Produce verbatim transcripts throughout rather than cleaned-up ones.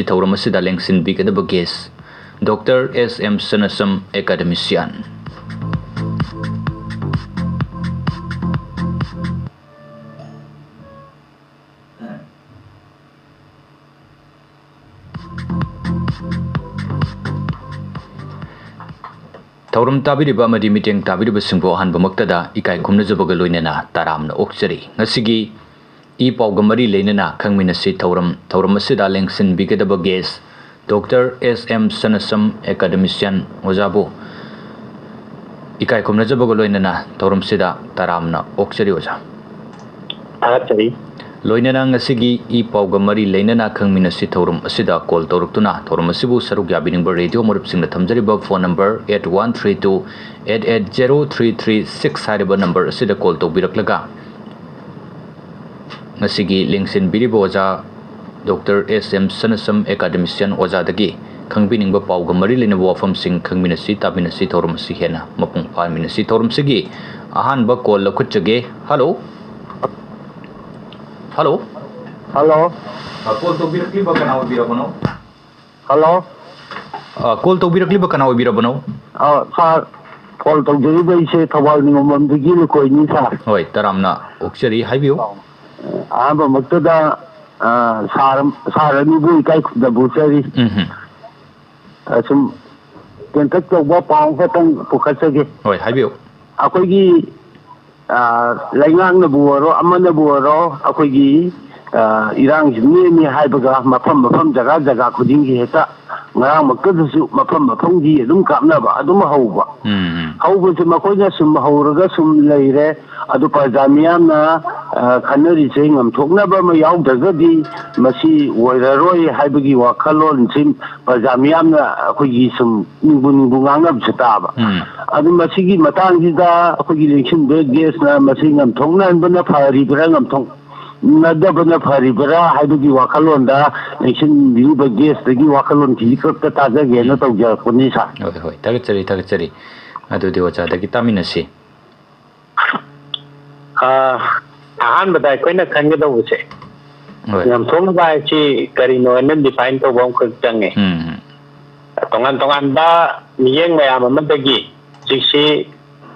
ꯊꯧꯔꯝ ꯑꯁꯤꯗ ꯂꯦꯡꯁꯤꯟꯕꯤꯒꯗꯕ gas doctor ꯑꯦꯁ M ꯁꯅꯥꯁꯝ, ꯑꯦꯀꯥꯗꯦꯃꯤꯁꯤꯌꯥꯟ꯫ ꯊꯧꯔꯝ ꯇꯥꯕꯤꯔꯤꯕ ꯑꯃꯗꯤ ꯃꯤꯠꯌꯦꯡ ꯇꯥꯕꯤꯔꯤꯕꯁꯤꯡꯕꯨ ꯑꯍꯥꯟꯕꯃꯛꯇꯗ ꯏꯀꯥꯏ ꯈꯨꯝꯅꯖꯕꯒ ꯂꯣꯏꯅꯅ ꯇꯔꯥꯝꯅ ꯑꯣꯛꯆꯔꯤ꯫ ꯉꯁꯤꯒꯤ ꯏ ꯄꯥꯎꯒ ꯃꯔꯤ ꯂꯩꯅꯅ ꯈꯪꯃꯤꯟꯅꯁꯤ ꯊꯧꯔꯝ, ꯊꯧꯔꯝ ꯑꯁꯤꯗ ꯂꯦꯡꯁꯤꯟꯕꯤꯒꯗꯕ ꯒꯦꯁ ꯗꯣꯛꯇꯔ ꯑꯦꯁ ꯑꯦꯝ ꯁꯅꯥꯁꯝ, ꯑꯦꯀꯥꯗꯦꯃꯤꯁꯤꯌꯥꯟ ꯑꯣꯖꯥꯕꯨ ꯏꯀꯥꯏ ꯈꯨꯝꯅꯖꯕꯒ ꯂꯣꯏꯅꯅ ꯊꯧꯔꯝꯁꯤꯗ ꯇꯔꯥꯝꯅ ꯑꯣꯛꯆꯔꯤ ꯑꯣꯖꯥ꯫ ꯊꯥꯒꯠꯆꯔꯤ꯫ ꯂꯣꯏꯅꯅ ꯉꯁꯤꯒꯤ ꯏ ꯄꯥꯎꯒ ꯃꯔꯤ ꯂꯩꯅꯅ ꯈꯪꯃꯤꯟꯅꯁꯤ ꯊꯧꯔꯝ ꯑꯁꯤꯗ ꯀꯣꯜ ꯇꯧꯔꯛꯇꯨꯅ ꯊꯧꯔꯝ ꯑꯁꯤꯕꯨ ꯁꯔꯨꯛ ꯌꯥꯕꯤꯅꯤꯡꯕ ꯔꯦꯗꯤꯑꯣ ꯃꯔꯨꯞꯁꯤꯡꯅ ꯊꯝꯖꯔꯤꯕ phone number eight one three two eight eight zero three three six ꯍꯥꯏꯔꯤꯕ ꯅꯝꯕꯔ ꯑꯁꯤꯗ ꯀꯣꯜ ꯇꯧꯕꯤꯔꯛꯂꯒ ꯉꯁꯤꯒꯤ ꯂꯦꯡꯁꯤꯟꯕꯤꯔꯤꯕ ꯑꯣꯖꯥ ꯗꯣꯛꯇꯔ ꯑꯦꯁ ꯑꯦꯝ ꯁꯅꯥꯁꯝ, ꯑꯦꯀꯥꯗꯦꯃꯤꯁꯤꯌꯥꯟ ꯑꯣꯖꯥꯗꯒꯤ ꯈꯪꯕꯤꯅꯤꯡꯕ ꯄꯥꯎꯒ ꯃꯔꯤ ꯂꯩꯅꯕ ꯋꯥꯐꯝꯁꯤꯡ ꯈꯪꯃꯤꯟꯅꯁꯤ, ꯇꯥꯃꯤꯟꯅꯁꯤ, ꯊꯧꯔꯝ ꯑꯁꯤ ꯍꯦꯟꯅ ꯃꯄꯨꯡ ꯐꯥꯍꯟꯃꯤꯟꯅꯁꯤ꯫ ꯊꯧꯔꯝꯁꯤꯒꯤ ꯑꯍꯥꯟꯕ ꯀꯣꯜ ꯂꯧꯈꯠꯆꯒꯦ꯫ ꯍꯜꯂꯣ꯫ ꯍꯜꯂꯣ꯫ ꯍꯜꯂꯣ꯫ ꯑ, ꯀꯣꯜ ꯇꯧꯕꯤꯔꯛꯂꯤꯕ ꯀꯅꯥ ꯑꯣꯏꯕꯤꯔꯕꯅꯣ? ꯍꯜꯂꯣ꯫ ꯑ, ꯀꯣꯜ ꯇꯧꯕꯤꯔꯛꯂꯤꯕ ꯀꯅꯥ ꯑꯣꯏꯕꯤꯔꯕꯅꯣ? ꯑ, ꯁꯥꯔ, ꯀꯣꯜ ꯇꯧꯖꯔꯤꯕ ꯑꯩꯁꯦ ꯊꯧꯕꯥꯜ ꯅꯤꯉꯣꯝꯕꯝꯗꯒꯤ ꯂꯨꯀꯣꯏꯅꯤ, ꯁꯥꯔ꯫ ꯍꯣꯏ, ꯇꯔꯥꯝꯅ ꯑꯣꯛꯆꯔꯤ, ꯍꯥꯏꯕꯤꯌꯨ꯫ ꯑꯍꯥꯟꯕꯃꯛꯇꯗ, ꯑ, ꯁꯥꯔ, ꯁꯥꯔ ꯑꯅꯤꯕꯨ ꯏꯀꯥꯏ ꯈꯨꯝꯅꯕ ꯎꯠꯆꯔꯤ꯫ ꯎꯝ꯫ ꯑ, ꯁꯨꯝ ꯇꯦꯟꯇꯛ ꯇꯧꯕ ꯄꯥꯎ ꯑꯃꯈꯛꯇꯪ ꯄꯨꯈꯠꯆꯒꯦ꯫ ꯍꯣꯏ, ꯍꯥꯏꯕꯤꯌꯨ꯫ ꯑꯩꯈꯣꯏꯒꯤ ꯑ, ꯂꯩꯉꯥꯛꯅꯕꯨ ꯑꯣꯏꯔꯣ, ꯑꯃꯅꯕꯨ ꯑꯣꯏꯔꯣ, ꯑꯩꯈꯣꯏꯒꯤ, ꯑ, ꯏꯔꯥꯡꯁꯤ ꯅꯦꯝꯃꯤ ꯍꯥꯏꯕꯒ ꯃꯐꯝ ꯃꯐꯝ, ꯖꯒꯥ ꯖꯒꯥ ꯈꯨꯗꯤꯡꯒꯤ ꯍꯦꯛꯇ ꯉꯔꯥꯡꯃꯛꯇꯗꯁꯨ ꯃꯐꯝ ꯃꯐꯝꯒꯤ ꯑꯗꯨꯝ ꯀꯥꯞꯅꯕ, ꯑꯗꯨꯝ ꯍꯧꯕ꯫ ꯎꯝ, ꯎꯝ꯫ ꯍꯧꯕꯁꯦ ꯃꯈꯣꯏꯅ ꯁꯨꯝ ꯍꯧꯔꯒ ꯁꯨꯝ ꯂꯩꯔꯦ꯫ ꯑꯗꯨ ꯄ꯭ꯔꯖꯥ ꯃꯤꯌꯥꯝꯅ, ꯑ, ꯈꯟꯅꯔꯤꯁꯦ ꯉꯝꯊꯣꯛꯅꯕ ꯑꯃ ꯌꯥꯎꯗ꯭ꯔꯒꯗꯤ ꯃꯁꯤ ꯑꯣꯏꯔꯔꯣꯏ ꯍꯥꯏꯕꯒꯤ ꯋꯥꯈꯜꯂꯣꯟꯁꯤ ꯄ꯭ꯔꯖꯥ ꯃꯤꯌꯥꯝꯅ ꯑꯩꯈꯣꯏꯒꯤ ꯁꯨꯝ ꯅꯤꯡꯕꯨ ꯅꯤꯡꯕꯨ ꯉꯥꯡꯅꯕꯁꯨ ꯇꯥꯕ꯫ ꯎꯝ꯫ ꯑꯗꯨ ꯃꯁꯤꯒꯤ ꯃꯇꯥꯡꯁꯤꯗ ꯑꯩꯈꯣꯏꯒꯤ ꯂꯦꯡꯁꯤꯟꯕ ꯒꯦꯁꯅ ꯃꯁꯤ ꯉꯝꯊꯣꯛꯅꯍꯟꯕꯅ ꯐꯔꯤꯕ꯭ꯔꯥ, ꯉꯝꯊꯣꯛꯅꯗꯕꯅ ꯐꯔꯤꯕ꯭ꯔꯥ ꯍꯥꯏꯕꯒꯤ ꯋꯥꯈꯜꯂꯣꯟꯗ ꯂꯦꯡꯁꯤꯟꯕꯤꯔꯤꯕ ꯒꯦꯁꯇꯒꯤ ꯋꯥꯈꯜꯂꯣꯟ ꯈꯤꯖꯤꯛꯈꯛꯇ ꯇꯥꯖꯒꯦꯅ ꯎꯝ꯫ ꯇꯧꯖꯔꯛꯄꯅꯤ, ꯁꯥꯔ꯫ ꯍꯣꯏ, ꯍꯣꯏ, ꯊꯥꯒꯠꯆꯔꯤ, ꯊꯥꯒꯠꯆꯔꯤ꯫ ꯑꯗꯨꯗꯤ ꯑꯣꯖꯥꯗꯒꯤ ꯇꯥꯃꯤꯟꯅꯁꯤ꯫ ꯑ, ꯑꯍꯥꯟꯕꯗ ꯑꯩꯈꯣꯏꯅ ꯈꯟꯒꯗꯧꯕꯁꯦ, ꯍꯣꯏ꯫ ꯉꯝꯊꯣꯛꯅꯕ ꯍꯥꯏꯁꯤ ꯀꯔꯤꯅꯣ ꯍꯥꯏꯅ define ꯇꯧꯕ ꯑꯃꯈꯛ ꯆꯪꯉꯦ꯫ ꯎꯝ, ꯎꯝ꯫ ꯇꯣꯉꯥꯟ ꯇꯣꯉꯥꯟꯕ ꯃꯤꯠꯌꯦꯡ ꯃꯌꯥꯝ ꯑꯃꯗꯒꯤ ꯍꯧꯖꯤꯛꯁꯤ,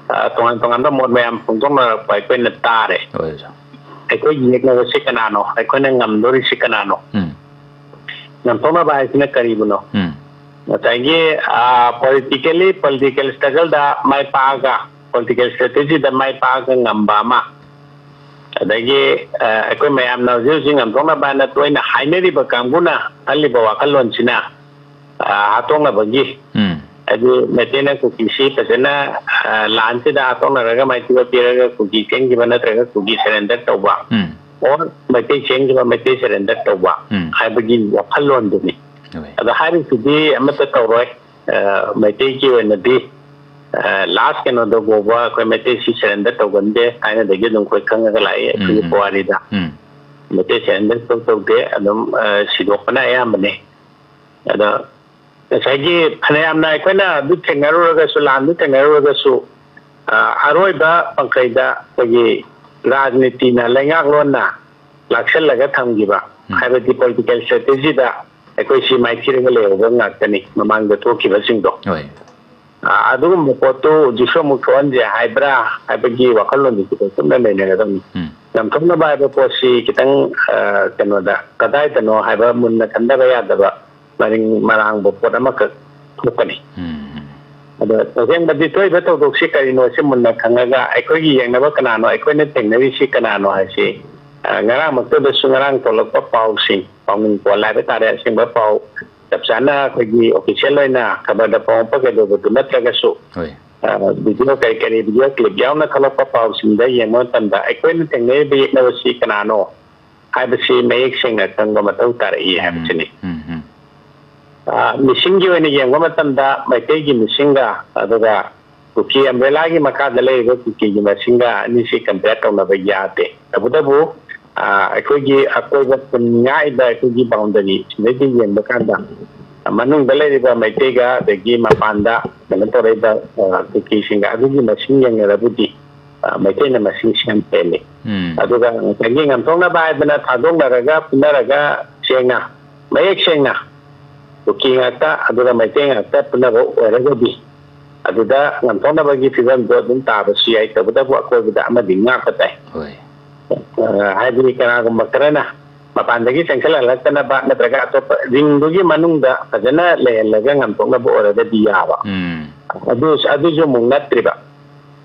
ꯑ, ꯇꯣꯉꯥꯟ ꯇꯣꯉꯥꯟꯕ ꯃꯣꯠ ꯃꯌꯥꯝ ꯐꯣꯡꯗꯣꯛꯅꯔꯛꯄ ꯑꯩꯈꯣꯏꯅ ꯇꯥꯔꯦ꯫ ꯍꯣꯏ, ꯑꯣꯖꯥ꯫ ꯑꯩꯈꯣꯏꯒꯤ ꯌꯦꯛꯅꯕꯁꯤ ꯀꯅꯥꯅꯣ? ꯑꯩꯈꯣꯏꯅ ꯉꯝꯗꯣꯔꯤꯁꯤ ꯀꯅꯥꯅꯣ? ꯎꯝ꯫ ꯉꯝꯊꯣꯛꯅꯕ ꯍꯥꯏꯁꯤꯅ ꯀꯔꯤꯕꯨꯅꯣ? ꯎꯝ꯫ ꯉꯁꯥꯏꯒꯤ, ꯑ, politically, political struggle ꯗ ꯃꯥꯏ ꯄꯥꯛꯑꯒ, political strategy ꯗ ꯃꯥꯏ ꯄꯥꯛꯑꯒ ꯉꯝꯕ ꯑꯃ, ꯑꯗꯒꯤ, ꯑ, ꯑꯩꯈꯣꯏ ꯃꯌꯥꯝꯅ ꯍꯧꯖꯤꯛ ꯍꯧꯖꯤꯛ ꯉꯝꯊꯣꯛꯅꯕ ꯍꯥꯏꯅ ꯇꯣꯏꯅ ꯍꯥꯏꯅꯔꯤꯕ ꯀꯥꯡꯕꯨꯅ ꯈꯜꯂꯤꯕ ꯋꯥꯈꯜꯂꯣꯟꯁꯤꯅ, ꯑ, ꯍꯥꯠꯇꯣꯛꯅꯕꯒꯤ, ꯎꯝ꯫ ꯍꯥꯏꯗꯤ ꯃꯩꯇꯩꯅ ꯀꯨꯀꯤꯁꯤ ꯐꯖꯅ, ꯑ, ꯂꯥꯟꯁꯤꯗ ꯍꯥꯠꯇꯣꯛꯅꯔꯒ ꯃꯥꯏꯊꯤꯕ ꯄꯤꯔꯒ ꯀꯨꯀꯤ ꯆꯦꯟꯈꯤꯕ ꯅꯠꯇ꯭ꯔꯒ ꯀꯨꯀꯤ surrender ꯇꯧꯕ, ꯎꯝ꯫ or ꯃꯩꯇꯩ ꯆꯦꯟꯈꯤꯕ ꯃꯩꯇꯩ surrender ꯇꯧꯕ ꯎꯝ꯫ ꯍꯥꯏꯕꯒꯤ ꯋꯥꯈꯜꯂꯣꯟꯗꯨꯅꯤ꯫ ꯍꯣꯏ꯫ ꯑꯗꯣ ꯍꯥꯏꯔꯤꯁꯤꯗꯤ ꯑꯃꯠꯇ ꯇꯧꯔꯣꯏ꯫ ꯑ, ꯃꯩꯇꯩꯒꯤ ꯑꯣꯏꯅꯗꯤ, ꯑ, last ꯀꯩꯅꯣꯗ ꯐꯥꯎꯕ ꯑꯩꯈꯣꯏ ꯃꯩꯇꯩꯁꯤ surrender ꯇꯧꯒꯟꯗꯦ꯫ ꯊꯥꯏꯅꯗꯒꯤ ꯑꯗꯨꯝ ꯑꯩꯈꯣꯏ ꯈꯪꯉꯒ ꯂꯥꯛꯏ ꯑꯩꯈꯣꯏꯒꯤ ꯎꯝ, ꯎꯝ꯫ ꯄꯨꯋꯥꯔꯤꯗ꯫ ꯎꯝ꯫ ꯃꯩꯇꯩ surrender ꯇꯧ ꯇꯧꯗꯦ, ꯑꯗꯨꯝ, ꯑ, ꯁꯤꯗꯣꯛꯄꯅ ꯑꯌꯥꯝꯕꯅꯦ꯫ ꯑꯗꯣ ꯉꯁꯥꯏꯒꯤ ꯐꯅꯌꯥꯝꯅ ꯑꯩꯈꯣꯏꯅ ꯑꯗꯨ ꯊꯦꯡꯅꯔꯨꯔꯒꯁꯨ, ꯂꯥꯟꯗꯨ ꯊꯦꯡꯅꯔꯨꯔꯒꯁꯨ, ꯑ, ꯑꯔꯣꯏꯕ ꯄꯪꯈꯩꯗ ꯑꯩꯈꯣꯏꯒꯤ ꯔꯥꯖꯅꯤꯇꯤꯅ, ꯂꯩꯉꯥꯛꯂꯣꯟꯅ ꯂꯥꯛꯁꯜꯂꯒ ꯊꯝꯈꯤꯕ, ꯎꯝ꯫ ꯍꯥꯏꯕꯗꯤ political strategy ꯗ ꯑꯩꯈꯣꯏ ꯁꯤ ꯃꯥꯏꯊꯤꯔꯒ ꯂꯩꯍꯧꯕ ꯉꯥꯛꯇꯅꯤ ꯃꯃꯥꯡꯗ ꯊꯣꯛꯈꯤꯕꯁꯤꯡꯗꯣ꯫ ꯍꯣꯏ꯫ ꯑ, ꯑꯗꯨꯒꯨꯝꯕ ꯄꯣꯠꯇꯨ ꯍꯧꯖꯤꯛꯁꯨ ꯑꯃꯨꯛ ꯊꯣꯛꯍꯟꯁꯦ ꯍꯥꯏꯕ꯭ꯔꯥ ꯍꯥꯏꯕꯒꯤ ꯋꯥꯈꯜꯂꯣꯟꯗꯨꯁꯨ ꯑꯩꯈꯣꯏ ꯄꯨꯟꯅ ꯂꯩꯅꯒꯗꯕꯅꯤ꯫ ꯎꯝ꯫ ꯉꯝꯊꯣꯛꯅꯕ ꯍꯥꯏꯕ ꯄꯣꯠꯁꯤ ꯈꯤꯇꯪ, ꯑ, ꯀꯩꯅꯣꯗ, ꯀꯗꯥꯏꯗꯅꯣ ꯍꯥꯏꯕ ꯃꯨꯟꯅ ꯈꯟꯊꯕ ꯌꯥꯗꯕ ꯃꯔꯤꯡ ꯃꯔꯥꯡꯕ ꯄꯣꯠ ꯑꯃꯈꯛ ꯊꯣꯛꯀꯅꯤ꯫ ꯎꯝ꯫ ꯑꯗꯣ ꯑꯁꯦꯡꯕꯗꯤ ꯊꯣꯛꯏꯕ ꯊꯧꯗꯣꯛꯁꯤ ꯀꯔꯤꯅꯣ ꯁꯤ ꯃꯨꯟꯅ ꯈꯪꯉꯒ ꯑꯩꯈꯣꯏꯒꯤ ꯌꯦꯡꯅꯕ ꯀꯅꯥꯅꯣ, ꯑꯩꯈꯣꯏꯅ ꯊꯦꯡꯅꯔꯤꯁꯤ ꯀꯅꯥꯅꯣ ꯍꯥꯏꯁꯤ, ꯑ, ꯉꯔꯥꯡꯃꯛꯇꯗꯁꯨ ꯉꯔꯥꯡ ꯊꯣꯛꯂꯛꯄ ꯄꯥꯎꯁꯤꯡ, ꯄꯥꯎꯃꯤ ꯄꯣꯜ ꯍꯥꯏꯕ ꯇꯥꯔꯦ, ꯑꯁꯦꯡꯕ ꯄꯥꯎ ꯆꯞ ꯆꯥꯅ ꯑꯩꯈꯣꯏꯒꯤ official ꯑꯣꯏꯅ ꯈꯕꯔꯗ ꯐꯣꯡꯉꯛꯄ ꯀꯩꯗꯧꯕꯗꯨ ꯅꯠꯇ꯭ꯔꯒꯁꯨ, ꯍꯣꯏ꯫ ꯑ, video ꯀꯔꯤ ꯀꯔꯤ video clip ꯌꯥꯎꯅ ꯊꯣꯛꯂꯛꯄ ꯄꯥꯎꯁꯤꯡꯗ ꯌꯦꯡꯕ ꯃꯇꯝꯗ ꯑꯩꯈꯣꯏꯅ ꯊꯦꯡꯅꯔꯤꯕ ꯌꯦꯛꯅꯕꯁꯤ ꯀꯅꯥꯅꯣ ꯍꯥꯏꯕꯁꯤ ꯃꯌꯦꯛ ꯁꯦꯡꯅ ꯈꯪꯕ ꯃꯊꯧ ꯇꯥꯔꯛꯏ ꯍꯥꯏꯕꯁꯤꯅꯤ꯫ ꯎꯝ, ꯎꯝ꯫ ꯑ, ꯃꯤꯁꯤꯡꯒꯤ ꯑꯣꯏꯅ ꯌꯦꯡꯕ ꯃꯇꯝꯗ ꯃꯩꯇꯩꯒꯤ ꯃꯤꯁꯤꯡꯒ ꯑꯗꯨꯒ ꯀꯨꯀꯤ umbrella ꯒꯤ ꯃꯈꯥꯗ ꯂꯩꯔꯤꯕ ꯀꯨꯀꯤꯒꯤ ꯃꯁꯤꯡꯒ ꯑꯅꯤꯁꯤ compare ꯇꯧꯅꯕ ꯌꯥꯗꯦ꯫ ꯇꯧꯕꯇꯕꯨ, ꯑ, ꯑꯩꯈꯣꯏꯒꯤ ꯑꯀꯣꯏꯕ ꯈꯨꯟ ꯉꯥꯛꯏꯕ ꯑꯩꯈꯣꯏꯒꯤ boundary ꯁꯤꯗꯒꯤ ꯌꯦꯡꯕ ꯀꯥꯟꯗ, ꯑ, ꯃꯅꯨꯡꯗ ꯂꯩꯔꯤꯕ ꯃꯩꯇꯩꯒ ꯑꯗꯒꯤ ꯃꯄꯥꯟꯗ ꯀꯩꯅꯣ ꯇꯧꯔꯛꯏꯕ, ꯑ, ꯀꯨꯀꯤꯁꯤꯡꯒ ꯑꯗꯨꯒꯤ ꯃꯁꯤꯡ ꯌꯦꯡꯅꯔꯕꯨꯗꯤ, ꯑ, ꯃꯩꯇꯩꯅ ꯃꯁꯤꯡ ꯌꯥꯝ ꯍꯦꯜꯂꯤ꯫ ꯎꯝ꯫ ꯑꯗꯨꯒ ꯉꯁꯥꯏꯒꯤ ꯉꯝꯊꯣꯛꯅꯕ ꯍꯥꯏꯗꯅ ꯊꯥꯗꯣꯛꯅꯔꯒ ꯐꯨꯅꯔꯒ ꯁꯦꯡꯅ, ꯃꯌꯦꯛ ꯁꯦꯡꯅ ꯀꯨꯀꯤ ꯉꯥꯛꯇ, ꯑꯗꯨꯒ ꯃꯩꯇꯩ ꯉꯥꯛꯇ ꯐꯨꯅꯕ ꯑꯣꯏꯔꯒꯗꯤ, ꯑꯗꯨꯗ ꯉꯝꯊꯣꯛꯅꯕꯒꯤ ꯐꯤꯕꯝꯗꯣ ꯑꯗꯨꯝ ꯇꯥꯕꯁꯨ ꯌꯥꯏ꯫ ꯇꯧꯕꯇꯕꯨ ꯑꯀꯣꯏꯕꯗ ꯑꯃꯗꯤ ꯉꯥꯛꯄ ꯇꯥꯏ꯫ ꯍꯣꯏ꯫ ꯑ, ꯍꯥꯏꯕꯗꯤ ꯀꯅꯥꯒꯨꯝꯕ ꯈꯔꯅ ꯃꯄꯥꯟꯗꯒꯤ ꯆꯪꯁꯤꯜꯍꯜꯂꯛꯇꯅꯕ ꯅꯠꯇ꯭ꯔꯒ ꯑꯇꯣꯞꯄ ꯔꯤꯡꯗꯨꯒꯤ ꯃꯅꯨꯡꯗ ꯐꯖꯅ ꯂꯩꯍꯜꯂꯒ ꯉꯝꯊꯣꯛꯅꯕ ꯑꯣꯏꯔꯒꯗꯤ ꯌꯥꯕ꯫ ꯎꯝ꯫ ꯑꯗꯨ, ꯑꯗꯨꯁꯨ ꯑꯃꯨꯛ ꯅꯠꯇ꯭ꯔꯤꯕ꯫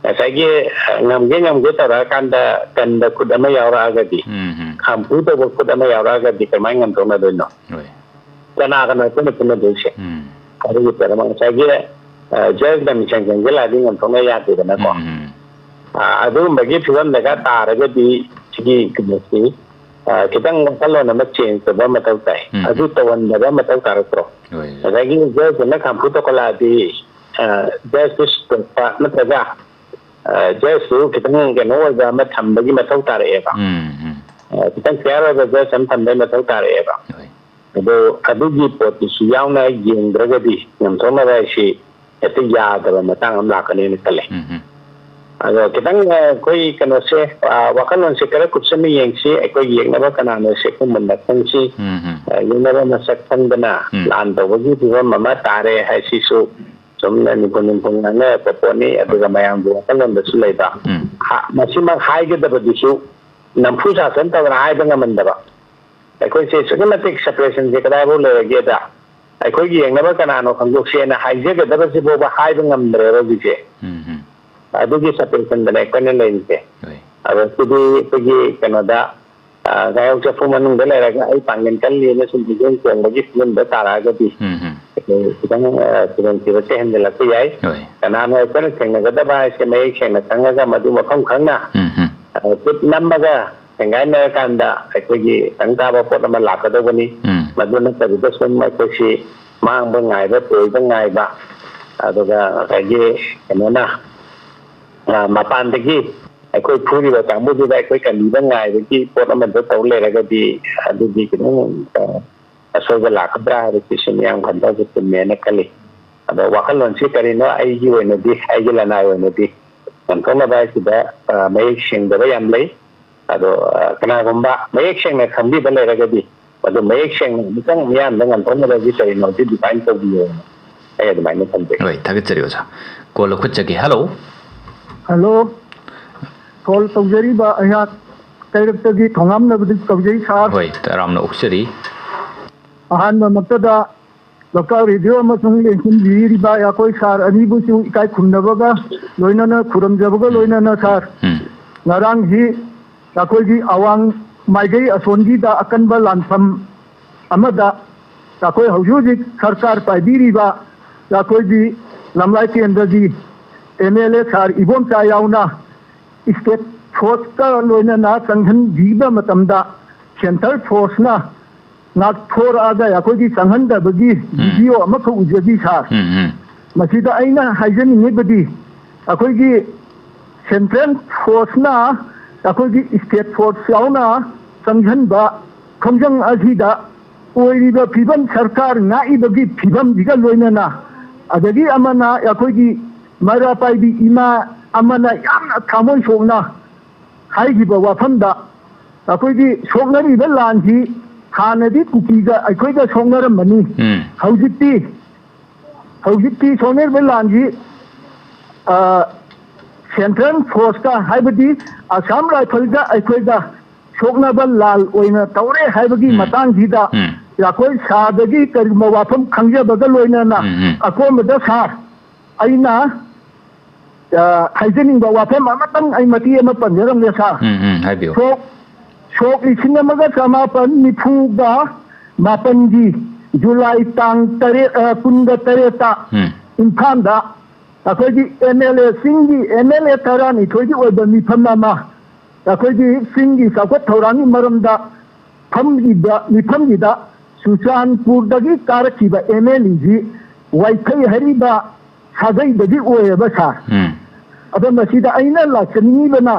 ꯉꯁꯥꯏꯒꯤ, ꯑ, ꯉꯝꯒꯦ ꯉꯝꯒꯦ ꯇꯧꯔꯛꯑꯀꯥꯟꯗ ꯀꯟꯕ ꯈꯨꯠ ꯑꯃ ꯌꯥꯎꯔꯛꯑꯒꯗꯤ, ꯎꯝ, ꯎꯝ꯫ ꯈꯥꯝꯄꯨ ꯇꯧꯕ ꯈꯨꯠ ꯑꯃ ꯌꯥꯎꯔꯛꯑꯒꯗꯤ ꯀꯃꯥꯏꯅ ꯉꯝꯊꯣꯛꯅꯗꯣꯏꯅꯣ? ꯍꯣꯏ꯫ ꯀꯅꯥ ꯀꯅꯥ ꯑꯩꯈꯣꯏꯅ ꯐꯨꯅꯗꯣꯏꯁꯦ? ꯎꯝ꯫ ꯑꯗꯨꯒꯤ ꯄꯣꯠ ꯑꯃ ꯉꯁꯥꯏꯒꯤ, ꯑ, ꯖꯁꯅ ꯃꯤꯆꯪ ꯆꯪꯁꯤꯜꯂꯛꯑꯗꯤ ꯉꯝꯊꯣꯛꯅ ꯌꯥꯗꯦꯗꯅꯀꯣ꯫ ꯎꯝ, ꯎꯝ꯫ ꯑ, ꯑꯗꯨꯒꯨꯝꯕꯒꯤ ꯐꯤꯕꯝ ꯗꯔꯀꯥꯔ ꯇꯥꯔꯒꯗꯤ ꯁꯤꯒꯤ ꯀꯩꯅꯣꯁꯤ, ꯑ, ꯈꯤꯇꯪ ꯋꯥꯈꯜꯂꯣꯟ ꯑꯃ ꯆꯦꯟꯖ ꯇꯧꯕ ꯃꯊꯧ ꯇꯥꯏ꯫ ꯎꯝ, ꯑꯗꯨ ꯎꯝ꯫ ꯇꯧꯍꯟꯗꯕ ꯃꯊꯧ ꯇꯥꯔꯛꯇ꯭ꯔꯣ? ꯍꯣꯏ, ꯍꯣꯏ꯫ ꯉꯁꯥꯏꯒꯤ ꯖꯁꯇꯨꯅ ꯈꯥꯝꯄꯨ ꯇꯧꯈꯠꯂꯛꯑꯗꯤ, ꯑ, ꯖꯁꯇꯨ ꯁꯤꯗꯣꯛꯄ ꯅꯠꯇ꯭ꯔꯒ, ꯑ, ꯖꯁꯇꯨ ꯈꯤꯇꯪ ꯀꯩꯅꯣ ꯑꯣꯏꯕ ꯑꯃ ꯊꯝꯕꯒꯤ ꯃꯊꯧ ꯇꯥꯔꯛꯑꯦꯕ꯫ ꯎꯝ, ꯎꯝ꯫ ꯑ, ꯈꯤꯇꯪ ꯐꯤꯌꯥꯔ ꯑꯣꯏꯕ ꯖꯁ ꯑꯃ ꯊꯝꯕꯒꯤ ꯃꯊꯧ ꯇꯥꯔꯛꯑꯦꯕ꯫ ꯍꯣꯏ꯫ ꯑꯗꯣ ꯑꯗꯨꯒꯤ ꯄꯣꯠꯇꯨꯁꯨ ꯌꯥꯎꯅ ꯌꯦꯡꯗ꯭ꯔꯒꯗꯤ ꯉꯝꯊꯣꯛꯅꯕ ꯍꯥꯏꯁꯤ ꯍꯦꯛꯇ ꯌꯥꯗꯕ ꯃꯇꯥꯡ ꯑꯃ ꯂꯥꯛꯀꯅꯦꯅ ꯈꯜꯂꯦ꯫ ꯎꯝ, ꯎꯝ꯫ ꯑꯗꯣ ꯈꯤꯇꯪ, ꯑ, ꯑꯩꯈꯣꯏ ꯀꯩꯅꯣꯁꯦ, ꯑ, ꯋꯥꯈꯜꯂꯣꯟꯁꯦ ꯈꯔ ꯀꯨꯞꯁꯟꯅ ꯌꯦꯡꯁꯤ꯫ ꯑꯩꯈꯣꯏ ꯌꯦꯡꯅꯕ ꯀꯅꯥꯅꯣ ꯁꯤ ꯑꯩꯈꯣꯏ ꯃꯨꯟꯅ ꯈꯪꯁꯤ꯫ ꯎꯝ, ꯎꯝ꯫ ꯑ, ꯌꯦꯡꯅꯕ ꯃꯁꯛ ꯈꯪꯗꯅ ꯎꯝ꯫ ꯂꯥꯟ ꯇꯧꯕꯒꯤ ꯐꯤꯕꯝ ꯑꯃ ꯇꯥꯔꯦ ꯍꯥꯏꯁꯤꯁꯨ ꯆꯨꯝꯅ ꯅꯤꯝꯐꯨ ꯅꯤꯝꯐꯨ ꯉꯥꯡꯅꯔꯛꯄ ꯄꯣꯠꯅꯤ꯫ ꯑꯗꯨꯒ ꯃꯌꯥꯝꯒꯤ ꯋꯥꯈꯜꯂꯣꯟꯗꯁꯨ ꯂꯩꯕ꯫ ꯎꯝ꯫ ꯍꯥ-, ꯃꯁꯤꯃꯛ ꯍꯥꯏꯒꯗꯕꯗꯨꯁꯨ ꯅꯝꯐꯨ ꯁꯥꯁꯟ ꯇꯧꯗꯅ ꯍꯥꯏꯕ ꯉꯝꯍꯟꯗꯕ꯫ ꯑꯩꯈꯣꯏꯁꯦ ꯑꯁꯨꯛꯀꯤ ꯃꯇꯤꯛ ꯁꯦꯄꯔꯦꯁꯟꯁꯦ ꯀꯗꯥꯏꯐꯥꯎ ꯂꯩꯔꯒꯦꯗ, ꯑꯩꯈꯣꯏꯒꯤ ꯌꯦꯡꯅꯕ ꯀꯅꯥꯅꯣ ꯈꯪꯗꯣꯛꯁꯦꯅ ꯍꯥꯏꯖꯒꯗꯕꯁꯤ ꯐꯥꯎꯕ ꯍꯥꯏꯕ ꯉꯝꯗ꯭ꯔꯦꯕ ꯍꯧꯖꯤꯛꯁꯦ꯫ ꯎꯝ, ꯎꯝ꯫ ꯑꯗꯨꯒꯤ ꯁꯦꯄꯔꯦꯁꯟꯗꯅꯦ ꯑꯩꯈꯣꯏꯅ ꯂꯩꯔꯤꯁꯦ꯫ ꯍꯣꯏ꯫ ꯑꯗꯣ ꯁꯤꯗꯤ ꯑꯩꯈꯣꯏꯒꯤ ꯀꯩꯅꯣꯗ, ꯑ, ꯉꯥꯌꯣꯛ ꯆꯐꯨ ꯃꯅꯨꯡꯗ ꯂꯩꯔꯒ ꯑꯩ ꯄꯥꯡꯒꯜ ꯀꯜꯂꯤꯅ ꯁꯨꯝ ꯄꯨꯛꯆꯦꯜ ꯆꯣꯡꯕꯒꯤ ꯐꯤꯕꯝꯗ ꯇꯥꯔꯛꯑꯒꯗꯤ ꯎꯝ, ꯎꯝ꯫ ꯑꯩꯈꯣꯏ ꯈꯤꯇꯪ, ꯑ, ꯈꯨꯗꯣꯡꯊꯤꯕꯁꯦ ꯍꯦꯟꯖꯜꯂꯛꯄ ꯌꯥꯏ꯫ ꯍꯣꯏ꯫ ꯀꯅꯥꯅꯣ ꯑꯩꯈꯣꯏꯅ ꯊꯦꯡꯅꯒꯗꯕ ꯍꯥꯏꯁꯦ ꯃꯌꯦꯛ ꯁꯦꯡꯅ ꯈꯪꯉꯒ ꯃꯗꯨ ꯃꯐꯝ ꯈꯪꯅ, ꯎꯝ, ꯎꯝ꯫ ꯑ, ꯈꯨꯠ ꯅꯝꯃꯒ ꯊꯦꯡꯒꯥꯏꯅꯔꯀꯥꯟꯗ ꯑꯩꯈꯣꯏꯒꯤ ꯈꯤꯇꯪ ꯇꯥꯕ ꯄꯣꯠ ꯑꯃ ꯂꯥꯛꯀꯗꯧꯕꯅꯤ꯫ ꯎꯝ꯫ ꯃꯗꯨ ꯅꯠꯇꯕꯤꯗ ꯁꯨꯝ ꯑꯩꯈꯣꯏꯁꯤ ꯃꯥꯡꯕ ꯉꯥꯏꯕ, ꯇꯣꯏꯕ ꯉꯥꯏꯕ, ꯑꯗꯨꯒ ꯉꯁꯥꯏꯒꯤ ꯀꯩꯅꯣꯅ, ꯑ, ꯃꯄꯥꯟꯗꯒꯤ ꯑꯩꯈꯣꯏ ꯐꯨꯔꯤꯕ ꯀꯥꯡꯕꯨꯗꯨꯗ ꯑꯩꯈꯣꯏ ꯀꯟꯕꯤꯕ ꯉꯥꯏꯕꯒꯤ ꯄꯣꯠ ꯑꯃꯗ ꯇꯧ ꯂꯩꯔꯒꯗꯤ ꯑꯗꯨꯗꯤ ꯈꯤꯇꯪ, ꯑ, ꯑꯁꯣꯏꯕ ꯂꯥꯛꯀꯗ꯭ꯔꯥ ꯍꯥꯏꯕꯁꯤꯁꯨ ꯃꯤꯌꯥꯝ ꯈꯟꯊꯕ ꯆꯨꯝꯃꯦꯅ ꯈꯜꯂꯤ꯫ ꯑꯗꯣ ꯋꯥꯈꯜꯂꯣꯟꯁꯤ ꯀꯔꯤꯅꯣ? ꯑꯩꯒꯤ ꯑꯣꯏꯅꯗꯤ, ꯑꯩꯒꯤ ꯂꯅꯥꯏ ꯑꯣꯏꯅꯗꯤ, ꯉꯟꯊꯣꯛꯅꯕ ꯍꯥꯏꯁꯤꯗ, ꯑ, ꯃꯌꯦꯛ ꯁꯦꯡꯗꯕ ꯌꯥꯝ ꯂꯩ꯫ ꯑꯗꯣ, ꯑ, ꯀꯅꯥꯒꯨꯝꯕ ꯃꯌꯦꯛ ꯁꯦꯡꯅ ꯈꯪꯕꯤꯕ ꯂꯩꯔꯒꯗꯤ, ꯃꯗꯨ ꯃꯌꯦꯛ ꯁꯦꯡꯅ ꯑꯃꯨꯛꯇꯪ ꯃꯤꯌꯥꯝꯗ ꯉꯟꯊꯣꯛꯅꯕꯒꯤ ꯀꯔꯤꯅꯣ ꯍꯧꯖꯤꯛ ꯗꯤꯐꯥꯏꯟ ꯇꯧꯕꯤꯌꯣꯅ ꯑꯩ ꯑꯗꯨꯃꯥꯏꯅ ꯊꯝꯖꯒꯦ꯫ ꯍꯣꯏ, ꯊꯥꯒꯠꯆꯔꯤ ꯑꯣꯖꯥ꯫ ꯀꯣꯜ ꯂꯧꯈꯠꯆꯒꯦ꯫ ꯍꯜꯂꯣ꯫ ꯍꯜꯂꯣ꯫ ꯀꯣꯜ ꯇꯧꯖꯔꯤꯕ ꯑꯩꯍꯥꯛ ꯀꯩꯔꯛꯇꯒꯤ ꯊꯧꯉꯥꯝꯅꯕꯗꯤ ꯀꯧꯖꯩ ꯁꯥꯔ꯫ ꯍꯣꯏ, ꯇꯔꯥꯝꯅ ꯑꯣꯛꯆꯔꯤ꯫ ꯑꯍꯥꯟꯕꯃꯛꯇꯗ ꯂꯣꯛꯇꯥꯛ ꯔꯦꯗꯤꯑꯣ ꯑꯃꯁꯨꯡ ꯌꯦꯡꯁꯤꯟꯕꯤꯔꯤꯕ ꯑꯩꯈꯣꯏ ꯁꯥꯔ ꯑꯅꯤꯕꯨꯁꯨ ꯏꯀꯥꯏ ꯈꯨꯝꯅꯕꯒ ꯂꯣꯏꯅꯅ ꯈꯨꯔꯨꯝꯖꯕꯒ ꯎꯝ꯫ ꯂꯣꯏꯅꯅ ꯁꯥꯔ, ꯎꯝ꯫ ꯉꯔꯥꯡꯁꯤ ꯑꯩꯈꯣꯏꯒꯤ ꯑꯋꯥꯡ ꯃꯥꯏꯀꯩ ꯑꯁꯣꯟꯒꯤꯗ ꯑꯀꯟꯕ ꯂꯥꯟꯐꯝ ꯑꯃꯗ ꯑꯩꯈꯣꯏ ꯍꯧꯖꯤꯛ ꯍꯧꯖꯤꯛ ꯁꯔꯀꯥꯔ ꯄꯥꯏꯕꯤꯔꯤꯕ ꯑꯩꯈꯣꯏꯒꯤ ꯂꯝꯂꯥꯏ ꯀꯦꯟꯗ꯭ꯔꯒꯤ ꯑꯦꯝ ꯑꯦꯜ ꯑꯦ ꯁꯥꯔ ꯏꯕꯣꯝꯆꯥ ꯌꯥꯎꯅ ꯏꯁꯇꯦꯠ ꯐꯣꯔꯁꯀ ꯂꯣꯏꯅꯅ ꯆꯪꯍꯟꯕꯤꯕ ꯃꯇꯝꯗ ꯁꯦꯟꯇ꯭ꯔꯦꯜ ꯐꯣꯔꯁꯅ ꯉꯥꯛꯊꯣꯔꯛꯑꯒ ꯑꯩꯈꯣꯏꯒꯤ ꯆꯪꯍꯟꯗꯕꯒꯤ ꯎꯝ꯫ ꯚꯤꯗꯤꯑꯣ ꯑꯃꯈꯛ ꯎꯖꯈꯤ ꯁꯥꯔ꯫ ꯎꯝ, ꯎꯝ꯫ ꯃꯁꯤꯗ ꯑꯩꯅ ꯍꯥꯏꯖꯅꯤꯡꯉꯤꯕꯗꯤ ꯑꯩꯈꯣꯏꯒꯤ ꯁꯦꯟꯇ꯭ꯔꯦꯜ ꯐꯣꯔꯁꯅ ꯑꯩꯈꯣꯏꯒꯤ ꯏꯁꯇꯦꯠ ꯐꯣꯔꯁ ꯌꯥꯎꯅ ꯆꯪꯁꯤꯟꯕ ꯈꯣꯡꯖꯪ ꯑꯁꯤꯗ ꯑꯣꯏꯔꯤꯕ ꯐꯤꯕꯝ, ꯁꯔꯀꯥꯔ ꯉꯥꯛꯏꯕꯒꯤ ꯐꯤꯕꯝꯁꯤꯒ ꯂꯣꯏꯅꯅ, ꯑꯗꯒꯤ ꯑꯃꯅ ꯑꯩꯈꯣꯏꯒꯤ ꯃꯩꯔꯥ ꯄꯥꯏꯕꯤ ꯏꯃꯥ ꯑꯃꯅ ꯌꯥꯝꯅ ꯊꯃꯣꯏ ꯁꯣꯛꯅ ꯍꯥꯏꯈꯤꯕ ꯋꯥꯐꯝꯗ, ꯑꯩꯈꯣꯏꯒꯤ ꯁꯣꯛꯅꯔꯤꯕ ꯂꯥꯟꯁꯤ ꯍꯥꯟꯅꯗꯤ ꯀꯨꯀꯤꯒ ꯑꯩꯈꯣꯏꯒ ꯁꯣꯛꯅꯔꯝꯕꯅꯤ꯫ ꯎꯝ꯫ ꯍꯧꯖꯤꯛꯇꯤ, ꯍꯧꯖꯤꯛꯇꯤ ꯁꯣꯛꯅꯔꯤꯕ ꯂꯥꯟꯁꯤ, ꯑ, ꯁꯦꯟꯇ꯭ꯔꯦꯜ ꯐꯣꯔꯁꯀ, ꯍꯥꯏꯕꯗꯤ ꯑꯁꯥꯝ ꯔꯥꯏꯐꯜꯒ ꯑꯩꯈꯣꯏꯒ ꯁꯣꯛꯅꯕ ꯂꯥꯟ ꯑꯣꯏꯅ ꯇꯧꯔꯦ ꯍꯥꯏꯕꯒꯤ ꯎꯝ꯫ ꯃꯇꯥꯡꯁꯤꯗ ꯎꯝ꯫ ꯑꯩꯈꯣꯏ ꯁꯥꯔꯗꯒꯤ ꯀꯔꯤꯒꯨꯝꯕ ꯋꯥꯐꯝ ꯈꯪꯖꯕꯒ ꯂꯣꯏꯅꯅ ꯎꯝ, ꯎꯝ꯫ ꯑꯀꯣꯟꯕꯗ ꯁꯥꯔ, ꯑꯩꯅ, ꯑ, ꯍꯥꯏꯖꯅꯤꯡꯕ ꯋꯥꯐꯝ ꯑꯃꯇꯪ ꯑꯩ ꯃꯇꯦꯛ ꯑꯃ ꯄꯟꯖꯔꯝꯒꯦ ꯁꯥꯔ꯫ ꯎꯝ, ꯎꯝ, ꯍꯥꯏꯕꯤꯌꯨ꯫ ꯁꯣꯛ, ꯁꯣꯛ ꯂꯤꯁꯤꯡ ꯑꯃꯒ ꯆꯃꯥꯄꯟ ꯅꯤꯐꯨꯒ ꯃꯥꯄꯟꯒꯤ ꯖꯨꯂꯥꯏ ꯇꯥꯡ ꯇꯔꯦꯠ, ꯑ, ꯀꯨꯟꯒ ꯇꯔꯦꯠꯇ ꯎꯝ꯫ ꯏꯝꯐꯥꯜꯗ ꯑꯩꯈꯣꯏꯒꯤ ꯑꯦꯝ ꯑꯦꯜ ꯑꯦ, ꯆꯤꯡꯒꯤ ꯑꯦꯝ ꯑꯦꯜ ꯑꯦ ꯇꯔꯥꯅꯤꯊꯣꯏꯒꯤ ꯑꯣꯏꯕ ꯃꯤꯐꯝ ꯑꯃ ꯑꯩꯈꯣꯏꯒꯤ ꯆꯤꯡꯒꯤ ꯆꯥꯎꯈꯠ ꯊꯧꯔꯥꯡꯒꯤ ꯃꯔꯝꯗ ꯐꯝꯂꯤꯕ ꯃꯤꯐꯝꯁꯤꯗ ꯆꯨꯔꯆꯥꯟꯄꯨꯔꯗꯒꯤ ꯀꯥꯔꯛꯈꯤꯕ ꯑꯦꯝ ꯑꯦꯜ ꯑꯦꯁꯤ ꯋꯥꯏꯐꯩ ꯍꯥꯏꯔꯤꯕ ꯁꯥꯒꯩꯗꯒꯤ ꯑꯣꯏꯌꯦꯕ ꯁꯥꯔ꯫ ꯎꯝ꯫ ꯑꯗꯣ ꯃꯁꯤꯗ ꯑꯩꯅ ꯂꯥꯛꯆꯅꯤꯡꯉꯤꯕꯅ,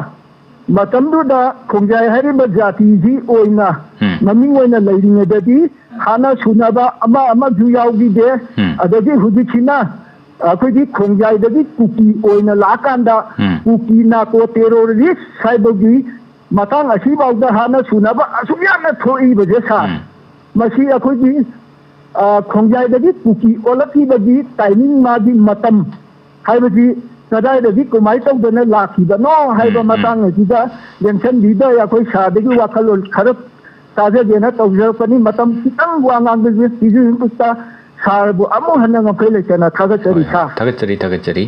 ꯃꯇꯝꯗꯨꯗ ꯈꯣꯡꯖꯥꯏ ꯍꯥꯏꯔꯤꯕ ꯖꯥꯇꯤꯁꯤ ꯑꯣꯏꯅ ꯎꯝ꯫ ꯃꯃꯤꯡ ꯑꯣꯏꯅ ꯂꯩꯔꯤꯉꯩꯗꯗꯤ ꯍꯥꯠꯅ ꯁꯨꯅꯕ ꯑꯃ ꯑꯃꯁꯨ ꯌꯥꯎꯈꯤꯗꯦ꯫ ꯎꯝ꯫ ꯑꯗꯒꯤ ꯍꯧꯖꯤꯛꯁꯤꯅ ꯑꯩꯈꯣꯏꯒꯤ ꯈꯣꯡꯖꯥꯏꯗꯒꯤ ꯀꯨꯀꯤ ꯑꯣꯏꯅ ꯂꯥꯛꯑꯀꯥꯟꯗ ꯎꯝ꯫ ꯀꯨꯀꯤ ꯅꯥꯔꯀꯣ ꯇꯦꯔꯣꯔꯤꯁ ꯍꯥꯏꯕꯒꯤ ꯃꯇꯥꯡ ꯑꯁꯤꯐꯥꯎꯗ ꯍꯥꯟꯅ ꯁꯨꯅꯕ ꯑꯁꯨꯛ ꯌꯥꯝꯅ ꯊꯣꯛꯏꯕꯁꯦ ꯁꯥꯔ꯫ ꯎꯝ꯫ ꯃꯁꯤ ꯑꯩꯈꯣꯏꯒꯤ, ꯑ, ꯈꯣꯡꯖꯥꯏꯗꯒꯤ ꯀꯨꯀꯤ ꯑꯣꯜꯂꯛꯈꯤꯕꯒꯤ ꯇꯥꯏꯃꯤꯡ, ꯃꯥꯒꯤ ꯃꯇꯝ ꯍꯥꯏꯕꯁꯤ ꯀꯗꯥꯏꯗꯒꯤ ꯀꯃꯥꯏꯅ ꯇꯧꯗꯅ ꯂꯥꯛꯈꯤꯕꯅꯣ ꯍꯥꯏꯕ ꯎꯝ, ꯎꯝ꯫ ꯃꯇꯥꯡ ꯑꯁꯤꯗ ꯌꯦꯡꯁꯤꯟꯕꯤꯕ ꯑꯩꯈꯣꯏ ꯁꯥꯔꯗꯒꯤ ꯋꯥꯈꯜꯂꯣꯟ ꯈꯔ ꯇꯥꯖꯒꯦꯅ ꯇꯧꯖꯔꯛꯄꯅꯤ꯫ ꯃꯇꯝ ꯈꯤꯇꯪ ꯋꯥ ꯉꯥꯡꯕꯁꯦ ꯄꯤꯕꯤꯕꯒꯤꯗꯃꯛꯇ ꯁꯥꯔꯕꯨ ꯑꯃꯨꯛ ꯍꯟꯅ ꯉꯝꯈꯩ ꯂꯩꯇꯅ ꯊꯥꯒꯠꯆꯔꯤ ꯍꯣꯏ, ꯍꯣꯏ꯫ ꯁꯥꯔ꯫ ꯊꯥꯒꯠꯆꯔꯤ, ꯊꯥꯒꯠꯆꯔꯤ꯫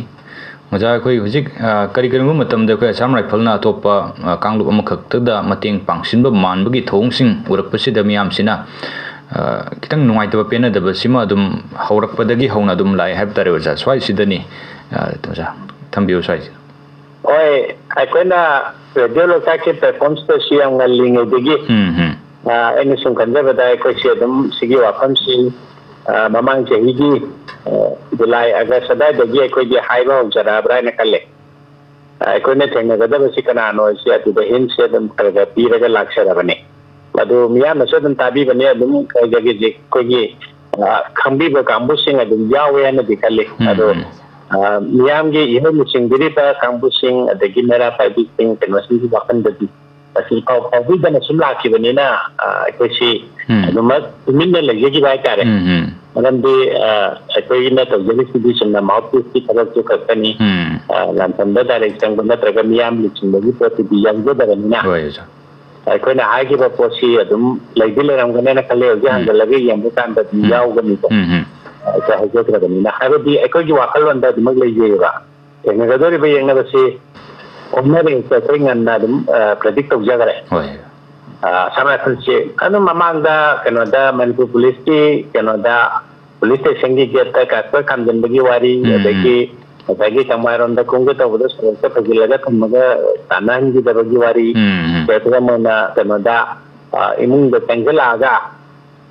ꯑꯣꯖꯥ, ꯑꯩꯈꯣꯏ ꯍꯧꯖꯤꯛ, ꯑ, ꯀꯔꯤ ꯀꯔꯤꯒꯨꯝꯕ ꯃꯇꯝꯗ ꯑꯩꯈꯣꯏ Assam Rifle-ꯅ ꯑꯇꯣꯞꯄ, ꯑ, ꯀꯥꯡꯂꯨꯞ ꯑꯃꯈꯛꯇꯗ ꯃꯇꯦꯡ ꯄꯥꯡꯁꯤꯟꯕ ꯃꯥꯟꯕꯒꯤ ꯊꯧꯑꯣꯡꯁꯤꯡ ꯎꯔꯛꯄꯁꯤꯗ ꯃꯤꯌꯥꯝꯁꯤꯅ, ꯑ, ꯈꯤꯇꯪ ꯅꯨꯡꯉꯥꯏꯇꯕ ꯄꯦꯟꯅꯗꯕꯁꯤꯃ ꯑꯗꯨꯝ ꯍꯧꯔꯛꯄꯗꯒꯤ ꯍꯧꯅ ꯑꯗꯨꯝ ꯂꯥꯛꯑꯦ ꯍꯥꯏꯕ ꯇꯥꯔꯦ ꯑꯣꯖꯥ꯫ ꯁ꯭ꯋꯥꯏꯁꯤꯗꯅꯤ, ꯑ, ꯑꯣꯖꯥ, ꯊꯝꯕꯤꯌꯨ ꯁ꯭ꯋꯥꯏꯁꯤꯗ꯫ ꯍꯣꯏ, ꯑꯩꯈꯣꯏꯅ ꯔꯦꯗꯤꯑꯣ ꯂꯣꯛꯇꯥꯛꯀꯤ platform-ꯁꯤꯗꯁꯨ ꯌꯥꯝ ꯉꯜꯂꯤꯉꯩꯗꯒꯤ, ꯎꯝ, ꯎꯝ꯫ ꯑ, ꯑꯩꯅ ꯁꯨꯝ ꯈꯟꯖꯕꯗ ꯑꯩꯈꯣꯏꯁꯦ ꯑꯗꯨꯝ ꯁꯤꯒꯤ ꯋꯥꯐꯝꯁꯤ, ꯑ, ꯃꯃꯥꯡ ꯆꯍꯤꯒꯤ, ꯑ, ꯖꯨꯂꯥꯏ, ꯑꯥꯒꯁ ꯑꯗꯨꯋꯥꯏꯗꯒꯤ ꯑꯩꯈꯣꯏꯒꯤ ꯍꯥꯏꯕ ꯍꯧꯖꯔꯛꯑꯕ꯭ꯔꯥ ꯍꯥꯏꯅ ꯈꯜꯂꯦ꯫ ꯑ, ꯑꯩꯈꯣꯏꯅ ꯊꯦꯡꯅꯒꯗꯕꯁꯤ ꯀꯅꯥꯅꯣ ꯍꯥꯏꯁꯤ ꯑꯗꯨꯗ hint-ꯁꯦ ꯑꯗꯨꯝ ꯈꯔ ꯈꯔ ꯄꯤꯔꯒ ꯂꯥꯛꯆꯔꯕꯅꯦ꯫ ꯑꯗꯨ ꯃꯤꯌꯥꯝꯅꯁꯨ ꯑꯗꯨꯝ ꯇꯥꯕꯤꯕꯅꯦ, ꯑꯗꯨꯝ ꯀꯩꯗꯒꯤꯗꯤ ꯑꯩꯈꯣꯏꯒꯤ, ꯑ, ꯈꯪꯕꯤꯕ ꯀꯥꯡꯕꯨꯁꯤꯡ ꯑꯗꯨꯝ ꯌꯥꯎꯋꯦ ꯍꯥꯏꯅꯗꯤ ꯈꯜꯂꯤ꯫ ꯎꯝ, ꯑꯗꯣ, ꯎꯝ꯫ ꯑ, ꯃꯤꯌꯥꯝꯒꯤ ꯏꯍꯧ ꯂꯨꯆꯤꯡꯕꯤꯔꯤꯕ ꯀꯥꯡꯕꯨꯁꯤꯡ, ꯑꯗꯒꯤ ꯃꯩꯔꯥ ꯄꯥꯏꯕꯤꯁꯤꯡ, ꯀꯩꯅꯣꯁꯤꯡꯒꯤ ꯋꯥꯈꯜꯗꯗꯤ ꯃꯁꯤ ꯐꯥꯎ-, ꯐꯥꯎꯕꯤꯗꯅ ꯁꯨꯝ ꯂꯥꯛꯈꯤꯕꯅꯤꯅ, ꯑ, ꯑꯩꯈꯣꯏꯁꯤ ꯎꯝ꯫ ꯑꯗꯨꯃꯛ ꯇꯨꯃꯤꯟꯅ ꯂꯩꯖꯈꯤꯕ ꯍꯥꯏꯇꯥꯔꯦ꯫ ꯎꯝ, ꯎꯝ꯫ ꯃꯔꯝꯗꯤ, ꯑ, ꯑꯩꯈꯣꯏꯅ ꯇꯧꯖꯔꯤꯁꯤꯗꯤ ꯆꯨꯝꯅ mouthpiece-ꯀꯤ ꯊꯕꯛꯇꯨ ꯈꯛꯇꯅꯤ꯫ ꯎꯝ꯫ ꯑ, ꯂꯥꯟꯐꯝꯗ direct ꯆꯪꯕ ꯅꯠꯇ꯭ꯔꯒ ꯃꯤꯌꯥꯝ ꯂꯨꯆꯤꯡꯕꯒꯤ ꯄꯣꯠꯇꯨꯗꯤ ꯌꯥꯎꯖꯗꯕꯅꯤꯅ꯫ ꯍꯣꯏ, ꯑꯣꯖꯥ꯫ ꯑꯩꯈꯣꯏꯅ ꯍꯥꯏꯈꯤꯕ ꯄꯣꯠꯁꯤ ꯑꯗꯨꯝ ꯂꯩꯗꯤ ꯂꯩꯔꯝꯒꯅꯦꯅ ꯈꯜꯂꯦ꯫ ꯍꯧꯖꯤꯛ ꯎꯝ꯫ ꯍꯟꯖꯤꯜꯂꯒ ꯌꯦꯡꯕ ꯀꯥꯟꯗꯗꯤ ꯎꯝ꯫ ꯌꯥꯎꯒꯅꯤꯀꯣ꯫ ꯎꯝ, ꯎꯝ꯫ ꯑꯩꯈꯣꯏ ꯍꯥꯏꯖꯈ꯭ꯔꯕꯅꯤꯅ꯫ ꯍꯥꯏꯕꯗꯤ ꯑꯩꯈꯣꯏꯒꯤ ꯋꯥꯈꯜꯂꯣꯟꯗ ꯑꯗꯨꯃꯛ ꯂꯩꯖꯩꯑꯕ꯫ ꯊꯦꯡꯅꯒꯗꯧꯔꯤꯕ ꯌꯦꯛꯅꯕꯁꯤ ꯍꯣꯠꯅꯔꯤꯉꯩꯗ ꯑꯩꯈꯣꯏ ꯉꯟꯅ ꯑꯗꯨꯝ, ꯑ, predict ꯇꯧꯖꯈ꯭ꯔꯦ꯫ ꯍꯣꯏ꯫ ꯑ, Assam Rifles-ꯁꯤ ꯑꯗꯨꯝ ꯃꯃꯥꯡꯗ ꯀꯩꯅꯣꯗ ꯃꯅꯤꯄꯨꯔ ꯄꯨꯂꯤꯁꯀꯤ ꯀꯩꯅꯣꯗ ꯄꯨꯂꯤꯁ ꯁ꯭ꯇꯦꯁꯟꯒꯤ ꯒꯦꯠꯇ ꯀꯥꯁꯄꯔ ꯈꯥꯝꯖꯤꯟꯕꯒꯤ ꯋꯥꯔꯤ, ꯎꯝ꯫ ꯑꯗꯒꯤ ꯉꯁꯥꯏꯒꯤ ꯀꯪꯕꯥꯔꯣꯝꯗ ꯀꯨꯝꯒꯦ ꯇꯧꯕꯗ ꯁꯣꯔꯣꯛꯇ ꯐꯩꯖꯤꯜꯂꯒ ꯊꯝꯃꯒ ꯇꯥꯟꯅꯍꯟꯈꯤꯗꯕꯒꯤ ꯋꯥꯔꯤ, ꯎꯝ, ꯎꯝ꯫ ꯀꯌꯥ ꯑꯃꯅ ꯀꯩꯅꯣꯗ, ꯑ, ꯏꯃꯨꯡꯗ ꯆꯪꯁꯤꯜꯂꯛꯑꯒ,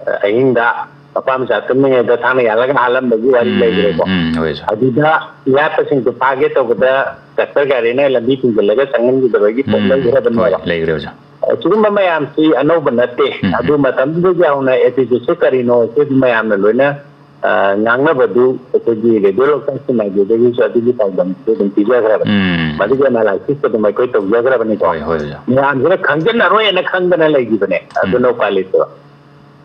ꯑ, ꯑꯍꯤꯡꯗ ꯃꯄꯥ ꯃꯆꯥ ꯇꯨꯝꯃꯤꯉꯩꯗ ꯊꯥꯡꯅ ꯌꯥꯜꯂꯒ ꯍꯥꯜꯂꯝꯕꯒꯤ ꯋꯥꯔꯤ ꯎꯝ, ꯂꯩꯈ꯭ꯔꯦꯀꯣ꯫ ꯎꯝ, ꯎꯝ, ꯍꯣꯏ, ꯁꯥꯔ꯫ ꯑꯗꯨꯗ ꯌꯥꯠꯄꯁꯤꯡꯗꯣ ꯐꯥꯒꯦ ꯇꯧꯕꯗ ꯇ꯭ꯔꯦꯛꯇꯔ ꯒꯥꯔꯤꯅ ꯂꯝꯕꯤ ꯊꯤꯡꯖꯤꯜꯂꯒ ꯆꯪꯍꯟꯈꯤꯗꯕꯒꯤ ꯄꯣꯠ ꯎꯝ, ꯂꯩꯈ꯭ꯔꯕꯅꯦꯕ꯫ ꯍꯣꯏ, ꯂꯩꯈ꯭ꯔꯦ, ꯑꯣꯖꯥ꯫ ꯑ, ꯁꯤꯒꯨꯝꯕ ꯃꯌꯥꯝꯁꯤ ꯑꯅꯧꯕ ꯅꯠꯇꯦ꯫ ꯎꯝ, ꯎꯝ꯫ ꯑꯗꯨ ꯃꯇꯝꯗꯨꯗꯒꯤ ꯍꯧꯅ attitude-ꯁꯦ ꯀꯔꯤꯅꯣ ꯍꯥꯏꯕꯁꯤ ꯃꯌꯥꯝꯅ ꯂꯣꯏꯅ ꯑ, ꯉꯥꯡꯅꯕꯗꯨ ꯑꯩꯈꯣꯏꯒꯤ ꯔꯦꯗꯤꯑꯣ ꯂꯣꯛꯇꯥꯛꯀꯤ ꯃꯥꯏꯀꯩꯗꯒꯤꯁꯨ ꯑꯗꯨꯒꯤ ꯄꯥꯎꯗꯝꯗꯨꯁꯨ ꯑꯗꯨꯝ ꯄꯤꯖꯈ꯭ꯔꯕꯅꯤ꯫ ꯎꯝ꯫ ꯃꯗꯨꯒꯤ ꯑꯦꯅꯥꯂꯥꯏꯁꯤꯁ ꯑꯗꯨꯝ ꯑꯩꯈꯣꯏ ꯇꯧꯖꯈ꯭ꯔꯕꯅꯤꯀꯣ꯫ ꯍꯣꯏ, ꯍꯣꯏ, ꯑꯣꯖꯥ꯫ ꯃꯌꯥꯝꯁꯤꯅ ꯈꯪꯖꯟꯅꯔꯣꯏꯅ ꯈꯪꯗꯅ ꯂꯩꯈꯤꯕꯅꯦ꯫ ꯑꯗꯨꯅ ꯎꯝ꯫ ꯎꯄꯥꯏ ꯂꯩꯇꯕ꯫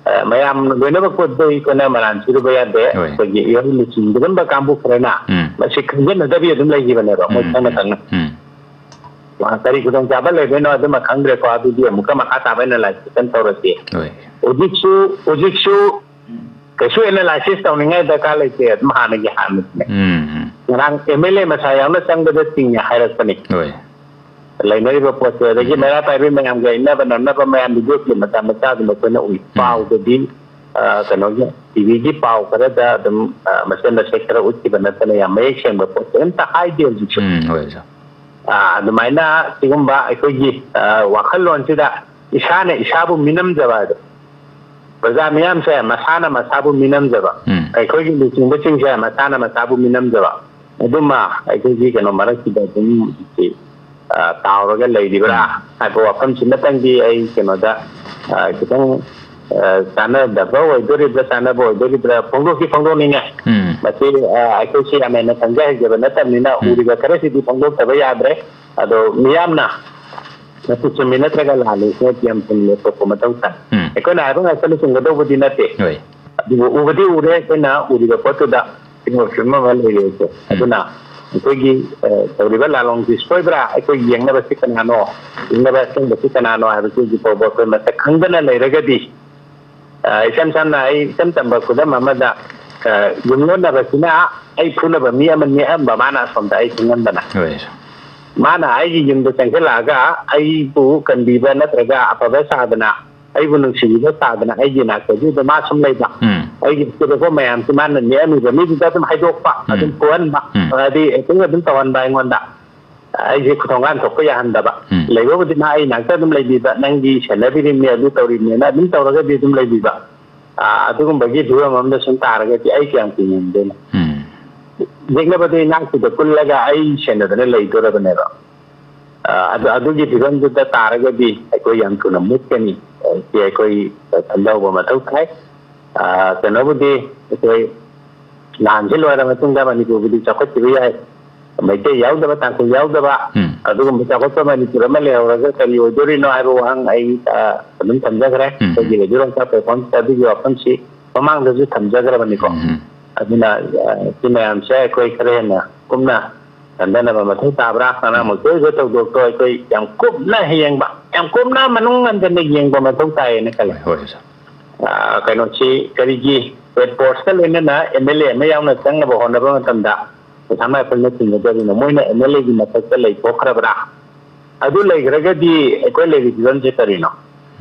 ꯑ, ꯃꯌꯥꯝ ꯂꯣꯏꯅꯃꯛ ꯄꯣꯠꯇꯣ ꯑꯩꯈꯣꯏꯅ ꯃꯔꯥꯟ ꯁꯤꯔꯨꯕ ꯌꯥꯗꯦ꯫ ꯍꯣꯏ꯫ ꯑꯩꯈꯣꯏꯒꯤ ꯏꯍꯧ ꯂꯨꯆꯤꯡꯕꯒꯨꯝꯕ ꯀꯥꯡꯕꯨ ꯈꯔꯅ ꯎꯝ꯫ ꯃꯁꯤ ꯈꯪꯖꯟꯅꯗꯕꯤ ꯑꯗꯨꯝ ꯂꯩꯈꯤꯕꯅꯦꯕ, ꯃꯣꯏ ꯎꯝ, ꯈꯪꯅ ꯎꯝ, ꯈꯪꯅ꯫ ꯎꯝ꯫ ꯋꯥ-, ꯀꯔꯤ ꯈꯨꯗꯣꯡꯆꯥꯕ ꯂꯩꯕꯩꯅꯣ ꯑꯗꯨꯃ ꯈꯪꯗ꯭ꯔꯦꯀꯣ, ꯑꯗꯨꯗꯤ ꯑꯃꯨꯛꯀ ꯃꯈꯥ ꯇꯥꯕ ꯑꯦꯅꯥꯂꯥꯏꯁꯤꯁ ꯇꯧꯔꯁꯤ꯫ ꯍꯣꯏ꯫ ꯍꯧꯖꯤꯛꯁꯨ, ꯍꯧꯖꯤꯛꯁꯨ ꯀꯩꯁꯨ ꯑꯦꯅꯥꯂꯥꯏꯁꯤꯁ ꯇꯧꯅꯤꯡꯉꯥꯏ ꯗꯔꯀꯥꯔ ꯂꯩꯇꯦ, ꯑꯗꯨꯝ ꯍꯥꯟꯅꯒꯤ ꯍꯥꯟꯅꯗꯨꯅꯦ꯫ ꯎꯝ, ꯎꯝ꯫ ꯉꯔꯥꯡ ꯑꯦꯝ ꯑꯦꯜ ꯑꯦ ꯃꯁꯥ ꯌꯥꯎꯅ ꯆꯪꯕꯗ ꯆꯤꯡꯉꯦ ꯍꯥꯏꯔꯛꯄꯅꯤ꯫ ꯍꯣꯏ꯫ ꯂꯩꯅꯔꯤꯕ ꯄꯣꯠꯁꯦ, ꯑꯗꯒꯤ ꯎꯝ꯫ ꯃꯩꯔꯥ ꯄꯥꯏꯕꯤ ꯃꯌꯥꯝꯒ ꯏꯟꯅꯕ ꯅꯝꯅꯕ ꯃꯌꯥꯝ ꯚꯤꯗꯤꯑꯣ ꯀ꯭ꯂꯤꯞ ꯃꯆꯥ ꯃꯆꯥ ꯑꯗꯨꯝ ꯑꯩꯈꯣꯏꯅ ꯎꯏ꯫ ꯎꯝ꯫ ꯄꯥꯎꯗꯗꯤ, ꯑ, ꯀꯩꯅꯣꯒꯤ ꯇꯤ ꯚꯤꯒꯤ ꯄꯥꯎ ꯈꯔꯗ ꯑꯗꯨꯝ, ꯑ, ꯃꯆꯦꯠ ꯃꯆꯦꯠ ꯈꯔ ꯎꯠꯈꯤꯕ ꯅꯠꯇꯅ ꯌꯥꯝ ꯃꯌꯦꯛ ꯁꯦꯡꯕ ꯄꯣꯠꯁꯦ ꯑꯝꯇ ꯍꯥꯏꯗꯦ ꯍꯧꯖꯤꯛꯁꯨ꯫ ꯎꯝ, ꯍꯣꯏ, ꯑꯣꯖꯥ꯫ ꯑ, ꯑꯗꯨꯃꯥꯏꯅ ꯁꯤꯒꯨꯝꯕ ꯑꯩꯈꯣꯏꯒꯤ, ꯑ, ꯋꯥꯈꯜꯂꯣꯟꯁꯤꯗ ꯏꯁꯥꯅ ꯏꯁꯥꯕꯨ ꯃꯤꯅꯝꯖꯕ ꯍꯥꯏꯗꯣ, ꯄ꯭ꯔꯖꯥ ꯃꯤꯌꯥꯝꯁꯦ ꯃꯁꯥꯅ ꯃꯁꯥꯕꯨ ꯃꯤꯅꯝꯖꯕ, ꯎꯝ꯫ ꯑꯩꯈꯣꯏꯒꯤ ꯂꯨꯆꯤꯡꯕꯁꯤꯡꯁꯦ ꯃꯁꯥꯅ ꯃꯁꯥꯕꯨ ꯃꯤꯅꯝꯖꯕ, ꯑꯗꯨꯃ ꯑꯩꯈꯣꯏꯒꯤ ꯀꯩꯅꯣ ꯃꯔꯛꯁꯤꯗ ꯑꯗꯨꯝ ꯍꯧꯖꯤꯛ, ꯑ, ꯇꯥꯎꯔꯒ ꯂꯩꯔꯤꯕ꯭ꯔꯥ ꯎꯝ꯫ ꯍꯥꯏꯕ ꯋꯥꯐꯝꯁꯤꯃꯇꯪꯗꯤ ꯑꯩ ꯀꯩꯅꯣꯗ, ꯑ, ꯈꯤꯇꯪ, ꯑ, ꯆꯥꯟꯅꯗꯕ ꯑꯣꯏꯗꯣꯔꯤꯕ꯭ꯔꯥ, ꯆꯥꯟꯅꯕ ꯑꯣꯏꯗꯣꯔꯤꯕ꯭ꯔꯥ ꯐꯣꯡꯗꯣꯛꯇꯤ ꯐꯣꯡꯗꯣꯛꯅꯤꯡꯉꯦ꯫ ꯎꯝ꯫ ꯃꯁꯤ, ꯑ, ꯑꯩꯈꯣꯏꯁꯤ ꯌꯥꯝ ꯍꯦꯟꯅ ꯈꯪꯖ ꯍꯩꯖꯕ ꯅꯠꯇꯕꯅꯤꯅ, ꯎꯝ꯫ ꯎꯔꯤꯕ ꯈꯔꯁꯤꯗꯤ ꯐꯣꯡꯗꯣꯛꯇꯕ ꯌꯥꯗ꯭ꯔꯦ꯫ ꯑꯗꯣ ꯃꯤꯌꯥꯝꯅ ꯃꯁꯤ ꯆꯨꯝꯃꯤ ꯅꯠꯇ꯭ꯔꯒ ꯂꯥꯜꯂꯤ ꯁꯤꯅ ꯌꯥꯝ ꯊꯨꯅ ꯂꯦꯞꯊꯣꯛꯄ ꯃꯊꯧ ꯇꯥꯏ꯫ ꯎꯝ꯫ ꯑꯩꯈꯣꯏꯅ ꯍꯥꯏꯕ ꯉꯥꯛꯇꯅ ꯆꯨꯝꯒꯗꯧꯕꯗꯤ ꯅꯠꯇꯦ꯫ ꯍꯣꯏ꯫ ꯑꯗꯨꯕꯨ ꯎꯕꯗꯤ ꯎꯔꯦ, ꯑꯩꯈꯣꯏꯅ ꯎꯔꯤꯕ ꯄꯣꯠꯇꯨꯗ ꯐꯤꯕꯝ ꯐꯤꯕꯝ ꯑꯃ ꯂꯩꯔꯦ ꯑꯩꯁꯦ꯫ ꯎꯝ꯫ ꯑꯗꯨꯅ ꯑꯩꯈꯣꯏꯒꯤ, ꯑ, ꯇꯧꯔꯤꯕ ꯂꯥꯂꯣꯡꯁꯤ ꯁꯣꯏꯕ꯭ꯔꯥ? ꯑꯩꯈꯣꯏ ꯌꯦꯡꯅꯕꯁꯤ ꯀꯅꯥꯅꯣ? ꯌꯦꯡꯅꯕ ꯑꯁꯦꯡꯕꯁꯤ ꯀꯅꯥꯅꯣ ꯍꯥꯏꯕꯁꯤ ꯍꯧꯖꯤꯛ ꯐꯥꯎꯕ ꯑꯩꯈꯣꯏ ꯃꯁꯛ ꯈꯪꯗꯅ ꯂꯩꯔꯒꯗꯤ, ꯑ, ꯏꯁꯝ ꯁꯝꯅ ꯑꯩ ꯏꯆꯝ ꯆꯝꯕ ꯈꯨꯗꯝ ꯑꯃꯗ, ꯑ, ꯌꯨꯝꯂꯣꯟꯅꯕꯁꯤꯅ ꯑꯩ ꯐꯨꯅꯕ ꯃꯤ ꯑꯃ ꯅꯦꯛꯑꯝꯕ, ꯃꯥꯅ ꯑꯁꯣꯝꯗ ꯑꯩ ꯈꯪꯍꯟꯗꯅ꯫ ꯍꯣꯏ꯫ ꯃꯥꯅ ꯑꯩꯒꯤ ꯌꯨꯝꯗ ꯆꯪꯁꯤꯜꯂꯛꯑꯒ ꯑꯩꯕꯨ ꯀꯟꯕꯤꯕ ꯅꯠꯇ꯭ꯔꯒ ꯑꯐꯕ ꯁꯥꯗꯅ, ꯑꯩꯕꯨ ꯅꯨꯡꯁꯤꯕꯤꯕ ꯁꯥꯗꯅ ꯑꯩꯒꯤ ꯏꯅꯥꯛꯇ ꯑꯗꯨꯗ ꯃꯥ ꯁꯨꯝ ꯂꯩꯕ꯫ ꯎꯝ꯫ ꯑꯩꯒꯤ ꯐꯨꯔꯛꯄ ꯃꯌꯥꯝꯁꯤ ꯃꯥꯅ ꯅꯦꯛꯑꯝꯃꯤꯕ ꯃꯤꯗꯨꯗ ꯑꯗꯨꯝ ꯍꯥꯏꯗꯣꯛꯄ, ꯎꯝ꯫ ꯑꯗꯨꯝ ꯐꯨꯍꯟꯕ, ꯎꯝ꯫ ꯍꯥꯏꯗꯤ ꯑꯦꯛꯇꯤꯡ ꯑꯗꯨꯝ ꯇꯧꯍꯟꯕ ꯑꯩꯉꯣꯟꯗ꯫ ꯑꯩꯁꯦ ꯊꯣꯡꯒꯥꯟ ꯊꯣꯛꯄ ꯌꯥꯍꯟꯗꯕ꯫ ꯎꯝ꯫ ꯂꯩꯕꯕꯨꯗꯤ ꯃꯥ ꯑꯩ ꯅꯥꯛꯇ ꯑꯗꯨꯝ ꯂꯩꯕꯤꯕ, "ꯅꯪꯒꯤ ꯁꯦꯟꯅꯕꯤꯔꯤꯕꯅꯤ, ꯑꯗꯨ ꯇꯧꯔꯤꯕꯅꯤꯅ" ꯑꯗꯨꯝ ꯇꯧꯔꯒꯗꯤ ꯑꯗꯨꯝ ꯂꯩꯕꯤꯕ꯫ ꯑꯥ, ꯑꯗꯨꯒꯨꯝꯕꯒꯤ ꯐꯤꯕꯝ ꯑꯃꯗ ꯁꯨꯝ ꯇꯥꯔꯒꯗꯤ ꯑꯩ ꯀꯌꯥꯝ ꯀꯨꯏꯅ ꯍꯤꯡꯗꯣꯏꯅꯣ? ꯎꯝ꯫ ꯌꯦꯛꯅꯕꯗꯨ ꯏꯅꯥꯛꯇꯨꯗ ꯄꯨꯜꯂꯒ ꯑꯩ ꯁꯦꯟꯅꯗꯅ ꯂꯩꯗꯣꯔꯕꯅꯦꯕ꯫ ꯑꯥ, ꯑꯗꯨ, ꯑꯗꯨꯒꯤ ꯐꯤꯕꯝꯗꯨꯗ ꯇꯥꯔꯒꯗꯤ ꯑꯩꯈꯣꯏ ꯌꯥꯝ ꯊꯨꯅ ꯃꯨꯠꯀꯅꯤ꯫ ꯑꯥ, ꯁꯤ ꯑꯩꯈꯣꯏ ꯈꯟꯊꯍꯧꯕ ꯃꯊꯧ ꯇꯥꯏ꯫ ꯑ, ꯀꯩꯅꯣꯕꯨꯗꯤ ꯑꯩꯈꯣꯏ ꯂꯥꯟꯁꯤ ꯂꯣꯏꯔ ꯃꯇꯨꯡꯗ ꯃꯅꯤꯄꯨꯔꯕꯨꯗꯤ ꯆꯥꯎꯈꯠꯈꯤꯕ ꯌꯥꯏ, ꯃꯩꯇꯩ ꯌꯥꯎꯗꯕ, ꯇꯥꯡꯈꯨꯜ ꯌꯥꯎꯗꯕ, ꯎꯝ꯫ ꯑꯗꯨꯒꯨꯝꯕ ꯆꯥꯎꯈꯠꯄ ꯃꯅꯤꯄꯨꯔ ꯑꯃ ꯂꯩꯍꯧꯔꯒ ꯀꯔꯤ ꯑꯣꯏꯗꯣꯔꯤꯅꯣ ꯍꯥꯏꯕ ꯋꯥꯍꯪ ꯑꯩ, ꯑ, ꯑꯗꯨꯝ ꯊꯝꯖꯈ꯭ꯔꯦ꯫ ꯎꯝ꯫ ꯑꯩꯈꯣꯏꯒꯤ ꯔꯦꯗꯤꯑꯣ ꯂꯣꯟꯆꯥ ꯄ꯭ꯂꯦꯠꯐꯣꯝꯁꯤꯗ ꯑꯗꯨꯒꯤ ꯋꯥꯐꯝꯁꯤ ꯃꯃꯥꯡꯗꯁꯨ ꯊꯝꯖꯈ꯭ꯔꯕꯅꯤꯀꯣ꯫ ꯎꯝ꯫ ꯑꯗꯨꯅ, ꯑ, ꯁꯤ ꯃꯌꯥꯝꯁꯦ ꯑꯩꯈꯣꯏ ꯈꯔ ꯍꯦꯟꯅ ꯀꯨꯞꯅ ꯈꯟꯊꯅꯕ ꯃꯊꯧ ꯇꯥꯕ꯭ꯔꯥ? ꯉꯔꯥꯡꯃꯛꯇ ꯑꯣꯏꯕ ꯊꯧꯗꯣꯛꯇꯣ ꯑꯩꯈꯣꯏ ꯌꯥꯝ ꯀꯨꯞꯅ ꯌꯦꯡꯕ, ꯌꯥꯝ ꯀꯨꯞꯅ ꯃꯅꯨꯡ ꯍꯟꯖꯟꯅ ꯌꯦꯡꯕ ꯃꯊꯧ ꯇꯥꯏꯌꯦꯅ ꯈꯜꯂꯦ꯫ ꯍꯣꯏ, ꯍꯣꯏ, ꯑꯣꯖꯥ꯫ ꯑ, ꯀꯩꯅꯣꯁꯤ ꯀꯔꯤꯒꯤ ꯔꯦꯗ ꯀ꯭ꯔꯣꯁꯀ ꯂꯣꯏꯅꯅ ꯑꯦꯝ ꯑꯦꯜ ꯑꯦ ꯑꯃ ꯌꯥꯎꯅ ꯆꯪꯅꯕ ꯍꯣꯠꯅꯕ ꯃꯇꯝꯗ ꯄꯩꯁꯥ ꯃꯥꯏꯐꯝꯅ ꯆꯤꯡꯒꯗꯧꯔꯤꯅꯣ? ꯃꯣꯏꯅ ꯑꯦꯝ ꯑꯦꯜ ꯑꯦꯒꯤ ꯃꯊꯛꯇ ꯂꯩꯊꯣꯛꯈ꯭ꯔꯕ꯭ꯔꯥ? ꯑꯗꯨ ꯂꯩꯈ꯭ꯔꯒꯗꯤ ꯑꯩꯈꯣꯏ ꯂꯩꯔꯤ ꯐꯤꯕꯝꯁꯦ ꯀꯔꯤꯅꯣ?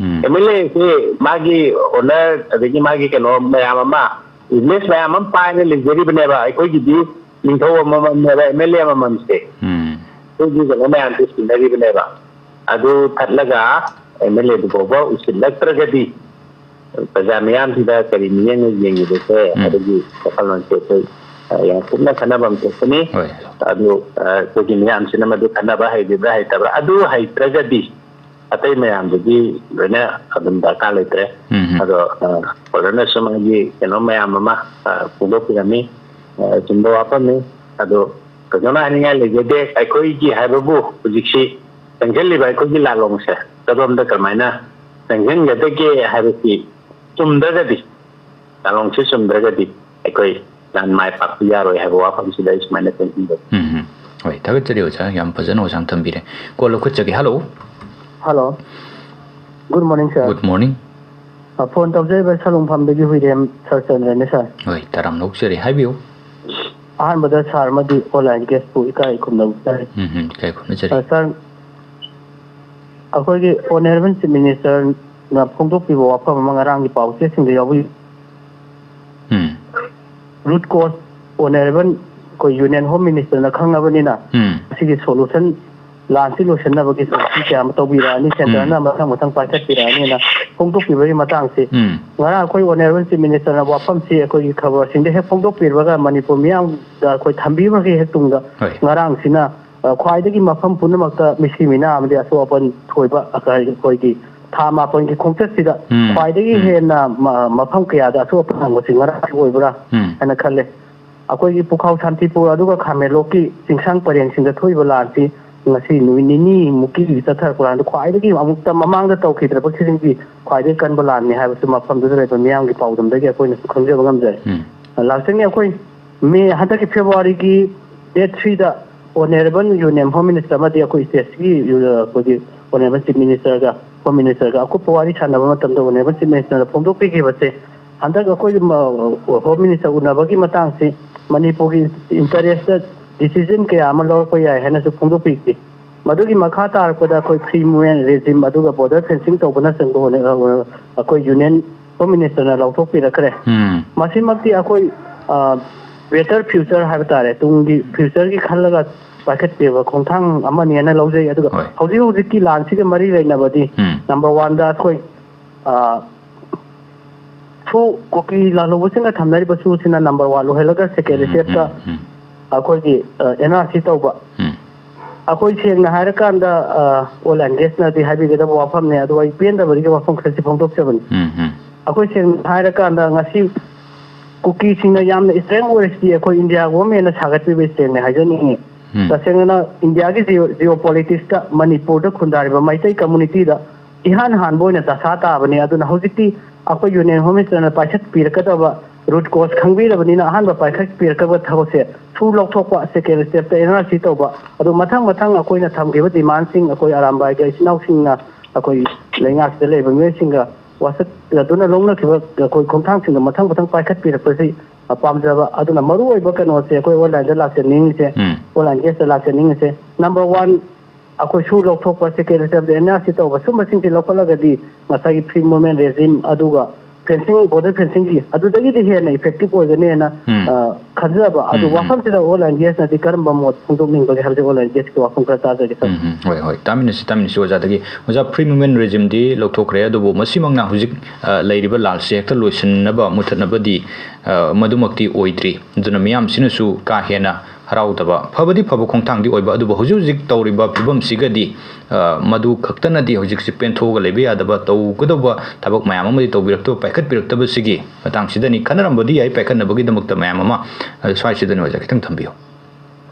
ꯎꯝ꯫ ꯑꯦꯝ ꯑꯦꯜ ꯑꯦꯁꯤ ꯃꯥꯒꯤ ꯑꯣꯅꯔ, ꯑꯗꯒꯤ ꯃꯥꯒꯤ ꯀꯩꯅꯣ ꯃꯌꯥꯝ ꯑꯃ, ꯕꯤꯖꯤꯅꯦꯁ ꯃꯌꯥꯝ ꯑꯃ ꯄꯥꯏꯔ ꯂꯩꯖꯔꯤꯕꯅꯦꯕ꯫ ꯑꯩꯈꯣꯏꯒꯤꯗꯤ ꯅꯤꯡꯊꯧ ꯑꯃꯃꯝꯅꯦꯕ ꯑꯦꯝ ꯑꯦꯜ ꯑꯦ ꯑꯃꯃꯝꯁꯦ꯫ ꯎꯝ꯫ ꯑꯩꯈꯣꯏꯒꯤ ꯀꯩꯅꯣ ꯃꯌꯥꯝꯁꯦ ꯁꯤꯟꯅꯔꯤꯕꯅꯦꯕ꯫ ꯑꯗꯨ ꯊꯠꯂꯒ ꯑꯦꯝ ꯑꯦꯜ ꯑꯦꯗꯨ ꯐꯥꯎꯕ ꯎꯁꯤꯜꯂꯛꯇ꯭ꯔꯒꯗꯤ ꯄ꯭ꯔꯖꯥ ꯃꯤꯌꯥꯝꯁꯤꯗ ꯀꯔꯤ ꯃꯤꯠꯌꯦꯡꯅ ꯌꯦꯡꯉꯤꯕꯁꯦ ꯎꯝ꯫ ꯑꯗꯨꯒꯤ ꯋꯥꯈꯜꯂꯣꯟꯁꯦ ꯑꯩꯈꯣꯏ, ꯑ, ꯌꯥꯝ ꯀꯨꯞꯅ ꯈꯟꯅꯕ ꯑꯃ ꯊꯣꯛꯄꯅꯤ꯫ ꯍꯣꯏ꯫ ꯑꯗꯨ, ꯑ, ꯑꯩꯈꯣꯏꯒꯤ ꯃꯤꯌꯥꯝꯁꯤꯅ ꯃꯗꯨ ꯈꯟꯅꯕ ꯍꯩꯔꯤꯕ꯭ꯔꯥ ꯍꯩꯇꯕ꯭ꯔꯥ? ꯑꯗꯨ ꯍꯩꯇ꯭ꯔꯒꯗꯤ ꯑꯇꯩ ꯃꯌꯥꯝꯗꯨꯗꯤ ꯂꯣꯏꯅ ꯑꯗꯨꯝ ꯗꯔꯀꯥꯔ ꯂꯩꯇ꯭ꯔꯦ꯫ ꯎꯝ꯫ ꯑꯗꯣ, ꯑ, ꯕ꯭ꯔꯗꯔꯅꯁꯨ ꯃꯥꯒꯤ ꯀꯩꯅꯣ ꯃꯌꯥꯝ ꯑꯃ, ꯑ, ꯐꯣꯡꯗꯣꯛꯄꯤꯔꯝꯃꯤ꯫ ꯑ, ꯆꯨꯝꯕ ꯋꯥꯐꯝꯅꯤ꯫ ꯑꯗꯣ ꯀꯩꯅꯣꯅ ꯍꯥꯏꯅꯤꯡꯉꯥꯏ ꯂꯩꯖꯗꯦ꯫ ꯑꯩꯈꯣꯏꯒꯤ ꯍꯥꯏꯕꯕꯨ ꯍꯧꯖꯤꯛꯁꯤ ꯆꯪꯁꯤꯜꯂꯤꯕ ꯑꯩꯈꯣꯏꯒꯤ ꯂꯥꯂꯣꯡꯁꯦ ꯀꯗꯣꯝꯗ ꯀꯔꯝꯍꯥꯏꯅ ꯆꯪꯁꯤꯟꯒꯗꯒꯦ ꯍꯥꯏꯕꯁꯤ ꯆꯨꯝꯗ꯭ꯔꯒꯗꯤ, ꯂꯥꯂꯣꯡꯁꯤ ꯆꯨꯝꯗ꯭ꯔꯒꯗꯤ ꯑꯩꯈꯣꯏ ꯂꯥꯟ ꯃꯥꯏ ꯄꯥꯛꯄ ꯌꯥꯔꯣꯏ ꯍꯥꯏꯕ ꯋꯥꯐꯝꯁꯤꯗ ꯑꯩ ꯁꯨꯃꯥꯏꯅ ꯆꯪꯁꯤꯟꯖꯕꯅꯤ꯫ ꯎꯝ, ꯎꯝ꯫ ꯍꯣꯏ, ꯊꯥꯒꯠꯆꯔꯤ ꯑꯣꯖꯥ, ꯌꯥꯝ ꯐꯖꯅ ꯑꯣꯖꯥꯅ ꯊꯝꯕꯤꯔꯦ꯫ ꯀꯣꯜ ꯂꯧꯈꯠꯆꯒꯦ꯫ Hello. Hello. Good morning, sir꯫ Good morning꯫ ꯑ, ꯐꯣꯟ ꯇꯧꯖꯔꯤꯕ ꯁꯂꯨꯡꯐꯝꯗꯒꯤ ꯍꯨꯏꯔꯦꯝ ꯁꯔꯆꯟꯗ꯭ꯔꯅꯤ, ꯁꯥꯔ꯫ ꯍꯣꯏ, ꯇꯔꯥꯝꯅ ꯑꯣꯛꯆꯔꯤ, ꯍꯥꯏꯕꯤꯌꯨ꯫ ꯑꯍꯥꯟꯕꯗ ꯁꯥꯔ ꯑꯃꯗꯤ ꯑꯣꯟꯂꯥꯏꯟ ꯒꯦꯁꯄꯨ ꯏꯀꯥꯏ ꯈꯨꯝꯅꯕ ꯇꯥꯔꯤ꯫ ꯎꯝ, ꯎꯝ, ꯏꯀꯥꯏ ꯈꯨꯝꯅꯖꯔꯤ꯫ ꯑ, ꯁꯥꯔ, ꯑꯩꯈꯣꯏꯒꯤ ꯑꯣꯅꯔꯦꯕꯜ ꯆꯤꯐ ꯃꯤꯅꯤꯁꯇꯔꯅ ꯐꯣꯡꯗꯣꯛꯄꯤꯕ ꯋꯥꯐꯝ ꯑꯃ ꯉꯔꯥꯡꯒꯤ ꯄꯥꯎ ꯆꯦꯁꯤꯡꯗ ꯌꯥꯎꯏ꯫ ꯎꯝ꯫ ꯔꯨꯠ ꯀꯣꯁ ꯑꯣꯅꯔꯦꯕꯜ ꯑꯩꯈꯣꯏ ꯌꯨꯅꯤꯌꯟ ꯍꯣꯝ ꯃꯤꯅꯤꯁꯇꯔꯅ ꯈꯪꯉꯕꯅꯤꯅ, ꯎꯝ꯫ ꯃꯁꯤꯒꯤ ꯁꯣꯂꯨꯁꯟ, ꯂꯥꯟꯁꯤ ꯂꯣꯏꯁꯤꯟꯅꯕꯒꯤ ꯁꯣꯂꯨꯁꯟ ꯀꯌꯥ ꯑꯃ ꯇꯧꯕꯤꯔꯛꯑꯅꯤ, ꯁꯦꯟꯇꯔꯅ ꯎꯝ꯫ ꯃꯊꯪ ꯃꯊꯪ ꯄꯥꯏꯈꯠꯄꯤꯔꯛꯑꯅꯤꯅ ꯐꯣꯡꯗꯣꯛꯄꯤꯕꯒꯤ ꯃꯇꯥꯡꯁꯤ ꯎꯝ꯫ ꯉꯔꯥꯡ ꯑꯩꯈꯣꯏ ꯑꯣꯅꯔꯦꯕꯜ ꯆꯤꯐ ꯃꯤꯅꯤꯁꯇꯔꯅ ꯋꯥꯐꯝꯁꯤ ꯑꯩꯈꯣꯏꯒꯤ ꯈꯕꯔꯁꯤꯡꯗ ꯍꯦꯛ ꯐꯣꯡꯗꯣꯛꯄꯤꯔꯒ ꯃꯅꯤꯄꯨꯔ ꯃꯤꯌꯥꯝꯗ ꯑꯩꯈꯣꯏ ꯊꯝꯕꯤꯕꯒꯤ ꯍꯦꯛ ꯇꯨꯡꯗ ꯍꯣꯏ꯫ ꯉꯔꯥꯡꯁꯤꯅ, ꯑ, ꯈ꯭ꯋꯥꯏꯗꯒꯤ ꯃꯐꯝ ꯄꯨꯝꯅꯃꯛꯇ ꯃꯤꯁꯤ ꯃꯤꯅꯥ ꯑꯃꯗꯤ ꯑꯁꯣꯛ ꯑꯄꯟ ꯊꯣꯏꯕ ꯑꯩꯈꯣꯏꯒꯤ ꯊꯥ ꯃꯥꯄꯟꯒꯤ ꯈꯣꯡꯆꯠꯁꯤꯗ ꯎꯝ, ꯈ꯭ꯋꯥꯏꯗꯒꯤ ꯎꯝ꯫ ꯍꯦꯟꯅ ꯃ-, ꯃꯐꯝ ꯀꯌꯥꯗ ꯑꯁꯣꯛ ꯑꯄꯟ ꯐꯪꯕꯁꯤ ꯉꯔꯥꯡ ꯑꯣꯏꯕ꯭ꯔꯥ ꯎꯝ꯫ ꯍꯥꯏꯅ ꯈꯜꯂꯦ꯫ ꯑꯩꯈꯣꯏꯒꯤ ꯄꯨꯈꯥꯎ ꯁꯥꯟꯇꯤꯄꯨꯔ ꯑꯗꯨꯒ ꯈꯥꯃꯦꯟꯂꯣꯛꯀꯤ ꯆꯤꯡꯁꯥꯡ ꯄꯔꯦꯡꯁꯤꯡꯗ ꯊꯣꯛꯏꯕ ꯂꯥꯟꯁꯤ ꯉꯁꯤ ꯅꯨꯃꯤꯠ ꯅꯤꯅꯤꯃꯨꯛꯀꯤ ꯆꯠꯊꯔꯛꯄ ꯂꯥꯟꯗ ꯈ꯭ꯋꯥꯏꯗꯒꯤ ꯑꯃꯨꯛꯇ ꯃꯃꯥꯡꯗ ꯇꯧꯈꯤꯗ꯭ꯔꯕ ꯈꯨꯗꯤꯡꯒꯤ ꯈ꯭ꯋꯥꯏꯗꯒꯤ ꯀꯟꯕ ꯂꯥꯟꯅꯤ ꯍꯥꯏꯕꯁꯤ ꯃꯐꯝꯗꯨꯗ ꯂꯩꯕ ꯃꯤꯌꯥꯝꯒꯤ ꯄꯥꯎꯗꯝꯗꯒꯤ ꯑꯩꯈꯣꯏꯅꯁꯨ ꯈꯪꯖꯕ ꯉꯝꯖꯔꯦ꯫ ꯎꯝ꯫ ꯂꯥꯛꯆꯅꯤ ꯑꯩꯈꯣꯏ ꯃꯦ ꯍꯟꯗꯛꯀꯤ ꯐꯦꯕ꯭ꯔꯨꯋꯥꯔꯤꯒꯤ date three ꯗ Honourable Union Home Minister ꯑꯃꯗꯤ ꯑꯩꯈꯣꯏ state ꯀꯤ, ꯑ, ꯑꯩꯈꯣꯏꯒꯤ Honourable Chief Minister ꯒ Home Minister ꯒ ꯑꯀꯨꯞꯄ ꯋꯥꯔꯤ ꯁꯥꯟꯅꯕ ꯃꯇꯝꯗ Honourable Chief Minister ꯅ ꯐꯣꯡꯗꯣꯛꯄꯤꯈꯤꯕꯁꯦ, ꯍꯟꯗꯛ ꯑꯩꯈꯣꯏ ꯃ-, Home Minister ꯎꯅꯕꯒꯤ ꯃꯇꯥꯡꯁꯤ ꯃꯅꯤꯄꯨꯔꯒꯤ interest ꯇ decision ꯀꯌꯥ ꯑꯃ ꯂꯧꯔꯛꯄ ꯌꯥꯏ ꯍꯥꯏꯅꯁꯨ ꯐꯣꯡꯗꯣꯛꯄꯤꯈꯤ꯫ ꯃꯗꯨꯒꯤ ꯃꯈꯥ ꯇꯥꯔꯛꯄꯗ ꯑꯩꯈꯣꯏ free movement regime ꯑꯗꯨꯒ border fencing ꯇꯧꯕꯅꯆꯤꯡꯕ ꯍꯣꯠꯅ-, ꯑꯩꯈꯣꯏ Union Home Minister ꯅ ꯂꯧꯊꯣꯛꯄꯤꯔꯛꯈ꯭ꯔꯦ꯫ ꯎꯝ꯫ ꯃꯁꯤꯃꯛꯇꯤ ꯑꯩꯈꯣꯏ, ꯑ, better future ꯍꯥꯏꯕ ꯇꯥꯔꯦ, ꯇꯨꯡꯒꯤ future ꯒꯤ ꯈꯜꯂꯒ ꯄꯥꯏꯈꯠꯄꯤꯕ ꯈꯣꯡꯊꯥꯡ ꯑꯃꯅꯦꯅ ꯂꯧꯖꯩ꯫ ꯑꯗꯨꯒ ꯍꯣꯏ꯫ ꯍꯧꯖꯤꯛ ꯍꯧꯖꯤꯛꯀꯤ ꯂꯥꯟꯁꯤꯒ ꯃꯔꯤ ꯂꯩꯅꯕꯗꯤ ꯎꯝ꯫ number one ꯗ ꯑꯩꯈꯣꯏ, ꯑ, ꯁꯨ ꯀꯨꯀꯤ ꯂꯥꯜꯍꯧꯕꯁꯤꯡꯅ ꯊꯝꯅꯔꯤꯕ ꯁꯨꯁꯤꯅ number one ꯑꯣꯏꯍꯜꯂꯒ second ꯎꯝ, step ꯇ ꯎꯝ, ꯎꯝ꯫ ꯑꯩꯈꯣꯏꯒꯤ, ꯑ, N R C ꯇꯧꯕ꯫ ꯎꯝ꯫ ꯑꯩꯈꯣꯏ ꯁꯦꯡꯅ ꯍꯥꯏꯔꯀꯥꯟꯗ, ꯑ, Oil and Gas ꯅꯗꯤ ꯍꯥꯏꯕꯤꯒꯗꯕ ꯋꯥꯐꯝꯅꯦ, ꯑꯗꯨ ꯑꯩ ꯄꯦꯟꯗꯕꯒꯤ ꯋꯥꯐꯝ ꯈꯔꯁꯤ ꯐꯣꯡꯗꯣꯛꯆꯕꯅꯤ꯫ ꯎꯝ, ꯎꯝ꯫ ꯑꯩꯈꯣꯏ ꯁꯦꯡꯅ ꯍꯥꯏꯔꯀꯥꯟꯗ ꯉꯁꯤ ꯀꯨꯀꯤꯁꯤꯡꯅ ꯌꯥꯝꯅ strength ꯑꯣꯏꯔꯤꯁꯤ ꯑꯩꯈꯣꯏ India government ꯅ ꯁꯥꯒꯠꯄꯤꯕ strength ꯅꯦ ꯍꯥꯏꯖꯅꯤꯡꯉꯤ꯫ ꯎꯝ꯫ ꯇꯁꯦꯡꯅ India ꯒꯤ geo-, geopolitics ꯇ ꯃꯅꯤꯄꯨꯔꯗ ꯈꯨꯟꯗꯥꯔꯤꯕ ꯃꯩꯇꯩ community ꯗ ꯏꯍꯥꯟ ꯍꯥꯟꯕ ꯑꯣꯏꯅ ꯗꯁꯥ ꯇꯥꯕꯅꯤ꯫ ꯑꯗꯨꯅ ꯍꯧꯖꯤꯛꯇꯤ ꯑꯩꯈꯣꯏ Union Home Minister ꯅ ꯄꯥꯏꯈꯠꯄꯤꯔꯛꯀꯗꯕ root cause ꯈꯪꯕꯤꯔꯕꯅꯤꯅ ꯑꯍꯥꯟꯕ ꯄꯥꯏꯈꯠꯄꯤꯔꯛꯀꯗꯕ ꯊꯕꯛꯁꯦ ꯁꯨ ꯂꯧꯊꯣꯛꯄ, second step ꯇ N R C ꯇꯧꯕ, ꯑꯗꯨ ꯃꯊꯪ ꯃꯊꯪ ꯑꯩꯈꯣꯏꯅ ꯊꯝꯈꯤꯕ demand ꯁꯤꯡ ꯑꯩꯈꯣꯏ ꯑꯔꯥꯝꯕꯥꯏꯒ ꯏꯆꯤꯟ ꯏꯅꯥꯎꯁꯤꯡꯅ ꯑꯩꯈꯣꯏ ꯂꯩꯉꯥꯛꯁꯤꯗ ꯂꯩꯕ ꯃꯤꯑꯣꯏꯁꯤꯡꯒ ꯋꯥꯁꯛꯅꯗꯨꯅ ꯂꯧꯅꯈꯤꯕ ꯑꯩꯈꯣꯏ ꯈꯣꯡꯊꯥꯡꯁꯤꯡꯗꯣ ꯃꯊꯪ ꯃꯊꯪ ꯄꯥꯏꯈꯠꯄꯤꯔꯛꯄꯁꯤ ꯄꯥꯝꯖꯕ꯫ ꯑꯗꯨꯅ ꯃꯔꯨꯑꯣꯏꯕ ꯀꯩꯅꯣꯁꯦ ꯑꯩꯈꯣꯏ Oil and Gas the ꯂꯥꯛꯆꯅꯤꯡꯉꯤꯁꯦ, um. Oil and Gas ꯇ ꯂꯥꯛꯆꯅꯤꯡꯉꯤꯁꯦ, number one, ꯑꯩꯈꯣꯏ ꯁꯨ ꯂꯧꯊꯣꯛꯄ, second step ꯇ N R C ꯇꯧꯕ, ꯁꯨꯝꯕꯁꯤꯡꯁꯤ ꯂꯧꯈꯠꯂꯒꯗꯤ ꯉꯁꯥꯏꯒꯤ free movement regime ꯑꯗꯨꯒ fencing, border fencing ꯒꯤ ꯑꯗꯨꯗꯒꯤꯗꯤ ꯍꯦꯟꯅ effective ꯑꯣꯏꯒꯅꯦꯅ, ꯎꯝ꯫ ꯑ, ꯈꯟꯖꯕ꯫ ꯑꯗꯨ ꯎꯝ, ꯎꯝ꯫ ꯋꯥꯐꯝꯁꯤꯗ Oil and Gas ꯅꯗꯤ ꯀꯔꯝꯕ ꯃꯣꯠ ꯐꯣꯡꯗꯣꯛꯅꯤꯡꯕꯒꯦ ꯍꯥꯏꯕꯁꯦ Oil and Gas ꯀꯤ ꯋꯥꯐꯝ ꯈꯔ ꯇꯥꯖꯒꯦ ꯇꯧꯕ꯫ ꯎꯝ, ꯎꯝ꯫ ꯍꯣꯏ, ꯍꯣꯏ꯫ ꯇꯥꯃꯤꯟꯅꯁꯤ, ꯇꯥꯃꯤꯟꯅꯁꯤ ꯑꯣꯖꯥꯗꯒꯤ꯫ ꯑꯣꯖꯥ, free movement regime ꯗꯤ ꯂꯧꯊꯣꯛꯈ꯭ꯔꯦ, ꯑꯗꯨꯕꯨ ꯃꯁꯤꯃꯛꯅ ꯍꯧꯖꯤꯛ, ꯑ, ꯂꯩꯔꯤꯕ ꯂꯥꯜꯁꯦ ꯍꯦꯛꯇ ꯂꯣꯏꯁꯤꯟꯅꯕ, ꯃꯨꯊꯠꯅꯕꯗꯤ, ꯑ, ꯃꯗꯨꯃꯛꯇꯤ ꯑꯣꯏꯗ꯭ꯔꯤ꯫ ꯑꯗꯨꯅ ꯃꯤꯌꯥꯝꯁꯤꯅꯁꯨ ꯀꯥ ꯍꯦꯟꯅ ꯍꯔꯥꯎꯗꯕ, ꯐꯕꯗꯤ ꯐꯕ ꯈꯣꯡꯊꯥꯡꯗꯤ ꯑꯣꯏꯕ, ꯑꯗꯨꯕꯨ ꯍꯧꯖꯤꯛ ꯍꯧꯖꯤꯛ ꯇꯧꯔꯤꯕ ꯐꯤꯕꯝꯁꯤꯒꯗꯤ, ꯑ, ꯃꯗꯨ ꯈꯛꯇꯅꯗꯤ ꯍꯧꯖꯤꯛꯁꯦ ꯄꯦꯟꯊꯣꯛꯑꯒ ꯂꯩꯕ ꯌꯥꯗꯕ, ꯇꯧꯒꯗꯧꯕ ꯊꯕꯛ ꯃꯌꯥꯝ ꯑꯃꯗꯤ ꯇꯧꯕꯤꯔꯛꯇꯕ, ꯄꯥꯏꯈꯠꯄꯤꯔꯛꯇꯕꯁꯤꯒꯤ ꯃꯇꯥꯡꯁꯤꯗꯅꯤ꯫ ꯈꯟꯅꯔꯝꯕꯗꯤ ꯌꯥꯏ ꯄꯥꯏꯈꯠꯅꯕꯒꯤꯗꯃꯛꯇ ꯃꯌꯥꯝ ꯑꯃ, ꯑꯗꯨ ꯁ꯭ꯋꯥꯏꯁꯤꯗꯅꯤ ꯑꯣꯖꯥ, ꯈꯤꯇꯪ ꯊꯝꯕꯤꯌꯨ꯫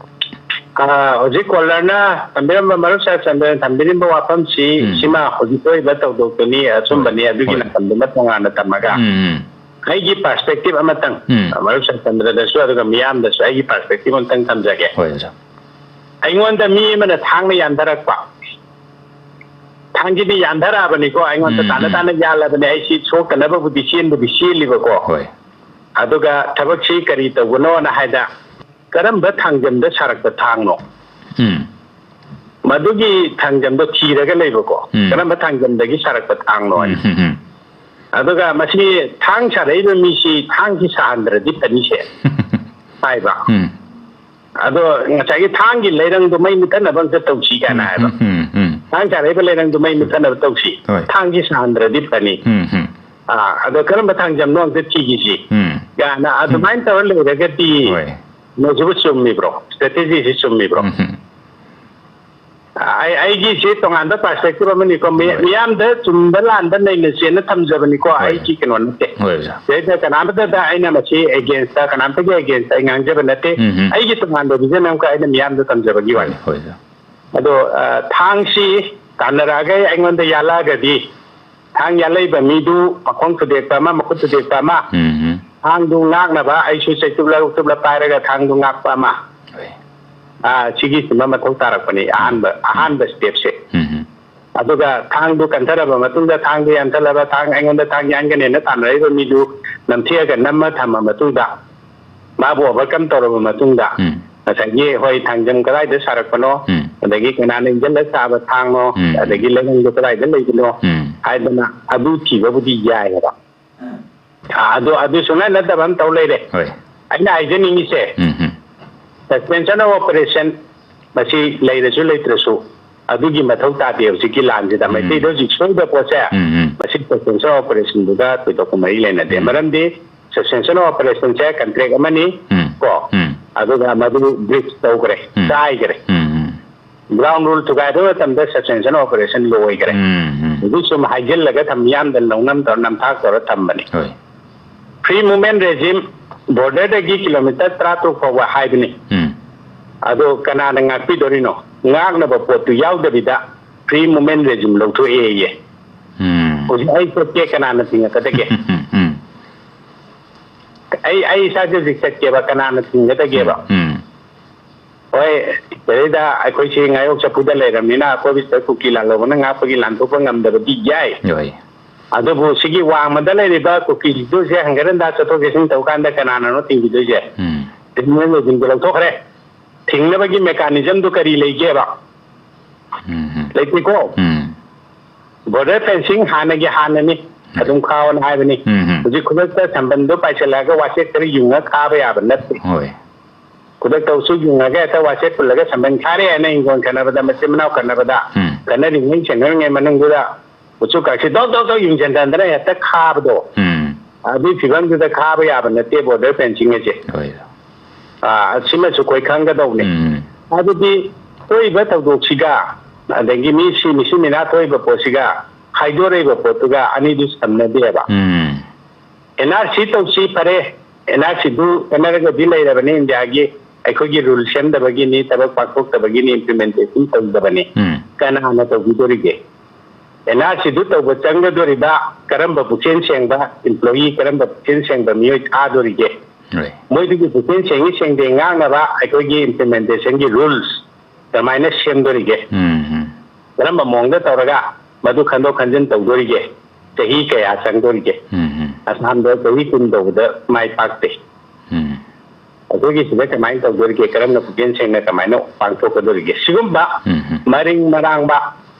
ꯑ, ꯍꯧꯖꯤꯛ ꯀꯣꯂꯔꯅ ꯊꯝꯕꯤꯔꯝꯕ, ꯃꯔꯨꯞ ꯁꯥꯍꯦꯕ ꯆꯟꯗ꯭ꯔꯅ ꯊꯝꯕꯤꯔꯝꯕ ꯋꯥꯐꯝꯁꯤ, ꯎꯝ꯫ ꯁꯤꯃ ꯍꯧꯖꯤꯛ ꯊꯣꯛꯏꯕ ꯊꯧꯗꯣꯛꯇꯨꯅꯤ, ꯑꯆꯨꯝꯕꯅꯤ, ꯍꯣꯏ, ꯑꯗꯨꯒꯤ ꯍꯣꯏ꯫ ꯅꯥꯀꯟꯗꯨꯃ ꯇꯣꯉꯥꯟꯅ ꯊꯝꯃꯒ, ꯎꯝ, ꯎꯝ꯫ ꯑꯩꯒꯤ ꯄꯔꯁꯄꯦꯛꯇꯤꯚ ꯑꯃꯇꯪ, ꯎꯝ꯫ ꯃꯔꯨꯞ ꯁꯥꯍꯦꯕ ꯆꯟꯗ꯭ꯔꯗꯁꯨ ꯑꯗꯨꯒ ꯃꯤꯌꯥꯝꯗꯁꯨ ꯑꯩꯒꯤ ꯄꯔꯁꯄꯦꯛꯇꯤꯚ ꯑꯃꯇꯪ ꯊꯝꯖꯒꯦ꯫ ꯍꯣꯏ, ꯑꯣꯖꯥ꯫ ꯑꯩꯉꯣꯟꯗ ꯃꯤ ꯑꯃꯅ ꯊꯥꯡꯅ ꯌꯥꯟꯊꯔꯛꯄ, ꯊꯥꯡꯁꯤꯗꯤ ꯌꯥꯟꯊꯔꯛꯑꯕꯅꯤꯀꯣ, ꯑꯩꯉꯣꯟꯗ ꯎꯝ, ꯇꯥꯅ ꯎꯝ꯫ ꯇꯥꯅ ꯌꯥꯜꯂꯕꯅꯤ, ꯑꯩꯁꯤ ꯁꯣꯛꯇꯅꯕꯕꯨꯗꯤ ꯆꯦꯟꯕꯨꯗꯤ ꯆꯦꯜꯂꯤꯕꯀꯣ꯫ ꯍꯣꯏ꯫ ꯑꯗꯨꯒ ꯊꯕꯛꯁꯤ ꯀꯔꯤ ꯇꯧꯕꯅꯣꯅ ꯍꯥꯏꯗ, ꯀꯔꯝꯕ ꯊꯥꯡꯖꯝꯗ ꯁꯥꯔꯛꯄ ꯊꯥꯡꯅꯣ? ꯎꯝ꯫ ꯃꯗꯨꯒꯤ ꯊꯥꯡꯖꯝꯗꯣ ꯊꯤꯔꯒ ꯂꯩꯕꯀꯣ꯫ ꯎꯝ꯫ ꯀꯔꯝꯕ ꯊꯥꯡꯖꯝꯗꯒꯤ ꯁꯥꯔꯛꯄ ꯊꯥꯡꯅꯣ ꯍꯥꯏꯅ꯫ ꯎꯝ, ꯎꯝ, ꯎꯝ꯫ ꯑꯗꯨꯒ ꯃꯁꯤ ꯊꯥꯡ ꯁꯥꯔꯛꯏꯕ ꯃꯤꯁꯤ ꯊꯥꯡꯁꯤ ꯁꯥꯍꯟꯗ꯭ꯔꯗꯤ ꯐꯅꯤꯁꯦ ꯍꯥꯏꯕ꯫ ꯎꯝ꯫ ꯑꯗꯣ ꯉꯁꯥꯏꯒꯤ ꯊꯥꯡꯒꯤ ꯂꯩꯔꯪꯗꯣ ꯃꯩ ꯃꯨꯊꯠꯅꯕ ꯑꯝꯇ ꯇꯧꯁꯤ ꯀꯥꯏꯅ ꯍꯥꯏꯕ꯫ ꯎꯝ, ꯎꯝ, ꯎꯝ꯫ ꯊꯥꯡ ꯁꯥꯔꯛꯏꯕ ꯂꯩꯔꯪꯗꯣ ꯃꯩ ꯃꯨꯊꯠꯅꯕ ꯇꯧꯁꯤ꯫ ꯍꯣꯏ꯫ ꯊꯥꯡꯁꯤ ꯁꯥꯍꯟꯗ꯭ꯔꯗꯤ ꯐꯅꯤ꯫ ꯎꯝ, ꯎꯝ꯫ ꯑꯥ, ꯑꯗꯣ ꯀꯔꯝꯕ ꯊꯥꯡꯖꯝꯅꯣ ꯑꯝꯇ ꯊꯤꯈꯤꯁꯤ ꯎꯝ꯫ ꯀꯥꯏꯅ ꯎꯝ꯫ ꯑꯗꯨꯃꯥꯏꯅ ꯇꯧꯔ ꯂꯩꯔꯒꯗꯤ ꯍꯣꯏ꯫ ꯃꯣꯏꯁꯤꯕꯨ ꯆꯨꯝꯃꯤꯕ꯭ꯔꯣ? ꯁ꯭ꯇ꯭ꯔꯦꯇꯦꯖꯤꯁꯤ ꯆꯨꯝꯃꯤꯕ꯭ꯔꯣ? ꯎꯝ, ꯎꯝ꯫ ꯑꯩ, ꯑꯩꯒꯤꯁꯤ ꯇꯣꯉꯥꯟꯕ ꯄꯔꯁꯄꯦꯛꯇꯤꯚ ꯑꯃꯅꯤꯀꯣ꯫ ꯃꯤ-, ꯍꯣꯏ꯫ ꯃꯤꯌꯥꯝꯗ ꯆꯨꯝꯕ ꯂꯥꯟꯕ ꯅꯩꯅꯁꯦꯅ ꯊꯝꯖꯕꯅꯤꯀꯣ꯫ ꯍꯣꯏ꯫ ꯑꯩꯒꯤ ꯀꯩꯅꯣ ꯅꯠꯇꯦ꯫ ꯍꯣꯏ, ꯑꯣꯖꯥ꯫ ꯁꯤꯗꯩꯗ ꯀꯅꯥꯝꯇꯗ ꯑꯩꯅ ꯃꯁꯤ ꯑꯦꯒꯦꯟꯁꯇ, ꯀꯅꯥꯝꯇꯒꯤ ꯑꯦꯒꯦꯟꯁꯇ ꯑꯩ ꯉꯥꯡꯖꯕ ꯅꯠꯇꯦ꯫ ꯎꯝ, ꯎꯝ꯫ ꯑꯩꯒꯤ ꯇꯣꯉꯥꯟꯕ ꯚꯤꯖꯟ ꯑꯃꯈꯛ ꯑꯩꯅ ꯃꯤꯌꯥꯝꯗ ꯊꯝꯖꯕꯒꯤ ꯍꯣꯏ, ꯋꯥꯅꯤ꯫ ꯍꯣꯏ, ꯑꯣꯖꯥ꯫ ꯑꯗꯣ, ꯑ, ꯊꯥꯡꯁꯤ ꯇꯥꯟꯅꯔꯛꯑꯒ ꯑꯩꯉꯣꯟꯗ ꯌꯥꯜꯂꯛꯑꯒꯗꯤ, ꯊꯥꯡ ꯌꯥꯜꯂꯛꯏꯕ ꯃꯤꯗꯨ ꯃꯈꯣꯡ ꯊꯨꯗꯦꯛꯄ ꯑꯃ, ꯃꯈꯨꯠ ꯊꯨꯗꯦꯛꯄ ꯑꯃ, ꯎꯝ, ꯎꯝ꯫ ꯊꯥꯡꯗꯨ ꯉꯥꯛꯅꯕ ꯑꯩꯁꯨ ꯆꯩꯇꯨꯞꯂ ꯎꯇꯨꯞꯂ ꯄꯥꯏꯔꯒ ꯊꯥꯡꯗꯨ ꯉꯥꯛꯄ ꯑꯃ꯫ ꯍꯣꯏ꯫ ꯑꯥ, ꯁꯤꯒꯤꯁꯤꯃ ꯃꯊꯧ ꯇꯥꯔꯛꯄꯅꯤ, ꯑꯍꯥꯟꯕ, ꯑꯍꯥꯟꯕ ꯁ꯭ꯇꯦꯞꯁꯦ꯫ ꯎꯝ, ꯎꯝ꯫ ꯑꯗꯨꯒ ꯊꯥꯡꯗꯨ ꯀꯟꯊꯔꯕ ꯃꯇꯨꯡꯗ, ꯊꯥꯡꯗꯨ ꯌꯥꯟꯊꯠꯂꯕ, ꯊꯥꯡ, ꯑꯩꯉꯣꯟꯗ ꯊꯥꯡ ꯌꯥꯟꯒꯅꯦꯅ ꯇꯥꯟꯅꯔꯤꯕ ꯃꯤꯗꯨ ꯅꯝꯊꯦꯛꯑꯒ ꯅꯝꯃ ꯊꯝꯃ ꯃꯇꯨꯡꯗ, ꯃꯥꯕꯨ ꯑꯣꯚꯔꯀꯝ ꯇꯧꯔꯕ ꯃꯇꯨꯡꯗ, ꯎꯝ꯫ ꯉꯁꯥꯏꯒꯤ, ꯍꯣꯏ, ꯊꯥꯡꯖꯝ ꯀꯗꯥꯏꯗ ꯁꯥꯔꯛꯄꯅꯣ, ꯎꯝ꯫ ꯑꯗꯒꯤ ꯀꯅꯥꯅ ꯏꯟꯖꯜꯂ ꯁꯥꯕ ꯊꯥꯡꯅꯣ, ꯎꯝ꯫ ꯑꯗꯒꯤ ꯂꯩꯔꯪꯗꯣ ꯀꯗꯥꯏꯗ ꯂꯩꯕꯅꯣ ꯎꯝ꯫ ꯍꯥꯏꯗꯅ ꯑꯗꯨ ꯊꯤꯕꯕꯨꯗꯤ ꯌꯥꯏꯑꯕ꯫ ꯑꯥ, ꯑꯗꯨ, ꯑꯗꯨ ꯁꯨꯡꯅꯠ ꯅꯠꯇꯕ ꯑꯃ ꯇꯧ ꯂꯩꯔꯦ꯫ ꯍꯣꯏ꯫ ꯑꯩꯅ ꯍꯥꯏꯖꯅꯤꯡꯉꯤꯁꯦ, ꯎꯝ, ꯎꯝ꯫ Suspension of Operation ꯃꯁꯤ ꯂꯩꯔꯁꯨ ꯂꯩꯇ꯭ꯔꯁꯨ ꯑꯗꯨꯒꯤ ꯃꯊꯧ ꯇꯥꯗꯦ ꯍꯧꯖꯤꯛꯀꯤ ꯂꯥꯟꯁꯤꯗ꯫ ꯎꯝ꯫ ꯃꯩꯇꯩꯗ ꯍꯧꯖꯤꯛ ꯁꯣꯏꯗꯕ ꯄꯣꯠꯁꯦ, ꯎꯝ, ꯎꯝ꯫ ꯃꯁꯤ Suspension of Operation ꯗꯨꯒ ꯊꯣꯏꯗꯣꯛꯄ ꯃꯔꯤ ꯂꯩꯅꯗꯦ꯫ ꯎꯝ꯫ ꯃꯔꯝꯗꯤ Suspension of Operation say contract ꯑꯃꯅꯤ ꯎꯝ꯫ ꯀꯣ꯫ ꯎꯝ꯫ ꯑꯗꯨꯒ ꯃꯗꯨ ꯕ꯭ꯔꯤꯆ ꯇꯧꯈ꯭ꯔꯦ, ꯎꯝ꯫ ꯀꯥꯏꯈ꯭ꯔꯦ꯫ ꯎꯝ, ꯎꯝ꯫ ꯒ꯭ꯔꯥꯎꯟ ꯔꯨꯜ ꯊꯨꯒꯥꯏꯕ ꯃꯇꯝꯗ ꯁꯁꯄꯦꯟꯁꯟ ꯑꯣꯄꯔꯦꯁꯟ ꯂꯣꯏꯈ꯭ꯔꯦ꯫ ꯎꯝ, ꯎꯝ꯫ ꯍꯧꯖꯤꯛ ꯁꯨꯝ ꯍꯥꯏꯖꯤꯜꯂꯒ ꯊꯝ, ꯌꯥꯝꯗ ꯅꯧꯅꯝ ꯇꯧꯔ ꯅꯝꯊꯥꯛ ꯇꯧꯔ ꯊꯝꯕꯅꯤ꯫ ꯍꯣꯏ꯫ ꯐ꯭ꯔꯤ ꯃꯨꯚꯃꯦꯟ ꯔꯦꯖꯤꯝ, ꯕꯣꯔꯗꯔꯗꯒꯤ ꯀꯤꯂꯣꯃꯤꯇꯔ ꯇꯔꯥ ꯇꯔꯨꯛ ꯐꯥꯎꯕ ꯍꯥꯏꯕꯅꯤ꯫ ꯎꯝ꯫ ꯑꯗꯣ ꯀꯅꯥꯅ ꯉꯥꯛꯄꯤꯗꯣꯔꯤꯅꯣ? ꯉꯥꯛꯅꯕ ꯄꯣꯠꯇꯨ ꯌꯥꯎꯗꯕꯤꯗ ꯐ꯭ꯔꯤ ꯃꯨꯚꯃꯦꯟ ꯔꯦꯖꯤꯝ ꯂꯧꯊꯣꯛꯑꯦꯌꯦ꯫ ꯎꯝ꯫ ꯍꯧꯖꯤꯛ ꯑꯩ ꯆꯠꯀꯦ, ꯀꯅꯥꯅ ꯊꯤꯡꯉꯛꯀꯗꯒꯦ? ꯎꯝ, ꯎꯝ꯫ ꯑꯩ, ꯑꯩ ꯏꯁꯥꯁꯦ ꯍꯧꯖꯤꯛ ꯆꯠꯀꯦꯕ, ꯀꯅꯥꯅ ꯊꯤꯡꯒꯗꯒꯦꯕ? ꯎꯝ꯫ ꯍꯣꯏ, ꯁꯤꯗꯩꯗ ꯑꯩꯈꯣꯏꯁꯤ ꯉꯥꯌꯣꯛ ꯆꯐꯨꯗ ꯂꯩꯔꯕꯅꯤꯅ ꯑꯀꯣꯏꯕꯁꯤꯗ ꯀꯨꯀꯤ ꯂꯥꯜꯍꯧꯕꯅ ꯉꯥꯛꯄꯒꯤ ꯂꯥꯟꯊꯣꯛꯄ ꯉꯝꯗꯕꯗꯤ ꯌꯥꯏ꯫ ꯍꯣꯏ꯫ ꯑꯗꯨꯕꯨ ꯁꯤꯒꯤ ꯋꯥꯡꯃꯗ ꯂꯩꯔꯤꯕ ꯀꯨꯀꯤꯁꯤꯡꯗꯨꯁꯦ ꯍꯪꯒꯠ ꯍꯟꯗꯥ ꯆꯠꯊꯣꯛ ꯆꯠꯁꯤꯟ ꯇꯧ ꯀꯥꯟꯗ ꯀꯅꯥꯅꯅꯣ ꯊꯤꯡꯈꯤꯗꯣꯏꯁꯦ? ꯎꯝ꯫ ꯇ꯭ꯔꯤꯕꯨꯅꯦꯜ ꯂꯩꯁꯤꯡꯗꯣ ꯂꯧꯊꯣꯛꯈ꯭ꯔꯦ꯫ ꯊꯤꯡꯅꯕꯒꯤ ꯃꯦꯀꯥꯅꯤꯖꯝꯗꯨ ꯀꯔꯤ ꯂꯩꯒꯦꯕ? ꯎꯝ, ꯎꯝ꯫ ꯂꯩꯇꯦꯀꯣ? ꯎꯝ꯫ ꯕꯣꯔꯗꯔ ꯐꯦꯟꯁꯤꯡ ꯍꯥꯟꯅꯒꯤ ꯍꯥꯟꯅꯅꯤ, ꯎꯝ꯫ ꯑꯗꯨꯝ ꯈꯥꯎꯑꯣꯅ ꯍꯥꯏꯕꯅꯤ꯫ ꯎꯝ, ꯎꯝ꯫ ꯍꯧꯖꯤꯛ ꯈꯨꯗꯛꯇ ꯁꯝꯕꯟꯗꯣ ꯄꯥꯏꯁꯤꯜꯂꯛꯑꯒ ꯋꯥꯆꯦꯠ ꯈꯔ ꯌꯨꯡꯉ ꯈꯥꯕ ꯌꯥꯕ ꯅꯠꯇꯦ꯫ ꯍꯣꯏ꯫ ꯈꯨꯗꯛꯇ ꯎꯆꯨ ꯌꯨꯡꯉꯒ ꯍꯦꯛꯇ ꯋꯥꯆꯦꯠ ꯄꯨꯜꯂꯒ ꯁꯝꯕꯟ ꯈꯥꯔꯦ ꯍꯥꯏꯅ ꯍꯤꯡꯒꯣꯜ ꯈꯠꯅꯕꯗ, ꯃꯆꯤꯟ ꯃꯅꯥꯎ ꯈꯠꯅꯕꯗ, ꯎꯝ꯫ ꯈꯠꯅꯔꯤꯉꯩ ꯁꯦꯟꯅꯔꯤꯉꯩ ꯃꯅꯨꯡꯗꯨꯗ ꯎꯆꯨ ꯀꯥꯡꯁꯤ ꯗꯣꯛ ꯗꯣꯛ ꯗꯣꯛ ꯌꯨꯡꯁꯤꯟꯗꯅ ꯍꯦꯛꯇ ꯈꯥꯕꯗꯣ, ꯎꯝ꯫ ꯑꯗꯨꯒꯤ ꯐꯤꯕꯝꯗꯨꯗ ꯈꯥꯕ ꯌꯥꯕ ꯅꯠꯇꯦ ꯕꯣꯔꯗꯔ ꯐꯦꯟꯁꯤꯡ ꯑꯁꯦ꯫ ꯍꯣꯏ꯫ ꯑꯥ, ꯁꯤꯃꯁꯨ ꯑꯩꯈꯣꯏ ꯈꯪꯒꯗꯧꯕꯅꯤ꯫ ꯎꯝ꯫ ꯍꯥꯏꯕꯗꯤ ꯊꯣꯛꯏꯕ ꯊꯧꯗꯣꯛꯁꯤꯒ ꯑꯗꯒꯤ ꯃꯤ ꯁꯤ, ꯃꯤꯁꯤ ꯃꯤꯅꯥ ꯊꯣꯛꯏꯕ ꯄꯣꯠꯁꯤꯒ ꯍꯥꯏꯗꯣꯔꯛꯏꯕ ꯄꯣꯠꯇꯨꯒ ꯑꯅꯤꯗꯨ ꯁꯝꯅꯗꯦꯕ꯫ ꯎꯝ꯫ ꯑꯦꯟ ꯑꯥꯔ ꯁꯤ ꯇꯧꯁꯤ ꯐꯔꯦ, ꯑꯦꯟ ꯑꯥꯔ ꯁꯤꯗꯨ ꯈꯟꯅꯔꯒꯗꯤ ꯂꯩꯔꯕꯅꯤ ꯏꯟꯗꯤꯌꯥꯒꯤ, ꯑꯩꯈꯣꯏꯒꯤ ꯔꯨꯜ ꯁꯦꯝꯗꯕꯒꯤꯅꯤ, ꯊꯕꯛ ꯄꯥꯡꯊꯣꯛꯇꯕꯒꯤꯅꯤ, ꯏꯝꯄ꯭ꯂꯤꯃꯦꯟꯇꯦꯁꯟ ꯇꯧꯗꯕꯅꯤ꯫ ꯎꯝ꯫ ꯀꯅꯥꯅ ꯇꯧꯕꯤꯗꯣꯔꯤꯒꯦ? ꯑꯦꯟ ꯑꯥꯔ ꯁꯤꯗꯨ ꯇꯧꯕ ꯆꯪꯒꯗꯣꯔꯤꯕ ꯀꯔꯝꯕ ꯄꯨꯛꯆꯦꯜ ꯁꯦꯡꯕ ꯏꯝꯄ꯭ꯂꯣꯌꯤ, ꯀꯔꯝꯕ ꯄꯨꯛꯆꯦꯜ ꯁꯦꯡꯕ ꯃꯤꯑꯣꯏ ꯊꯥꯗꯣꯔꯤꯒꯦ? ꯍꯣꯏ꯫ ꯃꯣꯏꯗꯨꯒꯤ ꯄꯨꯛꯆꯦꯜ ꯁꯦꯡꯉꯤ ꯁꯦꯡꯗꯦ ꯉꯥꯡꯅꯕ ꯑꯩꯈꯣꯏꯒꯤ ꯏꯝꯄ꯭ꯂꯤꯃꯦꯟꯇꯦꯁꯟꯒꯤ ꯔꯨꯜꯁ ꯀꯃꯥꯏꯅ ꯁꯦꯝꯗꯣꯔꯤꯒꯦ? ꯎꯝ, ꯎꯝ꯫ ꯀꯔꯝꯕ ꯃꯑꯣꯡꯗ ꯇꯧꯔꯒ ꯃꯗꯨ ꯈꯟꯗꯣꯛ ꯈꯟꯖꯤꯟ ꯇꯧꯗꯣꯔꯤꯒꯦ? ꯆꯍꯤ ꯀꯌꯥ ꯆꯪꯗꯣꯔꯤꯒꯦ? ꯎꯝ, ꯎꯝ꯫ ꯑꯁꯥꯝꯗ ꯆꯍꯤ ꯀꯨꯟ ꯇꯧꯕꯗ ꯃꯥꯏ ꯄꯥꯛꯇꯦ꯫ ꯎꯝ꯫ ꯑꯩꯈꯣꯏꯒꯤ ꯁꯤꯗ ꯀꯃꯥꯏꯅ ꯇꯧꯗꯣꯔꯤꯒꯦ? ꯀꯔꯝꯅ ꯄꯨꯛꯆꯦꯜ ꯁꯦꯡꯅ ꯀꯃꯥꯏꯅ ꯄꯥꯡꯊꯣꯛꯀꯗꯣꯔꯤꯒꯦ? ꯁꯤꯒꯨꯝꯕ ꯎꯝ, ꯎꯝ꯫ ꯃꯔꯤꯡ ꯃꯔꯥꯡꯕ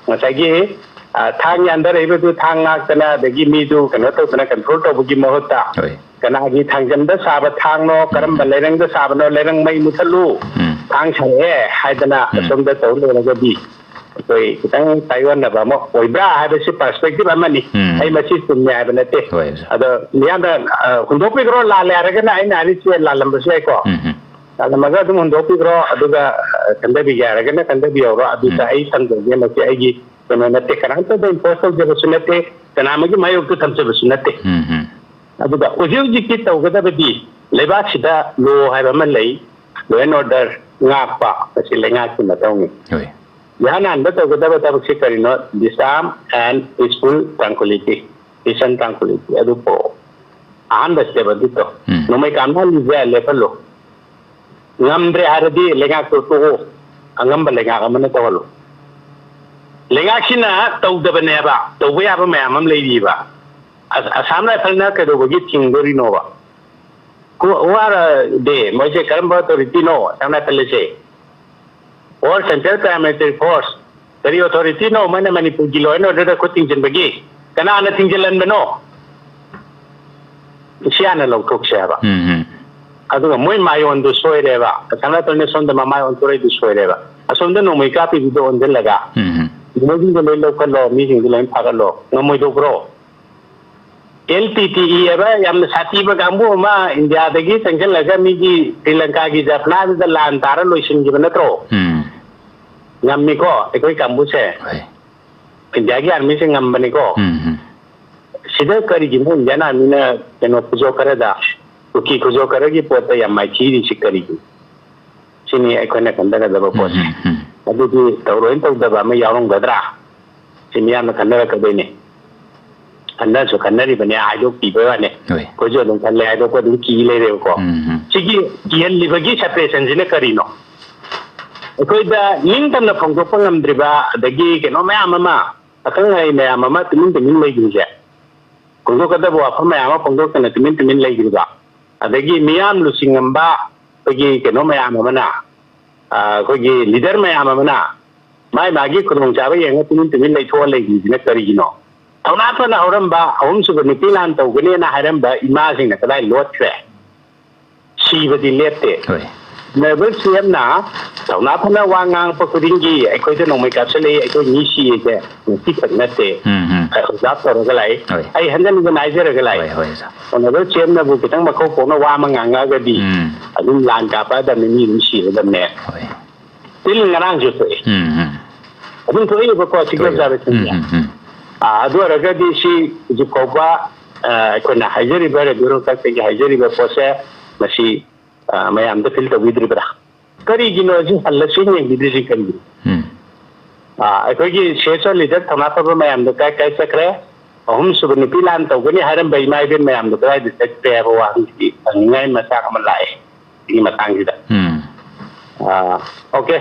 ꯉꯁꯥꯏꯒꯤ, ꯑ, ꯊꯥꯡ ꯌꯥꯟꯊꯔꯛꯏꯕꯗꯨ ꯊꯥꯡ ꯉꯥꯛꯇꯅ, ꯑꯗꯒꯤ ꯃꯤꯗꯨ ꯀꯩꯅꯣ ꯇꯧꯗꯅ ꯀꯟꯇ꯭ꯔꯣꯜ ꯇꯧꯕꯒꯤ ꯃꯍꯨꯠꯇ ꯍꯣꯏ꯫ ꯀꯅꯥꯒꯤ ꯊꯥꯡꯖꯝꯗ ꯁꯥꯕ ꯊꯥꯡꯅꯣ, ꯎꯝ, ꯀꯔꯝꯕ ꯎꯝ꯫ ꯂꯩꯔꯪꯗ ꯁꯥꯕꯅꯣ, ꯂꯩꯔꯪ ꯃꯩ ꯃꯨꯊꯠꯂꯨ, ꯎꯝ꯫ ꯊꯥꯡ ꯁꯥꯔꯛꯑꯦ ꯍꯥꯏꯗꯅ ꯎꯝ꯫ ꯑꯁꯣꯝꯗ ꯇꯧ ꯂꯩꯔꯒꯗꯤ ꯑꯩꯈꯣꯏ ꯈꯤꯇꯪ ꯇꯥꯏꯑꯣꯟꯅꯕ ꯑꯃ ꯑꯣꯏꯕ꯭ꯔꯥ ꯍꯥꯏꯕꯁꯤ ꯄꯔꯁꯄꯦꯛꯇꯤꯚ ꯑꯃꯅꯤ꯫ ꯎꯝ꯫ ꯑꯩ ꯃꯁꯤ ꯆꯨꯝꯃꯦ ꯍꯥꯏꯕ ꯅꯠꯇꯦ꯫ ꯍꯣꯏ, ꯁꯥꯔ꯫ ꯑꯗꯣ ꯃꯤꯌꯥꯝꯅ, ꯑ, ꯍꯨꯟꯗꯣꯛꯄꯤꯈ꯭ꯔꯣ, ꯂꯥꯜꯂꯦ ꯍꯥꯏꯔꯒꯅ ꯑꯩꯅ ꯍꯥꯏꯔꯤꯁꯦ ꯂꯥꯜꯂꯝꯕꯁꯨ ꯌꯥꯏꯀꯣ꯫ ꯎꯝ, ꯎꯝ꯫ ꯇꯥꯂꯝꯃꯒ ꯑꯗꯨꯝ ꯍꯨꯟꯗꯣꯛꯄꯤꯈ꯭ꯔꯣ, ꯑꯗꯨꯒ ꯑ, ꯈꯟꯊꯕꯤꯒꯦ ꯍꯥꯏꯔꯒꯅ ꯈꯟꯊꯕꯤꯍꯧꯔꯣ꯫ ꯑꯗꯨꯗ ꯎꯝ꯫ ꯑꯩ ꯊꯝꯖꯒꯦ, ꯃꯁꯤ ꯑꯩꯒꯤ ꯀꯩꯅꯣ ꯅꯠꯇꯦ, ꯀꯅꯥꯝꯇꯗ impose ꯇꯧꯖꯕꯁꯨ ꯅꯠꯇꯦ, ꯀꯅꯥ ꯑꯃꯒꯤ ꯃꯥꯌꯣꯛꯇ ꯊꯝꯖꯕꯁꯨ ꯅꯠꯇꯦ꯫ ꯎꯝ, ꯎꯝ꯫ ꯑꯗꯨꯒ ꯍꯧꯖꯤꯛ ꯍꯧꯖꯤꯛꯀꯤ ꯇꯧꯒꯗꯕꯗꯤ ꯂꯩꯕꯥꯛꯁꯤꯗ law ꯍꯥꯏꯕ ꯑꯃ ꯂꯩ, law and order ꯉꯥꯛꯄ, ꯃꯁꯤ ꯂꯩꯉꯥꯛꯀꯤ ꯃꯊꯧꯅꯤ꯫ ꯍꯣꯏ꯫ ꯏꯍꯥꯟ ꯍꯥꯟꯕ ꯇꯧꯒꯗꯕ ꯊꯕꯛꯁꯤ ꯀꯔꯤꯅꯣ? Disarm and peaceful tranquility, peace and tranquility ꯑꯗꯨ ꯄꯨꯔꯛꯑꯣ꯫ ꯑꯍꯥꯟꯕ step ꯑꯗꯨ ꯇꯧ꯫ ꯎꯝ꯫ ꯅꯣꯡꯃꯩ ꯀꯥꯞꯅꯍꯜꯂꯤꯁꯦ ꯂꯦꯞꯍꯜꯂꯣ꯫ ꯉꯝꯗ꯭ꯔꯦ ꯍꯥꯏꯔꯗꯤ ꯂꯩꯉꯥꯛꯇꯣ ꯇꯣꯛꯑꯣ, ꯑꯉꯝꯕ ꯂꯩꯉꯥꯛ ꯑꯃꯅ ꯇꯧꯍꯜꯂꯣ꯫ ꯂꯩꯉꯥꯛꯁꯤꯅ ꯇꯧꯗꯕꯅꯦꯕ, ꯇꯧꯕ ꯌꯥꯕ ꯃꯌꯥꯝ ꯑꯃ ꯂꯩꯔꯤꯕ꯫ ꯑꯁ-, Assam Rifle ꯅ ꯀꯩꯗꯧꯕꯒꯤ ꯊꯤꯡꯗꯣꯔꯤꯅꯣꯕ? Who, who are they? ꯃꯣꯏꯁꯦ ꯀꯔꯝꯕ authority no Assam Rifle say? Or Central Paramilitary Force, ꯀꯔꯤ authority ꯅꯣ ꯃꯣꯏꯅ ꯃꯅꯤꯄꯨꯔꯒꯤ law and order ꯗ ꯈꯨꯠ ꯊꯤꯡꯖꯤꯟꯕꯒꯤ? ꯀꯅꯥꯅ ꯊꯤꯡꯖꯤꯜꯍꯟꯕꯅꯣ? ꯁꯤ ꯍꯥꯟꯅ ꯂꯧꯊꯣꯛꯁꯦ ꯍꯥꯏꯕ꯫ ꯎꯝ, ꯎꯝ꯫ ꯑꯗꯨꯒ ꯃꯣꯏ ꯃꯥꯌꯣꯟꯗꯨ ꯁꯣꯏꯔꯦꯕ, Assam Rifle ꯅ ꯁꯣꯝꯗ ꯃꯃꯥꯏ ꯑꯣꯟꯊꯣꯔꯛꯏꯗꯨ ꯁꯣꯏꯔꯦꯕ꯫ ꯑꯁꯣꯝꯗ ꯅꯣꯡꯃꯩ ꯀꯥꯞꯄꯤꯗꯨꯗ ꯑꯣꯟꯁꯤꯜꯂꯒ ꯎꯝ, ꯎꯝ꯫ ꯃꯣꯏꯁꯤꯡꯗꯣ ꯂꯣꯏ ꯂꯧꯈꯠꯂꯣ, ꯃꯤꯁꯤꯡꯗꯣ ꯂꯣꯏ ꯐꯥꯒꯠꯂꯣ, ꯉꯝꯃꯣꯏꯗꯧꯕ꯭ꯔꯣ? L T T E ꯍꯥꯏꯕ ꯌꯥꯝꯅ ꯁꯥꯊꯤꯕ ꯀꯥꯡꯕꯨ ꯑꯃ ꯏꯟꯗꯤꯌꯥꯗꯒꯤ ꯆꯪꯁꯤꯜꯂꯒ ꯃꯤꯒꯤ ꯁ꯭ꯔꯤ ꯂꯪꯀꯥꯒꯤ ꯖꯐꯅꯥꯗꯨꯗ ꯂꯥꯟ ꯇꯥꯔ ꯂꯣꯏꯁꯤꯟꯈꯤꯕ ꯅꯠꯇ꯭ꯔꯣ? ꯎꯝ꯫ ꯉꯝꯃꯤꯀꯣ ꯑꯩꯈꯣꯏ ꯀꯥꯡꯕꯨꯁꯦ꯫ ꯍꯣꯏ꯫ ꯏꯟꯗꯤꯌꯥꯒꯤ army ꯁꯦ ꯉꯝꯕꯅꯤꯀꯣ꯫ ꯎꯝ, ꯎꯝ꯫ ꯁꯤꯗ ꯀꯔꯤꯒꯤꯅꯣ Indian army ꯅ ꯀꯩꯅꯣ ꯈꯨꯖꯣ ꯈꯔꯗ, ꯀꯨꯀꯤ ꯈꯨꯖꯣ ꯈꯔꯒꯤ ꯄꯣꯠꯇ ꯌꯥꯝ ꯃꯥꯏꯊꯤꯔꯤꯁꯤ ꯀꯔꯤꯒꯤꯅꯣ? ꯁꯤꯅꯤ ꯑꯩꯈꯣꯏꯅ ꯈꯟꯊꯒꯗꯕ ꯎꯝ, ꯄꯣꯠꯁꯦ꯫ ꯎꯝ, ꯎꯝ꯫ ꯑꯗꯨꯗꯤ ꯇꯧꯔꯣꯏꯅ ꯇꯧꯗꯕ ꯑꯃ ꯌꯥꯎꯔꯝꯒꯗ꯭ꯔꯥ? ꯁꯤ ꯃꯤꯌꯥꯝꯅ ꯈꯟꯅꯔꯛꯀꯗꯣꯏꯅꯦ꯫ ꯈꯟꯅꯁꯨ ꯈꯟꯅꯔꯤꯕꯅꯦ, ꯍꯥꯏꯗꯣꯛꯄꯤꯕꯩ ꯋꯥꯅꯦ꯫ ꯍꯣꯏ꯫ ꯑꯩꯈꯣꯏꯁꯨ ꯑꯗꯨꯝ ꯈꯜꯂꯦ, ꯍꯥꯏꯗꯣꯛꯄ ꯑꯗꯨꯝ ꯀꯤ ꯂꯩꯔꯦꯕꯀꯣ꯫ ꯎꯝ, ꯎꯝ꯫ ꯁꯤꯒꯤ ꯀꯤꯍꯜꯂꯤꯕꯒꯤ suppression ꯁꯤꯅ ꯀꯔꯤꯅꯣ? ꯑꯩꯈꯣꯏꯗ ꯅꯤꯡꯇꯝꯅ ꯐꯣꯡꯗꯣꯛꯄ ꯉꯝꯗ꯭ꯔꯤꯕ, ꯑꯗꯒꯤ ꯀꯩꯅꯣ ꯃꯌꯥꯝ ꯑꯃ, ꯑꯈꯪ ꯑꯍꯩ ꯃꯌꯥꯝ ꯑꯃ ꯇꯨꯃꯤꯟ ꯇꯨꯃꯤꯟ ꯂꯩꯈ꯭ꯔꯤꯁꯦ, ꯐꯣꯡꯗꯣꯛꯀꯗꯕ ꯋꯥꯐꯝ ꯃꯌꯥꯝ ꯑꯃ ꯐꯣꯡꯗꯣꯛꯇꯅ ꯇꯨꯃꯤꯟ ꯇꯨꯃꯤꯟ ꯂꯩꯈ꯭ꯔꯤꯕ, ꯑꯗꯒꯤ ꯃꯤꯌꯥꯝ ꯂꯨꯆꯤꯡꯉꯝꯕ ꯑꯩꯈꯣꯏꯒꯤ ꯀꯩꯅꯣ ꯃꯌꯥꯝ ꯑꯃꯅ, ꯑ, ꯑꯩꯈꯣꯏꯒꯤ leader ꯃꯌꯥꯝ ꯑꯃꯅ ꯃꯥꯏ ꯃꯥꯒꯤ ꯈꯨꯗꯣꯡꯆꯥꯕ ꯌꯦꯡꯉ ꯇꯨꯃꯤꯟ ꯇꯨꯃꯤꯟ ꯂꯩꯊꯣꯛꯑ ꯂꯩꯈꯤꯕꯁꯤꯅ ꯀꯔꯤꯒꯤꯅꯣ? ꯊꯧꯅꯥ ꯐꯅ ꯍꯧꯔꯝꯕ ꯑꯍꯨꯝꯁꯨꯕ ꯅꯨꯄꯤ ꯂꯥꯟ ꯇꯧꯒꯅꯦꯅ ꯍꯥꯏꯔꯝꯕ ꯏꯃꯥꯁꯤꯡꯅ ꯀꯗꯥꯏ ꯂꯣꯠꯈ꯭ꯔꯦ? ꯁꯤꯕꯗꯤ ꯂꯦꯞꯇꯦ꯫ ꯍꯣꯏ꯫ ꯑꯣꯅꯔꯦꯕꯜ ꯁꯤ ꯑꯦꯝꯅ ꯊꯧꯅꯥ ꯐꯅ ꯋꯥ ꯉꯥꯡꯉꯛꯄ ꯈꯨꯗꯤꯡꯒꯤ ꯑꯩꯈꯣꯏꯗ ꯅꯣꯡꯃꯩ ꯀꯥꯞꯁꯤꯜꯂꯛꯏ, ꯑꯩꯈꯣꯏ ꯃꯤ ꯁꯤꯌꯦꯁꯦ ꯉꯁꯤ ꯈꯛ ꯅꯠꯇꯦ꯫ ꯎꯝ, ꯎꯝ꯫ ꯑꯣꯕꯖꯥꯔꯚ ꯇꯧꯔꯒ ꯂꯥꯛꯏ꯫ ꯍꯣꯏ꯫ ꯑꯩ ꯍꯟꯖꯟ ꯍꯟꯖꯟ ꯍꯥꯏꯖꯔꯒ ꯂꯥꯛꯏ꯫ ꯍꯣꯏ, ꯍꯣꯏ, ꯑꯣꯖꯥ꯫ ꯑꯣꯅꯔꯦꯕꯜ ꯁꯤ ꯑꯦꯝꯅꯕꯨ ꯈꯤꯇꯪ ꯃꯈꯧ ꯄꯣꯛꯅ ꯋꯥ ꯑꯃ ꯉꯥꯡꯉꯛꯑꯒꯗꯤ ꯎꯝ꯫ ꯑꯗꯨꯝ ꯂꯥꯟ ꯀꯥꯞꯄꯛꯑꯗꯕꯅꯤ, ꯃꯤ ꯑꯗꯨꯝ ꯁꯤꯔꯗꯕꯅꯦ꯫ ꯍꯣꯏ꯫ ꯁꯤꯜ ꯉꯔꯥꯡꯁꯨ ꯊꯣꯛꯑꯦ꯫ ꯎꯝ, ꯎꯝ꯫ ꯑꯗꯨꯝ ꯊꯣꯛꯏꯕꯀꯣ, ꯁꯤꯒꯤ ꯊꯣꯛꯏꯕ꯫ ꯑꯣꯕꯖꯥꯔꯚꯦꯁꯟꯁꯦ꯫ ꯎꯝ, ꯎꯝ, ꯎꯝ꯫ ꯑꯥ, ꯑꯗꯨ ꯑꯣꯏꯔꯒꯗꯤ ꯁꯤ ꯍꯧꯖꯤꯛ ꯐꯥꯎꯕ, ꯑꯥ, ꯑꯩꯈꯣꯏꯅ ꯍꯥꯏꯖꯔꯤꯕ ꯔꯦꯗꯤꯑꯣ ꯔꯣꯍꯇꯛꯇꯒꯤ ꯍꯥꯏꯖꯔꯤꯕ ꯄꯣꯠꯁꯦ, ꯃꯁꯤ, ꯑꯥ, ꯃꯌꯥꯝꯗ ꯐꯤꯜ ꯇꯧꯕꯤꯗ꯭ꯔꯤꯕ꯭ꯔꯥ? ꯀꯔꯤꯒꯤꯅꯣ ꯁꯤ ꯍꯜꯂ ꯁꯨꯝ ꯌꯦꯡꯕꯤꯗ꯭ꯔꯤꯁꯤ ꯀꯔꯤꯒꯤꯅꯣ? ꯎꯝ꯫ ꯑꯥ, ꯑꯩꯈꯣꯏꯒꯤ ꯁꯦꯁꯣ ꯂꯤꯗꯔ ꯊꯧꯅꯥ ꯐꯕ ꯃꯌꯥꯝꯗꯣ ꯀꯥꯏ ꯀꯥꯏ ꯆꯠꯈ꯭ꯔꯦ? ꯑꯍꯨꯝꯁꯨꯕ ꯅꯨꯄꯤ ꯂꯥꯟ ꯇꯧꯒꯅꯤ ꯍꯥꯏꯔꯝꯕ ꯏꯃꯥ ꯏꯕꯦꯟ ꯃꯌꯥꯝꯗꯣ ꯀꯗꯥꯏꯗ ꯆꯠꯈ꯭ꯔꯦ ꯍꯥꯏꯕ ꯋꯥꯍꯪꯁꯤꯗꯤ ꯍꯪꯅꯤꯡꯉꯥꯏ ꯃꯆꯥꯛ ꯑꯃ ꯂꯥꯛꯑꯦ ꯁꯤꯒꯤ ꯃꯇꯥꯡꯁꯤꯗ꯫ ꯎꯝ꯫ ꯑꯥ, ꯑꯣꯀꯦ,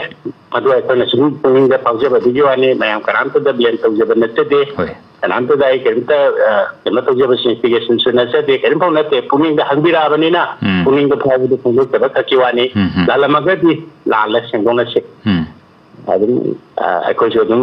ꯃꯗꯨ ꯑꯩꯈꯣꯏꯅ ꯁꯨꯝ ꯄꯨꯛꯅꯤꯡꯗ ꯐꯥꯎꯖꯕꯗꯨꯒꯤ ꯋꯥꯅꯤ, ꯃꯌꯥꯝ ꯀꯅꯥꯝꯇꯗ ꯕ꯭ꯂꯦꯝ ꯇꯧꯖꯕ ꯅꯠꯆꯗꯦ꯫ ꯍꯣꯏ꯫ ꯀꯅꯥꯝꯇꯗ ꯑꯩ ꯀꯔꯤꯝꯇ, ꯑ, ꯀꯩꯅꯣ ꯇꯧꯖꯕ ꯁꯤꯒꯅꯤꯐꯤꯀꯦꯁꯟꯁꯨ ꯅꯠꯆꯗꯦ, ꯀꯔꯤꯝꯐꯥꯎ ꯅꯠꯇꯦ꯫ ꯄꯨꯛꯅꯤꯡꯗ ꯍꯪꯕꯤꯔꯛꯑꯕꯅꯤꯅ ꯎꯝ꯫ ꯄꯨꯛꯅꯤꯡꯗ ꯐꯥꯎꯕꯗꯨ ꯐꯣꯡꯗꯣꯛꯆꯕ ꯈꯛꯀꯤ ꯋꯥꯅꯤ꯫ ꯎꯝ, ꯎꯝ꯫ ꯂꯥꯜꯂꯝꯃꯒꯗꯤ ꯂꯥꯜꯂ ꯁꯦꯡꯗꯣꯛꯅꯁꯤ꯫ ꯎꯝ꯫ ꯑꯗꯨꯝ, ꯑ, ꯑꯩꯈꯣꯏꯁꯨ ꯑꯗꯨꯝ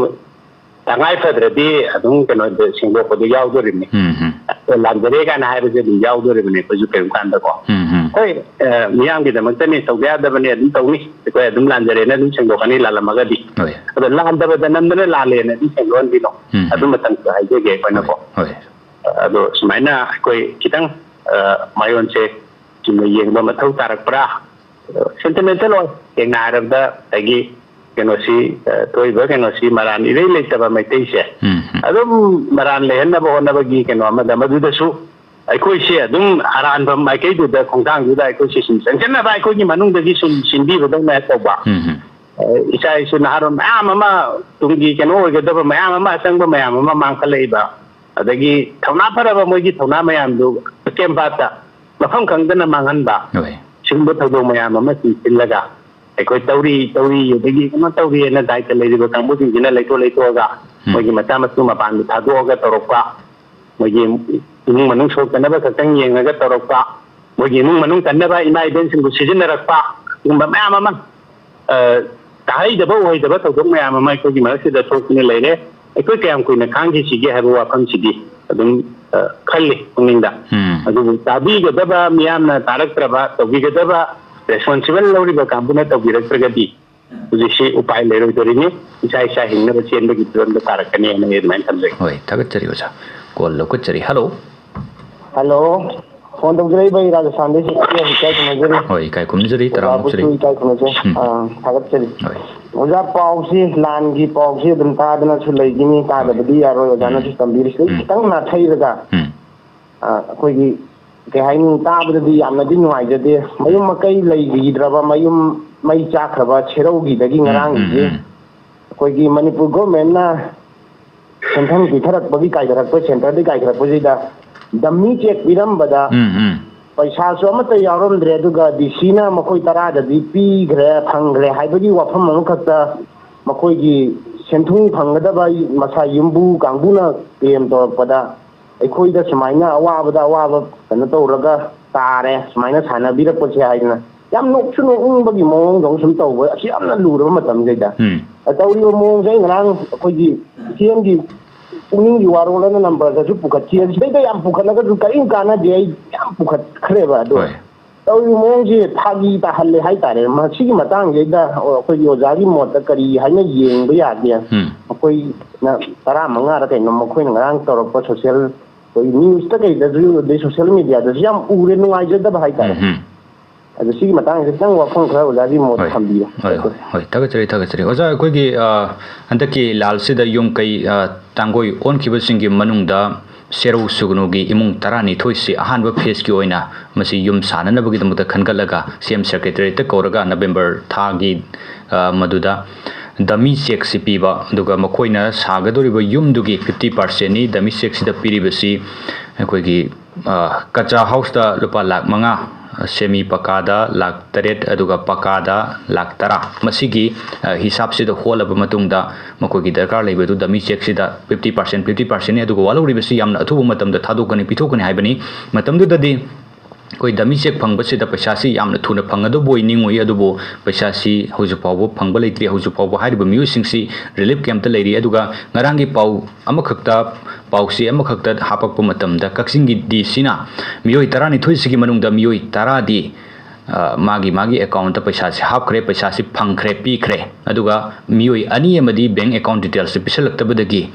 ꯇꯉꯥꯏ ꯐꯗ꯭ꯔꯗꯤ ꯑꯗꯨꯝ ꯀꯩꯅꯣꯗ ꯁꯦꯡꯗꯣꯛꯄꯗꯨ ꯌꯥꯎꯗꯣꯔꯤꯕꯅꯤ꯫ ꯎꯝ, ꯎꯝ꯫ ꯑꯗꯣ ꯂꯥꯟꯖꯔꯦ ꯀꯥꯏꯅ ꯍꯥꯏꯕꯁꯦ ꯑꯗꯨꯝ ꯌꯥꯎꯗꯣꯔꯤꯕꯅꯤ ꯑꯩꯈꯣꯏꯁꯨ ꯀꯔꯤꯒꯨꯝꯕ ꯀꯥꯟꯗꯀꯣ꯫ ꯎꯝ, ꯎꯝ꯫ ꯍꯣꯏ, ꯑ, ꯃꯤꯌꯥꯝꯒꯤꯗꯃꯛꯇꯅꯤ, ꯇꯧꯕ ꯌꯥꯗꯕꯅꯤ, ꯑꯗꯨꯝ ꯇꯧꯅꯤ꯫ ꯑꯩꯈꯣꯏ ꯑꯗꯨꯝ ꯂꯥꯟꯖꯔꯦꯅ ꯑꯗꯨꯝ ꯁꯦꯡꯗꯣꯛꯀꯅꯤ ꯂꯥꯜꯂꯝꯃꯒꯗꯤ꯫ ꯍꯣꯏ꯫ ꯑꯗꯣ ꯂꯥꯟꯗꯕꯗ ꯅꯝꯗꯅ ꯂꯥꯜꯂꯦꯅ ꯑꯗꯨꯝ ꯁꯦꯡꯗꯣꯛꯍꯟꯕꯤꯅꯣ꯫ ꯎꯝ, ꯎꯝ꯫ ꯑꯗꯨ ꯃꯇꯝꯁꯨ ꯍꯥꯏꯖꯒꯦ ꯑꯩꯈꯣꯏꯅꯀꯣ꯫ ꯍꯣꯏ, ꯍꯣꯏ꯫ ꯑꯗꯣ ꯁꯨꯃꯥꯏꯅ ꯑꯩꯈꯣꯏ ꯈꯤꯇꯪ, ꯑ, ꯃꯥꯌꯣꯟꯁꯦ ꯆꯨꯝꯅ ꯌꯦꯡꯕ ꯃꯊꯧ ꯇꯥꯔꯛꯄ꯭ꯔꯥ? ꯁꯦꯟꯇꯤꯃꯦꯟꯇꯦꯜ ꯑꯣꯏ꯫ ꯁꯦꯡꯅ ꯍꯥꯏꯔꯕꯗ ꯉꯁꯥꯏꯒꯤ ꯀꯩꯅꯣꯁꯤ, ꯑ, ꯊꯣꯛꯏꯕ ꯀꯩꯅꯣꯁꯤ ꯃꯔꯥꯟ ꯏꯔꯩ ꯂꯩꯇꯕ ꯃꯩꯇꯩꯁꯦ ꯎꯝ, ꯎꯝ꯫ ꯑꯗꯨꯝ ꯃꯔꯥꯟ ꯂꯩꯍꯟꯅꯕ ꯍꯣꯠꯅꯕꯒꯤ ꯀꯩꯅꯣ ꯑꯃꯗ ꯃꯗꯨꯗꯁꯨ ꯑꯩꯈꯣꯏꯁꯦ ꯑꯗꯨꯝ ꯑꯔꯥꯟꯕ ꯃꯥꯏꯀꯩꯗꯨꯗ ꯈꯣꯡꯊꯥꯡꯗꯨꯗ ꯑꯩꯈꯣꯏꯁꯦ ꯁꯨꯝ ꯆꯪꯁꯤꯟꯅꯕ ꯑꯩꯈꯣꯏꯒꯤ ꯃꯅꯨꯡꯗꯒꯤ ꯁꯨꯝ ꯁꯤꯟꯕꯤꯕꯗꯧꯅ ꯇꯧꯕ꯫ ꯎꯝ, ꯎꯝ꯫ ꯑ, ꯏꯆꯥ ꯏꯁꯨ ꯅꯍꯥꯔꯣꯜ ꯃꯌꯥꯝ ꯑꯃ ꯇꯨꯡꯒꯤ ꯀꯩꯅꯣ ꯑꯣꯏꯒꯗꯕ ꯃꯌꯥꯝ ꯑꯃ ꯑꯆꯪꯕ ꯃꯌꯥꯝ ꯑꯃ ꯃꯥꯡꯈꯠꯂꯛꯏꯕ꯫ ꯑꯗꯒꯤ ꯊꯧꯅꯥ ꯐꯔꯕ ꯃꯣꯏꯒꯤ ꯊꯧꯅꯥ ꯃꯌꯥꯝꯗꯨ ꯀꯦꯝꯄꯥꯠꯇ ꯃꯐꯝ ꯈꯪꯗꯅ ꯃꯥꯡꯍꯟꯕ꯫ ꯍꯣꯏ꯫ ꯁꯤꯒꯨꯝꯕ ꯊꯧꯗꯣꯛ ꯃꯌꯥꯝ ꯑꯃ ꯁꯤꯜꯂꯒ ꯑꯩꯈꯣꯏ ꯇꯧꯔꯤ, ꯇꯧꯔꯤ, ꯑꯗꯒꯤ ꯀꯩꯅꯣ ꯇꯧꯔꯤꯅ ꯗꯥꯏꯇ ꯂꯩꯔꯤꯕ ꯀꯥꯡꯕꯨꯁꯤꯡꯁꯤꯅ ꯂꯩꯊꯣꯛ ꯂꯩꯊꯣꯛꯑꯒ ꯎꯝ꯫ ꯃꯣꯏꯒꯤ ꯃꯆꯥ ꯃꯁꯨ ꯃꯄꯥꯟꯗ ꯊꯥꯗꯣꯛꯑꯒ ꯇꯧꯔꯛꯄ, ꯃꯣꯏꯒꯤ ꯏꯃꯨꯡ ꯃꯅꯨꯡ ꯁꯣꯛꯇꯅꯕ ꯈꯛꯇꯪ ꯌꯦꯡꯉꯒ ꯇꯧꯔꯛꯄ, ꯃꯣꯏꯒꯤ ꯏꯃꯨꯡ ꯃꯅꯨꯡ ꯀꯟꯅꯕ ꯏꯃꯥ ꯏꯕꯦꯟꯁꯤꯡꯕꯨ ꯁꯤꯖꯤꯟꯅꯔꯛꯄ, ꯁꯤꯒꯨꯝꯕ ꯃꯌꯥꯝ ꯑꯃ, ꯑ, ꯇꯥꯍꯩꯗꯕ ꯎꯍꯩꯗꯕ ꯊꯧꯗꯣꯛ ꯃꯌꯥꯝ ꯑꯃ ꯑꯩꯈꯣꯏꯒꯤ ꯃꯔꯛꯁꯤꯗ ꯊꯣꯛꯇꯨꯅ ꯂꯩꯔꯦ꯫ ꯑꯩꯈꯣꯏ ꯀꯌꯥꯝ ꯀꯨꯏꯅ ꯈꯥꯡꯈꯤꯁꯤꯒꯦ ꯍꯥꯏꯕ ꯋꯥꯐꯝꯁꯤꯗꯤ ꯑꯗꯨꯝ, ꯑ, ꯈꯜꯂꯤ ꯄꯨꯛꯅꯤꯡꯗ꯫ ꯎꯝ꯫ ꯑꯗꯨꯕꯨ ꯇꯥꯕꯤꯒꯗꯕ ꯃꯤꯌꯥꯝꯅ ꯇꯥꯔꯛꯇ꯭ꯔꯕ, ꯇꯧꯕꯤꯒꯗꯕ ꯔꯦꯁꯄꯣꯟꯁꯤꯕꯜ ꯂꯧꯔꯤꯕ ꯀꯥꯡꯕꯨꯅ ꯇꯧꯕꯤꯔꯛꯇ꯭ꯔꯒꯗꯤ ꯍꯧꯖꯤꯛꯁꯤ ꯎꯄꯥꯏ ꯂꯩꯔꯣꯏꯗꯣꯔꯤꯅꯤ꯫ ꯏꯁꯥ ꯏꯁꯥ ꯍꯤꯡꯅꯕ ꯆꯦꯟꯕꯒꯤ ꯐꯤꯕꯝꯗ ꯇꯥꯔꯛꯀꯅꯤ ꯍꯥꯏꯅ ꯑꯩ ꯑꯗꯨꯃꯥꯏꯅ ꯊꯝꯖꯒꯦ꯫ ꯍꯣꯏ, ꯊꯥꯒꯠꯆꯔꯤ ꯑꯣꯖꯥ꯫ ꯀꯣꯜ ꯂꯧꯈꯠꯆꯔꯤ꯫ ꯍꯜꯂꯣ꯫ ꯍꯜꯂꯣ꯫ ꯐꯣꯟ ꯇꯧꯖꯔꯛꯏꯕ ꯑꯩ ꯔꯥꯖꯁꯊꯥꯟꯗꯒꯤ ꯁꯤ ꯏꯀꯥꯏ ꯈꯨꯝꯅꯖꯔꯤ꯫ ꯍꯣꯏ, ꯏꯀꯥꯏ ꯈꯨꯝꯅꯖꯔꯤ, ꯇꯔꯥꯃꯨꯛ ꯑꯣꯖꯥꯕꯨꯁꯨ ꯁꯨꯔꯤ꯫ ꯏꯀꯥꯏ ꯈꯨꯝꯅꯖꯩ꯫ ꯎꯝ꯫ ꯑꯥ, ꯊꯥꯒꯠꯆꯔꯤ꯫ ꯍꯣꯏ꯫ ꯑꯣꯖꯥ, ꯄꯥꯎꯁꯤ, ꯂꯥꯟꯒꯤ ꯄꯥꯎꯁꯤ ꯑꯗꯨꯝ ꯇꯥꯗꯅꯁꯨ ꯂꯩꯈꯤꯅꯤ, ꯇꯥꯗꯕꯗꯤ ꯌꯥꯔꯣꯏ, ꯑꯣꯖꯥꯅꯁꯨ ꯎꯝ꯫ ꯇꯝꯕꯤꯔꯤꯁꯤꯗꯒꯤ ꯎꯝ꯫ ꯈꯤꯇꯪ ꯅꯥꯊꯩꯔꯒ, ꯎꯝ꯫ ꯑꯥ, ꯑꯩꯈꯣꯏꯒꯤ, ꯀꯩ ꯍꯥꯏꯅꯤ, ꯇꯥꯕꯗꯗꯤ ꯌꯥꯝꯅꯗꯤ ꯅꯨꯡꯉꯥꯏꯖꯗꯦ꯫ ꯃꯌꯨꯝ ꯃꯀꯩ ꯂꯩꯈꯤꯗ꯭ꯔꯕ, ꯃꯌꯨꯝ ꯃꯩ ꯆꯥꯛꯈ꯭ꯔꯕ ꯁꯦꯔꯧꯒꯤꯗꯒꯤ ꯎꯝ, ꯎꯝ, ꯉꯔꯥꯡꯒꯤꯁꯦ ꯎꯝ꯫ ꯑꯩꯈꯣꯏꯒꯤ ꯃꯅꯤꯄꯨꯔ ꯒꯣꯔꯃꯦꯟꯅ ꯁꯦꯟꯊꯪ ꯄꯤꯊꯔꯛꯄꯒꯤ ꯀꯥꯏꯊꯔꯛꯄ, ꯁꯦꯟꯇꯔꯗꯒꯤ ꯀꯥꯏꯊꯔꯛꯄꯁꯤꯗ ꯗꯝꯃꯤ ꯆꯦꯛ ꯄꯤꯔꯝꯕꯗ ꯎꯝ, ꯎꯝ꯫ ꯄꯩꯁꯥꯁꯨ ꯑꯃꯠꯇ ꯌꯥꯎꯔꯝꯗ꯭ꯔꯦ꯫ ꯑꯗꯨꯒ ꯗꯤ ꯁꯤꯅ ꯃꯈꯣꯏ ꯇꯔꯥꯗꯗꯤ ꯄꯤꯈ꯭ꯔꯦ, ꯐꯪꯈ꯭ꯔꯦ ꯍꯥꯏꯕꯒꯤ ꯋꯥꯐꯝ ꯑꯃꯈꯛꯇ ꯃꯈꯣꯏꯒꯤ ꯁꯦꯟꯊꯨꯡ ꯐꯪꯒꯗꯕ ꯃꯁꯥ ꯌꯨꯝꯕꯨ ꯀꯥꯡꯕꯨꯅ ꯀ꯭ꯂꯦꯝ ꯇꯧꯔꯛꯄꯗ, ꯑꯩꯈꯣꯏꯗ ꯁꯨꯃꯥꯏꯅ ꯑꯋꯥꯕꯗ ꯑꯋꯥꯕ ꯀꯩꯅꯣ ꯇꯧꯔꯒ ꯇꯥꯔꯦ, ꯁꯨꯃꯥꯏꯅ ꯁꯥꯟꯅꯕꯤꯔꯛꯄꯁꯦ ꯍꯥꯏꯗꯅ ꯌꯥꯝ ꯅꯣꯛꯁꯨ ꯅꯣꯛꯅꯤꯡꯕꯒꯤ ꯃꯑꯣꯡꯗꯧꯅ ꯁꯨꯝ ꯇꯧꯕ, ꯑꯁꯤ ꯌꯥꯝꯅ ꯂꯨꯔꯕ ꯃꯇꯝꯁꯤꯗ꯫ ꯎꯝ꯫ ꯇꯧꯔꯤꯕ ꯃꯑꯣꯡꯁꯦ ꯑꯩ ꯉꯔꯥꯡ ꯑꯩꯈꯣꯏꯒꯤ ꯁꯤ ꯑꯦꯝꯒꯤ ꯄꯨꯛꯅꯤꯡꯒꯤ ꯋꯥꯔꯣꯜ ꯑꯅ ꯅꯝꯕꯔꯗꯁꯨ ꯄꯨꯈꯠꯈꯤ꯫ ꯁꯤꯗꯩꯗ ꯌꯥꯝ ꯄꯨꯈꯠꯂꯒꯁꯨ ꯀꯔꯤꯝ ꯀꯥꯟꯅꯗꯦ, ꯑꯩ ꯌꯥꯝ ꯄꯨꯈꯠꯈ꯭ꯔꯦꯕ꯫ ꯑꯗꯣ ꯍꯣꯏ꯫ ꯇꯧꯔꯤꯕ ꯃꯑꯣꯡꯁꯦ ꯐꯥꯒꯤ ꯇꯥꯍꯜꯂꯦ ꯍꯥꯏꯇꯥꯔꯦ꯫ ꯃꯁꯤꯒꯤ ꯃꯇꯥꯡꯁꯤꯗ ꯑꯩꯈꯣꯏꯒꯤ ꯑꯣꯖꯥꯒꯤ ꯃꯣꯠꯇ ꯀꯔꯤ ꯍꯥꯏꯅ ꯌꯦꯡꯕ ꯌꯥꯒꯦ? ꯎꯝ꯫ ꯑꯩꯈꯣꯏꯅ ꯇꯔꯥꯃꯉꯥꯔ ꯀꯩꯅꯣ ꯃꯈꯣꯏꯅ ꯉꯔꯥꯡ ꯇꯧꯔꯛꯄ ꯁꯣꯁꯤꯌꯦꯜ, ꯑꯩꯈꯣꯏ ꯅ꯭ꯌꯨꯁꯇ ꯀꯩꯗꯁꯨ, ꯑꯗꯩ ꯁꯣꯁꯤꯌꯦꯜ ꯃꯦꯗꯤꯌꯥꯗꯁꯨ ꯌꯥꯝ ꯎꯔꯦ, ꯅꯨꯡꯉꯥꯏꯖꯗꯕ ꯍꯥꯏꯇꯥꯔꯦ꯫ ꯎꯝ, ꯎꯝ꯫ ꯑꯗꯣ ꯁꯤꯒꯤ ꯃꯇꯥꯡꯗ ꯈꯤꯇꯪ ꯋꯥꯐꯝ ꯈꯔ ꯑꯣꯖꯥꯒꯤ ꯃꯣꯠ ꯍꯣꯏ, ꯊꯝꯕꯤꯌꯨ꯫ ꯍꯣꯏ, ꯍꯣꯏ, ꯍꯣꯏ, ꯊꯥꯒꯠꯆꯔꯤ, ꯊꯥꯒꯠꯆꯔꯤ꯫ ꯑꯣꯖꯥ, ꯑꯩꯈꯣꯏꯒꯤ, ꯑ, ꯍꯟꯗꯛꯀꯤ ꯂꯥꯜꯁꯤꯗ ꯌꯨꯝ ꯀꯩ, ꯑ, ꯇꯥꯡꯒꯣꯏ ꯑꯣꯟꯈꯤꯕꯁꯤꯡꯒꯤ ꯃꯅꯨꯡꯗ ꯁꯦꯔꯧ ꯁꯨꯒꯅꯨꯒꯤ ꯏꯃꯨꯡ ꯇꯔꯥꯅꯤꯊꯣꯏꯁꯤ ꯑꯍꯥꯟꯕ ꯐꯦꯁꯀꯤ ꯑꯣꯏꯅ ꯃꯁꯤ ꯌꯨꯝ ꯁꯥꯅꯅꯕꯒꯤꯗꯃꯛꯇ ꯈꯟꯒꯠꯂꯒ ꯁꯤ ꯑꯦꯝ ꯁꯦꯀ꯭ꯔꯦꯇꯔꯤꯌꯦꯠꯇ ꯀꯧꯔꯒ ꯅꯕꯦꯝꯕꯔ ꯊꯥꯒꯤ, ꯑ, ꯃꯗꯨꯗ ꯗꯃꯤ ꯆꯦꯛꯁꯤ ꯄꯤꯕ, ꯑꯗꯨꯒ ꯃꯈꯣꯏꯅ ꯁꯥꯒꯗꯧꯔꯤꯕ ꯌꯨꯝꯗꯨꯒꯤ fifty percentꯅꯤ ꯗꯃꯤ ꯆꯦꯛꯁꯤꯗ ꯄꯤꯔꯤꯕꯁꯤ꯫ ꯑꯩꯈꯣꯏꯒꯤ, ꯑ, ꯀꯆꯥ ꯍꯥꯎꯁꯇ ꯂꯨꯄꯥ ꯂꯥꯈ ꯃꯉꯥ, ꯁꯦꯃꯤ ꯄꯀꯥꯗ ꯂꯥꯈ ꯇꯔꯦꯠ, ꯑꯗꯨꯒ ꯄꯀꯥꯗ ꯂꯥꯈ ꯇꯔꯥ꯫ ꯃꯁꯤꯒꯤ, ꯑ, ꯍꯤꯁꯥꯞꯁꯤꯗ ꯍꯣꯠꯂꯕ ꯃꯇꯨꯡꯗ ꯃꯈꯣꯏꯒꯤ ꯗꯔꯀꯥꯔ ꯂꯩꯕꯗꯨ ꯗꯃꯤ ꯆꯦꯛꯁꯤꯗ fifty percent, fifty percentꯅꯤ, ꯑꯗꯨꯒ ꯋꯥꯠꯍꯧꯔꯤꯕꯁꯤ ꯌꯥꯝꯅ ꯑꯊꯨꯕ ꯃꯇꯝꯗ ꯊꯥꯗꯣꯛꯀꯅꯤ, ꯄꯤꯊꯣꯛꯀꯅꯤ ꯍꯥꯏꯕꯅꯤ꯫ ꯃꯇꯝꯗꯨꯗꯗꯤ ꯑꯩꯈꯣꯏ ꯗꯃꯤ ꯆꯦꯛ ꯐꯪꯕꯁꯤꯗ ꯄꯩꯁꯥꯁꯤ ꯌꯥꯝꯅ ꯊꯨꯅ ꯐꯪꯒꯗꯧꯕ ꯑꯣꯏ ꯅꯤꯡꯉꯨꯏ, ꯑꯗꯨꯕꯨ ꯄꯩꯁꯥꯁꯤ ꯍꯧꯖꯤꯛ ꯐꯥꯎꯕ ꯐꯪꯕ ꯂꯩꯇ꯭ꯔꯤ꯫ ꯍꯧꯖꯤꯛ ꯐꯥꯎꯕ ꯍꯥꯏꯔꯤꯕ ꯃꯤꯑꯣꯏꯁꯤꯡꯁꯤ ꯔꯤꯂꯤꯐ ꯀꯦꯝꯞꯇ ꯂꯩꯔꯤ꯫ ꯑꯗꯨꯒ ꯉꯔꯥꯡꯒꯤ ꯄꯥꯎ ꯑꯃꯈꯛꯇ, ꯄꯥꯎꯆꯦ ꯑꯃꯈꯛꯇ ꯍꯥꯄꯛꯄ ꯃꯇꯝꯗ ꯀꯛꯆꯤꯡꯒꯤ ꯗꯤ ꯁꯤꯅ ꯃꯤꯑꯣꯏ ꯇꯔꯥꯅꯤꯊꯣꯏꯁꯤꯒꯤ ꯃꯅꯨꯡꯗ ꯃꯤꯑꯣꯏ ꯇꯔꯥꯗꯤ ꯑ, ꯃꯥꯒꯤ, ꯃꯥꯒꯤ ꯑꯦꯀꯥꯎꯟꯇ ꯄꯩꯁꯥꯁꯤ ꯍꯥꯞꯈ꯭ꯔꯦ, ꯄꯩꯁꯥꯁꯤ ꯐꯪꯈ꯭ꯔꯦ, ꯄꯤꯈ꯭ꯔꯦ꯫ ꯑꯗꯨꯒ ꯃꯤꯑꯣꯏ ꯑꯅꯤ ꯑꯃꯗꯤ ꯕꯦꯡꯛ ꯑꯦꯀꯥꯎꯟ ꯗꯤꯇꯦꯜꯁꯁꯤ ꯄꯤꯁꯜꯂꯛꯇꯕꯗꯒꯤ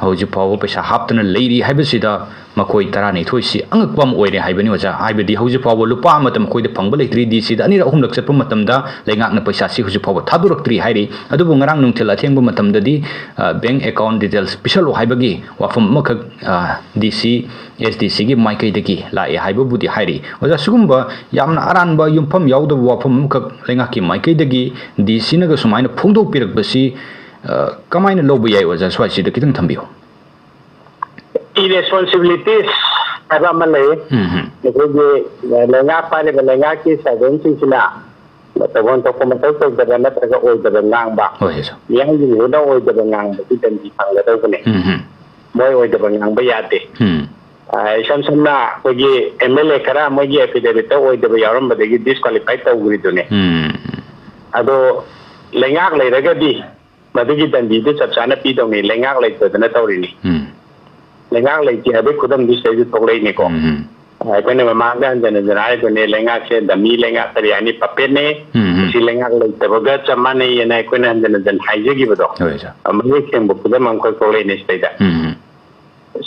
ꯍꯧꯖꯤꯛ ꯐꯥꯎꯕ ꯄꯩꯁꯥ ꯍꯥꯞꯇꯅ ꯂꯩꯔꯤ ꯍꯥꯏꯕꯁꯤꯗ ꯃꯈꯣꯏ ꯇꯔꯥꯅꯤꯊꯣꯏꯁꯤ ꯑꯉꯛꯄ ꯑꯃ ꯑꯣꯏꯔꯦ ꯍꯥꯏꯕꯅꯤ, ꯑꯣꯖꯥ꯫ ꯍꯥꯏꯕꯗꯤ ꯍꯧꯖꯤꯛ ꯐꯥꯎꯕ ꯂꯨꯄꯥ ꯑꯃꯠꯇ ꯃꯈꯣꯏꯗ ꯐꯪꯕ ꯂꯩꯇ꯭ꯔꯤ꯫ ꯗꯤ ꯁꯤꯗ ꯑꯅꯤꯔꯛ ꯑꯍꯨꯝꯂꯛ ꯆꯠꯄ ꯃꯇꯝꯗ ꯂꯩꯉꯥꯛꯅ ꯄꯩꯁꯥꯁꯤ ꯍꯧꯖꯤꯛ ꯐꯥꯎꯕ ꯊꯥꯗꯣꯔꯛꯇ꯭ꯔꯤ ꯍꯥꯏꯔꯤ꯫ ꯑꯗꯨꯕꯨ ꯉꯔꯥꯡ ꯅꯨꯡꯊꯤꯜ ꯑꯊꯦꯡꯕ ꯃꯇꯝꯗꯗꯤ, ꯑ, ꯕꯦꯡꯛ ꯑꯦꯀꯥꯎꯟ ꯗꯤꯇꯦꯜꯁ ꯄꯤꯁꯜꯂꯨ ꯍꯥꯏꯕꯒꯤ ꯋꯥꯐꯝ ꯑꯃꯈꯛ, ꯑ, ꯗꯤ ꯁꯤ, ꯑꯦꯁ ꯗꯤ ꯁꯤꯒꯤ ꯃꯥꯏꯀꯩꯗꯒꯤ ꯂꯥꯛꯑꯦ ꯍꯥꯏꯕꯕꯨꯗꯤ ꯍꯥꯏꯔꯤ꯫ ꯑꯣꯖꯥ, ꯁꯤꯒꯨꯝꯕ ꯌꯥꯝꯅ ꯑꯔꯥꯟꯕ, ꯌꯨꯝꯐꯝ ꯌꯥꯎꯗꯕ ꯋꯥꯐꯝ ꯑꯃꯈꯛ ꯂꯩꯉꯥꯛꯀꯤ ꯃꯥꯏꯀꯩꯗꯒꯤ ꯗꯤ ꯁꯤꯅꯒ ꯁꯨꯃꯥꯏꯅ ꯐꯣꯡꯗꯣꯛꯄꯤꯔꯛꯄꯁꯤ, ꯑ, ꯀꯃꯥꯏꯅ ꯂꯧꯕ ꯌꯥꯏ, ꯑꯣꯖꯥ? ꯁ꯭ꯋꯥꯏꯁꯤꯗ ꯈꯤꯇꯪ ꯊꯝꯕꯤꯌꯨ꯫ Irresponsibilities ꯍꯥꯏꯕ ꯑꯃ ꯂꯩ꯫ ꯎꯝ, ꯎꯝ꯫ ꯑꯩꯈꯣꯏꯒꯤ ꯂꯩꯉꯥꯛ ꯄꯥꯏꯔꯤꯕ ꯂꯩꯉꯥꯛꯀꯤ ꯁꯔꯚꯦꯟꯁꯤꯡꯁꯤꯅ ꯇꯧꯐꯝ ꯊꯣꯛꯄ ꯃꯊꯧ ꯇꯧꯗꯕ ꯅꯠꯇ꯭ꯔꯒ ꯑꯣꯏꯗꯕ ꯉꯥꯡꯕ, ꯍꯣꯏ, ꯁꯥꯔ꯫ ꯃꯤꯌꯥꯝꯒꯤ ꯃꯤꯍꯨꯠꯅ ꯑꯣꯏꯗꯕ ꯉꯥꯡꯕꯗꯤ ꯗꯟꯗꯤ ꯐꯪꯒꯗꯧꯕꯅꯦ꯫ ꯎꯝ, ꯎꯝ꯫ ꯃꯣꯏ ꯑꯣꯏꯗꯕ ꯉꯥꯡꯕ ꯌꯥꯗꯦ꯫ ꯎꯝ꯫ ꯑ, ꯏꯁꯝ ꯁꯝꯅ ꯑꯩꯈꯣꯏꯒꯤ ꯑꯦꯝ ꯑꯦꯜ ꯑꯦ ꯈꯔ ꯃꯣꯏꯒꯤ affidavitꯇ ꯑꯣꯏꯗꯕ ꯌꯥꯎꯔꯝꯕꯗꯒꯤ disqualify ꯇꯧꯈ꯭ꯔꯤꯗꯨꯅꯦ꯫ ꯎꯝ꯫ ꯑꯗꯣ ꯂꯩꯉꯥꯛ ꯂꯩꯔꯒꯗꯤ ꯃꯗꯨꯒꯤ ꯗꯟꯗꯤꯗꯨ ꯆꯞ ꯆꯥꯅ ꯄꯤꯗꯧꯅꯤ, ꯂꯩꯉꯥꯛ ꯂꯩꯇꯗꯅ ꯇꯧꯔꯤꯅꯤ꯫ ꯎꯝ꯫ ꯂꯩꯉꯥꯛ ꯂꯩꯇꯦ ꯍꯥꯏꯕꯒꯤ ꯈꯨꯗꯝꯗꯨ ꯁꯤꯗꯩꯁꯨ ꯊꯣꯛꯂꯛꯏꯅꯤꯀꯣ꯫ ꯎꯝ, ꯎꯝ꯫ ꯑꯩꯈꯣꯏꯅ ꯃꯃꯥꯡꯗ ꯍꯟꯖꯟ ꯍꯟꯖꯟ ꯍꯥꯏꯗꯨꯅꯦ, ꯂꯩꯉꯥꯛꯁꯦ ꯗꯃꯤ ꯂꯩꯉꯥꯛ, ꯀꯔꯤ ꯍꯥꯏꯅꯤ, puppetꯅꯦ꯫ ꯎꯝ, ꯎꯝ꯫ ꯁꯤ ꯂꯩꯉꯥꯛ ꯂꯩꯇꯕꯒ ꯆꯞ ꯃꯥꯟꯅꯩꯌꯦꯅ ꯑꯩꯈꯣꯏꯅ ꯍꯟꯖꯟ ꯍꯟꯖꯟ ꯍꯥꯏꯖꯈꯤꯕꯗꯣ꯫ ꯍꯣꯏ, ꯁꯥꯔ꯫ ꯃꯌꯦꯛ ꯁꯦꯡꯕ ꯈꯨꯗꯝ ꯑꯃꯈꯛ ꯊꯣꯛꯂꯛꯏꯅꯦ ꯁꯤꯗꯩꯗ꯫ ꯎꯝ, ꯎꯝ꯫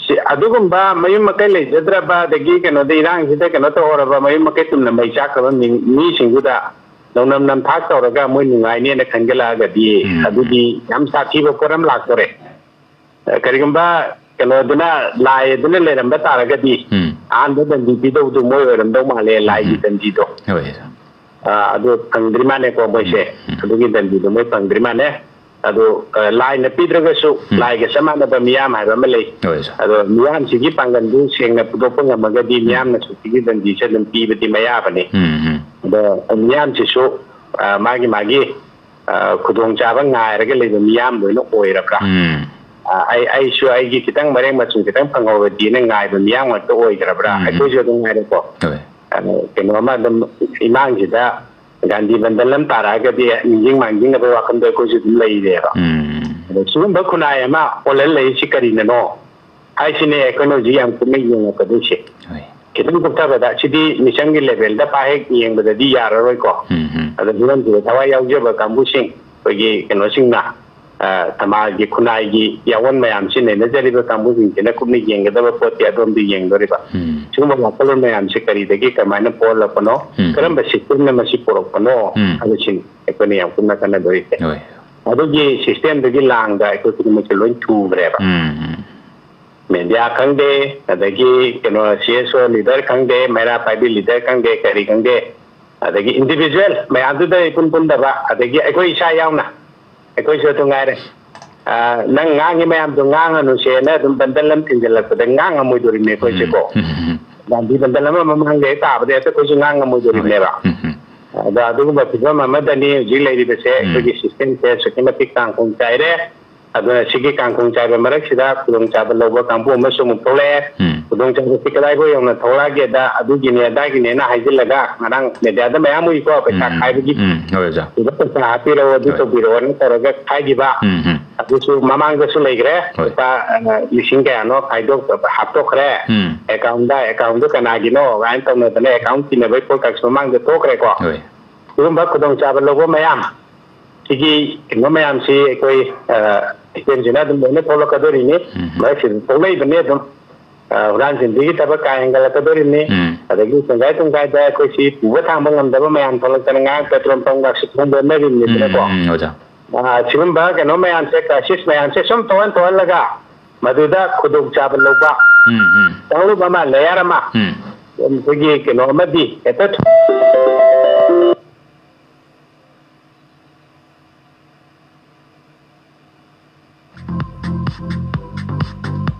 ꯁꯤ, ꯑꯗꯨꯒꯨꯝꯕ ꯃꯌꯨꯝ ꯃꯀꯩ ꯂꯩꯖꯗ꯭ꯔꯕ, ꯑꯗꯒꯤ ꯀꯩꯅꯣꯗ, ꯏꯔꯥꯡꯁꯤꯗ ꯀꯩꯅꯣ ꯇꯧꯍꯧꯔꯕ, ꯃꯌꯨꯝ ꯃꯀꯩ ꯄꯨꯝꯅ ꯃꯩ ꯆꯥꯛꯈ꯭ꯔꯕ ꯃꯤ-, ꯃꯤꯁꯤꯡꯗꯨꯗ ꯅꯧꯅꯝ ꯅꯝꯊꯥꯛ ꯇꯧꯔꯒ ꯃꯣꯏ ꯅꯨꯡꯉꯥꯏꯅꯦꯅ ꯈꯟꯒꯠꯂꯛꯑꯒꯗꯤ, ꯎꯝ꯫ ꯑꯗꯨꯗꯤ ꯌꯥꯝ ꯁꯥꯊꯤꯕ ꯄꯣꯠ ꯑꯃ ꯂꯥꯛꯇꯣꯔꯦ꯫ ꯑ, ꯀꯔꯤꯒꯨꯝꯕ ꯀꯩꯅꯣꯗꯨꯅ, ꯂꯥꯏ ꯑꯗꯨꯅ ꯂꯩꯔꯝꯕ ꯇꯥꯔꯒꯗꯤ, ꯎꯝ꯫ ꯑꯍꯥꯟꯕ ꯗꯟꯗꯤ ꯄꯤꯗꯧꯗꯨ ꯃꯣꯏ ꯑꯣꯏꯔꯝꯗꯧ ꯃꯥꯜꯂꯦ, ꯂꯥꯏꯒꯤ ꯎꯝ꯫ ꯗꯟꯗꯤꯗꯣ꯫ ꯍꯣꯏ꯫ ꯑ, ꯑꯗꯨ ꯐꯪꯗ꯭ꯔꯤ ꯃꯥꯜꯂꯦꯀꯣ ꯃꯣꯏꯁꯦ꯫ ꯎꯝ, ꯎꯝ꯫ ꯑꯗꯨꯒꯤ ꯗꯟꯗꯤꯗꯣ ꯃꯣꯏ ꯐꯪꯗ꯭ꯔꯤ ꯃꯥꯜꯂꯦ꯫ ꯑꯗꯣ, ꯑ, ꯂꯥꯏꯅ ꯄꯤꯗ꯭ꯔꯒꯁꯨ, ꯎꯝ꯫ ꯂꯥꯏꯒ ꯆꯞ ꯃꯥꯟꯅꯕ ꯃꯤꯌꯥꯝ ꯍꯥꯏꯕ ꯑꯃ ꯂꯩ꯫ ꯍꯣꯏ, ꯁꯥꯔ꯫ ꯑꯗꯣ ꯃꯤꯌꯥꯝꯁꯤꯒꯤ ꯄꯥꯡꯒꯜꯗꯨ ꯁꯦꯡꯅ ꯄꯨꯊꯣꯛꯄ ꯉꯝꯃꯒꯗꯤ, ꯎꯝ꯫ ꯃꯤꯌꯥꯝꯅꯁꯨ ꯁꯤꯒꯤ ꯗꯟꯗꯤꯁꯦ ꯑꯗꯨꯝ ꯄꯤꯕꯗꯤ ꯃꯌꯥꯕꯅꯤ꯫ ꯎꯝ, ꯎꯝ꯫ ꯑꯗꯣ ꯃꯤꯌꯥꯝꯁꯤꯁꯨ, ꯑ, ꯃꯥꯒꯤ, ꯃꯥꯒꯤ, ꯑ, ꯈꯨꯗꯣꯡꯆꯥꯕ ꯉꯥꯏꯔꯒ ꯂꯩꯕ ꯃꯤꯌꯥꯝ ꯂꯣꯏꯅ ꯑꯣꯏꯔꯕ꯭ꯔꯥ? ꯎꯝ꯫ ꯑ, ꯑꯩ, ꯑꯩꯁꯨ ꯑꯩꯒꯤ ꯈꯤꯇꯪ ꯃꯔꯦꯡ ꯃꯆꯨꯝ ꯈꯤꯇꯪ ꯐꯪꯍꯧꯔꯗꯤꯅ ꯉꯥꯏꯕ ꯃꯤꯌꯥꯝ ꯉꯥꯛꯇ ꯑꯣꯏꯈ꯭ꯔꯕ꯭ꯔꯥ? ꯎꯝ, ꯎꯝ꯫ ꯑꯩꯈꯣꯏꯁꯨ ꯑꯗꯨꯝ ꯉꯥꯏꯔꯦꯀꯣ꯫ ꯍꯣꯏ꯫ ꯑ, ꯀꯩꯅꯣ ꯑꯃ ꯑꯗꯨꯝ ꯏꯃꯥꯡꯁꯤꯗ ꯒꯥꯟꯙꯤ ꯕꯟꯗꯟ ꯑꯃ ꯇꯥꯔꯛꯑꯒꯗꯤ ꯅꯤꯡꯁꯤꯡ ꯃꯥꯡꯖꯤꯡꯅꯕ ꯋꯥꯈꯜꯗꯣ ꯑꯩꯈꯣꯏꯁꯨ ꯑꯗꯨꯝ ꯂꯩꯔꯦꯕ꯫ ꯎꯝ꯫ ꯑꯗꯣ ꯁꯤꯒꯨꯝꯕ ꯈꯨꯟꯅꯥꯏ ꯑꯃ ꯑꯣꯜꯍꯜꯂꯛꯏꯁꯤ ꯀꯔꯤꯅꯅꯣ ꯍꯥꯏꯁꯤꯅꯦ ꯑꯩꯈꯣꯏꯅ ꯍꯧꯖꯤꯛ ꯌꯥꯝ ꯀꯨꯞꯅ ꯌꯦꯡꯉꯛꯀꯗꯣꯏꯁꯦ꯫ ꯍꯣꯏ꯫ ꯈꯤꯇꯪ ꯀꯨꯞꯊꯕꯗ, ꯁꯤꯗꯤ ꯃꯤꯆꯪꯒꯤ ꯂꯦꯚꯦꯜꯗ ꯄꯥꯛ ꯍꯦꯛ ꯌꯦꯡꯕꯗꯗꯤ ꯌꯥꯔꯔꯣꯏꯀꯣ꯫ ꯎꯝ, ꯎꯝ꯫ ꯑꯗꯣ ꯍꯤꯔꯝꯁꯤꯗ ꯊꯋꯥꯏ ꯌꯥꯎꯖꯕ ꯀꯥꯡꯕꯨꯁꯤꯡ, ꯑꯩꯈꯣꯏꯒꯤ ꯀꯩꯅꯣꯁꯤꯡꯅ, ꯑ, ꯊꯝꯕꯥꯜꯒꯤ ꯈꯨꯟꯅꯥꯏꯒꯤ ꯌꯥꯑꯣꯟ ꯃꯌꯥꯝꯁꯤ ꯅꯩꯅꯖꯔꯤꯕ ꯀꯥꯡꯕꯨꯁꯤꯡꯁꯤꯅ ꯀꯨꯞꯅ ꯌꯦꯡꯒꯗꯕ ꯄꯣꯠꯇꯤ ꯑꯗꯣꯝꯗ ꯌꯦꯡꯗꯣꯔꯤꯕ꯫ ꯎꯝ꯫ ꯁꯤꯒꯨꯝꯕ ꯋꯥꯈꯜꯂꯣꯟ ꯃꯌꯥꯝꯁꯤ ꯀꯔꯤꯗꯒꯤ ꯀꯃꯥꯏꯅ ꯄꯣꯛꯍꯜꯂꯛꯄꯅꯣ, ꯎꯝ꯫ ꯀꯔꯝꯕ ꯁꯤꯁꯇꯦꯝꯅ ꯃꯁꯤ ꯄꯨꯔꯛꯄꯅꯣ ꯎꯝ꯫ ꯍꯥꯏꯕꯁꯤꯅꯤ ꯑꯩꯈꯣꯏꯅ ꯌꯥꯝ ꯀꯨꯞꯅ ꯈꯟꯅꯗꯣꯔꯤꯁꯦ꯫ ꯍꯣꯏ꯫ ꯑꯗꯨꯒꯤ ꯁꯤꯁꯇꯦꯝꯗꯒꯤ ꯂꯥꯡꯗ ꯑꯩꯈꯣꯏ ꯈꯨꯗꯤꯡꯃꯛꯁꯦ ꯂꯣꯏ ꯊꯨꯈ꯭ꯔꯦꯕ꯫ ꯎꯝ, ꯎꯝ꯫ ꯃꯦꯗꯤꯌꯥ ꯈꯪꯗꯦ, ꯑꯗꯒꯤ ꯀꯩꯅꯣ, ꯁꯤ ꯑꯦꯁ ꯑꯣ ꯂꯤꯗꯔ ꯈꯪꯗꯦ, ꯃꯩꯔꯥ ꯄꯥꯏꯕꯤ ꯂꯤꯗꯔ ꯈꯪꯗꯦ, ꯀꯔꯤ ꯈꯪꯗꯦ, ꯑꯗꯒꯤ ꯏꯟꯗꯤꯚꯤꯖꯨꯋꯦꯜ ꯃꯌꯥꯝꯗꯨꯗ ꯏꯄꯨꯟ ꯄꯨꯟꯗꯕ, ꯑꯗꯒꯤ ꯑꯩꯈꯣꯏ ꯏꯁꯥ ꯌꯥꯎꯅ, ꯑꯩꯈꯣꯏꯁꯨ ꯑꯗꯨ ꯉꯥꯏꯔꯦ꯫ ꯑ, ꯅꯪ ꯉꯥꯡꯉꯤ ꯃꯌꯥꯝꯗꯣ ꯉꯥꯡꯉꯅꯨꯁꯦꯅ ꯑꯗꯨꯝ ꯕꯟꯗꯜ ꯑꯃ ꯊꯤꯟꯖꯤꯜꯂꯛꯄꯗ ꯉꯥꯡꯉꯝꯃꯣꯏꯗꯣꯔꯤꯅꯦ ꯑꯩꯈꯣꯏꯁꯦꯀꯣ꯫ ꯎꯝ, ꯎꯝ, ꯎꯝ꯫ ꯒꯥꯟꯙꯤ ꯕꯟꯗꯜ ꯑꯃ ꯃꯃꯥꯡꯗ ꯍꯦꯛ ꯇꯥꯕꯗ ꯍꯦꯛꯇ ꯑꯩꯈꯣꯏꯁꯨ ꯉꯥꯡꯉꯝꯃꯣꯏꯗꯣꯔꯤꯕꯅꯦꯕ꯫ ꯍꯣꯏ꯫ ꯎꯝ, ꯎꯝ꯫ ꯑꯗ ꯑꯗꯨꯒꯨꯝꯕ ꯐꯤꯕꯝ ꯑꯃꯗꯅꯤ ꯍꯧꯖꯤꯛ ꯂꯩꯔꯤꯕꯁꯦ꯫ ꯎꯝ꯫ ꯑꯩꯈꯣꯏꯒꯤ ꯁꯤꯁꯇꯦꯝꯁꯦ ꯑꯁꯨꯛꯀꯤ ꯃꯇꯤꯛ ꯀꯥꯡꯈꯣꯡ ꯆꯥꯏꯔꯦ꯫ ꯑꯗꯨꯅ ꯁꯤꯒꯤ ꯀꯥꯡꯈꯣꯡ ꯆꯥꯏꯕ ꯃꯔꯛꯁꯤꯗ ꯈꯨꯗꯣꯡꯆꯥꯕ ꯂꯧꯕ ꯀꯥꯡꯕꯨ ꯑꯃꯁꯨ ꯑꯃꯨꯛ ꯊꯣꯛꯂꯛꯑꯦ꯫ ꯎꯝ꯫ ꯈꯨꯗꯣꯡꯆꯥꯕꯁꯤ ꯀꯗꯥꯏꯐꯥꯎ ꯌꯧꯅ ꯊꯣꯛꯂꯛꯑꯒꯦꯗ, ꯑꯗꯨꯒꯤꯅꯦ ꯑꯗꯥꯒꯤꯅꯦꯅ ꯍꯥꯏꯖꯤꯜꯂꯒ, ꯉꯔꯥꯡ ꯃꯦꯗꯤꯌꯥꯗ ꯃꯌꯥꯝ ꯎꯏꯀꯣ, ꯄꯩꯁꯥ ꯎꯝ, ꯈꯥꯏꯕꯒꯤ꯫ ꯎꯝ, ꯍꯣꯏ, ꯑꯣꯖꯥ꯫ ꯁꯤꯗ ꯄꯩꯁꯥ ꯍꯥꯞꯄꯤꯔꯛꯑꯣ, ꯑꯗꯨ ꯍꯣꯏ꯫ ꯇꯧꯕꯤꯔꯛꯑꯣꯅ ꯇꯧꯔꯒ ꯈꯥꯏꯈꯤꯕ꯫ ꯎꯝ, ꯎꯝ꯫ ꯑꯗꯨꯁꯨ ꯃꯃꯥꯡꯗꯁꯨ ꯂꯩꯈ꯭ꯔꯦ꯫ ꯍꯣꯏ꯫ ꯂꯨꯄꯥ, ꯑ, ꯂꯤꯁꯤꯡ ꯀꯌꯥꯅꯣ ꯈꯥꯏꯗꯣꯛ-, ꯍꯥꯞꯇꯣꯛꯈ꯭ꯔꯦ꯫ ꯎꯝ꯫ ꯑꯦꯀꯥꯎꯟꯗ, ꯑꯦꯀꯥꯎꯟꯗꯣ ꯀꯅꯥꯒꯤꯅꯣ ꯀꯥꯏꯅ ꯇꯧꯅꯗꯅ ꯑꯦꯀꯥꯎꯟ ꯊꯤꯅꯕꯒꯤ ꯄꯣꯠꯀꯁꯨ ꯃꯃꯥꯡꯗ ꯊꯣꯛꯈ꯭ꯔꯦꯀꯣ꯫ ꯍꯣꯏ꯫ ꯁꯤꯒꯨꯝꯕ ꯈꯨꯗꯣꯡꯆꯥꯕ ꯂꯧꯕ ꯃꯌꯥꯝ, ꯁꯤꯒꯤ ꯀꯩꯅꯣ ꯃꯌꯥꯝꯁꯤ ꯑꯩꯈꯣꯏ, ꯑ, ꯁꯤꯁꯇꯦꯝꯁꯤꯅ ꯑꯗꯨꯝ ꯂꯣꯏꯅ ꯊꯣꯛꯂꯛꯀꯗꯣꯔꯤꯅꯤ꯫ ꯎꯝ꯫ ꯃꯔꯛꯁꯤꯗ ꯊꯣꯛꯂꯛꯏꯕꯅꯤ ꯑꯗꯨꯝ꯫ ꯑ, ꯍꯨꯔꯥꯟ ꯆꯤꯟꯊꯤꯒꯤ ꯊꯕꯛ ꯀꯥ ꯍꯦꯟꯒꯠꯂꯛꯀꯗꯣꯔꯤꯕꯅꯤ꯫ ꯎꯝ꯫ ꯑꯗꯒꯤ ꯇꯪꯈꯥꯏ ꯇꯪꯈꯥꯏꯗ ꯑꯩꯈꯣꯏ ꯁꯤ ꯄꯨꯕ ꯊꯥꯡꯕ ꯉꯝꯗꯕ ꯃꯌꯥꯝ ꯊꯣꯛꯂꯛꯇꯅ ꯉꯔꯥꯡ ꯄꯦꯇ꯭ꯔꯣꯜ ꯄꯝꯒꯁꯨ ꯊꯣꯡꯗꯣꯛꯅꯔꯤꯕꯅꯤꯗꯅꯀꯣ꯫ ꯎꯝ, ꯎꯝ, ꯑꯣꯖꯥ꯫ ꯑ, ꯁꯤꯒꯨꯝꯕ ꯀꯩꯅꯣ ꯃꯌꯥꯝꯁꯦ, ꯀ꯭ꯔꯥꯏꯁꯤꯁ ꯃꯌꯥꯝꯁꯦ ꯁꯨꯝ ꯊꯣꯛꯍꯟ ꯊꯣꯛꯍꯜꯂꯒ ꯃꯗꯨꯗ ꯈꯨꯗꯣꯡꯆꯥꯕ ꯂꯧꯕ ꯎꯝ, ꯎꯝ꯫ ꯀꯥꯡꯂꯨꯞ ꯑꯃ, ꯂꯦꯌꯔ ꯑꯃ, ꯎꯝ꯫ ꯑꯩꯈꯣꯏꯒꯤ ꯀꯩꯅꯣ ꯑꯃꯗꯤ ꯍꯦꯛꯇ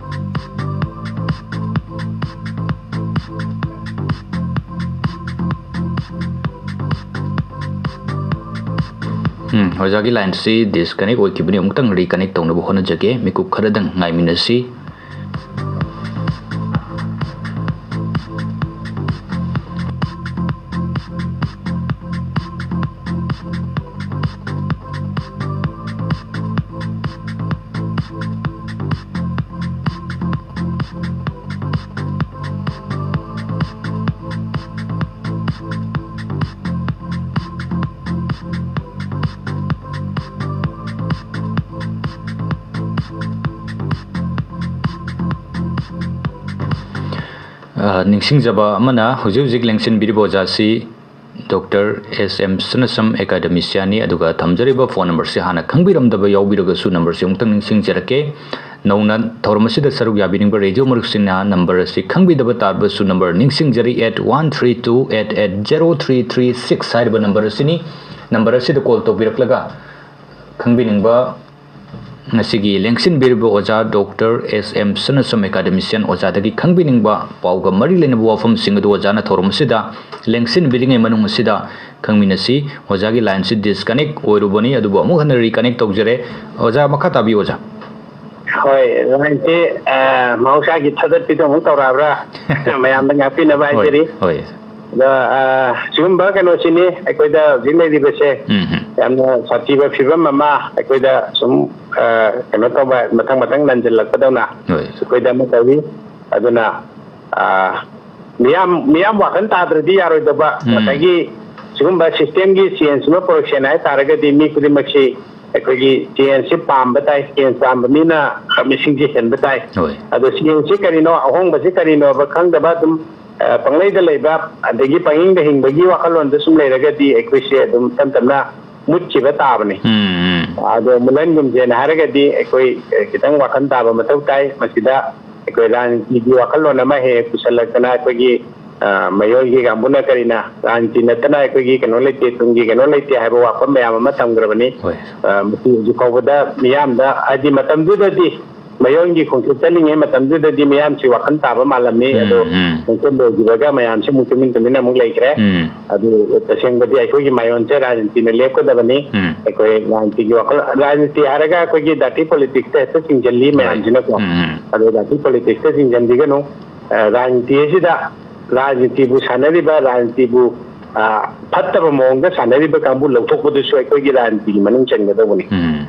ꯎꯝ, ꯑꯣꯖꯥꯒꯤ ꯂꯥꯏꯟꯁꯤ ꯗꯤꯁꯀꯅꯦꯛ ꯑꯣꯏꯈꯤꯕꯅꯤ, ꯑꯃꯨꯛꯇꯪ ꯔꯤꯀꯅꯦꯛ ꯇꯧꯅꯕ ꯍꯣꯠꯅꯖꯒꯦ꯫ ꯃꯤꯀꯨꯞ ꯈꯔꯗꯪ ꯉꯥꯏꯃꯤꯟꯅꯁꯤ꯫ ꯑ, ꯅꯤꯡꯁꯤꯡꯖꯕ ꯑꯃꯅ, ꯍꯧꯖꯤꯛ ꯍꯧꯖꯤꯛ ꯂꯦꯡꯁꯤꯟꯕꯤꯔꯤꯕ ꯑꯣꯖꯥꯁꯤ ꯗꯣꯛꯇꯔ ꯑꯦꯁ ꯑꯦꯝ ꯁꯅꯥꯁꯝ ꯑꯦꯀꯥꯗꯃꯤꯁꯤꯌꯥꯟꯅꯤ꯫ ꯑꯗꯨꯒ ꯊꯝꯖꯔꯤꯕ ꯐꯣꯟ ꯅꯝꯕꯔꯁꯤ ꯍꯥꯟꯅ ꯈꯪꯕꯤꯔꯝꯗꯕ ꯌꯥꯎꯕꯤꯔꯒꯁꯨ, ꯅꯝꯕꯔꯁꯤ ꯑꯃꯨꯛꯇꯪ ꯅꯤꯡꯁꯤꯡꯖꯔꯛꯀꯦ꯫ ꯅꯧꯅ ꯊꯧꯔꯝ ꯑꯁꯤꯗ ꯁꯔꯨꯛ ꯌꯥꯕꯤꯅꯤꯡꯕ ꯔꯦꯗꯤꯑꯣ ꯃꯔꯨꯞꯁꯤꯡꯅ ꯅꯝꯕꯔ ꯑꯁꯤ ꯈꯪꯕꯤꯗꯕ ꯇꯥꯔꯕꯁꯨ, ꯅꯝꯕꯔ ꯅꯤꯡꯁꯤꯡꯖꯔꯤ, eight one three two eight eight zero three three six ꯍꯥꯏꯔꯤꯕ ꯅꯝꯕꯔ ꯑꯁꯤꯅꯤ꯫ ꯅꯝꯕꯔ ꯑꯁꯤꯗ ꯀꯣꯜ ꯇꯧꯕꯤꯔꯛꯂꯒ ꯈꯪꯕꯤꯅꯤꯡꯕ, ꯉꯁꯤꯒꯤ ꯂꯦꯡꯁꯤꯟꯕꯤꯔꯤꯕ ꯑꯣꯖꯥ ꯗꯣꯛꯇꯔ ꯑꯦꯁ ꯑꯦꯝ ꯁꯅꯥꯁꯝ ꯑꯦꯀꯥꯗꯃꯤꯁꯤꯌꯥꯟ ꯑꯣꯖꯥꯗꯒꯤ ꯈꯪꯕꯤꯅꯤꯡꯕ ꯄꯥꯎꯒ ꯃꯔꯤ ꯂꯩꯅꯕ ꯋꯥꯐꯝꯁꯤꯡ ꯑꯗꯨ ꯑꯣꯖꯥꯅ ꯊꯧꯔꯝ ꯑꯁꯤꯗ ꯂꯦꯡꯁꯤꯟꯕꯤꯔꯤꯉꯩ ꯃꯅꯨꯡ ꯑꯁꯤꯗ ꯈꯪꯃꯤꯟꯅꯁꯤ꯫ ꯑꯣꯖꯥꯒꯤ ꯂꯥꯏꯟꯁꯤ ꯗꯤꯁꯀꯅꯦꯛ ꯑꯣꯏꯔꯨꯕꯅꯤ, ꯑꯗꯨꯕꯨ ꯑꯃꯨꯛ ꯍꯟꯅ ꯔꯤꯀꯅꯦꯛ ꯇꯧꯖꯔꯦ꯫ ꯑꯣꯖꯥ, ꯃꯈꯥ ꯇꯥꯕꯤꯌꯨ, ꯑꯣꯖꯥ꯫ ꯍꯣꯏ, ꯂꯥꯏꯟꯁꯤ, ꯑ, ꯃꯍꯧꯁꯥꯒꯤ ꯊꯥꯗꯠꯄꯤꯗꯣ ꯑꯃꯨꯛ ꯇꯧꯔꯛꯑꯕ꯭ꯔꯥ? ꯃꯌꯥꯝꯗ ꯉꯥꯛꯄꯤꯅꯕ ꯍꯣꯏ, ꯍꯥꯏꯖꯔꯤ꯫ ꯍꯣꯏ꯫ ꯑꯗꯣ, ꯑ, ꯁꯤꯒꯨꯝꯕ ꯀꯩꯅꯣꯁꯤꯅꯤ ꯑꯩꯈꯣꯏꯗ ꯍꯧꯖꯤꯛ ꯂꯩꯔꯤꯕꯁꯦ꯫ ꯎꯝ, ꯎꯝ꯫ ꯌꯥꯝꯅ ꯁꯥꯊꯤꯕ ꯐꯤꯕꯝ ꯑꯃ ꯑꯩꯈꯣꯏꯗ ꯁꯨꯝ, ꯑ, ꯀꯩꯅꯣ ꯇꯧꯕ, ꯃꯊꯪ ꯃꯊꯪ ꯅꯟꯁꯤꯜꯂꯛꯄꯗꯧꯅ ꯍꯣꯏ꯫ ꯑꯩꯈꯣꯏꯗ ꯑꯃ ꯇꯧꯔꯤ꯫ ꯑꯗꯨꯅ, ꯑ, ꯃꯤꯌꯥꯝ, ꯃꯤꯌꯥꯝ ꯋꯥꯈꯜ ꯇꯥꯗ꯭ꯔꯗꯤ ꯌꯥꯔꯣꯏꯗꯕ꯫ ꯎꯝ꯫ ꯉꯁꯥꯏꯒꯤ ꯁꯤꯒꯨꯝꯕ ꯁꯤꯁꯇꯦꯝꯒꯤ ꯆꯦꯟꯖ ꯑꯃ ꯄꯨꯔꯛꯁꯦꯅ ꯍꯥꯏ ꯇꯥꯔꯒꯗꯤ ꯃꯤ ꯈꯨꯗꯤꯡꯃꯛꯁꯤ ꯑꯩꯈꯣꯏꯒꯤ ꯆꯦꯟꯖꯁꯤ ꯄꯥꯝꯕ ꯇꯥꯏ꯫ ꯆꯦꯟꯖ ꯄꯥꯝꯕ ꯃꯤꯅ ꯃꯤꯁꯤꯡꯁꯦ ꯍꯦꯟꯕ ꯇꯥꯏ꯫ ꯍꯣꯏ꯫ ꯑꯗꯣ ꯆꯦꯟꯖꯁꯤ ꯀꯔꯤꯅꯣ, ꯑꯍꯣꯡꯕꯁꯤ ꯀꯔꯤꯅꯣꯕ ꯈꯪꯗꯕ ꯑꯗꯨꯝ, ꯑ, ꯄꯪꯂꯩꯗ ꯂꯩꯕ, ꯑꯗꯒꯤ ꯄꯪꯍꯤꯡꯗ ꯍꯤꯡꯕꯒꯤ ꯋꯥꯈꯜꯂꯣꯟꯗ ꯁꯨꯝ ꯂꯩꯔꯒꯗꯤ ꯑꯩꯈꯣꯏꯁꯦ ꯑꯗꯨꯝ ꯇꯞ ꯇꯞꯅ ꯃꯨꯠꯈꯤꯕ ꯇꯥꯕꯅꯤ꯫ ꯎꯝ, ꯎꯝ꯫ ꯑꯗꯣ ꯃꯨꯠꯍꯟꯒꯨꯝꯁꯦꯅ ꯍꯥꯏꯔꯒꯗꯤ ꯑꯩꯈꯣꯏ, ꯑ, ꯈꯤꯇꯪ ꯋꯥꯈꯜ ꯇꯥꯕ ꯃꯊꯧ ꯇꯥꯏ꯫ ꯃꯁꯤꯗ ꯑꯩꯈꯣꯏ ꯔꯥꯖꯅꯤꯇꯤꯒꯤ ꯋꯥꯈꯜꯂꯣꯟ ꯑꯃ ꯍꯦꯛ ꯍꯦꯛ ꯄꯨꯁꯜꯂꯛꯇꯅ ꯑꯩꯈꯣꯏꯒꯤ, ꯑ, ꯃꯌꯣꯜꯒꯤ ꯀꯥꯡꯕꯨꯅ ꯀꯔꯤꯅ ꯔꯥꯖꯅꯤꯇꯤ ꯅꯠꯇꯅ ꯑꯩꯈꯣꯏꯒꯤ ꯀꯩꯅꯣ ꯂꯩꯇꯦ, ꯇꯨꯡꯒꯤ ꯀꯩꯅꯣ ꯂꯩꯇꯦ ꯍꯥꯏꯕ ꯋꯥꯐꯝ ꯃꯌꯥꯝ ꯑꯃ ꯊꯝꯈ꯭ꯔꯕꯅꯤ꯫ ꯍꯣꯏ꯫ ꯑ, ꯃꯁꯤ ꯍꯧꯖꯤꯛ ꯐꯥꯎꯕꯗ ꯃꯤꯌꯥꯝꯗ, ꯍꯥꯏꯗꯤ ꯃꯇꯝꯗꯨꯗꯗꯤ ꯃꯌꯣꯟꯒꯤ ꯈꯣꯡꯆꯠ ꯆꯠꯂꯤꯉꯩ ꯃꯇꯝꯗꯨꯗꯗꯤ ꯃꯤꯌꯥꯝꯁꯤ ꯋꯥꯈꯜ ꯇꯥꯕ ꯃꯥꯜꯂꯝꯃꯤ꯫ ꯎꯝ, ꯑꯗꯣ ꯎꯝ꯫ ꯈꯣꯡꯆꯠ ꯂꯣꯏꯈꯤꯕꯒ ꯃꯌꯥꯝꯁꯤ ꯑꯃꯨꯛ ꯇꯨꯃꯤꯟ ꯇꯨꯃꯤꯟ ꯑꯃꯨꯛ ꯂꯩꯈ꯭ꯔꯦ꯫ ꯎꯝ꯫ ꯑꯗꯨ ꯇꯁꯦꯡꯕꯗꯤ ꯑꯩꯈꯣꯏꯒꯤ ꯃꯌꯣꯟꯁꯦ ꯔꯥꯖꯅꯤꯇꯤꯅ ꯂꯦꯞꯀꯗꯕꯅꯤ꯫ ꯎꯝ꯫ ꯑꯩꯈꯣꯏ ꯔꯥꯖꯅꯤꯇꯤꯒꯤ ꯋꯥꯈꯜ, ꯔꯥꯖꯅꯤꯇꯤ ꯍꯥꯏꯔꯒ ꯑꯩꯈꯣꯏꯒꯤ dirty politicsꯇ ꯍꯦꯛꯇ ꯆꯤꯡꯁꯤꯜꯂꯤ ꯍꯣꯏ꯫ ꯃꯌꯥꯝꯁꯤꯅꯀꯣ꯫ ꯎꯝ, ꯎꯝ꯫ ꯑꯗꯣ dirty politicsꯇ ꯆꯤꯡꯁꯤꯟꯕꯤꯒꯅꯨ꯫ ꯑ, ꯔꯥꯖꯅꯤꯇꯤ ꯑꯁꯤꯗ ꯔꯥꯖꯅꯤꯇꯤꯕꯨ ꯁꯥꯟꯅꯔꯤꯕ, ꯔꯥꯖꯅꯤꯇꯤꯕꯨ, ꯑ, ꯐꯠꯇꯕ ꯃꯑꯣꯡꯗ ꯁꯥꯟꯅꯔꯤꯕ ꯀꯥꯡꯕꯨ ꯂꯧꯊꯣꯛꯄꯗꯨꯁꯨ ꯑꯩꯈꯣꯏꯒꯤ ꯔꯥꯖꯅꯤꯇꯤꯒꯤ ꯃꯅꯨꯡ ꯆꯟꯒꯗꯧꯕꯅꯤ꯫ ꯎꯝ꯫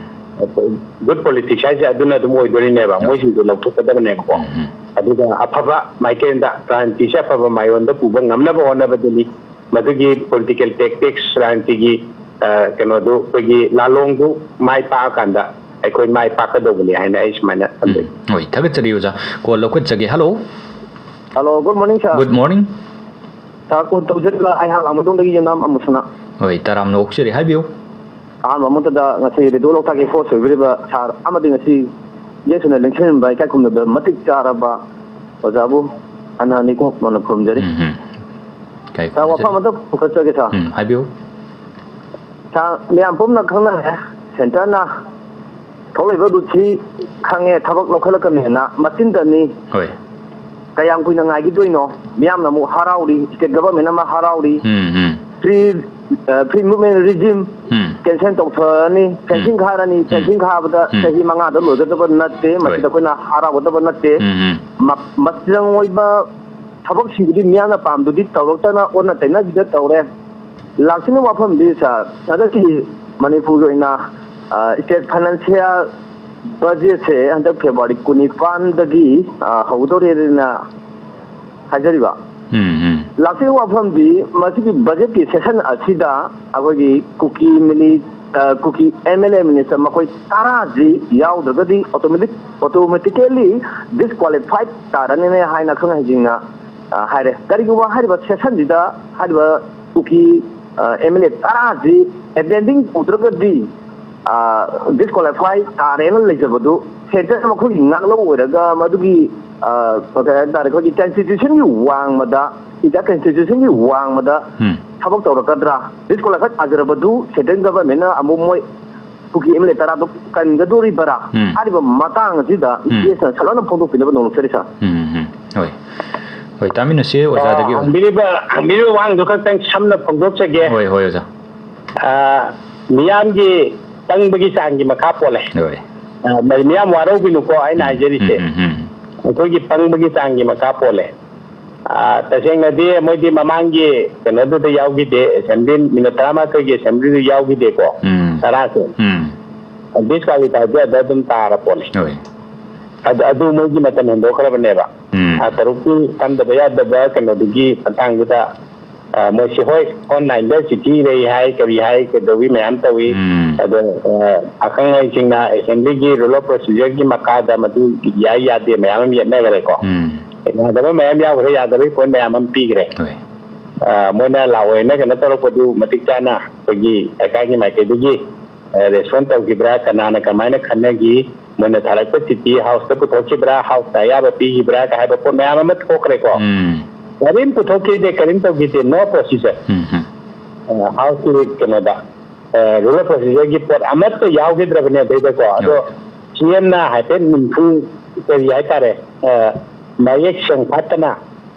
Good politics ꯍꯥꯏꯁꯦ ꯑꯗꯨꯅ ꯑꯗꯨꯝ ꯑꯣꯏꯗꯣꯔꯤꯅꯦꯕ, ꯎꯝ꯫ ꯃꯣꯏꯁꯤꯡꯗꯨ ꯂꯧꯊꯣꯛꯀꯗꯕꯅꯦꯕꯀꯣ꯫ ꯎꯝ, ꯎꯝ꯫ ꯑꯗꯨꯒ ꯑꯐꯕ ꯃꯥꯏꯀꯩꯗ ꯔꯥꯖꯅꯤꯇꯤꯁꯦ ꯑꯐꯕ ꯃꯥꯏꯌꯣꯟꯗ ꯄꯨꯕ ꯉꯝꯅꯕ ꯍꯣꯠꯅꯕꯗꯨꯅꯤ꯫ ꯃꯗꯨꯒꯤ political tactics, ꯔꯥꯖꯅꯤꯇꯤꯒꯤ, ꯑ, ꯀꯩꯅꯣꯗꯨ, ꯑꯩꯈꯣꯏꯒꯤ ꯂꯥꯂꯣꯡꯗꯨ ꯃꯥꯏ ꯄꯥꯛꯑꯀꯥꯟꯗ ꯑꯩꯈꯣꯏ ꯃꯥꯏ ꯄꯥꯛꯀꯗꯧꯕꯅꯤ ꯍꯥꯏꯅ ꯑꯩ ꯁꯨꯃꯥꯏꯅ ꯊꯝꯖꯩ꯫ ꯎꯝ, ꯍꯣꯏ, ꯊꯥꯒꯠꯆꯔꯤ ꯑꯣꯖꯥ꯫ ꯀꯣꯜ ꯂꯧꯈꯠꯆꯒꯦ꯫ Hello. Hello, good morning, sir. Good morning. Sir, call ꯇꯧꯖꯔꯤꯕ ꯑꯩꯍꯥꯛ ꯂꯥꯡꯃꯩꯗꯣꯡꯗꯒꯤ ꯌꯦꯡꯅꯥꯝ ꯑꯃꯨꯁꯅ꯫ ꯍꯣꯏ, ꯇꯔꯥꯝꯅ ꯑꯣꯛꯆꯔꯤ, ꯍꯥꯏꯕꯤꯌꯨ꯫ ꯑꯍꯥꯟꯕ ꯃꯛꯇꯗ ꯉꯁꯤ ꯔꯦꯗꯤꯑꯣ ꯂꯣꯛꯇꯥꯛꯀꯤ ꯍꯣꯁ ꯑꯣꯏꯕꯤꯔꯤꯕ ꯁꯥꯔ ꯑꯃꯗꯤ ꯉꯁꯤ ꯒꯦꯁ ꯑꯣꯏꯅ ꯂꯦꯡꯁꯤꯟꯕ ꯏꯀꯥꯏ ꯈꯨꯝꯅꯕ ꯃꯇꯤꯛ ꯆꯥꯔꯕ ꯑꯣꯖꯥꯕꯨ ꯍꯟꯅ ꯍꯟꯅ ꯏꯀꯣꯛ ꯃꯣꯟꯅ ꯈꯨꯔꯨꯝꯖꯔꯤ꯫ ꯎꯝ, ꯎꯝ꯫ ꯏꯀꯥꯏ ꯁꯥꯔ, ꯈꯨꯝꯅꯖꯔꯤ꯫ ꯋꯥꯐꯝ ꯑꯃꯇ ꯄꯨꯈꯠꯆꯒꯦ, ꯁꯥꯔ꯫ ꯎꯝ, ꯍꯥꯏꯕꯤꯌꯨ꯫ ꯁꯥꯔ, ꯃꯌꯥꯝ ꯄꯨꯝꯅ ꯈꯪꯅꯔꯦ, ꯁꯦꯟꯇꯔꯅ ꯊꯣꯛꯂꯛꯏꯕ ꯔꯨꯠꯁꯤ ꯈꯪꯉꯦ, ꯊꯕꯛ ꯂꯧꯈꯠꯂꯛꯀꯅꯤꯅ ꯃꯆꯤꯟꯗꯅꯤ꯫ ꯍꯣꯏ꯫ ꯀꯌꯥꯝ ꯀꯨꯏꯅ ꯉꯥꯏꯈꯤꯗꯣꯏꯅꯣ? ꯃꯤꯌꯥꯝꯅ ꯑꯃꯨꯛ ꯍꯔꯥꯎꯔꯤ, ꯁ꯭ꯇꯦꯠ ꯒꯚꯔꯟꯃꯦꯟꯠ ꯑꯃ ꯍꯔꯥꯎꯔꯤ꯫ ꯎꯝ, ꯎꯝ꯫ ꯐ꯭ꯔꯤ, ꯑ, ꯐ꯭ꯔꯤ ꯃꯨꯚꯃꯦꯟꯠ ꯔꯤꯖꯤꯝ ꯎꯝ꯫ ꯀꯦꯟꯁꯦꯜ ꯇꯧꯊꯔꯅꯤ, ꯎꯝ꯫ ꯐꯦꯟꯁꯤꯡ ꯈꯥꯔꯅꯤ, ꯎꯝ꯫ ꯐꯦꯟꯁꯤꯡ ꯈꯥꯕꯗ ꯍꯣꯏ꯫ ꯆꯍꯤ ꯃꯉꯥꯗ ꯂꯣꯏꯒꯗꯕ ꯅꯠꯇꯦ, ꯍꯣꯏ꯫ ꯃꯁꯤꯗ ꯑꯩꯈꯣꯏꯅ ꯍꯔꯥꯎꯒꯗꯕ ꯅꯠꯇꯦ꯫ ꯎꯝ, ꯎꯝ꯫ ꯃ-, ꯃꯆꯪ ꯑꯣꯏꯕ ꯊꯕꯛꯁꯤꯡꯗꯨꯗꯤ ꯃꯤꯌꯥꯝꯅ ꯄꯥꯝꯗꯨꯗꯤ ꯇꯧꯔꯛꯇꯅ ꯑꯣꯟꯅ ꯇꯩꯅꯕꯤꯗ ꯇꯧꯔꯦ꯫ ꯂꯥꯛꯇ꯭ꯔꯤꯕ ꯋꯥꯐꯝꯗꯤ, ꯁꯥꯔ, ꯍꯟꯗꯛꯀꯤ ꯃꯅꯤꯄꯨꯔꯒꯤ ꯑꯣꯏꯅ, ꯑ, ꯁ꯭ꯇꯦꯠ ꯐꯥꯏꯅꯥꯟꯁꯤꯌꯦꯜ ꯕꯖꯦꯠꯁꯦ ꯍꯟꯗꯛ ꯐꯦꯕ꯭ꯔꯨꯋꯥꯔꯤ ꯀꯨꯟꯅꯤꯄꯥꯟꯗꯒꯤ, ꯑ, ꯍꯧꯗꯣꯔꯦꯅ ꯍꯥꯏꯖꯔꯤꯕ꯫ ꯎꯝ, ꯎꯝ꯫ ꯂꯥꯛꯇ꯭ꯔꯤꯕ ꯋꯥꯐꯝꯗꯤ, ꯃꯁꯤꯒꯤ ꯕꯖꯦꯠꯀꯤ ꯁꯦꯁꯟ ꯑꯁꯤꯗ ꯑꯩꯈꯣꯏꯒꯤ ꯀꯨꯀꯤ ꯃꯤꯅꯤ-, ꯑ, ꯀꯨꯀꯤ ꯑꯦꯝ ꯑꯦꯜ ꯑꯦ ꯃꯤꯅꯤꯁꯇꯔ ꯃꯈꯣꯏ ꯇꯔꯥꯁꯤ ꯌꯥꯎꯗ꯭ꯔꯒꯗꯤ ꯑꯣꯇꯣꯃꯦꯇꯤꯛ, ꯑꯣꯇꯣꯃꯦꯇꯤꯀꯦꯜꯂꯤ ꯗꯤꯁꯀ꯭ꯋꯥꯂꯤꯐꯥꯏꯠ ꯇꯥꯔꯅꯤꯅꯦ ꯍꯥꯏꯅ ꯑꯈꯪ ꯑꯍꯩꯁꯤꯡꯅ, ꯑ, ꯍꯥꯏꯔꯦ꯫ ꯀꯔꯤꯒꯨꯝꯕ ꯍꯥꯏꯔꯤꯕ ꯁꯦꯁꯟꯁꯤꯗ ꯍꯥꯏꯔꯤꯕ ꯀꯨꯀꯤ, ꯑ, ꯑꯦꯝ ꯑꯦꯜ ꯑꯦ ꯇꯔꯥꯁꯤ ꯑꯦꯇꯦꯟꯗꯤꯡ ꯇꯧꯗ꯭ꯔꯒꯗꯤ, ꯑ, ꯗꯤꯁꯀ꯭ꯋꯥꯂꯤꯐꯥꯏ ꯇꯥꯔꯦꯅ ꯂꯩꯖꯕꯗꯨ ꯁꯦꯟꯇꯔ ꯃꯈꯣꯏꯒꯤ ꯉꯥꯛꯂꯧ ꯑꯣꯏꯔꯒ ꯃꯗꯨꯒꯤ, ꯑ, ꯀꯩ ꯍꯥꯏꯇꯥꯔꯦ, ꯑꯩꯈꯣꯏꯒꯤ ꯀꯟꯁꯇꯤꯇ꯭ꯌꯨꯁꯟꯒꯤ ꯋꯥꯡꯃꯗ, ꯏꯟꯗꯤꯌꯥ ꯀꯟꯁꯇꯤꯇ꯭ꯌꯨꯁꯟꯒꯤ ꯋꯥꯡꯃꯗ ꯎꯝ꯫ ꯊꯕꯛ ꯇꯧꯔꯛꯀꯗ꯭ꯔꯥ? ꯗꯤꯁꯀ꯭ꯋꯥꯂꯤꯐꯥꯏ ꯇꯥꯖꯔꯕꯗꯨ ꯁꯦꯟꯇ꯭ꯔꯦꯜ ꯒꯚꯔꯟꯃꯦꯟꯠꯅ ꯑꯃꯨꯛ ꯃꯣꯏ ꯀꯨꯀꯤ ꯑꯦꯝ ꯑꯦꯜ ꯑꯦ ꯇꯔꯥꯗꯣ ꯀꯟꯒꯗꯣꯔꯤꯕꯔꯥ? ꯎꯝ꯫ ꯍꯥꯏꯔꯤꯕ ꯃꯇꯥꯡ ꯑꯁꯤꯗ ꯎꯝ꯫ ꯏ ꯄꯤ ꯑꯦꯁꯅ ꯁꯂꯥꯅ ꯐꯣꯡꯗꯣꯛꯄꯤꯅꯕ ꯅꯣꯡꯂꯨꯛꯆꯔꯤ, ꯁꯥꯔ꯫ ꯎꯝ, ꯎꯝ, ꯎꯝ꯫ ꯍꯣꯏ꯫ ꯍꯣꯏ, ꯇꯥꯃꯤꯟꯅꯁꯤ ꯑꯣꯖꯥꯗꯒꯤ꯫ ꯑꯣ, ꯍꯪꯕꯤꯔꯤꯕ, ꯍꯪꯕꯤꯔꯤꯕ ꯋꯥꯍꯪꯗꯨ ꯈꯛꯇꯪ ꯁꯝꯅ ꯐꯣꯡꯗꯣꯛꯆꯒꯦ꯫ ꯍꯣꯏ, ꯍꯣꯏ, ꯑꯣꯖꯥ꯫ ꯑ, ꯃꯤꯌꯥꯝꯒꯤ ꯄꯪꯕꯒꯤ ꯆꯥꯡꯒꯤ ꯃꯈꯥ ꯄꯣꯜꯂꯦ꯫ ꯍꯣꯏ꯫ ꯑ, ꯃ-, ꯃꯤꯌꯥꯝ ꯋꯥꯔꯧꯕꯤꯅꯨꯀꯣ ꯑꯩꯅ ꯎꯝ, ꯍꯥꯏꯖꯔꯤꯁꯦ꯫ ꯎꯝ, ꯎꯝ, ꯎꯝ꯫ ꯑꯩꯈꯣꯏꯒꯤ ꯄꯪꯕꯒꯤ ꯆꯥꯡꯒꯤ ꯃꯈꯥ ꯄꯣꯜꯂꯦ꯫ ꯑ, ꯇꯁꯦꯡꯅꯗꯤ ꯃꯣꯏꯗꯤ ꯃꯃꯥꯡꯒꯤ ꯀꯩꯅꯣꯗꯨꯗ ꯌꯥꯎꯈꯤꯗꯦ, ꯑꯦꯁꯦꯝꯕ꯭ꯂꯤ ꯃꯤꯅꯠ ꯇꯔꯥꯃꯥꯊꯣꯏꯒꯤ ꯑꯦꯁꯦꯝꯕ꯭ꯂꯤꯗꯨ ꯌꯥꯎꯈꯤꯗꯦꯀꯣ꯫ ꯎꯝ꯫ ꯇꯔꯥꯁꯦ꯫ ꯎꯝ꯫ ꯗꯤꯁꯀ꯭ꯋꯥꯂꯤꯐꯥꯏꯗꯤ ꯑꯗ ꯑꯗꯨꯝ ꯇꯥꯔ ꯄꯣꯠꯅꯤ꯫ ꯍꯣꯏ꯫ ꯑꯗꯨ, ꯑꯗꯨ ꯃꯣꯏꯒꯤ ꯃꯇꯝ ꯍꯦꯟꯗꯣꯛꯈ꯭ꯔꯕꯅꯦꯕ꯫ ꯎꯝ꯫ ꯊꯥ ꯇꯔꯨꯛꯀꯤ ꯀꯟꯗꯕ ꯌꯥꯗꯕ ꯀꯩꯅꯣꯗꯨꯒꯤ ꯃꯇꯥꯡꯗꯨꯗ, ꯑ, ꯃꯣꯏꯁꯤ ꯍꯣꯏ, ꯑꯣꯟꯂꯥꯏꯟꯗ ꯆꯤꯊꯤ ꯏꯔꯩ ꯍꯥꯏ, ꯀꯔꯤ ꯍꯥꯏ, ꯀꯩꯗꯧꯏ ꯃꯌꯥꯝ ꯇꯧꯏ꯫ ꯎꯝ꯫ ꯑꯗꯣ, ꯑ, ꯑꯈꯪ ꯑꯍꯩꯁꯤꯡꯅ ꯑꯦꯁꯦꯝꯕ꯭ꯂꯤꯒꯤ ꯔꯨꯜ ꯑꯣꯐ ꯄ꯭ꯔꯣꯁꯤꯖꯔꯒꯤ ꯃꯈꯥꯗ ꯃꯗꯨ ꯌꯥꯏ ꯌꯥꯗꯦ ꯃꯌꯥꯝ ꯑꯃ ꯌꯦꯠꯅꯈ꯭ꯔꯦꯀꯣ꯫ ꯎꯝ꯫ ꯌꯥꯗꯕ ꯃꯌꯥꯝ ꯌꯥꯎꯈ꯭ꯔꯦ, ꯌꯥꯗꯕꯒꯤ ꯄꯣꯏꯟ ꯃꯌꯥꯝ ꯑꯃ ꯄꯤꯈ꯭ꯔꯦ꯫ ꯑ, ꯃꯣꯏꯅ ꯂꯥꯛꯑꯣꯏꯅ ꯀꯩꯅꯣ ꯇꯧꯔꯛꯄꯗꯨ ꯃꯇꯤꯛ ꯆꯥꯅ ꯑꯩꯈꯣꯏꯒꯤ ꯂꯩꯀꯥꯏꯒꯤ ꯃꯥꯏꯀꯩꯗꯒꯤ ꯔꯦꯁꯄꯣꯟ ꯇꯧꯈꯤꯕ꯭ꯔꯥ, ꯀꯅꯥꯅ ꯀꯃꯥꯏꯅ ꯈꯟꯅꯈꯤ, ꯃꯣꯏꯅ ꯊꯥꯔꯛꯄ ꯆꯤꯊꯤ ꯍꯥꯎꯁꯇ ꯄꯨꯊꯣꯛꯈꯤꯕ꯭ꯔꯥ, ꯍꯥꯎꯁꯇ ꯑꯌꯥꯕ ꯄꯤꯈꯤꯕ꯭ꯔꯥ ꯀ ꯍꯥꯏꯕ ꯄꯣꯠ ꯃꯌꯥꯝ ꯑꯃ ꯊꯣꯛꯈ꯭ꯔꯦꯀꯣ꯫ ꯀꯔꯤꯝ ꯄꯨꯊꯣꯛꯈꯤꯗꯦ, ꯀꯔꯤꯝ ꯇꯧꯈꯤꯗꯦ, ꯅꯣ ꯄ꯭ꯔꯣꯁꯤꯖꯔ꯫ ꯍꯥꯎꯁꯀꯤ ꯀꯩꯅꯣꯗ, ꯔꯨꯜ ꯑꯣꯐ ꯄ꯭ꯔꯣꯁꯤꯖꯔꯒꯤ ꯄꯣꯠ ꯑꯃꯠꯇ ꯌꯥꯎꯈꯤꯗ꯭ꯔꯕꯅꯦ ꯑꯗꯩꯗꯀꯣ꯫ ꯑꯗꯣ ꯁꯤ ꯑꯦꯝꯅ ꯍꯥꯏꯐꯦꯠ ꯅꯤꯝꯐꯨ, ꯀꯔꯤ ꯍꯥꯏꯇꯥꯔꯦ, ꯃꯌꯦꯛ ꯁꯦꯡꯐꯥꯠꯇꯅ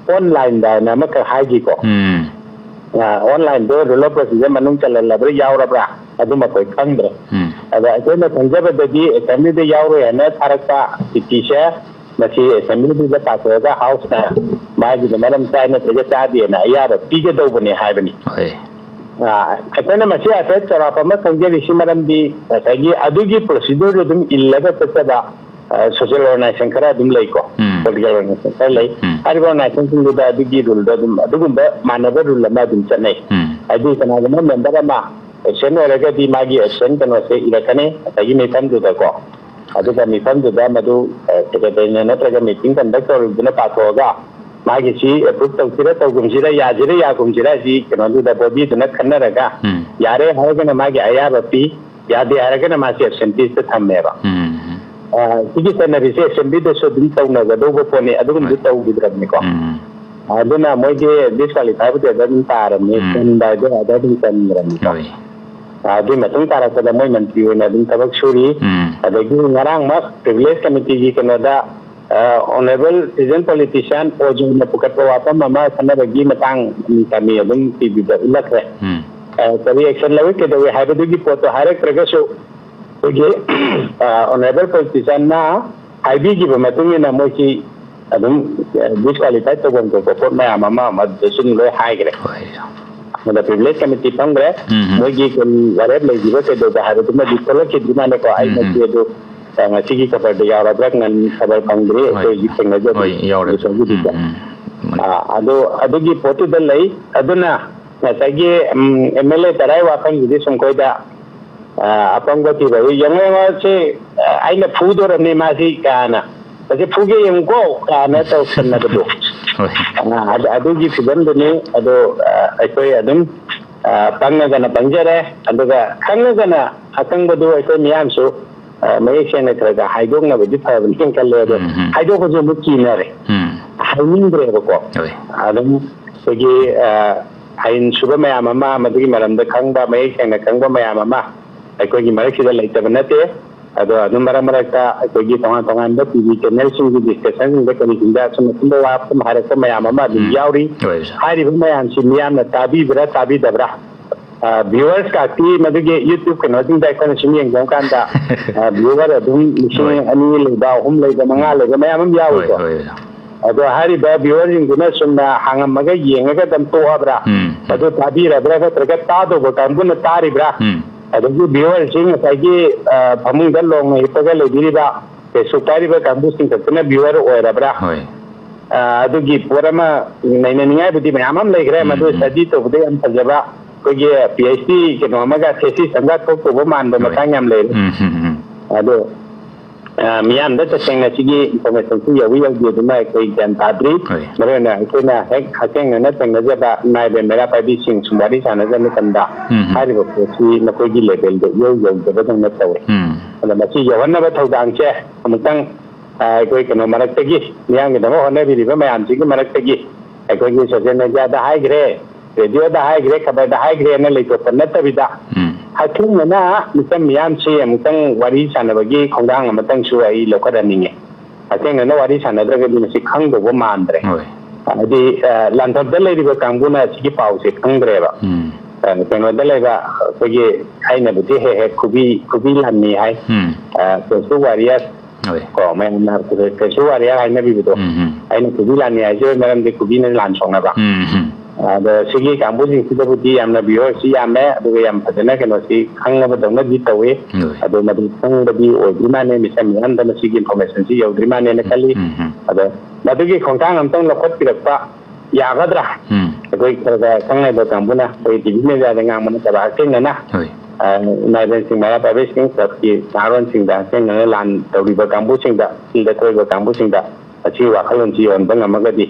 ꯑꯣꯟꯂꯥꯏꯟꯗ ꯍꯥꯏꯅ ꯑꯃꯈꯛ ꯍꯥꯏꯈꯤꯀꯣ꯫ ꯑꯣꯟꯂꯥꯏꯟꯗꯣ ꯔꯨꯜ ꯑꯣꯐ ꯄ꯭ꯔꯣꯁꯤꯖꯔ ꯃꯅꯨꯡ ꯆꯜꯍꯜꯂꯕ꯭ꯔꯥ ꯌꯥꯎꯔꯕ꯭ꯔꯥ ꯑꯗꯨꯃꯛ ꯑꯩꯈꯣꯏ ꯈꯪꯗ꯭ꯔꯦ꯫ ꯑꯗ ꯑꯩꯈꯣꯏꯅ ꯈꯪꯖꯕꯗꯗꯤ ꯑꯦꯁꯦꯝꯕ꯭ꯂꯤꯗ ꯌꯥꯎꯔꯣꯏ ꯍꯥꯏꯅ ꯊꯥꯔꯛꯄ ꯆꯤꯊꯤꯁꯦ ꯃꯁꯤ ꯑꯦꯁꯦꯝꯕ꯭ꯂꯤꯗꯨꯗ ꯄꯥꯊꯣꯛꯑꯒ ꯍꯥꯎꯁꯅ ꯃꯥꯒꯤꯗ ꯃꯔꯝ ꯆꯥꯏ ꯅꯠꯇ꯭ꯔꯒ ꯆꯥꯗꯦꯅ ꯑꯌꯥꯕ ꯄꯤꯒꯗꯧꯕꯅꯦ ꯍꯥꯏꯕꯅꯤ꯫ ꯑ, ꯑꯩꯈꯣꯏꯅ ꯃꯁꯤ ꯍꯥꯏꯐꯦꯠ ꯆꯥꯎꯔꯥꯛꯄ ꯑꯃ ꯈꯪꯖꯔꯤꯁꯤ ꯃꯔꯝꯗꯤ ꯉꯁꯥꯏꯒꯤ ꯑꯗꯨꯒꯤ ꯄ꯭ꯔꯣꯁꯤꯗꯨꯔꯗꯨ ꯑꯗꯨꯝ ꯏꯜꯂꯒ ꯆꯠꯆꯕ ꯁꯣꯁꯤꯌꯦꯜ ꯑꯣꯔꯒꯅꯥꯏꯖꯦꯁꯟ ꯈꯔ ꯑꯗꯨꯝ ꯂꯩꯀꯣ꯫ ꯄꯣꯂꯤꯇꯤꯀꯦꯜ ꯑꯣꯔꯒꯅꯥꯏꯖꯦꯁꯟ ꯈꯔ ꯂꯩ꯫ ꯍꯥꯏꯔꯤꯕ ꯑꯣꯔꯒꯅꯥꯏꯖꯦꯁꯟꯁꯤꯡꯗꯨꯗ ꯑꯗꯨꯒꯤ ꯔꯨꯜꯗ ꯑꯗꯨꯝ ꯑꯗꯨꯒꯨꯝꯕ ꯃꯥꯟꯅꯕ ꯔꯨꯜ ꯑꯃ ꯑꯗꯨꯝ ꯆꯠꯅꯩ꯫ ꯍꯥꯏꯗꯤ ꯀꯅꯥꯒꯨꯝꯕ ꯃꯦꯝꯕꯔ ꯑꯃ ꯑꯦꯕꯁꯦꯟ ꯑꯣꯏꯔꯒꯗꯤ ꯃꯥꯒꯤ ꯑꯦꯕꯁꯦꯟ ꯀꯩꯅꯣꯁꯦ ꯏꯔꯛꯀꯅꯤ ꯉꯁꯥꯏꯒꯤ ꯃꯤꯐꯝꯗꯨꯗꯀꯣ꯫ ꯑꯗꯨꯒ ꯃꯤꯐꯝꯗꯨꯗ ꯃꯗꯨ ꯁꯦꯀ꯭ꯔꯦꯇꯔꯤꯅ ꯅꯠꯇ꯭ꯔꯒ ꯃꯤꯇꯤꯡ ꯀꯟꯗꯛ ꯇꯧꯔꯤꯕꯗꯨꯅ ꯄꯥꯊꯣꯛꯑꯒ ꯃꯥꯒꯤꯁꯤ ꯑꯦꯄ꯭ꯔꯨꯞ ꯇꯧꯁꯤꯔ ꯇꯧꯒꯨꯝꯁꯤꯔ, ꯌꯥꯁꯤꯔ ꯌꯥꯒꯨꯝꯁꯤꯔ ꯍꯥꯏꯁꯤ ꯀꯩꯅꯣꯗꯨꯗ ꯕꯣꯗꯤꯗꯨꯅ ꯈꯟꯅꯔꯒ ꯌꯥꯔꯦ ꯍꯥꯏꯔꯒꯅ ꯃꯥꯒꯤ ꯑꯌꯥꯕ ꯄꯤ, ꯌꯥꯗꯦ ꯍꯥꯏꯔꯒꯅ ꯃꯥꯁꯦ ꯑꯦꯕꯁꯦꯟꯇꯤꯁꯇ ꯊꯝꯃꯦꯕ꯫ ꯁꯤꯒꯤ ꯆꯠꯅꯕꯤꯁꯦ ꯑꯦꯁꯦꯝꯕ꯭ꯂꯤꯗꯁꯨ ꯑꯗꯨꯝ ꯇꯧꯅꯒꯗꯧꯕ ꯄꯣꯠꯅꯤ꯫ ꯑꯗꯨꯒꯨꯝꯕꯗꯤ ꯇꯧꯈꯤꯗ꯭ꯔꯕꯅꯤꯀꯣ꯫ ꯑꯗꯨꯅ ꯃꯣꯏꯗꯤ ꯗꯤꯁꯀ꯭ꯋꯥꯂꯤꯐꯥꯏꯕꯨꯗꯤ ꯑꯗꯨꯝ ꯇꯥꯔꯕꯅꯤ꯫ ꯎꯝ꯫ ꯆꯟꯕ ꯍꯥꯏꯗꯣ ꯑꯗ ꯑꯗꯨꯝ ꯆꯟꯈ꯭ꯔꯕꯅꯤꯀꯣ꯫ ꯍꯣꯏ꯫ ꯑꯗꯨꯒꯤ ꯃꯇꯨꯡ ꯇꯥꯔꯛꯄꯗ ꯃꯣꯏ ꯃꯟꯇ꯭ꯔꯤ ꯑꯣꯏꯅ ꯑꯗꯨꯝ ꯊꯕꯛ ꯁꯨꯔꯤ꯫ ꯎꯝ꯫ ꯑꯗꯒꯤ ꯉꯔꯥꯡꯃꯛ ꯄ꯭ꯔꯤꯚꯤꯂꯦꯖ ꯀꯃꯤꯇꯤꯒꯤ ꯀꯩꯅꯣꯗ, ꯑ, ꯑꯣꯅꯔꯦꯕꯜ ꯁꯤꯇꯤꯖꯟ ꯄꯣꯂꯤꯇꯤꯁꯤꯌꯥꯟ ꯑꯣꯖꯣꯅ ꯄꯨꯈꯠꯄ ꯋꯥꯐꯝ ꯑꯃ ꯈꯟꯅꯕꯒꯤ ꯃꯇꯥꯡ ꯃꯃꯤ ꯑꯗꯨꯝ ꯇꯤꯚꯤꯗ ꯎꯠꯂꯛꯈ꯭ꯔꯦ꯫ ꯎꯝ꯫ ꯑ, ꯀꯔꯤ ꯑꯦꯛꯁꯟ ꯂꯧꯏ, ꯀꯩꯗꯧꯏ ꯍꯥꯏꯕꯗꯨꯒꯤ ꯄꯣꯠꯇꯣ ꯍꯥꯏꯔꯛꯇ꯭ꯔꯒꯁꯨ, ꯑꯩꯈꯣꯏꯒꯤ, ꯑ, ꯑꯣꯅꯔꯦꯕꯜ ꯄꯣꯂꯤꯇꯤꯁꯤꯌꯥꯟꯅ ꯍꯥꯏꯕꯤꯈꯤꯕ ꯃꯇꯨꯡ ꯏꯟꯅ ꯃꯣꯏꯁꯤ ꯑꯗꯨꯝ, ꯑ, ꯗꯤꯁꯀ꯭ꯋꯥꯂꯤꯐꯥꯏ ꯇꯧꯐꯝ ꯊꯣꯛꯄ ꯄꯣꯠ ꯃꯌꯥꯝ ꯑꯃ ꯃꯗꯨꯗꯁꯨ ꯑꯗꯨꯝ ꯂꯣꯏ ꯍꯥꯏꯈ꯭ꯔꯦ꯫ ꯍꯣꯏ꯫ ꯑꯗ ꯄ꯭ꯔꯤꯚꯤꯂꯦꯖ ꯀꯃꯤꯇꯤ ꯐꯝꯈ꯭ꯔꯦ꯫ ꯎꯝ, ꯎꯝ꯫ ꯃꯣꯏꯒꯤ ꯀꯔꯤ ꯋꯥꯔꯦꯞ ꯂꯩꯈꯤꯕ ꯀꯩꯗꯧꯕ ꯍꯥꯏꯕꯗꯨꯃꯗꯤ ꯊꯣꯛꯂꯛꯈꯤꯗ꯭ꯔꯤ ꯃꯥꯜꯂꯦꯀꯣ꯫ ꯑꯩ ꯎꯝ, ꯎꯝ꯫ ꯃꯁꯤ ꯑꯗꯨ, ꯑ, ꯉꯁꯤꯒꯤ ꯈꯕꯔꯗ ꯌꯥꯎꯔꯕ꯭ꯔꯥ ꯉꯟ-, ꯈꯕꯔ ꯐꯪꯗ꯭ꯔꯤ꯫ ꯍꯣꯏ꯫ ꯑꯩꯈꯣꯏ ꯍꯧꯖꯤꯛ ꯊꯦꯡꯅꯖꯗ꯭ꯔꯤ꯫ ꯍꯣꯏ, ꯌꯥꯎꯔꯦ꯫ ꯎꯝ, ꯎꯝ꯫ ꯑ, ꯑꯗꯨ, ꯑꯗꯨꯒꯤ ꯄꯣꯠꯇꯨꯗ ꯂꯩ꯫ ꯑꯗꯨꯅ ꯉꯁꯥꯏꯒꯤ, ꯎꯝ, ꯑꯦꯝ ꯑꯦꯜ ꯑꯦ ꯇꯔꯥꯏ ꯋꯥꯐꯝꯁꯤꯗꯤ ꯁꯨꯝ ꯑꯩꯈꯣꯏꯗ, ꯑ, ꯑꯄꯪꯕ ꯊꯤꯕ꯫ ꯑꯗꯨ ꯌꯦꯡꯉꯣ, ꯌꯦꯡꯉꯣ, ꯁꯤ, ꯑ, ꯑꯩꯅ ꯐꯨꯗꯣꯔꯕꯅꯤ ꯃꯥꯁꯤ ꯀꯥꯏꯅ ꯃꯁꯤ ꯐꯨꯒꯦ ꯌꯦꯡꯉꯨꯀꯣ ꯀꯥꯏꯅ ꯇꯧꯁꯟꯅꯕꯗꯣ꯫ ꯍꯣꯏ꯫ ꯑ, ꯑꯗ-, ꯑꯗꯨꯒꯤ ꯐꯤꯕꯝꯗꯨꯅꯤ꯫ ꯑꯗꯣ, ꯑ, ꯑꯩꯈꯣꯏ ꯑꯗꯨꯝ, ꯑ, ꯄꯪꯉꯒꯅ ꯄꯪꯖꯔꯦ, ꯑꯗꯨꯒ ꯈꯪꯉꯒꯅ ꯑꯈꯪꯕꯗꯨ ꯑꯩꯈꯣꯏ ꯃꯤꯌꯥꯝꯁꯨ, ꯑ, ꯃꯌꯦꯛ ꯁꯦꯡꯅ ꯈꯔ ꯈꯔ ꯍꯥꯏꯗꯣꯛꯅꯕꯗꯤ ꯐꯕꯅꯤ ꯈꯜꯂꯦ꯫ ꯑꯗꯣ ꯎꯝ, ꯎꯝ꯫ ꯍꯥꯏꯗꯣꯛꯄꯁꯨ ꯑꯃꯨꯛ ꯀꯤꯅꯔꯦ, ꯎꯝ꯫ ꯍꯥꯏꯅꯤꯡꯗ꯭ꯔꯦꯕꯀꯣ꯫ ꯍꯣꯏ꯫ ꯑꯗꯨꯝ ꯑꯩꯈꯣꯏꯒꯤ, ꯑ, ꯑꯥꯏꯟ ꯁꯨꯕ ꯃꯌꯥꯝ ꯑꯃ, ꯃꯗꯨꯒꯤ ꯃꯔꯝꯗ ꯈꯪꯕ, ꯃꯌꯦꯛ ꯁꯦꯡꯅ ꯈꯪꯕ ꯃꯌꯥꯝ ꯑꯃ ꯑꯩꯈꯣꯏꯒꯤ ꯃꯔꯛꯁꯤꯗ ꯂꯩꯇꯕ ꯅꯠꯇꯦ꯫ ꯑꯗꯣ ꯑꯗꯨꯝ ꯃꯔꯛ ꯃꯔꯛꯇ ꯑꯩꯈꯣꯏꯒꯤ ꯇꯣꯉꯥꯟ ꯇꯣꯉꯥꯟꯕ ꯇꯤ ꯚꯤ ꯆꯦꯅꯦꯜꯁꯤꯡꯒꯤ ꯗꯤꯁꯀꯁꯟꯁꯤꯡꯗ ꯀꯔꯤꯁꯤꯡꯗ ꯑꯁꯨꯝ ꯑꯆꯨꯝꯕ ꯋꯥꯐꯝ ꯍꯥꯏꯔꯛꯄ ꯃꯌꯥꯝ ꯑꯃ ꯑꯗꯨꯝ ꯎꯝ꯫ ꯌꯥꯎꯔꯤ꯫ ꯍꯣꯏ, ꯑꯣꯖꯥ꯫ ꯍꯥꯏꯔꯤꯕ ꯃꯌꯥꯝꯁꯤ ꯃꯤꯌꯥꯝꯅ ꯇꯥꯕꯤꯕ꯭ꯔꯥ ꯇꯥꯕꯤꯗꯕ꯭ꯔꯥ? ꯑ, ꯚ꯭ꯌꯨꯋꯔꯁ ꯀꯥꯛꯇꯤ ꯃꯗꯨꯒꯤ ꯌꯨꯇ꯭ꯌꯨꯕ ꯀꯩꯅꯣꯁꯤꯡꯗ ꯑꯩꯈꯣꯏꯅ ꯁꯨꯝ ꯌꯦꯡꯕ ꯀꯥꯟꯗ, ꯑ, ꯚ꯭ꯌꯨꯋꯔ ꯑꯗꯨꯝ ꯂꯤꯁꯤꯡ ꯍꯣꯏ꯫ ꯑꯅꯤ ꯂꯩꯕ, ꯑꯍꯨꯝ ꯂꯩꯕ, ꯃꯉꯥ ꯎꯝ꯫ ꯂꯩꯕ ꯃꯌꯥꯝ ꯑꯃ ꯍꯣꯏ, ꯌꯥꯎꯋꯤꯀꯣ꯫ ꯍꯣꯏ, ꯑꯣꯖꯥ꯫ ꯑꯗꯣ ꯍꯥꯏꯔꯤꯕ ꯚ꯭ꯌꯨꯋꯔꯁꯤꯡꯗꯨꯅ ꯆꯨꯝꯅ ꯍꯥꯡꯉꯝꯃꯒ ꯌꯦꯡꯉꯒ ꯑꯗꯨꯝ ꯇꯣꯛꯑꯕ꯭ꯔꯥ? ꯎꯝ, ꯎꯝ꯫ ꯑꯗꯨ ꯇꯥꯕꯤꯔꯕ꯭ꯔꯥ? ꯅꯠꯇ꯭ꯔꯒ ꯇꯥꯗꯧꯕ ꯀꯥꯡꯕꯨꯅ ꯇꯥꯔꯤꯕ꯭ꯔꯥ? ꯎꯝ꯫ ꯑꯗꯒꯤ ꯚ꯭ꯌꯨꯋꯔꯁꯤꯡ ꯉꯁꯥꯏꯒꯤ, ꯑ, ꯐꯃꯨꯡꯗ ꯂꯣꯡꯅ ꯍꯤꯞꯄꯒ ꯂꯩꯕꯤꯔꯤꯕ, Facebook ꯄꯥꯏꯔꯤꯕ ꯀꯥꯡꯕꯨꯁꯤꯡ ꯈꯛꯇꯅ ꯚ꯭ꯌꯨꯋꯔ ꯑꯣꯏꯔꯕ꯭ꯔꯥ? ꯍꯣꯏ꯫ ꯑ, ꯑꯗꯨꯒꯤ ꯄꯣꯠ ꯑꯃ ꯅꯩꯅꯅꯤꯡꯉꯥꯏꯕꯨꯗꯤ ꯃꯌꯥꯝ ꯑꯃ ꯂꯩꯈ꯭ꯔꯦ꯫ ꯎꯝ, ꯃꯗꯨ ꯎꯝ꯫ ꯁ꯭ꯇꯗꯤ ꯇꯧꯕꯗ ꯌꯥꯝ ꯐꯖꯕ, ꯑꯩꯈꯣꯏꯒꯤ ꯄꯤ ꯑꯩꯆ ꯗꯤ ꯀꯩꯅꯣ ꯑꯃꯒ ꯊꯦꯁꯤꯁ ꯑꯃꯒ ꯊꯣꯛꯇꯧꯕ ꯃꯥꯟꯕ ꯍꯣꯏ꯫ ꯃꯇꯥꯡ ꯌꯥꯝ ꯂꯩꯔꯦ꯫ ꯎꯝ, ꯎꯝ, ꯎꯝ꯫ ꯑꯗꯣ, ꯑ, ꯃꯤꯌꯥꯝꯗ ꯇꯁꯦꯡꯅ ꯁꯤꯒꯤ ꯏꯟꯐꯣꯔꯃꯦꯁꯟꯁꯤ ꯌꯧꯏ ꯌꯧꯗꯦ ꯑꯗꯨꯃ ꯑꯩꯈꯣꯏ ꯒ꯭ꯌꯥꯟ ꯇꯥꯗ꯭ꯔꯤ꯫ ꯍꯣꯏ꯫ ꯃꯔꯨꯑꯣꯏꯅ ꯑꯩꯈꯣꯏꯅ ꯍꯦꯛ ꯍꯛꯊꯦꯡꯅꯅ ꯊꯦꯡꯅꯖꯕ ꯏꯃꯥ ꯏꯕꯦꯟ ꯃꯩꯔꯥ ꯄꯥꯏꯕꯤꯁꯤꯡ ꯁꯨꯝ ꯋꯥꯔꯤ ꯁꯥꯟꯅꯖꯕ ꯃꯇꯝꯗ ꯎꯝ, ꯎꯝ꯫ ꯍꯥꯏꯔꯤꯕ ꯄꯣꯠꯁꯤ ꯃꯈꯣꯏꯒꯤ ꯂꯦꯚꯦꯜꯗ ꯏꯌꯧ ꯌꯧꯗꯕꯗꯧꯅ ꯇꯧꯋꯦ꯫ ꯎꯝ꯫ ꯑꯗꯣ ꯃꯁꯤ ꯌꯧꯍꯟꯅꯕ ꯊꯧꯗꯥꯡꯁꯦ ꯑꯃꯨꯛꯇꯪ, ꯑ, ꯑꯩꯈꯣꯏ ꯀꯩꯅꯣ ꯃꯔꯛꯇꯒꯤ, ꯃꯤꯌꯥꯝꯒꯤꯗꯃꯛ ꯍꯣꯠꯅꯕꯤꯔꯤꯕ ꯃꯌꯥꯝꯁꯤꯒꯤ ꯃꯔꯛꯇꯒꯤ ꯑꯩꯈꯣꯏꯒꯤ ꯁꯣꯁꯤꯌꯦꯜ ꯃꯦꯗꯤꯌꯥꯗ ꯍꯥꯏꯈ꯭ꯔꯦ, ꯔꯦꯗꯤꯑꯣꯗ ꯍꯥꯏꯈ꯭ꯔꯦ, ꯈꯕꯔꯗ ꯍꯥꯏꯈ꯭ꯔꯦꯅ ꯂꯩꯊꯣꯛꯄ ꯅꯠꯇꯕꯤꯗ, ꯎꯝ꯫ ꯍꯛꯊꯦꯡꯅꯅ ꯃꯤꯆꯝ ꯃꯤꯌꯥꯝꯁꯤ ꯑꯃꯨꯛꯇꯪ ꯋꯥꯔꯤ ꯁꯥꯟꯅꯕꯒꯤ ꯈꯣꯡꯊꯥꯡ ꯑꯃꯇꯪꯁꯨ ꯑꯩ ꯂꯧꯈꯠꯍꯟꯅꯤꯡꯉꯦ꯫ ꯍꯛꯊꯦꯡꯅꯅ ꯋꯥꯔꯤ ꯁꯥꯟꯅꯗ꯭ꯔꯒꯗꯤ ꯃꯁꯤ ꯈꯪꯗꯧꯕ ꯃꯥꯟꯗ꯭ꯔꯦ꯫ ꯍꯣꯏ꯫ ꯍꯥꯏꯗꯤ, ꯑ, ꯂꯥꯟꯐꯝꯗ ꯂꯩꯔꯤꯕ ꯀꯥꯡꯕꯨꯅ ꯁꯤꯒꯤ ꯄꯥꯎꯁꯦ ꯈꯪꯗ꯭ꯔꯦꯕ꯫ ꯎꯝ꯫ ꯑ, ꯀꯩꯅꯣꯗ ꯂꯩꯕ ꯑꯩꯈꯣꯏꯒꯤ ꯑꯩꯅꯕꯨꯗꯤ ꯍꯦꯛ ꯍꯦꯛ ꯈꯨꯕꯤ, ꯈꯨꯕꯤ ꯂꯥꯟꯃꯤ ꯍꯥꯏ꯫ ꯎꯝ꯫ ꯑ, Facebook warrior ꯍꯣꯏ꯫ ꯀꯣ, ꯃꯌꯥꯝꯅ Facebook warrior ꯍꯥꯏꯅꯕꯤꯕꯗꯣ꯫ ꯎꯝ, ꯎꯝ꯫ ꯑꯩꯅ ꯈꯨꯕꯤ ꯂꯥꯟꯃꯤ ꯍꯥꯏꯖꯕꯒꯤ ꯃꯔꯝꯗꯤ ꯈꯨꯕꯤꯅ ꯂꯥꯟ ꯁꯣꯛꯅꯕ꯫ ꯎꯝ, ꯎꯝ꯫ ꯑꯗꯣ ꯁꯤꯒꯤ ꯀꯥꯡꯕꯨꯁꯤꯡꯁꯤꯗꯕꯨꯗꯤ ꯌꯥꯝꯅ viewerꯁꯤ ꯌꯥꯝꯃꯦ, ꯑꯗꯨꯒ ꯌꯥꯝ ꯐꯖꯅ ꯀꯩꯅꯣꯁꯤ ꯈꯪꯉꯕꯗꯧꯅꯗꯤ ꯇꯧꯏ꯫ ꯍꯣꯏ꯫ ꯑꯗꯣ ꯃꯗꯨ ꯈꯪꯕꯗꯤ ꯑꯣꯏꯗ꯭ꯔꯤ ꯃꯥꯜꯂꯦ, ꯃꯤꯆꯝ ꯃꯤꯌꯥꯝꯗ ꯃꯁꯤꯒꯤ informationꯁꯤ ꯌꯧꯗ꯭ꯔꯤ ꯃꯥꯜꯂꯦꯅ ꯈꯜꯂꯤ꯫ ꯎꯝ, ꯎꯝ꯫ ꯑꯗꯣ ꯃꯗꯨꯒꯤ ꯈꯣꯡꯊꯥꯡ ꯑꯝꯇꯪ ꯂꯧꯈꯠꯄꯤꯔꯛꯄ ꯌꯥꯒꯗ꯭ꯔꯥ? ꯎꯝ꯫ ꯑꯩꯈꯣꯏ ꯈꯔ ꯈꯔ ꯈꯪꯅꯕ ꯀꯥꯡꯕꯨꯅ, ꯑꯩꯈꯣꯏ ꯇꯤ ꯚꯤ ꯃꯦꯗꯤꯌꯥꯗ ꯉꯥꯡꯕ ꯅꯠꯇꯕ ꯍꯛꯊꯦꯡꯅꯅ ꯍꯣꯏ꯫ ꯏꯃꯥ ꯏꯕꯦꯟꯁꯤꯡ, ꯃꯃꯥ ꯄꯥꯕꯤꯁꯤꯡ, ꯀ꯭ꯂꯕꯀꯤ ꯅꯍꯥꯔꯣꯟꯁꯤꯡꯗ, ꯍꯛꯊꯦꯡꯅꯅ ꯂꯥꯟ ꯇꯧꯔꯤꯕ ꯀꯥꯡꯕꯨꯁꯤꯡꯗ, ꯐꯤꯜꯗ ꯊꯣꯛꯏꯕ ꯀꯥꯡꯕꯨꯁꯤꯡꯗ ꯑꯁꯤꯒꯤ ꯋꯥꯈꯜꯂꯣꯟꯁꯤ ꯌꯧꯍꯟꯕ ꯉꯝꯃꯒꯗꯤ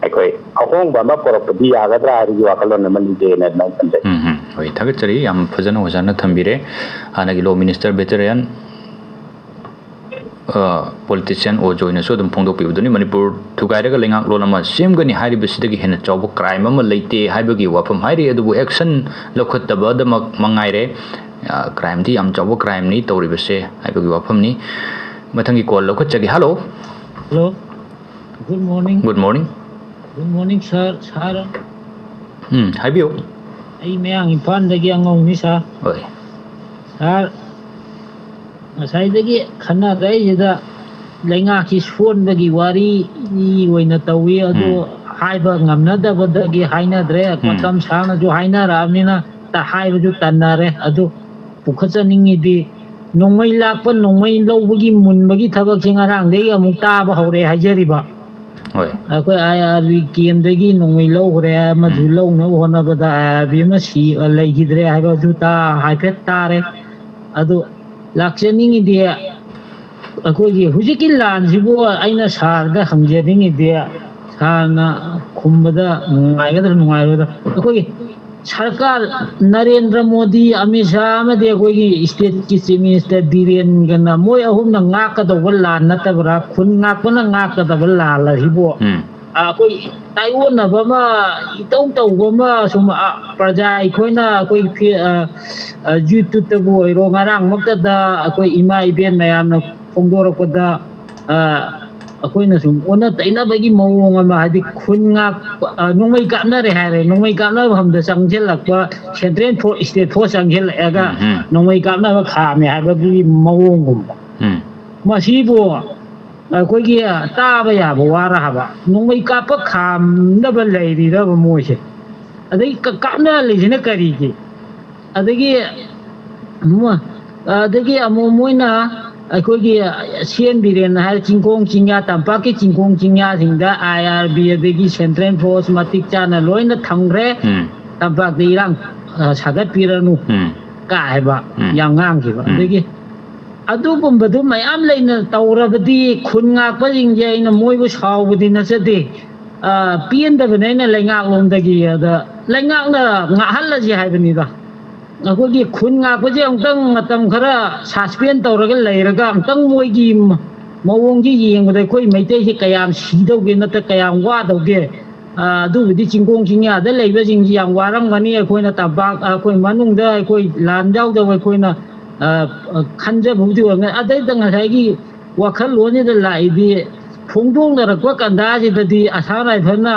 ꯑꯩꯈꯣꯏ ꯑꯍꯣꯡꯕ ꯑꯃ ꯄꯨꯔꯛꯄꯗꯤ ꯌꯥꯒꯗ꯭ꯔꯥ ꯍꯥꯏꯕꯒꯤ ꯋꯥꯈꯜꯂꯣꯟ ꯑꯃ ꯂꯩꯖꯩꯅ ꯑꯗꯨꯃꯥꯏꯅ ꯊꯝꯖꯩ꯫ ꯎꯝ ꯎꯝ ꯍꯣꯏ, ꯊꯥꯒꯠꯆꯔꯤ꯫ ꯌꯥꯝ ꯐꯖꯅ ꯑꯣꯖꯥꯅ ꯊꯝꯕꯤꯔꯦ꯫ ꯍꯥꯟꯅꯒꯤ ꯂꯣ ꯃꯤꯅꯤꯁꯇꯔ ꯚꯦꯇꯔꯤꯌꯥꯟ ꯄꯣꯂꯤꯇꯤꯁꯤꯌꯥꯟ ꯑꯣ ꯖꯣꯏꯅꯁꯨ ꯑꯗꯨꯝ ꯐꯣꯡꯗꯣꯛꯄꯤꯕꯗꯨꯅꯤ꯫ ꯃꯅꯤꯄꯨꯔ ꯊꯨꯒꯥꯏꯔꯒ ꯂꯩꯉꯥꯛꯂꯣꯟ ꯑꯃ ꯁꯦꯝꯒꯅꯤ ꯍꯥꯏꯔꯤꯕꯁꯤꯗꯒꯤ ꯍꯦꯟꯅ ꯆꯥꯎꯕ ꯀ꯭ꯔꯥꯏꯝ ꯑꯃ ꯂꯩꯇꯦ ꯍꯥꯏꯕꯒꯤ ꯋꯥꯐꯝ ꯍꯥꯏꯔꯤ꯫ ꯑꯗꯨꯕꯨ ꯑꯦꯛꯁꯟ ꯂꯧꯈꯠꯇꯕꯗꯃꯛ ꯃꯉꯥꯏꯔꯦ꯫ ꯀ꯭ꯔꯥꯏꯝꯗꯤ ꯌꯥꯝ ꯆꯥꯎꯕ ꯀ꯭ꯔꯥꯏꯝꯅꯤ ꯇꯧꯔꯤꯕꯁꯦ ꯍꯥꯏꯕꯒꯤ ꯋꯥꯐꯝꯅꯤ꯫ ꯃꯊꯪꯒꯤ ꯀꯣꯜ ꯂꯧꯈꯠꯆꯒꯦ꯫ Hello. Hello. Good morning꯫ Good morning꯫ Good morning sir꯫ Sir꯫ ꯎꯝ, ꯍꯥꯏꯕꯤꯌꯨ꯫ ꯑꯩ ꯃꯌꯥꯡ ꯏꯝꯐꯥꯜꯗꯒꯤ ꯑꯉꯧꯅꯤ sir꯫ ꯍꯣꯏ꯫ Sir, ꯉꯁꯥꯏꯗꯒꯤ ꯈꯟꯅꯔꯛꯏꯁꯤꯗ ꯂꯩꯉꯥꯛꯀꯤ ꯁꯣꯟꯕꯒꯤ ꯋꯥꯔꯤ ꯑꯣꯏꯅ ꯇꯧꯏ꯫ ꯑꯗꯨ ꯎꯝ꯫ ꯍꯥꯏꯕ ꯉꯝꯅꯗꯕꯗꯒꯤ ꯍꯥꯏꯅꯗ꯭ꯔꯦ꯫ ꯎꯝ꯫ ꯃꯇꯝ ꯁꯥꯡꯅꯁꯨ ꯍꯥꯏꯅꯔꯛꯑꯕꯅꯤꯅ ꯇ-, ꯍꯥꯏꯕꯁꯨ ꯇꯟꯅꯔꯦ꯫ ꯑꯗꯨ ꯄꯨꯈꯠꯆꯅꯤꯡꯉꯤꯗꯤ ꯅꯣꯡꯃꯩ ꯂꯥꯛꯄ, ꯅꯣꯡꯃꯩ ꯂꯧꯕꯒꯤ ꯃꯨꯟꯕꯒꯤ ꯊꯕꯛꯁꯤ ꯉꯔꯥꯡꯗꯒꯤ ꯑꯃꯨꯛ ꯇꯥꯕ ꯍꯧꯔꯛꯑꯦ ꯍꯥꯏꯖꯔꯤꯕ꯫ ꯍꯣꯏ꯫ ꯑꯩꯈꯣꯏ ꯑꯥꯏ ꯑꯥꯔ ꯕꯤ ꯀꯦꯝꯗꯒꯤ ꯅꯣꯡꯃꯩ ꯂꯧꯈ꯭ꯔꯦ, ꯑꯃꯁꯨ ꯎꯝ꯫ ꯂꯧꯅꯕ ꯍꯣꯠꯅꯕꯗ ꯑꯥꯏ ꯑꯥꯔ ꯕꯤ ꯑꯃ ꯁꯤ-, ꯂꯩꯈꯤꯗ꯭ꯔꯦ ꯍꯥꯏꯕꯗꯨ ꯇꯥ-, ꯍꯥꯏꯐꯦꯠ ꯇꯥꯔꯦ꯫ ꯑꯗꯨ ꯂꯥꯛꯆꯅꯤꯡꯉꯤꯗꯤ ꯑꯩꯈꯣꯏꯒꯤ ꯍꯧꯖꯤꯛꯀꯤ ꯂꯥꯟꯁꯤꯕꯨ ꯑꯩꯅ sirꯗ ꯍꯪꯖꯅꯤꯡꯉꯤꯗꯤ, sirꯅ ꯈꯨꯝꯕꯗ ꯅꯨꯡꯉꯥꯏꯒꯗ꯭ꯔꯥ ꯅꯨꯡꯉꯥꯏꯔꯣꯏꯗ꯭ꯔꯥ? ꯑꯩꯈꯣꯏꯒꯤ ꯁꯔꯀꯥꯔ ꯅꯔꯦꯟꯗ꯭ꯔ ꯃꯣꯗꯤ, ꯑꯃꯤꯠ ꯁꯥꯍ ꯑꯃꯗꯤ ꯑꯩꯈꯣꯏꯒꯤ stateꯀꯤ chief minister ꯕꯤꯔꯦꯟꯒꯅ ꯃꯣꯏ ꯑꯍꯨꯝꯅ ꯉꯥꯛꯀꯗꯧꯕ ꯂꯥꯟ ꯅꯠꯇꯕ꯭ꯔꯥ? ꯈꯨꯟ ꯉꯥꯛꯄꯅ ꯉꯥꯛꯀꯗꯕ ꯂꯥꯟ ꯑꯁꯤꯕꯨ, ꯎꯝ꯫ ꯑ, ꯑꯩꯈꯣꯏ ꯇꯥꯏꯑꯣꯟꯅꯕ ꯑꯃ, ꯏꯇꯧ ꯇꯧꯕ ꯑꯃ, ꯁꯨꯝ, ꯑ, ꯄ꯭ꯔꯖꯥ ꯑꯩꯈꯣꯏꯅ ꯑꯩꯈꯣꯏ ꯐꯤ-, ꯑ, ꯑ, YouTubeꯇꯕꯨ ꯑꯣꯏꯔꯣ, ꯉꯔꯥꯡꯃꯛꯇꯗ ꯑꯩꯈꯣꯏ ꯏꯃꯥ ꯏꯕꯦꯟ ꯃꯌꯥꯝꯅ ꯐꯣꯡꯗꯣꯔꯛꯄꯗ, ꯑ, ꯑꯩꯈꯣꯏꯅ ꯁꯨꯝ ꯑꯣꯟꯅ ꯇꯩꯅꯕꯒꯤ ꯃꯑꯣꯡ ꯑꯃ, ꯍꯥꯏꯗꯤ ꯈꯨꯟ ꯉꯥꯛꯄ, ꯑ, ꯅꯣꯡꯃꯩ ꯀꯥꯞꯅꯔꯦ ꯍꯥꯏꯔꯦ, ꯅꯣꯡꯃꯩ ꯀꯥꯞꯅꯕ ꯃꯐꯝꯗ ꯆꯪꯁꯤꯜꯂꯛꯄ central force, state force ꯆꯪꯁꯤꯜꯂꯛꯑꯒ ꯎꯝ, ꯎꯝ꯫ ꯅꯣꯡꯃꯩ ꯀꯥꯞꯅꯕ ꯈꯥꯝꯃꯦ ꯍꯥꯏꯕꯒꯤ ꯃꯑꯣꯡꯒꯨꯝꯕ꯫ ꯎꯝ꯫ ꯃꯁꯤꯕꯨ ꯑꯩꯈꯣꯏꯒꯤ ꯇꯥꯕ ꯌꯥꯕ ꯋꯥꯔ ꯍꯥꯏꯕ? ꯅꯣꯡꯃꯩ ꯀꯥꯞꯄ ꯈꯥꯝꯅꯕ ꯂꯩꯔꯤꯔꯕ ꯃꯣꯏꯁꯦ? ꯑꯗꯩ ꯀ-, ꯀꯥꯞꯅꯍꯜꯂꯤꯁꯤꯅ ꯀꯔꯤꯒꯤ? ꯑꯗꯒꯤ ꯃꯣ-, ꯑꯗꯒꯤ ꯑꯃꯨꯛ ꯃꯣꯏꯅ ꯑꯩꯈꯣꯏꯒꯤ ꯁꯤ ꯑꯦꯟ ꯕꯤꯔꯦꯟ ꯍꯥꯏꯔ ꯆꯤꯡꯈꯣꯡ ꯆꯤꯡꯌꯥ, ꯇꯝꯄꯥꯛꯀꯤ ꯆꯤꯡꯈꯣꯡ ꯆꯤꯡꯌꯥꯁꯤꯡꯗ ꯑꯥꯏ ꯑꯥꯔ ꯕꯤ ꯑꯗꯒꯤ central force ꯃꯇꯤꯛ ꯆꯥꯅ ꯂꯣꯏꯅ ꯊꯝꯈ꯭ꯔꯦ꯫ ꯎꯝ꯫ ꯇꯝꯄꯥꯛꯇ ꯏꯔꯥꯡ, ꯑ, ꯁꯥꯒꯠꯄꯤꯔꯅꯨ꯫ ꯎꯝ꯫ ꯀꯥꯏꯕ ꯎꯝ꯫ ꯌꯥꯝ ꯉꯥꯡꯈꯤꯕ꯫ ꯎꯝ꯫ ꯑꯗꯒꯤ ꯑꯗꯨꯒꯨꯝꯕꯗꯨ ꯃꯌꯥꯝ ꯂꯩꯅ ꯇꯧꯔꯕꯗꯤ ꯈꯨꯟ ꯉꯥꯛꯄꯁꯤꯡꯁꯦ ꯑꯩꯅ ꯃꯣꯏꯕꯨ ꯁꯥꯎꯕꯗꯤ ꯅꯠꯆꯗꯦ꯫ ꯑ, ꯄꯦꯟꯗꯕꯅꯦ ꯑꯩꯅ ꯂꯩꯉꯥꯛꯂꯣꯝꯗꯒꯤ꯫ ꯑꯗ ꯂꯩꯉꯥꯛꯅ ꯉꯥꯛꯍꯜꯂꯁꯤ ꯍꯥꯏꯕꯅꯤꯗ꯫ ꯑꯩꯈꯣꯏꯒꯤ ꯈꯨꯟ ꯉꯥꯛꯄꯁꯦ ꯑꯃꯨꯛꯇꯪ ꯃꯇꯝ ꯈꯔ suspend ꯇꯧꯔꯒ ꯂꯩꯔꯒ ꯑꯃꯨꯛꯇꯪ ꯃꯣꯏꯒꯤ ꯃ-, ꯃꯑꯣꯡꯁꯦ ꯌꯦꯡꯕꯗ ꯑꯩꯈꯣꯏ ꯃꯩꯇꯩꯁꯦ ꯀꯌꯥꯝ ꯁꯤꯗꯧꯒꯦ ꯅꯠꯇ꯭ꯔ ꯀꯌꯥꯝ ꯋꯥꯗꯧꯒꯦ? ꯑ, ꯑꯗꯨꯕꯨꯗꯤ ꯆꯤꯡꯈꯣꯡ ꯆꯤꯡꯌꯥꯗ ꯂꯩꯕꯁꯤꯡꯁꯤ ꯌꯥꯝ ꯋꯥꯔꯝꯒꯅꯤ꯫ ꯑꯩꯈꯣꯏꯅ ꯇꯝꯄꯥꯛ, ꯑꯩꯈꯣꯏ ꯃꯅꯨꯡꯗ ꯑꯩꯈꯣꯏ ꯂꯥꯟ ꯌꯥꯎꯗꯕ ꯑꯩꯈꯣꯏꯅ, ꯑ, ꯈꯟꯖꯕꯕꯨꯗꯤ ꯑꯣꯏꯔꯝꯒꯅꯤ꯫ ꯑꯗꯩꯗ ꯉꯁꯥꯏꯒꯤ ꯋꯥꯈꯜꯂꯣꯟꯁꯤꯗ ꯂꯥꯛꯏꯗꯤ ꯐꯣꯡꯗꯣꯛꯅꯔꯛꯄ ꯀꯟꯗꯥꯁꯤꯗꯗꯤ ꯑꯁꯥꯝ ꯔꯥꯏꯐꯜꯅ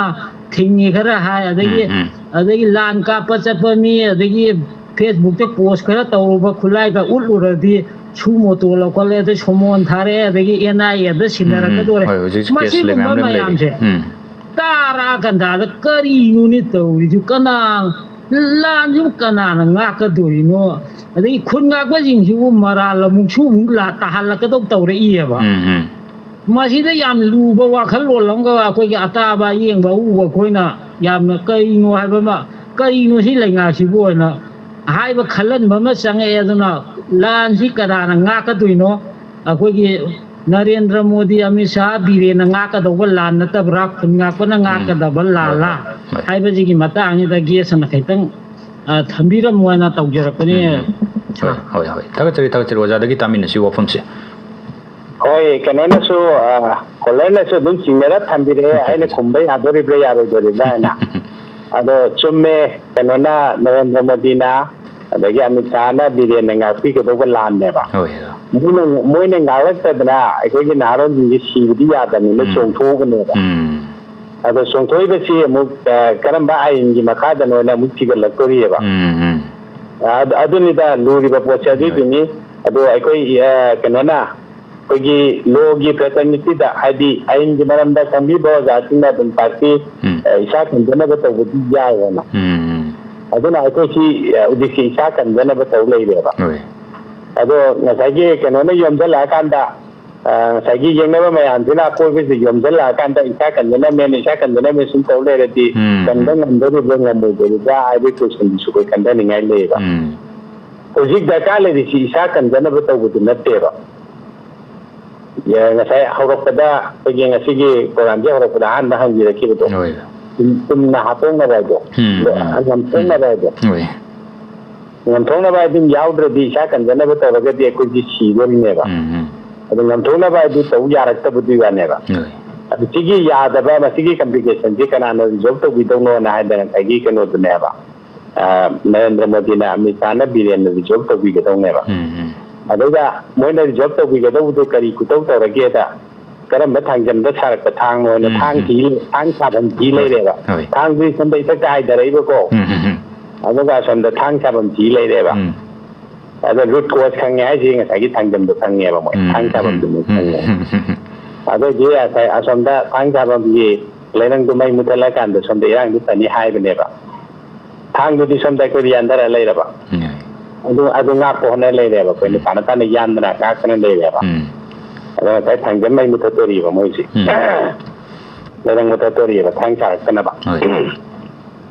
ꯊꯤꯡꯉꯤ ꯈꯔ ꯍꯥꯏ, ꯑꯗꯒꯤ, ꯎꯝ, ꯎꯝ꯫ ꯑꯗꯒꯤ ꯂꯥꯟ ꯀꯥꯞꯄ ꯆꯠꯄ ꯃꯤ, ꯑꯗꯒꯤ Facebookꯇ post ꯈꯔ ꯇꯧꯔꯨꯕ ꯈꯨꯠꯂꯥꯏꯒ ꯎꯠꯂꯨꯔꯗꯤ ꯁꯨ ꯃꯣꯇꯣ ꯂꯧꯈꯠꯂꯦ, ꯑꯗꯩ ꯁꯣꯃꯣꯟ ꯊꯥꯔꯛꯑꯦ, ꯑꯗꯒꯤ NIAꯗ ꯎꯝ, ꯎꯝ꯫ ꯁꯤꯟꯅꯔꯛꯀꯗꯣꯔꯦ꯫ ꯍꯣꯏ, ꯍꯧꯖꯤꯛ case ꯃꯁꯤꯒꯨꯝꯕ ꯂꯩ ꯃꯌꯥꯝ ꯂꯩꯔꯤ꯫ ꯃꯌꯥꯝꯁꯦ ꯎꯝ꯫ ꯇꯥꯔꯛꯑ ꯀꯥꯟꯗ ꯀꯔꯤꯅꯣꯅꯦ ꯇꯧꯔꯤꯁꯤ? ꯀꯅꯥ, ꯂꯥꯟꯁꯤꯕꯨ ꯀꯅꯥꯅ ꯉꯥꯛꯀꯗꯣꯔꯤꯅꯣ? ꯑꯗꯒꯤ ꯈꯨꯟ ꯉꯥꯛꯄꯁꯤꯡꯁꯤꯕꯨ ꯃꯔꯥꯜ ꯑꯃꯨꯛꯁꯨ ꯑꯃꯨꯛ ꯂꯥ-, ꯇꯥꯍꯜꯂꯛꯀꯗꯧ ꯇꯧꯔꯛꯏꯑꯕ꯫ ꯎꯝ, ꯎꯝ꯫ ꯃꯁꯤꯗ ꯌꯥꯝ ꯂꯨꯕ ꯋꯥꯈꯜꯂꯣꯟ ꯑꯃꯒ ꯑꯩꯈꯣꯏꯒꯤ ꯑꯇꯥꯕ ꯑꯌꯦꯡꯕ ꯑꯎꯕ ꯑꯩꯈꯣꯏꯅ ꯌꯥꯝꯅ ꯀꯔꯤꯅꯣ ꯍꯥꯏꯕ ꯑꯃ, ꯀꯔꯤꯅꯣ ꯁꯤ ꯂꯩꯉꯥꯛꯁꯤꯕꯨ ꯍꯥꯏꯅ ꯍꯥꯏꯕ ꯈꯜꯍꯟꯕ ꯑꯃ ꯆꯪꯉꯛꯑꯦ꯫ ꯑꯗꯨꯅ ꯂꯥꯟꯁꯤ ꯀꯅꯥꯅ ꯉꯥꯛꯀꯗꯣꯏꯅꯣ? ꯑꯩꯈꯣꯏꯒꯤ ꯅꯔꯦꯟꯗ꯭ꯔ ꯃꯣꯗꯤ, ꯑꯃꯤꯠ ꯁꯥꯍ, ꯕꯤꯔꯦꯟꯅ ꯉꯥꯛꯀꯗꯧꯕ ꯂꯥꯟ ꯅꯠꯇꯕ꯭ꯔꯥ? ꯈꯨꯟ ꯉꯥꯛꯄꯅ ꯎꯝ꯫ ꯉꯥꯛꯀꯗꯕ ꯂꯥꯜꯂꯥ? ꯍꯣꯏ, ꯍꯣꯏ, ꯍꯣꯏ꯫ ꯍꯥꯏꯕꯁꯤꯒꯤ ꯃꯇꯥꯡꯁꯤꯗ ꯒꯦꯁꯅ ꯈꯤꯇꯪ, ꯑ, ꯊꯝꯕꯤꯔꯝꯃꯣ ꯍꯥꯏꯅ ꯇꯧꯖꯔꯛꯄꯅꯤ꯫ ꯎꯝ, ꯎꯝ꯫ ꯍꯣꯏ, ꯍꯣꯏ, ꯍꯣꯏ꯫ ꯊꯥꯒꯠꯆꯔꯤ, ꯊꯥꯒꯠꯆꯔꯤ꯫ ꯑꯣꯖꯥꯗꯒꯤ ꯇꯥꯃꯤꯟꯅꯁꯤ ꯋꯥꯐꯝꯁꯦ꯫ ꯍꯣꯏ, ꯀꯩꯅꯣꯅꯁꯨ, ꯑ, caller-ꯅꯁꯨ ꯑꯗꯨꯝ ꯆꯤꯡꯅꯔ ꯊꯝꯕꯤꯔꯛꯑꯦ꯫ ꯎꯝ, ꯑꯩꯅ ꯎꯝ꯫ ꯈꯨꯝꯕ ꯌꯥꯗꯣꯔꯤꯕ꯭ꯔꯥ ꯌꯥꯔꯣꯏꯗꯣꯔꯤꯕ꯭ꯔꯥ ꯍꯥꯏꯅ꯫ ꯑꯗꯣ ꯆꯨꯝꯃꯦ, ꯀꯩꯅꯣꯅ, ꯅꯔꯦꯟꯗ꯭ꯔ ꯃꯣꯗꯤꯅ, ꯑꯗꯒꯤ ꯑꯃꯤꯠ ꯁꯥꯍꯅ ꯕꯤꯔꯦꯟꯅ ꯉꯥꯛꯄꯤꯒꯗꯧꯕ ꯂꯥꯟꯅꯦꯕ꯫ ꯍꯣꯏ, ꯍꯣꯏ꯫ ꯃꯣꯏꯅ, ꯃꯣꯏꯅ ꯉꯥꯛꯂꯛꯇꯗꯅ ꯑꯩꯈꯣꯏꯒꯤ ꯅꯍꯥꯔꯣꯟꯁꯤꯡꯁꯦ ꯁꯤꯕꯗꯤ ꯌꯥꯗꯕꯅꯤꯅ ꯎꯝ꯫ ꯆꯣꯡꯊꯣꯛꯎꯕꯅꯦꯕ꯫ ꯎꯝ꯫ ꯑꯗꯣ ꯆꯣꯡꯊꯣꯛꯏꯕꯁꯤ ꯑꯃꯨꯛ, ꯑ, ꯀꯔꯝꯕ ꯑꯥꯏꯟꯒꯤ ꯃꯈꯥꯗꯅꯣꯅ ꯑꯃꯨꯛ ꯊꯤꯒꯠꯂꯛꯇꯣꯔꯤꯑꯕ꯫ ꯎꯝ, ꯎꯝ꯫ ꯑ-, ꯑꯗꯨꯅꯤꯗ ꯂꯨꯔꯤꯕ ꯄꯣꯠꯁꯦ ꯑꯗꯨꯏꯗꯨꯅꯤ꯫ ꯑꯗꯣ ꯑꯩꯈꯣꯏ, ꯑ, ꯀꯩꯅꯣꯅ, ꯑꯩꯈꯣꯏꯒꯤ lawꯒꯤ fraternity-ꯗ, ꯍꯥꯏꯗꯤ ꯑꯥꯏꯟꯒꯤ ꯃꯔꯝꯗ ꯈꯪꯕꯤꯕ ꯑꯣꯖꯥꯁꯤꯡꯅ ꯑꯗꯨꯝ ꯇꯥꯛꯄꯤ, ꯎꯝ꯫ ꯑ, ꯏꯁꯥ ꯀꯟꯖꯅꯕ ꯇꯧꯕꯗꯤ ꯌꯥꯏꯑꯅ꯫ ꯎꯝ, ꯎꯝ꯫ ꯑꯗꯨꯅ ꯑꯩꯈꯣꯏꯁꯤ, ꯑ, ꯍꯧꯖꯤꯛꯁꯤ ꯏꯁꯥ ꯀꯟꯖꯅꯕ ꯇꯧ ꯂꯩꯔꯦꯕ꯫ ꯍꯣꯏ꯫ ꯑꯗꯣ ꯉꯁꯥꯏꯒꯤ ꯀꯩꯅꯣꯅ ꯌꯣꯝꯁꯤꯜꯂꯛꯑꯀꯥꯟꯗ, ꯑ, ꯉꯁꯥꯏꯒꯤ ꯌꯦꯡꯅꯕ ꯃꯌꯥꯝꯁꯤꯅ ꯑꯀꯣꯏꯕꯁꯤ ꯌꯣꯝꯁꯤꯜꯂꯛꯑꯀꯥꯟꯗ ꯏꯁꯥ ꯀꯟꯖꯅꯕꯅꯦꯅ, ꯏꯁꯥ ꯀꯟꯖꯅꯕꯅꯦ ꯁꯨꯝ ꯇꯧ ꯂꯩꯔꯗꯤ ꯎꯝ꯫ ꯀꯟꯕ ꯉꯝꯗꯣꯔꯤꯕ꯭ꯔꯥ ꯉꯝꯃꯣꯏꯗꯣꯔꯤꯕ꯭ꯔꯥ ꯍꯥꯏꯕꯒꯤ question-ꯗꯨꯁꯨ ꯑꯩꯈꯣꯏ ꯈꯟꯊꯅꯤꯡꯉꯥꯏ ꯂꯩꯌꯦꯕ꯫ ꯎꯝ꯫ ꯍꯧꯖꯤꯛ ꯗꯔꯀꯥꯔ ꯂꯩꯔꯤꯁꯤ ꯏꯁꯥ ꯀꯟꯖꯅꯕ ꯇꯧꯕꯗꯨ ꯅꯠꯇꯦꯕ꯫ ꯌꯥ, ꯉꯁꯥꯏ ꯍꯧꯔꯛꯄꯗ, ꯑꯩꯈꯣꯏꯒꯤ ꯉꯁꯤꯒꯤ ꯄ꯭ꯔꯣꯒ꯭ꯔꯥꯝꯁꯦ ꯍꯧꯔꯛꯄꯗ ꯑꯍꯥꯟꯕ ꯍꯪꯕꯤꯔꯛꯈꯤꯕꯗꯣ, ꯍꯣꯏ꯫ ꯆꯨꯝ-, ꯆꯨꯝꯅ ꯍꯥꯠꯇꯣꯛꯅꯕ ꯍꯥꯏꯗꯣ, ꯎꯝ, ꯎꯝ, ꯉꯝꯊꯣꯛꯅꯕ ꯍꯥꯏꯗꯣ, ꯍꯣꯏ꯫ ꯉꯝꯊꯣꯛꯅꯕ ꯍꯥꯏꯗꯨ ꯌꯥꯎꯗ꯭ꯔꯗꯤ, ꯏꯁꯥ ꯀꯟꯖꯅꯕ ꯇꯧꯔꯒꯗꯤ ꯑꯩꯈꯣꯏꯗꯤ ꯁꯤꯗꯣꯔꯤꯅꯦꯕ꯫ ꯎꯝ, ꯎꯝ, ꯑꯗꯨ ꯉꯝꯊꯣꯛꯅꯕ ꯍꯥꯏꯗꯨ ꯇꯧ ꯌꯥꯔꯛꯇꯕꯗꯨꯒꯤ ꯋꯥꯅꯦꯕ꯫ ꯍꯣꯏ꯫ ꯑꯗꯨ ꯁꯤꯒꯤ ꯌꯥꯗꯕ, ꯃꯁꯤꯒꯤ ꯀꯝꯄ꯭ꯂꯤꯀꯦꯁꯟꯁꯤ ꯀꯅꯥꯅ ꯔꯤꯖꯣꯜꯕ ꯇꯧꯕꯤꯗꯧꯅꯣꯅ ꯍꯥꯏꯗꯅ ꯉꯁꯥꯏꯒꯤ ꯀꯩꯅꯣꯗꯨꯅꯦꯕ, ꯑ, ꯅꯔꯦꯟꯗ꯭ꯔ ꯃꯣꯗꯤꯅ ꯑꯃꯤꯠ ꯁꯥꯍꯅ ꯕꯤꯔꯦꯟꯅ ꯔꯤꯖꯣꯜꯕ ꯇꯧꯕꯤꯒꯗꯧꯅꯦꯕ꯫ ꯎꯝ, ꯎꯝ, ꯑꯗꯨꯒ ꯃꯣꯏꯅ ꯔꯤꯖꯣꯜꯕ ꯇꯧꯕꯤꯒꯗꯧꯕꯗꯣ ꯀꯔꯤ ꯈꯨꯇꯧ ꯇꯧꯔꯒꯦꯗ, ꯀꯔꯝꯕ ꯊꯥꯡꯖꯝꯗ ꯁꯥꯔꯛꯄ ꯊꯥꯡꯅꯣꯅ ꯎꯝ, ꯊꯥꯡ ꯎꯝ꯫ ꯊꯤ-, ꯊꯥꯡ ꯁꯥꯐꯝ ꯊꯤ ꯍꯣꯏ, ꯂꯩꯔꯦꯕ꯫ ꯍꯣꯏ꯫ ꯊꯥꯡꯗꯨꯗꯤ ꯁꯣꯝꯗ ꯏꯊꯛꯇ ꯍꯥꯏꯊꯔꯛꯏꯕꯀꯣ꯫ ꯎꯝ, ꯎꯝ, ꯎꯝ, ꯑꯗꯨꯒ ꯑꯁꯣꯝꯗ ꯊꯥꯡ ꯁꯥꯐꯝ ꯊꯤ ꯂꯩꯔꯦꯕ꯫ ꯎꯝ, ꯑꯗꯣ ꯔꯨꯠ ꯀꯣꯁ ꯈꯪꯉꯦ ꯍꯥꯏꯁꯦ ꯉꯁꯥꯏꯒꯤ ꯊꯥꯡꯖꯝꯗꯣ ꯈꯪꯉꯦꯕ ꯃꯣꯏ꯫ ꯎꯝ, ꯊꯥꯡ ꯁꯥꯐꯝꯗꯨ ꯎꯝ, ꯈꯪꯉꯦ꯫ ꯎꯝ, ꯑꯗꯨꯑꯣꯏꯗꯤ ꯉꯁꯥꯏ ꯑꯁꯣꯝꯗ ꯊꯥꯡ ꯁꯥꯐꯝꯒꯤ ꯂꯩꯔꯪꯗꯣ ꯃꯩ ꯃꯨꯊꯠꯂꯀꯥꯟꯗ ꯁꯣꯝꯗ ꯏꯔꯥꯡꯗꯤ ꯐꯅꯤ ꯍꯥꯏꯕꯅꯦꯕ꯫ ꯊꯥꯡꯗꯨꯗꯤ ꯁꯣꯝꯗ ꯑꯩꯈꯣꯏꯗꯤ ꯌꯥꯟꯊꯔ ꯂꯩꯔꯕ꯫ ꯎꯝ, ꯑꯗꯨ, ꯑꯗꯨ ꯉꯥꯛꯄ ꯍꯣꯠꯅ ꯂꯩꯔꯦꯕ ꯑꯩꯈꯣꯏꯅ꯫ ꯎꯝ꯫ ꯇꯥꯅ ꯇꯥꯅ ꯌꯥꯟꯗꯅ ꯉꯥꯛꯇꯅ ꯂꯩꯔꯦꯕ꯫ ꯎꯝ, ꯑꯗꯣ ꯉꯁꯥꯏ ꯊꯥꯡꯖꯝ ꯃꯩ ꯃꯨꯊꯠꯇꯣꯔꯤꯕ ꯃꯣꯏꯁꯦ꯫ ꯎꯝ꯫ ꯂꯩꯔꯪ ꯃꯨꯊꯠꯇꯣꯔꯤꯕ ꯊꯥꯡ ꯁꯥꯔꯛꯇꯅꯕ꯫ ꯍꯣꯏ꯫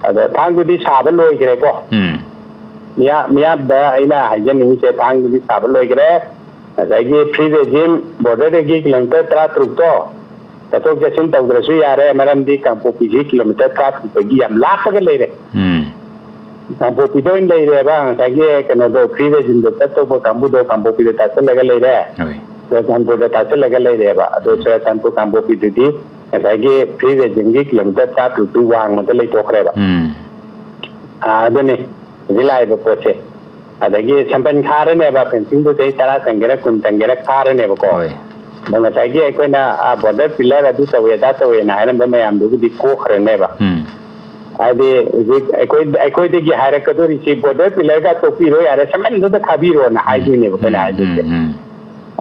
ꯑꯗꯣ ꯊꯥꯡꯗꯨꯗꯤ ꯁꯥꯕ ꯂꯣꯏꯈ꯭ꯔꯦꯀꯣ꯫ ꯎꯝ, ꯃꯤꯌꯥ-, ꯃꯤꯌꯥꯝꯗ ꯑꯩꯅ ꯍꯥꯏꯖꯅꯤꯡꯉꯤꯁꯦ, ꯊꯥꯡꯗꯨꯗꯤ ꯁꯥꯕ ꯂꯣꯏꯈ꯭ꯔꯦ꯫ ꯉꯁꯥꯏꯒꯤ ꯐ꯭ꯔꯤ ꯔꯦꯖꯤꯝ ꯕꯣꯔꯗꯔꯗꯒꯤ ꯀꯤꯂꯣꯃꯤꯇꯔ ꯇꯔꯥ ꯇꯔꯨꯛꯇꯣ ꯆꯠꯊꯣꯛ ꯆꯠꯁꯤꯟ ꯇꯧꯗ꯭ꯔꯁꯨ ꯌꯥꯔꯦ, ꯃꯔꯝꯗꯤ ꯀꯥꯡꯄꯣꯛꯄꯤꯁꯤ ꯀꯤꯂꯣꯃꯤꯇꯔ ꯇꯔꯥ ꯇꯔꯨꯛꯇꯒꯤ ꯌꯥꯝ ꯂꯥꯞꯄꯒ ꯂꯩꯔꯦ꯫ ꯎꯝ, ꯀꯥꯡꯄꯣꯛꯄꯤꯗ ꯑꯣꯏꯅ ꯂꯩꯔꯦꯕ ꯉꯁꯥꯏꯒꯤ ꯀꯩꯅꯣꯗꯣ, ꯐ꯭ꯔꯤ ꯔꯦꯖꯤꯝꯗ ꯆꯠꯇꯧꯕ ꯀꯥꯡꯕꯨꯗꯣ ꯀꯥꯡꯄꯣꯛꯄꯤꯗ ꯇꯥꯁꯤꯜꯂꯒ ꯂꯩꯔꯦ, ꯍꯣꯏ꯫ ꯆꯨꯔꯆꯥꯟꯄꯨꯔꯗ ꯇꯥꯁꯤꯜꯂꯒ ꯂꯩꯔꯦꯕ꯫ ꯑꯗꯣ ꯆꯨꯔꯆꯥꯟꯄꯨꯔ ꯀꯥꯡꯄꯣꯛꯄꯤꯗꯨꯗꯤ ꯉꯁꯥꯏꯒꯤ ꯐ꯭ꯔꯤ ꯔꯦꯖꯤꯝꯒꯤ ꯀꯤꯂꯣꯃꯤꯇꯔ ꯇꯔꯥ ꯇꯔꯨꯛꯇꯨ ꯋꯥꯡꯃꯗ ꯂꯩꯊꯣꯛꯈ꯭ꯔꯦꯕ꯫ ꯎꯝ, ꯑꯥ, ꯑꯗꯨꯅꯤ ꯍꯧꯖꯤꯛ ꯂꯥꯛꯏꯕ ꯄꯣꯠꯁꯦ꯫ ꯑꯗꯒꯤ ꯁꯝꯕꯟ ꯈꯥꯔꯅꯦꯕ, ꯐꯦꯟꯁꯤꯡꯗꯣ ꯆꯍꯤ ꯇꯔꯥ ꯆꯪꯒꯦꯔꯥ ꯀꯨꯟ ꯆꯪꯒꯦꯔꯥ ꯈꯥꯔꯅꯦꯕꯀꯣ꯫ ꯍꯣꯏ꯫ ꯑꯗꯣ ꯉꯁꯥꯏꯒꯤ ꯑꯩꯈꯣꯏꯅ, ꯑꯥ, ꯕꯣꯔꯗꯔ ꯄꯤꯂꯔ ꯑꯗꯨ ꯇꯧꯋꯦ ꯑꯗꯥ ꯇꯧꯋꯦꯅ ꯍꯥꯏꯔꯝꯕ ꯃꯌꯥꯝꯗꯨꯕꯨꯗꯤ ꯀꯣꯛꯈ꯭ꯔꯅꯦꯕ꯫ ꯎꯝ, ꯍꯥꯏꯗꯤ ꯍꯧꯖꯤꯛ ꯑꯩꯈꯣꯏ, ꯑꯩꯈꯣꯏꯗꯒꯤ ꯍꯥꯏꯔꯛꯀꯗꯣꯔꯤꯁꯤ ꯕꯣꯔꯗꯔ ꯄꯤꯂꯔꯒ ꯇꯣꯛꯄꯤꯔꯣ ꯌꯥꯔꯦ, ꯁꯝꯕꯟꯗꯨꯗ ꯈꯥꯕꯤꯔꯣꯅ ꯍꯥꯏꯗꯣꯏꯅꯦꯕ ꯑꯩꯈꯣꯏꯅ ꯎꯝ, ꯍꯥꯏꯗꯣꯏꯁꯦ꯫ ꯎꯝ, ꯎꯝ,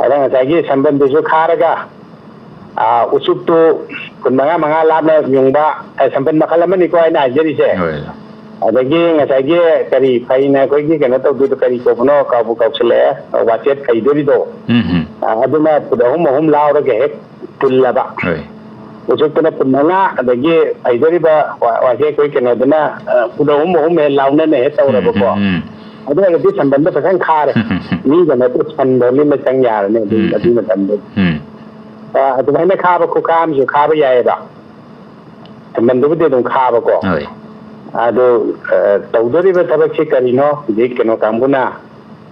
ꯑꯗ ꯉꯁꯥꯏꯒꯤ ꯁꯝꯕꯟꯗꯨꯁꯨ ꯈꯥꯔꯒ, ꯑꯥ, ꯎꯆꯨꯞꯇꯨ ꯐꯨꯠ ꯃꯉꯥ ꯃꯉꯥ ꯂꯥꯞꯅ ꯌꯨꯡꯕ, ꯑꯦ, ꯁꯝꯕꯟ ꯃꯈꯜ ꯑꯃꯅꯤꯀꯣ ꯑꯩꯅ ꯍꯥꯏꯖꯔꯤꯁꯦ꯫ ꯍꯣꯏ꯫ ꯑꯗꯒꯤ ꯉꯁꯥꯏꯒꯤ ꯀꯔꯤ ꯐꯩꯅ ꯑꯩꯈꯣꯏꯒꯤ ꯀꯩꯅꯣ ꯇꯧꯗꯣꯏꯗꯣ, ꯀꯔꯤ ꯀꯧꯕꯅꯣ, ꯀꯥꯎꯕꯨ ꯀꯥꯎꯁꯤꯜꯂꯛꯑꯦ, ꯋꯥꯆꯦꯠ ꯐꯩꯗꯣꯔꯤꯗꯣ꯫ ꯎꯝ, ꯎꯝ, ꯑꯥ, ꯑꯗꯨꯅ ꯐꯨꯠ ꯑꯍꯨꯝ ꯑꯍꯨꯝ ꯂꯥꯎꯔꯒ ꯍꯦꯛ ꯄꯨꯜꯂꯕ꯫ ꯍꯣꯏ꯫ ꯎꯆꯨꯞꯇꯨꯅ ꯐꯨꯠ ꯃꯉꯥ, ꯑꯗꯒꯤ ꯐꯩꯗꯣꯔꯤꯕ ꯋꯥ-, ꯋꯥꯆꯦꯠ ꯑꯩꯈꯣꯏ ꯀꯩꯅꯣꯗꯨꯅ, ꯑꯥ, ꯐꯨꯠ ꯑꯍꯨꯝ ꯑꯍꯨꯝ ꯍꯦꯛ ꯂꯥꯎꯅꯅ ꯍꯦꯛ ꯇꯧꯔꯕꯀꯣ꯫ ꯎꯝ, ꯎꯝ, ꯎꯝ꯫ ꯑꯗꯨ ꯑꯣꯏꯔꯗꯤ ꯁꯝꯕꯟꯗꯣ ꯐꯖꯅ ꯈꯥꯔꯦ꯫ ꯃꯤꯒ ꯅꯠꯇꯦ, ꯁꯟꯗꯣ ꯂꯤꯠꯅ ꯆꯪ ꯌꯥꯔꯅꯤ ꯑꯗꯨ, ꯎꯝ꯫ ꯑꯗꯨꯒꯤ ꯃꯇꯝꯗ꯫ ꯎꯝ꯫ ꯑ, ꯑꯗꯨꯃꯥꯏꯅ ꯈꯥꯕ ꯈꯨꯈꯥ ꯑꯃꯁꯨ ꯈꯥꯕ ꯌꯥꯏꯑꯕ꯫ ꯁꯝꯕꯟꯗꯨꯕꯨꯗꯤ ꯑꯗꯨꯝ ꯈꯥꯕꯀꯣ꯫ ꯍꯣꯏ꯫ ꯑꯗꯨ, ꯑ, ꯇꯧꯗꯣꯔꯤꯕ ꯊꯕꯛꯁꯤ ꯀꯔꯤꯅꯣ? ꯍꯧꯖꯤꯛ ꯀꯩꯅꯣ ꯀꯥꯡꯕꯨꯅ,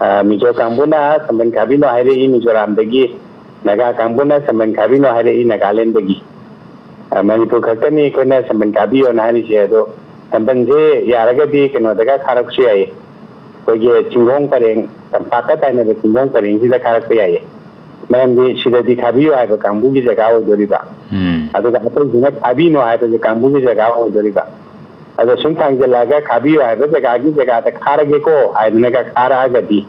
ꯑ, ꯃꯤꯖꯣ ꯀꯥꯡꯕꯨꯅ ꯁꯝꯕꯟ ꯈꯥꯕꯤꯅꯣ ꯍꯥꯏꯔꯛꯏ ꯃꯤꯖꯣꯔꯥꯝꯗꯒꯤ, ꯅꯥꯒꯥ ꯀꯥꯡꯕꯨꯅ ꯁꯝꯕꯟ ꯈꯥꯕꯤꯅꯣ ꯍꯥꯏꯔꯛꯏ ꯅꯥꯒꯥꯂꯦꯟꯗꯒꯤ꯫ ꯑ, ꯃꯅꯤꯄꯨꯔ ꯈꯛꯇꯅꯤ ꯑꯩꯈꯣꯏꯅ ꯁꯝꯕꯟ ꯈꯥꯕꯤꯌꯣꯅ ꯍꯥꯏꯔꯤꯁꯦ꯫ ꯑꯗꯣ ꯁꯝꯕꯟꯁꯦ ꯌꯥꯔꯒꯗꯤ ꯀꯩꯅꯣꯗꯒ ꯈꯥꯔꯛꯄꯁꯨ ꯌꯥꯏꯌꯦ, ꯑꯩꯈꯣꯏꯒꯤ ꯆꯤꯡꯈꯣꯡ ꯄꯔꯦꯡ, ꯇꯝꯄꯥꯛꯀ ꯇꯥꯏꯅꯕ ꯆꯤꯡꯈꯣꯡ ꯄꯔꯦꯡꯁꯤꯗ ꯈꯥꯔꯛꯄ ꯌꯥꯏꯌꯦ꯫ ꯃꯔꯝꯗꯤ ꯁꯤꯗꯗꯤ ꯈꯥꯕꯤꯌꯨ ꯍꯥꯏꯕ ꯀꯥꯡꯕꯨꯒꯤ ꯖꯒꯥ ꯑꯣꯏꯗꯣꯔꯤꯕ꯫ ꯎꯝ꯫ ꯑꯗꯨꯒ ꯑꯇꯩꯁꯤꯅ ꯈꯥꯕꯤꯅꯣ ꯍꯥꯏꯕꯁꯦ ꯀꯥꯡꯕꯨꯒꯤ ꯖꯒꯥ ꯑꯣꯏꯗꯣꯔꯤꯕ꯫ ꯑꯗꯣ ꯁꯨꯝ ꯊꯥꯡꯖꯜꯂꯛꯑꯒ ꯈꯥꯕꯤꯌꯨ ꯍꯥꯏꯕ ꯖꯒꯥꯒꯤ ꯖꯒꯥꯗ ꯈꯥꯔꯒꯦꯀꯣ ꯍꯥꯏꯗꯅꯒ ꯈꯥꯔꯛꯑꯒꯗꯤ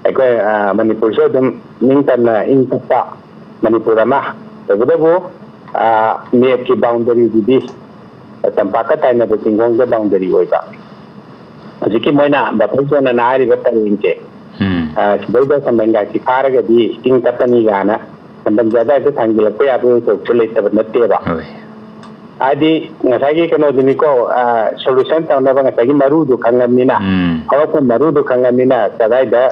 ꯑꯩꯈꯣꯏ, ꯑ, ꯃꯅꯤꯄꯨꯔꯁꯨ ꯑꯗꯨꯝ ꯅꯤꯡꯇꯝꯅ ꯏꯪ ꯇꯞꯄ ꯃꯅꯤꯄꯨꯔ ꯑꯃ꯫ ꯇꯧꯕꯇꯕꯨ, ꯑ, ꯃꯦꯞꯀꯤ ꯕꯥꯎꯟꯗꯔꯤꯗꯨꯗꯤ ꯇꯝꯄꯥꯛꯀ ꯇꯥꯏꯅꯕ ꯆꯤꯡꯈꯣꯡꯗ ꯕꯥꯎꯟꯗꯔꯤ ꯑꯣꯏꯕ꯫ ꯍꯧꯖꯤꯛꯀꯤ ꯃꯣꯏꯅ ꯕꯐꯔ ꯖꯣꯟ ꯑꯅ ꯍꯥꯏꯔꯤꯕ ꯄꯔꯦꯡꯁꯦ, ꯎꯝ꯫ ꯑ, ꯁꯤꯗꯩꯗ ꯁꯝꯕꯟꯒꯥꯁꯤ ꯐꯥꯔꯒꯗꯤ ꯏꯪ ꯇꯞꯄꯅꯤ ꯀꯥꯏꯅ ꯁꯝꯕꯟꯁꯦ ꯑꯗꯥꯏꯗ ꯊꯥꯡꯖꯤꯜꯂꯛꯄ ꯌꯥꯕꯒꯤ ꯊꯕꯛꯁꯨ ꯂꯩꯇꯕ ꯅꯠꯇꯦꯕ꯫ ꯍꯣꯏ꯫ ꯍꯥꯏꯗꯤ ꯉꯁꯥꯏꯒꯤ ꯀꯩꯅꯣꯗꯨꯅꯤꯀꯣ, ꯑ, ꯁꯣꯂꯨꯁꯟ ꯇꯧꯅꯕ ꯉꯁꯥꯏꯒꯤ ꯃꯔꯨꯗꯨ ꯈꯪꯉꯕꯅꯤꯅ, ꯎꯝ꯫ ꯍꯧꯔꯛꯐꯝ ꯃꯔꯨꯗꯨ ꯈꯪꯉꯕꯅꯤꯅ ꯀꯗꯥꯏꯗ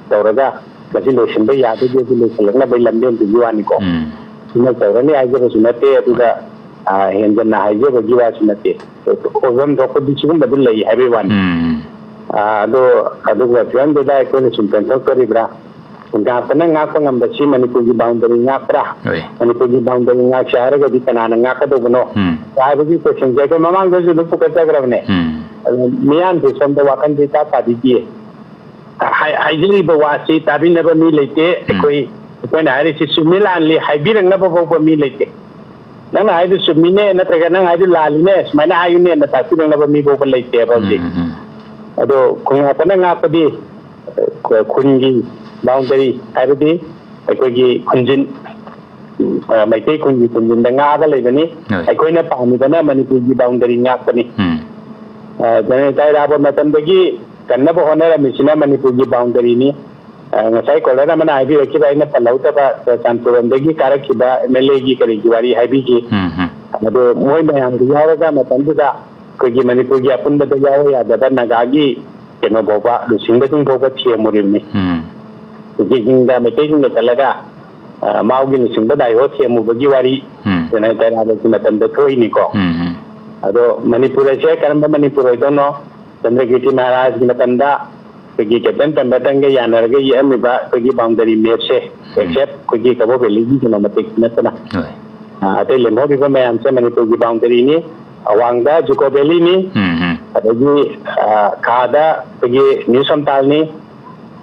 ꯇꯧꯔꯒ ꯃꯁꯤ ꯂꯣꯏꯁꯤꯟꯕ ꯌꯥꯗꯣꯏꯒꯦ, ꯑꯗꯨ ꯂꯣꯏꯁꯤꯜꯂꯛꯅꯕꯒꯤ ꯂꯝꯕꯦꯟꯗꯨꯒꯤ ꯋꯥꯅꯤꯀꯣ꯫ ꯎꯝ꯫ ꯁꯤꯃ ꯇꯧꯔꯅꯤ ꯍꯥꯏꯖꯕꯁꯨ ꯅꯠꯇꯦ, ꯑꯗꯨꯒ, ꯑ, ꯍꯦꯟꯖꯟꯅ ꯍꯥꯏꯖꯕꯒꯤ ꯋꯥꯁꯨ ꯅꯠꯇꯦ꯫ ꯑꯣꯏꯐꯝ ꯊꯣꯛꯄꯗꯤ ꯁꯤꯒꯨꯝꯕꯗꯨ ꯂꯩ ꯍꯥꯏꯕꯒꯤ ꯋꯥꯅꯤ꯫ ꯎꯝ꯫ ꯑ, ꯑꯗꯣ, ꯑꯗꯨꯒꯨꯝꯕ ꯐꯤꯕꯝꯗꯨꯗ ꯑꯩꯈꯣꯏꯅ ꯁꯨꯝ ꯄꯦꯟꯊꯣꯛꯇꯣꯔꯤꯕ꯭ꯔꯥ? ꯉꯥꯛꯄꯅ ꯉꯥꯛꯄ ꯉꯝꯕꯁꯤ ꯃꯅꯤꯄꯨꯔꯒꯤ ꯕꯥꯎꯟꯗꯔꯤ ꯉꯥꯛꯄ꯭ꯔꯥ? ꯍꯣꯏ꯫ ꯃꯅꯤꯄꯨꯔꯒꯤ ꯕꯥꯎꯟꯗꯔꯤ ꯉꯥꯛꯁꯦ ꯍꯥꯏꯔꯒꯗꯤ ꯀꯅꯥꯅ ꯉꯥꯛꯀꯗꯧꯕꯅꯣ? ꯎꯝ꯫ ꯍꯥꯏꯕꯒꯤ ꯀꯣꯏꯁꯟꯁꯦ ꯑꯩꯈꯣꯏ ꯃꯃꯥꯡꯗꯁꯨ ꯑꯗꯨꯝ ꯄꯨꯈꯠꯆꯈ꯭ꯔꯕꯅꯦ꯫ ꯎꯝ꯫ ꯑꯗꯨ ꯃꯤꯌꯥꯝꯁꯦ ꯁꯣꯝꯗ ꯋꯥꯈꯜꯁꯦ ꯏꯇꯥ ꯇꯥꯕꯤꯗꯦ꯫ ꯍꯥꯏ-, ꯍꯥꯏꯖꯔꯤꯕ ꯋꯥꯁꯤ ꯇꯥꯕꯤꯅꯕ ꯃꯤ ꯂꯩꯇꯦ꯫ ꯎꯝ꯫ ꯑꯩꯈꯣꯏ, ꯑꯩꯈꯣꯏꯅ ꯍꯥꯏꯔꯤꯁꯤ ꯆꯨꯝꯃꯤ ꯂꯥꯜꯂꯤ ꯍꯥꯏꯕꯤꯔꯛꯅꯕ ꯐꯥꯎꯕ ꯃꯤ ꯂꯩꯇꯦ꯫ ꯅꯪꯅ ꯍꯥꯏꯗꯨ ꯆꯨꯝꯃꯤꯅꯦ ꯅꯠꯇ꯭ꯔꯒ ꯅꯪ ꯍꯥꯏꯗꯨ ꯂꯥꯜꯂꯤꯅꯦ ꯁꯨꯃꯥꯏꯅ ꯍꯥꯏꯌꯨꯅꯦꯅ ꯇꯥꯛꯄꯤꯔꯛꯅꯕ ꯃꯤ ꯐꯥꯎꯕ ꯂꯩꯇꯦꯕ ꯍꯧꯖꯤꯛ꯫ ꯎꯝ, ꯎꯝ꯫ ꯑꯗꯣ ꯈꯣꯡꯉꯥꯛꯄꯅ ꯉꯥꯛꯄꯗꯤ, ꯑ, ꯈꯨꯟꯒꯤ ꯕꯥꯎꯟꯗꯔꯤ ꯍꯥꯏꯕꯗꯤ ꯑꯩꯈꯣꯏꯒꯤ ꯈꯨꯟꯖꯤꯟ, ꯑ, ꯃꯩꯇꯩ ꯈꯨꯟꯒꯤ ꯈꯨꯟꯖꯤꯟꯗ ꯉꯥꯛꯑꯒ ꯂꯩꯕꯅꯤ꯫ ꯍꯣꯏ꯫ ꯑꯩꯈꯣꯏꯅ ꯄꯥꯝꯃꯤꯕꯅ ꯃꯅꯤꯄꯨꯔꯒꯤ ꯕꯥꯎꯟꯗꯔꯤ ꯉꯥꯛꯄꯅꯤ꯫ ꯎꯝ꯫ ꯑ, ꯖꯅꯇꯥ ꯂꯥꯛꯄ ꯃꯇꯝꯗꯒꯤ ꯀꯟꯅꯕ ꯍꯣꯠꯅꯔꯝꯃꯤꯁꯤꯅ ꯃꯅꯤꯄꯨꯔꯒꯤ ꯕꯥꯎꯟꯗꯔꯤꯅꯤ꯫ ꯑ, ꯉꯁꯥꯏ ꯀꯣꯂꯔ ꯑꯃꯅ ꯍꯥꯏꯕꯤꯔꯛꯈꯤꯕ ꯑꯩꯅ ꯄꯜꯍꯧꯗꯕ ꯆꯨꯔꯆꯥꯟꯄꯨꯔ ꯂꯣꯝꯗꯒꯤ ꯀꯥꯔꯛꯈꯤꯕ ꯑꯦꯝ ꯑꯦꯜ ꯑꯦꯒꯤ ꯀꯔꯤꯒꯤ ꯋꯥꯔꯤ ꯍꯥꯏꯕꯤꯈꯤ꯫ ꯎꯝ, ꯎꯝ꯫ ꯑꯗꯣ ꯃꯣꯏ ꯃꯌꯥꯝꯗꯨ ꯌꯥꯎꯔꯒ ꯃꯇꯝꯗꯨꯗ ꯑꯩꯈꯣꯏꯒꯤ ꯃꯅꯤꯄꯨꯔꯒꯤ ꯑꯄꯨꯟꯕꯗ ꯌꯥꯎꯕ ꯌꯥꯗꯕ ꯅꯥꯒꯥꯒꯤ ꯀꯩꯅꯣ ꯐꯥꯎꯕ, ꯂꯨꯆꯤꯡꯕꯁꯤꯡ ꯐꯥꯎꯕ ꯊꯦꯝꯃꯨꯔꯤꯕꯅꯤ꯫ ꯎꯝ꯫ ꯀꯨꯀꯤꯁꯤꯡꯗ, ꯃꯩꯇꯩꯁꯤꯡꯗ ꯆꯠꯂꯒ, ꯑ, ꯃꯥꯎꯒꯤ ꯂꯨꯆꯤꯡꯕ ꯗꯥꯏꯑꯣ ꯊꯦꯝꯃꯨꯕꯒꯤ ꯋꯥꯔꯤ, ꯎꯝ꯫ ꯀꯩꯅꯣ, ꯇꯔꯥꯕꯒꯤ ꯃꯇꯝꯗ ꯊꯣꯛꯏꯅꯤꯀꯣ꯫ ꯎꯝ, ꯎꯝ꯫ ꯑꯗꯣ ꯃꯅꯤꯄꯨꯔ ꯑꯁꯦ ꯀꯔꯝꯕ ꯃꯅꯤꯄꯨꯔ ꯑꯣꯏꯗꯣꯏꯅꯣ? ꯆꯟꯗ꯭ꯔꯀꯤꯔꯇꯤ ꯃꯍꯥꯔꯥꯖꯀꯤ ꯃꯇꯝꯗ ꯑꯩꯈꯣꯏꯒꯤ ꯀꯦꯞꯇꯦꯟ ꯄꯦꯝꯕꯇꯟꯒ ꯌꯥꯅꯔꯒ ꯌꯦꯛꯑꯝꯃꯤꯕ ꯑꯩꯈꯣꯏꯒꯤ ꯕꯥꯎꯟꯗꯔꯤ ꯃꯦꯞꯁꯦ, ꯎꯝ꯫ ꯑꯦꯛꯁꯦꯞ ꯑꯩꯈꯣꯏꯒꯤ ꯀꯕꯣ ꯚꯦꯂꯤꯒꯤ ꯀꯩꯅꯣ ꯃꯇꯦꯛ ꯅꯠꯇꯅ꯫ ꯍꯣꯏ꯫ ꯑ, ꯑꯇꯩ ꯂꯦꯝꯍꯧꯔꯤꯕ ꯃꯌꯥꯝꯁꯦ ꯃꯅꯤꯄꯨꯔꯒꯤ ꯕꯥꯎꯟꯗꯔꯤꯅꯤ꯫ ꯑꯋꯥꯡꯗ ꯖꯨꯀꯣ ꯚꯦꯂꯤꯅꯤ, ꯎꯝ, ꯎꯝ꯫ ꯑꯗꯒꯤ, ꯑ, ꯈꯥꯗ ꯑꯩꯈꯣꯏꯒꯤ ꯅ꯭ꯌꯨ ꯁꯝꯇꯥꯜꯅꯤ,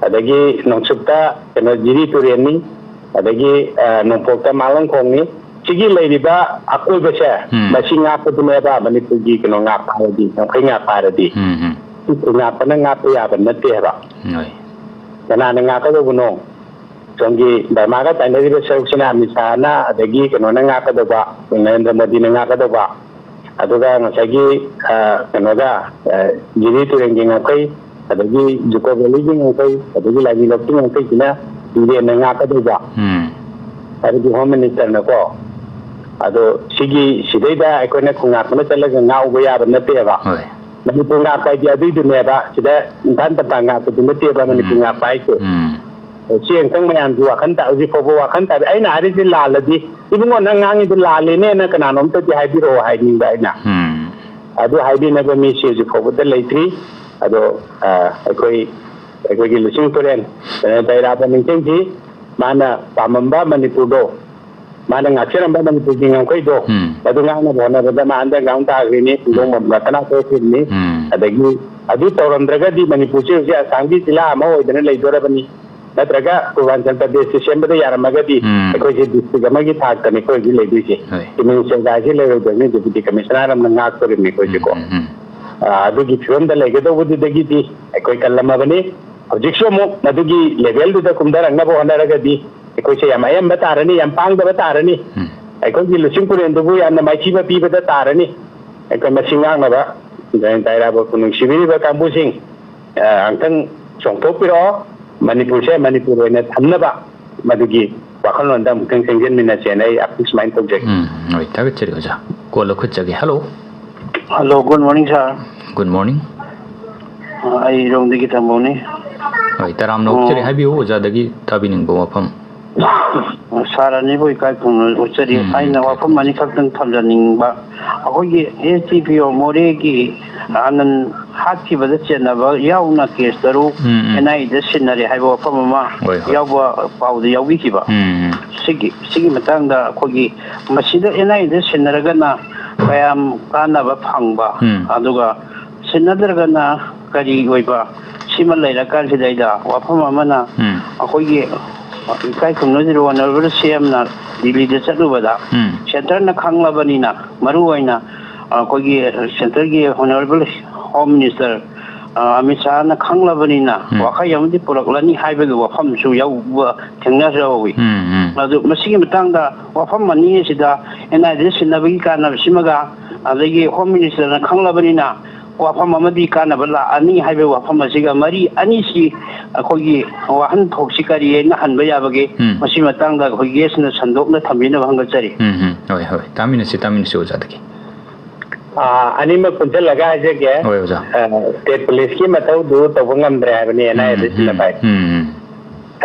ꯑꯗꯒꯤ ꯅꯣꯡꯆꯨꯞꯇ ꯀꯩꯅꯣ ꯖꯤꯔꯤ ꯇꯨꯔꯦꯜꯅꯤ, ꯑꯗꯒꯤ, ꯑ, ꯅꯣꯡꯄꯣꯛꯇ ꯃꯥꯂꯪꯈꯣꯡꯅꯤ꯫ ꯁꯤꯒꯤ ꯂꯩꯔꯤꯕ ꯑꯀꯣꯏꯕꯁꯦ, ꯎꯝ꯫ ꯃꯁꯤ ꯉꯥꯛꯄꯗꯨꯅꯦꯕ ꯃꯅꯤꯄꯨꯔꯒꯤ ꯀꯩꯅꯣ ꯉꯥꯛꯄ ꯍꯥꯏꯔꯗꯤ, ꯉꯝꯈꯩ ꯉꯥꯛꯄ ꯍꯥꯏꯔꯗꯤ꯫ ꯎꯝ, ꯎꯝ꯫ ꯁꯤ ꯉꯥꯛꯄꯅ ꯉꯥꯛꯄ ꯌꯥꯕ ꯅꯠꯇꯦ ꯍꯥꯏꯕ꯫ ꯍꯣꯏ꯫ ꯀꯅꯥꯅ ꯉꯥꯛꯀꯗꯧꯕꯅꯣ? ꯁꯣꯝꯒꯤ ꯕꯔꯃꯥꯒ ꯇꯥꯏꯅꯔꯤꯕ ꯁꯔꯨꯛꯁꯤꯅ ꯑꯃꯤꯠ ꯁꯥꯍꯅ, ꯑꯗꯒꯤ ꯀꯩꯅꯣꯅ ꯉꯥꯛꯀꯗꯧꯕ, ꯅꯔꯦꯟꯗ꯭ꯔ ꯃꯣꯗꯤꯅ ꯉꯥꯛꯀꯗꯧꯕ, ꯑꯗꯨꯒ ꯉꯁꯥꯏꯒꯤ, ꯑ, ꯀꯩꯅꯣꯒ, ꯑ, ꯖꯤꯔꯤ ꯇꯨꯔꯦꯜꯒꯤ ꯉꯝꯈꯩ, ꯑꯗꯒꯤ ꯖꯨꯀꯣ ꯚꯦꯂꯤꯒꯤ ꯉꯝꯈꯩ, ꯑꯗꯒꯤ ꯂꯥꯏꯅꯤꯡꯂꯣꯛꯀꯤ ꯉꯝꯈꯩꯁꯤꯅ ꯏꯟꯗꯤꯌꯥꯅ ꯉꯥꯛꯀꯗꯧꯕ꯫ ꯎꯝ꯫ ꯍꯥꯏꯕꯗꯤ ꯍꯣꯝ ꯃꯤꯅꯤꯁꯇꯔꯅꯀꯣ꯫ ꯑꯗꯣ ꯁꯤꯒꯤ, ꯁꯤꯗꯩꯗ ꯑꯩꯈꯣꯏꯅ ꯈꯣꯡꯉꯥꯛꯄꯅ ꯆꯠꯂꯒ ꯉꯥꯛꯎꯕ ꯌꯥꯕ ꯅꯠꯇꯦꯕ꯫ ꯍꯣꯏ꯫ ꯃꯅꯤꯄꯨꯔ ꯉꯥꯛꯄ ꯍꯥꯏꯗꯤ ꯑꯗꯨꯏꯗꯨꯅꯦꯕ꯫ ꯁꯤꯗ ꯏꯝꯐꯥꯜ ꯇꯝꯄꯥꯛ ꯉꯥꯛꯄꯗꯨ ꯅꯠꯇꯦꯕ ꯃꯅꯤꯄꯨꯔ ꯎꯝ꯫ ꯉꯥꯛꯄ ꯍꯥꯏꯁꯦ꯫ ꯎꯝ꯫ ꯁꯤ ꯑꯃꯨꯛꯇꯪ ꯃꯌꯥꯝꯁꯨ ꯋꯥꯈꯜ ꯇꯥ-, ꯍꯧꯖꯤꯛ ꯐꯥꯎꯕ ꯋꯥꯈꯜ ꯇꯥꯗꯦ꯫ ꯑꯩꯅ ꯍꯥꯏꯔꯤꯁꯦ ꯂꯥꯜꯂꯗꯤ, "ꯏꯕꯨꯡꯉꯣ, ꯅꯪ ꯉꯥꯡꯉꯤꯗꯣ ꯂꯥꯜꯂꯦꯅꯦꯅ" ꯀꯅꯥꯅꯣꯝꯇꯗꯤ ꯍꯥꯏꯕꯤꯔꯛꯑꯣ ꯍꯥꯏꯅꯤꯡꯕ ꯑꯩꯅ꯫ ꯎꯝ꯫ ꯑꯗꯨ ꯍꯥꯏꯕꯤꯅꯕ ꯃꯤꯁꯤ ꯍꯧꯖꯤꯛ ꯐꯥꯎꯕꯗ ꯂꯩꯇ꯭ꯔꯤ꯫ ꯑꯗꯣ, ꯑ, ꯑꯩꯈꯣꯏ, ꯑꯩꯈꯣꯏꯒꯤ ꯂꯨꯆꯤꯡ ꯄꯨꯔꯦꯟ, ꯑ, ꯗꯥꯏꯔꯥꯕ ꯅꯤꯡꯊꯦꯝꯖꯤ, ꯃꯥꯅ ꯄꯥꯝꯃꯝꯕ ꯃꯅꯤꯄꯨꯔꯗꯣ, ꯃꯥꯅ ꯉꯥꯛꯆꯔꯝꯕ ꯃꯅꯤꯄꯨꯔꯒꯤ ꯉꯝꯈꯩꯗꯣ, ꯎꯝ꯫ ꯑꯗꯨ ꯉꯥꯛꯅꯕ ꯍꯣꯠꯅꯕꯗ ꯃꯥ underground ꯇꯥꯈ꯭ꯔꯤꯅꯤ, ꯄꯨꯡꯗꯣꯡ ꯎꯝ꯫ ꯕꯝ ꯔꯇꯅꯥ ꯊꯣꯛꯈ꯭ꯔꯤꯕꯅꯤ꯫ ꯎꯝ꯫ ꯑꯗꯒꯤ ꯑꯗꯨ ꯇꯧꯔꯝꯗ꯭ꯔꯒꯗꯤ ꯃꯅꯤꯄꯨꯔꯁꯤ ꯍꯧꯖꯤꯛ ꯑꯁꯥꯝꯒꯤ ꯖꯤꯂꯥ ꯑꯃ ꯑꯣꯏꯗꯅ ꯂꯩꯗꯣꯔꯕꯅꯤ꯫ ꯅꯠꯇ꯭ꯔꯒ ꯑꯔꯨꯅꯥꯆꯜ ꯄ꯭ꯔꯗꯦꯁꯁꯤ ꯁꯦꯝꯕꯗ ꯌꯥꯔꯝꯃꯒꯗꯤ ꯎꯝ꯫ ꯑꯩꯈꯣꯏꯁꯦ district ꯑꯃꯒꯤ ꯊꯥꯛꯇꯅꯤ ꯑꯩꯈꯣꯏ ꯍꯧꯖꯤꯛ ꯂꯩꯗꯣꯏꯁꯦ꯫ ꯍꯣꯏ꯫ ꯆꯤꯐ ꯃꯤꯅꯤꯁꯇꯔꯒꯥꯏꯁꯦ ꯂꯩꯔꯣꯏꯗꯣꯏꯅꯤ, ꯗꯦꯄꯨꯇꯤ ꯀꯃꯤꯁꯅꯔ ꯑꯃꯅ ꯉꯥꯛꯇꯣꯔꯤꯕꯅꯤ ꯑꯩꯈꯣꯏꯁꯦꯀꯣ꯫ ꯎꯝ, ꯎꯝ, ꯎꯝ꯫ ꯑ, ꯑꯗꯨꯒꯤ ꯐꯤꯕꯝꯗ ꯂꯩꯒꯗꯧꯕꯗꯨꯗꯒꯤꯗꯤ ꯑꯩꯈꯣꯏ ꯀꯜꯂꯝꯃꯕꯅꯤ꯫ ꯍꯧꯖꯤꯛꯁꯨ ꯑꯃꯨꯛ ꯃꯗꯨꯒꯤ ꯂꯦꯚꯦꯜꯗꯨꯗ ꯀꯨꯝꯊꯔꯛꯅꯕ ꯍꯣꯠꯅꯔꯒꯗꯤ ꯑꯩꯈꯣꯏꯁꯦ ꯌꯥꯝ ꯑꯌꯥꯝꯕ ꯇꯥꯔꯅꯤ, ꯌꯥꯝ ꯄꯥꯡꯗꯕ ꯇꯥꯔꯅꯤ꯫ ꯎꯝ꯫ ꯑꯩꯈꯣꯏꯒꯤ ꯂꯨꯆꯤꯡ ꯄꯨꯔꯦꯟꯗꯨꯕꯨ ꯌꯥꯝꯅ ꯃꯥꯏꯊꯤꯕ ꯄꯤꯕꯗ ꯇꯥꯔꯅꯤ꯫ ꯑꯩꯈꯣꯏ ꯃꯁꯤ ꯉꯥꯛꯅꯕ ꯗꯥꯏꯔꯥꯕꯣꯠꯄꯨ ꯅꯨꯡꯁꯤꯕꯤꯔꯤꯕ ꯀꯥꯡꯕꯨꯁꯤꯡ, ꯑ, ꯑꯃꯨꯛꯇꯪ ꯆꯣꯡꯊꯣꯛꯄꯤꯔꯛꯑꯣ꯫ ꯃꯅꯤꯄꯨꯔꯁꯦ ꯃꯅꯤꯄꯨꯔ ꯑꯣꯏꯅ ꯊꯝꯅꯕ ꯃꯗꯨꯒꯤ ꯋꯥꯈꯜꯂꯣꯟꯗ ꯑꯃꯨꯛꯇꯪ ꯆꯪꯁꯤꯟꯃꯤꯟꯅꯁꯦꯅ ꯑꯩ ꯑꯄꯤꯜ ꯁꯨꯃꯥꯏꯅ ꯇꯧꯖꯒꯦ꯫ ꯎꯝ, ꯍꯣꯏ, ꯊꯥꯒꯠꯆꯔꯤ ꯑꯣꯖꯥ꯫ ꯀꯣꯜ ꯂꯧꯈꯠꯆꯒꯦ꯫ Hello꯫ Hello, good morning, sir꯫ Good morning꯫ ꯑꯩꯔꯣꯝꯗꯒꯤ ꯊꯝꯕꯧꯅꯤ꯫ ꯍꯣꯏ, ꯇꯔꯥꯝꯅ ꯑꯣ꯫ ꯑꯣꯛꯆꯔꯤ꯫ ꯍꯥꯏꯕꯤꯌꯨ, ꯑꯣꯖꯥꯗꯒꯤ ꯇꯥꯕꯤꯅꯤꯡꯕ ꯋꯥꯐꯝ꯫ ꯁꯥꯔ ꯑꯅꯤꯕꯨ ꯏꯀꯥꯏ ꯈꯨꯝꯅ ꯎꯠꯆꯔꯤ꯫ ꯎꯝ, ꯑꯩꯅ ꯎꯝ, ꯋꯥꯐꯝ ꯎꯝ꯫ ꯑꯅꯤꯈꯛꯇꯪ ꯊꯝꯖꯅꯤꯡꯕ꯫ ꯑꯩꯈꯣꯏꯒꯤ SDPO ꯃꯣꯔꯦꯒꯤ ꯑꯅꯟ ꯍꯥꯠꯈꯤꯕꯗ ꯆꯦꯟꯅꯕ ꯌꯥꯎꯅ ꯀꯦꯁ ꯇꯔꯨꯛ ꯎꯝ, ꯎꯝ꯫ NIAꯗ ꯁꯤꯟꯅꯔꯦ ꯍꯥꯏꯕ ꯋꯥꯐꯝ ꯑꯃ ꯍꯣꯏ, ꯍꯣꯏ꯫ ꯌꯥꯎꯕ ꯄꯥꯎꯗ ꯌꯥꯎꯕꯤꯈꯤꯕ꯫ ꯎꯝ, ꯎꯝ꯫ ꯁꯤꯒꯤ, ꯁꯤꯒꯤ ꯃꯇꯥꯡꯗ ꯑꯩꯈꯣꯏꯒꯤ ꯃꯁꯤꯗ NIAꯗ ꯁꯤꯟꯅꯔꯒꯅ ꯀꯌꯥꯝ ꯀꯥꯟꯅꯕ ꯐꯪꯕ, ꯎꯝ꯫ ꯑꯗꯨꯒ ꯁꯤꯟꯅꯗ꯭ꯔꯒꯅ ꯀꯔꯤ ꯑꯣꯏꯕ? ꯁꯤꯃ ꯂꯩꯔꯀꯥꯟꯁꯤꯗꯩꯗ ꯋꯥꯐꯝ ꯑꯃꯅ ꯎꯝ꯫ ꯑꯩꯈꯣꯏꯒꯤ ꯏꯀꯥꯏ ꯈꯨꯝꯅꯧꯖꯔꯤ Honourable CMꯅ ꯗꯤꯜꯂꯤꯗ ꯆꯠꯂꯨꯕꯗ ꯎꯝ꯫ Centreꯅ ꯈꯪꯂꯕꯅꯤꯅ, ꯃꯔꯨ ꯑꯣꯏꯅ ꯑꯩꯈꯣꯏꯒꯤ Centreꯒꯤ Honourable Home Minister, ꯑ, ꯑꯃꯤꯠ ꯁꯥꯍꯅ ꯈꯪꯂꯕꯅꯤꯅ ꯎꯝ꯫ ꯋꯥꯈꯩ ꯑꯃꯗꯤ ꯄꯨꯔꯛꯂꯅꯤ ꯍꯥꯏꯕꯒꯤ ꯋꯥꯐꯝꯁꯨ ꯌꯥꯎꯕ ꯊꯦꯡꯅꯖꯍꯧꯋꯤ꯫ ꯎꯝ, ꯎꯝ꯫ ꯑꯗꯨ ꯃꯁꯤꯒꯤ ꯃꯇꯥꯡꯗ ꯋꯥꯐꯝ ꯑꯅꯤ ꯑꯁꯤꯗ NIAꯗ ꯁꯤꯟꯅꯕꯒꯤ ꯀꯥꯟꯅꯕꯁꯤꯃꯒ ꯑꯗꯒꯤ Home Ministerꯅ ꯈꯪꯂꯕꯅꯤꯅ ꯋꯥꯐꯝ ꯑꯃꯗꯤ ꯀꯥꯟꯅꯕ ꯂꯥꯛꯑꯅꯤ ꯍꯥꯏꯕ ꯋꯥꯐꯝ ꯑꯁꯤꯒ ꯃꯔꯤ ꯑꯅꯤꯁꯤ ꯑꯩꯈꯣꯏꯒꯤ ꯋꯥꯍꯟꯊꯣꯛꯁꯤ ꯀꯔꯤ ꯍꯥꯏꯅ ꯍꯟꯕ ꯌꯥꯕꯒꯦ? ꯎꯝ꯫ ꯃꯁꯤ ꯃꯇꯥꯡꯗ ꯑꯩꯈꯣꯏ guestꯅ ꯁꯟꯗꯣꯛꯅ ꯊꯝꯕꯤꯅꯕ ꯍꯪꯒꯠꯆꯔꯤ꯫ ꯎꯝ, ꯎꯝ꯫ ꯍꯣꯏ, ꯍꯣꯏ꯫ ꯇꯥꯃꯤꯟꯅꯁꯤ, ꯇꯥꯃꯤꯟꯅꯁꯤ ꯑꯣꯖꯥꯗꯒꯤ꯫ ꯑꯥ, ꯑꯅꯤꯃꯛ ꯄꯨꯟꯁꯤꯜꯂꯒ ꯍꯥꯏꯖꯒꯦ꯫ ꯍꯣꯏ, ꯑꯣꯖꯥ꯫ ꯑꯥ, state policeꯀꯤ ꯃꯊꯧꯗꯨ ꯇꯧꯕ ꯉꯝꯗ꯭ꯔꯦ ꯍꯥꯏꯕꯅꯤ ꯎꯝ, NIAꯗ ꯎꯝ, ꯁꯤꯟꯅꯕ ꯍꯥꯏ꯫ ꯎꯝ, ꯎꯝ꯫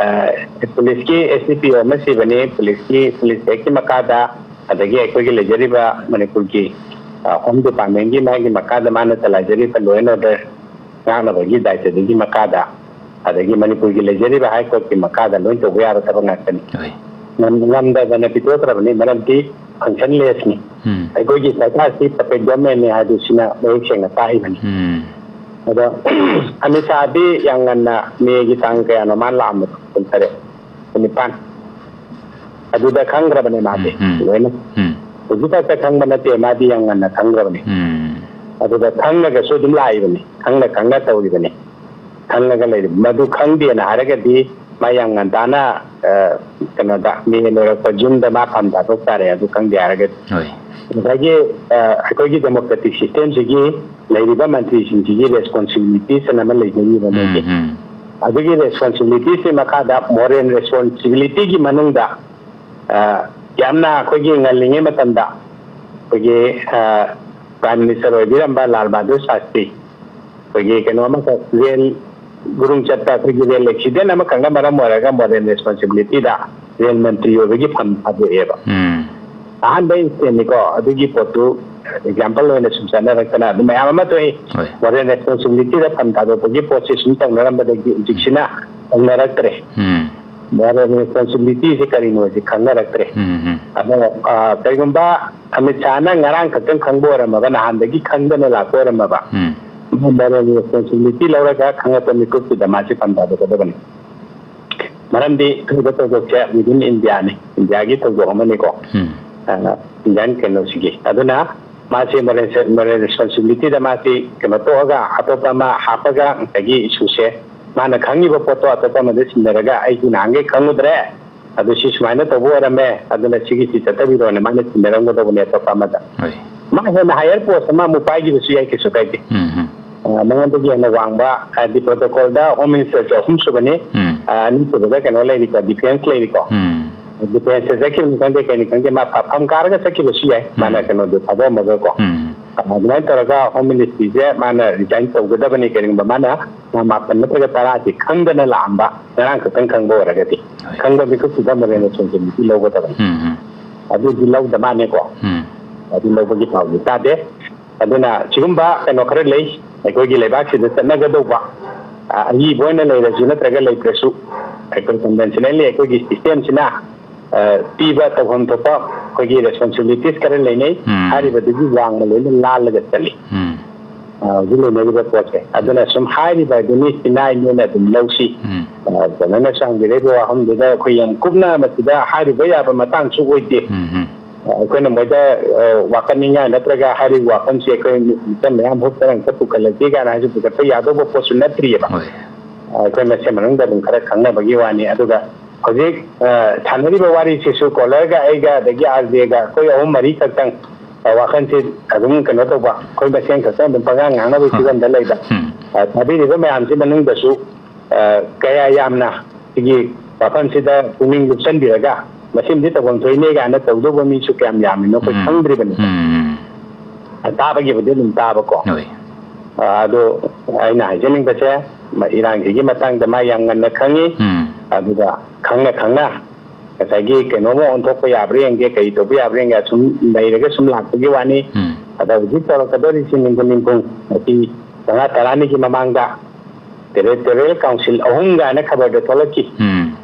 ꯑꯥ, state policeꯀꯤ SDPO ꯑꯃ ꯁꯤꯕꯅꯤ, policeꯀꯤ, police actꯀꯤ ꯃꯈꯥꯗ, ꯑꯗꯒꯤ ꯑꯩꯈꯣꯏꯒꯤ ꯂꯩꯖꯔꯤꯕ ꯃꯅꯤꯄꯨꯔꯒꯤ, ꯑꯥ, Home Departmentꯀꯤ ꯃꯥꯒꯤ ꯃꯈꯥꯗ ꯃꯥꯅ ꯆꯂꯥꯏꯖꯔꯤꯕ law and order ꯉꯥꯛꯅꯕꯒꯤ ꯗꯥꯏꯇꯗꯨꯒꯤ ꯃꯈꯥꯗ, ꯑꯗꯒꯤ ꯃꯅꯤꯄꯨꯔꯒꯤ ꯂꯩꯖꯔꯤꯕ High Courtꯀꯤ ꯃꯈꯥꯗ ꯂꯣꯏ ꯇꯧꯕ ꯌꯥꯕ ꯊꯕꯛ ꯉꯥꯛꯇꯅꯤ꯫ ꯍꯣꯏ꯫ ꯉꯝ-, ꯉꯝꯗꯗꯅ ꯄꯤꯊꯣꯛꯈ꯭ꯔꯕꯅꯤ, ꯃꯔꯝꯗꯤ functionlessꯅꯤ꯫ ꯎꯝ꯫ ꯑꯩꯈꯣꯏꯒꯤ ꯁꯔꯀꯥꯔꯁꯤ puppet governmentꯅꯤ ꯍꯥꯏꯕꯁꯤꯅ ꯃꯌꯦꯛ ꯁꯦꯡꯅ ꯇꯥꯛꯏꯕꯅꯤ꯫ ꯎꯝ꯫ ꯑꯗꯣ ꯑꯃꯤꯠ ꯁꯥꯍꯗꯤ ꯌꯥꯝ ꯉꯟꯅ ꯃꯦꯒꯤ ꯇꯥꯡ ꯀꯌꯥꯅꯣ ꯃꯥꯅ ꯂꯥꯛꯑꯝꯕꯗꯣ? ꯀꯨꯟꯇꯔꯦꯠ, ꯀꯨꯟꯅꯤꯄꯥꯟ꯫ ꯑꯗꯨꯗ ꯈꯪꯈ꯭ꯔꯕꯅꯦ ꯃꯥꯗꯤ ꯎꯝ, ꯎꯝ꯫ ꯂꯣꯏꯅ꯫ ꯎꯝ꯫ ꯍꯧꯖꯤꯛ ꯈꯛꯇ ꯈꯪꯕ ꯅꯠꯇꯦ, ꯃꯥꯗꯤ ꯌꯥꯝ ꯉꯟꯅ ꯈꯪꯈ꯭ꯔꯕꯅꯤ꯫ ꯎꯝ꯫ ꯑꯗꯨꯗ ꯈꯪꯉꯒꯁꯨ ꯑꯗꯨꯝ ꯂꯥꯛꯏꯕꯅꯤ, ꯈꯪꯅ ꯈꯪꯅ ꯇꯧꯔꯤꯕꯅꯤ꯫ ꯈꯪꯉꯒ ꯂꯩꯔꯤꯕ꯫ ꯃꯗꯨ ꯈꯪꯗꯦꯅ ꯍꯥꯏꯔꯒꯗꯤ ꯃꯥ ꯌꯥꯝ ꯉꯟꯇꯥꯅ, ꯑ, ꯀꯩꯅꯣꯗ, ꯃꯦ ꯂꯣꯏꯔꯛꯄ ꯖꯨꯟꯗ ꯃꯥ ꯐꯝ ꯊꯥꯗꯣꯛ ꯇꯥꯔꯦ, ꯑꯗꯨ ꯈꯪꯗꯦ ꯍꯥꯏꯔꯒꯗꯤ꯫ ꯍꯣꯏ꯫ ꯉꯁꯥꯏꯒꯤ, ꯑ, ꯑꯩꯈꯣꯏꯒꯤ democratic systemꯁꯤꯒꯤ ꯂꯩꯔꯤꯕ ꯃꯟꯇ꯭ꯔꯤꯁꯤꯡꯁꯤꯒꯤ responsibilities ꯑꯅ ꯑꯃ ꯂꯩꯖꯔꯤꯕ ꯃꯣꯏꯒꯤ꯫ ꯎꯝ, ꯎꯝ꯫ ꯑꯗꯨꯒꯤ responsibilities ꯃꯈꯥꯗ moral responsibilityꯒꯤ ꯃꯅꯨꯡꯗ, ꯑ, ꯌꯥꯝꯅ ꯑꯩꯈꯣꯏꯒꯤ ꯉꯜꯂꯤꯉꯩ ꯃꯇꯝꯗ ꯑꯩꯈꯣꯏꯒꯤ, ꯑ, Prime Minister ꯑꯣꯏꯕꯤꯔꯝꯕ ꯂꯥꯜ ꯕꯍꯥꯗꯨꯔ ꯁꯥꯁꯇ꯭ꯔꯤ, ꯑꯩꯈꯣꯏꯒꯤ ꯀꯩꯅꯣ ꯑꯃꯈꯛ, ꯔꯦꯜ ꯒꯨꯔꯨꯡ ꯆꯠꯄ, ꯑꯩꯈꯣꯏꯒꯤ ꯔꯦꯜ ꯑꯦꯛꯁꯤꯗꯦꯟ ꯑꯃꯈꯛꯅ ꯃꯔꯝ ꯑꯣꯏꯔꯒ ꯃꯣꯔꯦꯜ ꯔꯦꯁꯄꯣꯟꯁꯤꯕꯤꯂꯤꯇꯤꯗ ꯔꯦꯜ ꯃꯟꯇ꯭ꯔꯤ ꯑꯣꯏꯕꯒꯤ ꯐꯝ ꯊꯥꯗꯣꯛꯑꯦꯕ꯫ ꯎꯝ꯫ ꯑꯍꯥꯟꯕ ꯏꯟꯁꯇꯦꯟꯅꯤꯀꯣ, ꯑꯗꯨꯒꯤ ꯄꯣꯠꯇꯨ ꯑꯦꯛꯖꯥꯝꯄꯜ ꯑꯣꯏꯅ ꯁꯨꯝ ꯆꯠꯅꯔꯛꯇꯅ ꯑꯗꯨꯝ ꯃꯌꯥꯝ ꯑꯃ ꯊꯣꯛꯏ꯫ ꯍꯣꯏ꯫ ꯃꯣꯔꯦꯜ ꯔꯦꯁꯄꯣꯟꯁꯤꯕꯤꯂꯤꯇꯤꯗ ꯐꯝ ꯊꯥꯗꯣꯛꯄꯒꯤ ꯄꯣꯠꯁꯦ ꯁꯨꯝ ꯇꯧꯅꯔꯝꯕꯗꯒꯤ ꯍꯧꯖꯤꯛꯁꯤꯅ ꯇꯧꯅꯔꯛꯇ꯭ꯔꯦ꯫ ꯎꯝ꯫ ꯃꯣꯔꯦꯜ ꯔꯦꯁꯄꯣꯟꯁꯤꯕꯤꯂꯤꯇꯤꯁꯦ ꯀꯔꯤꯅꯣꯁꯦ ꯈꯪꯅꯔꯛꯇ꯭ꯔꯦ꯫ ꯎꯝ, ꯎꯝ꯫ ꯑꯗꯣ, ꯑ, ꯀꯔꯤꯒꯨꯝꯕ ꯑꯃꯤꯠ ꯁꯥꯍꯅ ꯉꯔꯥꯡ ꯈꯛꯇꯪ ꯈꯪꯕ ꯑꯣꯏꯔꯝꯃꯕ, ꯅꯍꯥꯟꯗꯒꯤ ꯈꯪꯗꯅ ꯂꯥꯛꯄ ꯑꯣꯏꯔꯝꯃꯕ, ꯎꯝ꯫ ꯃꯣꯔꯦꯜ ꯔꯦꯁꯄꯣꯟꯁꯤꯕꯤꯂꯤꯇꯤ ꯂꯧꯔꯒ ꯈꯪꯉꯛꯄ ꯃꯤꯀꯨꯞꯁꯤꯗ ꯃꯥꯁꯦ ꯐꯝ ꯊꯥꯗꯣꯛꯀꯗꯕꯅꯤ꯫ ꯃꯔꯝꯗꯤ ꯊꯣꯛꯏꯕ ꯊꯧꯗꯣꯛꯁꯦ within Indiaꯅꯤ, ꯏꯟꯗꯤꯌꯥꯒꯤ ꯊꯧꯗꯣꯛ ꯑꯃꯅꯤꯀꯣ꯫ ꯎꯝ꯫ ꯑ, ꯏꯟꯗꯤꯌꯥꯟ ꯀꯩꯅꯣꯁꯤꯒꯤ꯫ ꯑꯗꯨꯅ ꯃꯥꯁꯦ ꯃꯣꯔꯦꯜ, ꯃꯣꯔꯦꯜ ꯔꯦꯁꯄꯣꯟꯁꯤꯕꯤꯂꯤꯇꯤꯗ ꯃꯥꯁꯤ ꯀꯩꯅꯣ ꯇꯣꯛꯑꯒ ꯑꯇꯣꯞꯄ ꯑꯃ ꯍꯥꯞꯄꯒ ꯉꯁꯥꯏꯒꯤ ꯏꯁꯨꯁꯦ ꯃꯥꯅ ꯈꯪꯉꯤꯕ ꯄꯣꯠꯇꯣ ꯑꯇꯣꯞꯄ ꯑꯃꯗ ꯁꯤꯟꯅꯔꯒ ꯑꯩꯁꯨ ꯅꯍꯥꯟꯈꯩ ꯈꯪꯉꯨꯗ꯭ꯔꯦ, ꯑꯗꯨ ꯁꯤ ꯁꯨꯃꯥꯏꯅ ꯇꯧꯕ ꯑꯣꯏꯔꯝꯃꯦ, ꯑꯗꯨꯅ ꯁꯤꯒꯤꯁꯤ ꯆꯠꯊꯕꯤꯔꯣꯅ ꯃꯥꯅ ꯁꯤꯟꯅꯔꯝꯒꯗꯧꯕꯅꯦ ꯑꯇꯣꯞꯄ ꯑꯃꯗ꯫ ꯍꯣꯏ꯫ ꯃꯥ ꯍꯦꯟꯅ ꯍꯥꯏꯌꯔ ꯄꯣꯁ ꯑꯃ ꯑꯃꯨꯛ ꯄꯥꯏꯈꯤꯕꯁꯨ ꯌꯥꯏ, ꯀꯩꯁꯨ ꯀꯥꯏꯗꯦ꯫ ꯎꯝ, ꯎꯝ꯫ ꯑ, ꯃꯉꯣꯟꯗꯒꯤ ꯍꯦꯟꯅ ꯋꯥꯡꯕ, ꯍꯥꯏꯗꯤ ꯄ꯭ꯔꯣꯇꯣꯀꯣꯜꯗ ꯍꯣꯝ ꯃꯤꯅꯤꯁꯇꯔꯁꯦ ꯑꯍꯨꯝ ꯁꯨꯕꯅꯤ꯫ ꯎꯝ꯫ ꯑ, ꯑꯅꯤ ꯁꯨꯕꯗ ꯀꯩꯅꯣ ꯂꯩꯔꯤꯀꯣ, ꯗꯤꯐꯦꯟꯁ ꯂꯩꯔꯤꯀꯣ꯫ ꯎꯝ꯫ ꯗꯤꯐꯦꯟꯁꯇ ꯆꯠꯈꯤꯕꯅꯤ ꯈꯪꯗꯦ, ꯀꯩꯅꯤ ꯈꯪꯗꯦ, ꯃꯥ ꯐ-, ꯐꯝ ꯀꯥꯔꯒ ꯆꯠꯈꯤꯕꯁꯨ ꯌꯥꯏ, ꯃꯥꯅ ꯎꯝ꯫ ꯀꯩꯅꯣꯗꯣ ꯊꯥꯗꯣꯛꯑꯝꯃꯒꯀꯣ꯫ ꯎꯝ꯫ ꯑ, ꯑꯗꯨꯃꯥꯏꯅ ꯇꯧꯔꯒ ꯍꯣꯝ ꯃꯤꯅꯤꯁꯇ꯭ꯔꯤꯁꯦ ꯃꯥꯅ ꯔꯤꯖꯥꯏꯟ ꯇꯧꯒꯗꯕꯅꯤ, ꯀꯔꯤꯒꯨꯝꯕ ꯃꯥꯅ ꯃꯥ ꯃꯥꯄꯟ ꯅꯠꯇ꯭ꯔꯒ ꯇꯔꯥꯁꯤ ꯈꯪꯗꯅ ꯂꯥꯛꯑꯝꯕ, ꯉꯔꯥꯡ ꯈꯛꯇꯪ ꯈꯪꯕ ꯑꯣꯏꯔꯒꯗꯤ꯫ ꯍꯣꯏ꯫ ꯈꯪꯕ ꯃꯤꯀꯨꯞꯁꯤꯗ ꯃꯣꯔꯦꯜ ꯔꯦꯁꯄꯣꯟꯁꯤꯕꯤꯂꯤꯇꯤ ꯂꯧꯒꯗꯕꯅꯤ꯫ ꯎꯝ, ꯎꯝ꯫ ꯑꯗꯨꯗꯤ ꯂꯧꯗ ꯃꯥꯅꯦꯀꯣ꯫ ꯎꯝ꯫ ꯑꯗꯨ ꯂꯧꯕꯒꯤ ꯄꯥꯎꯗꯤ ꯇꯥꯗꯦ꯫ ꯑꯗꯨꯅ ꯁꯤꯒꯨꯝꯕ ꯀꯩꯅꯣ ꯈꯔ ꯂꯩ ꯑꯩꯈꯣꯏꯒꯤ ꯂꯩꯕꯥꯛꯁꯤꯗ ꯆꯠꯅꯒꯗꯧꯕ, ꯑ, ꯑꯏꯕ ꯑꯣꯏꯅ ꯂꯩꯔꯁꯨ ꯅꯠꯇ꯭ꯔꯒ ꯂꯩꯇ꯭ꯔꯁꯨ, ꯑꯩꯈꯣꯏ ꯀꯟꯚꯦꯟꯁꯅꯦꯜꯂꯤ ꯑꯩꯈꯣꯏꯒꯤ ꯁꯤꯁꯇꯦꯝꯁꯤꯅ, ꯑ, ꯄꯤꯕ ꯇꯧꯐꯝ ꯊꯣꯛꯄ ꯑꯩꯈꯣꯏꯒꯤ ꯔꯦꯁꯄꯣꯟꯁꯤꯕꯤꯂꯤꯇꯤꯁ ꯈꯔ ꯂꯩꯅꯩ꯫ ꯎꯝ꯫ ꯍꯥꯏꯔꯤꯕꯗꯨꯒꯤ ꯋꯥꯡꯃ ꯂꯣꯏꯅ ꯂꯥꯜꯂꯒ ꯆꯠꯂꯤ꯫ ꯎꯝ꯫ ꯑ, ꯍꯧꯖꯤꯛ ꯂꯩꯅꯔꯤꯕ ꯄꯣꯠꯁꯦ꯫ ꯑꯗꯨꯅ ꯁꯨꯝ ꯍꯥꯏꯔꯤꯕ ꯑꯗꯨꯅꯤ, ꯁꯤꯅꯥꯏ ꯅꯣꯏꯅ ꯑꯗꯨꯝ ꯂꯧꯁꯤ꯫ ꯎꯝ꯫ ꯑ, ꯀꯩꯅꯣꯅ ꯆꯥꯡꯕꯤꯔꯛꯏꯕ ꯋꯥꯐꯝꯗꯨꯗ ꯑꯩꯈꯣꯏ ꯌꯥꯝ ꯀꯨꯞꯅ ꯃꯁꯤꯗ ꯍꯥꯏꯔꯨꯕ ꯌꯥꯕ ꯃꯇꯥꯡꯁꯨ ꯑꯣꯏꯗꯦ꯫ ꯎꯝ, ꯎꯝ꯫ ꯑ, ꯑꯩꯈꯣꯏꯅ ꯃꯣꯏꯗ, ꯑ, ꯋꯥꯈꯜ ꯅꯤꯡꯌꯥꯏ ꯅꯠꯇ꯭ꯔꯒ ꯍꯥꯏꯔꯤꯕ ꯋꯥꯐꯝꯁꯦ ꯑꯩꯈꯣꯏ ꯃꯤꯆꯝ ꯃꯌꯥꯝ ꯍꯨꯞꯇꯅ ꯑꯝꯇ ꯄꯨꯈꯠꯂꯛꯀꯦ ꯀꯥꯏꯅ ꯍꯥꯏꯁꯨ ꯄꯨꯈꯠꯄ ꯌꯥꯗꯧꯕ ꯄꯣꯠꯁꯨ ꯅꯠꯇ꯭ꯔꯤꯑꯕ꯫ ꯍꯣꯏ꯫ ꯑ, ꯑꯩꯈꯣꯏ ꯃꯁꯦꯟ ꯃꯅꯨꯡꯗ ꯑꯗꯨꯝ ꯈꯔ ꯈꯪꯅꯕꯒꯤ ꯋꯥꯅꯤ꯫ ꯑꯗꯨꯒ ꯍꯧꯖꯤꯛ, ꯑ, ꯁꯥꯟꯅꯔꯤꯕ ꯋꯥꯔꯤꯁꯤꯁꯨ ꯀꯣꯂꯔꯒ ꯑꯩꯒ ꯑꯗꯒꯤ ꯑꯥꯔ ꯖꯦꯒ ꯑꯩꯈꯣꯏ ꯑꯍꯨꯝ ꯃꯔꯤ ꯈꯛꯇꯪ, ꯑ, ꯋꯥꯈꯜꯁꯦ ꯑꯗꯨꯝ ꯀꯩꯅꯣ ꯇꯧꯕ, ꯑꯩꯈꯣꯏ ꯃꯁꯦꯟ ꯈꯛꯇꯪ ꯑꯗꯨꯝ ꯄꯉꯥꯡ ꯉꯥꯡꯅꯕꯒꯤ ꯐꯤꯕꯝꯗ ꯂꯩꯕ꯫ ꯎꯝ꯫ ꯑ, ꯊꯥꯕꯤꯔꯤꯕ ꯃꯌꯥꯝꯁꯤ ꯃꯅꯨꯡꯗꯁꯨ, ꯑ, ꯀꯌꯥ ꯌꯥꯝꯅ ꯁꯤꯒꯤ ꯋꯥꯐꯝꯁꯤꯗ ꯄꯨꯛꯅꯤꯡ ꯂꯨꯞꯁꯟꯕꯤꯔꯒ ꯃꯁꯤꯃꯗꯤ ꯇꯧꯐꯝ ꯊꯣꯛꯏꯅꯦ ꯀꯥꯏꯅ ꯇꯧꯗꯧꯕ ꯃꯤꯁꯨ ꯀꯌꯥꯝ ꯌꯥꯝꯃꯤꯅꯣ ꯑꯩꯈꯣꯏ ꯎꯝ꯫ ꯈꯪꯗ꯭ꯔꯤꯕꯅꯤ꯫ ꯎꯝ, ꯎꯝ꯫ ꯑ, ꯇꯥꯕꯒꯤꯕꯨꯗꯤ ꯑꯗꯨꯝ ꯇꯥꯕꯀꯣ꯫ ꯍꯣꯏ꯫ ꯑ, ꯑꯗꯣ ꯑꯩꯅ ꯍꯥꯏꯖꯅꯤꯡꯕꯁꯦ, ꯃ-, ꯏꯔꯥꯡꯁꯤꯒꯤ ꯃꯇꯥꯡꯗ ꯃꯥ ꯌꯥꯝ ꯉꯟꯅ ꯈꯪꯉꯤ꯫ ꯎꯝ꯫ ꯑꯗꯨꯒ ꯈꯪꯅ ꯈꯪꯅ ꯉꯁꯥꯏꯒꯤ ꯀꯩꯅꯣꯝꯃ ꯑꯣꯟꯊꯣꯛꯄ ꯌꯥꯕ꯭ꯔꯥ ꯌꯦꯡꯒꯦ, ꯀꯔꯤ ꯇꯧꯕ ꯌꯥꯕ꯭ꯔꯥ ꯌꯦꯡꯒꯦ, ꯑꯁꯨꯝ ꯂꯩꯔꯒ ꯁꯨꯝ ꯂꯥꯛꯄꯒꯤ ꯋꯥꯅꯤ꯫ ꯎꯝ꯫ ꯑꯗ ꯍꯧꯖꯤꯛ ꯇꯧꯔꯛꯀꯗꯧꯔꯤꯁꯤ ꯅꯤꯡꯊꯧ ꯅꯤꯡꯈꯨꯡ ꯉꯁꯤ ꯃꯉꯥ ꯇꯔꯥꯅꯤꯒꯤ ꯃꯃꯥꯡꯗ ꯇꯦꯔꯤꯇꯣꯔꯤꯌꯦꯜ ꯀꯥꯎꯟꯁꯤꯜ ꯑꯍꯨꯝ ꯀꯥꯏꯅ ꯈꯕꯔꯗ ꯊꯣꯛꯂꯛꯈꯤ꯫ ꯎꯝ꯫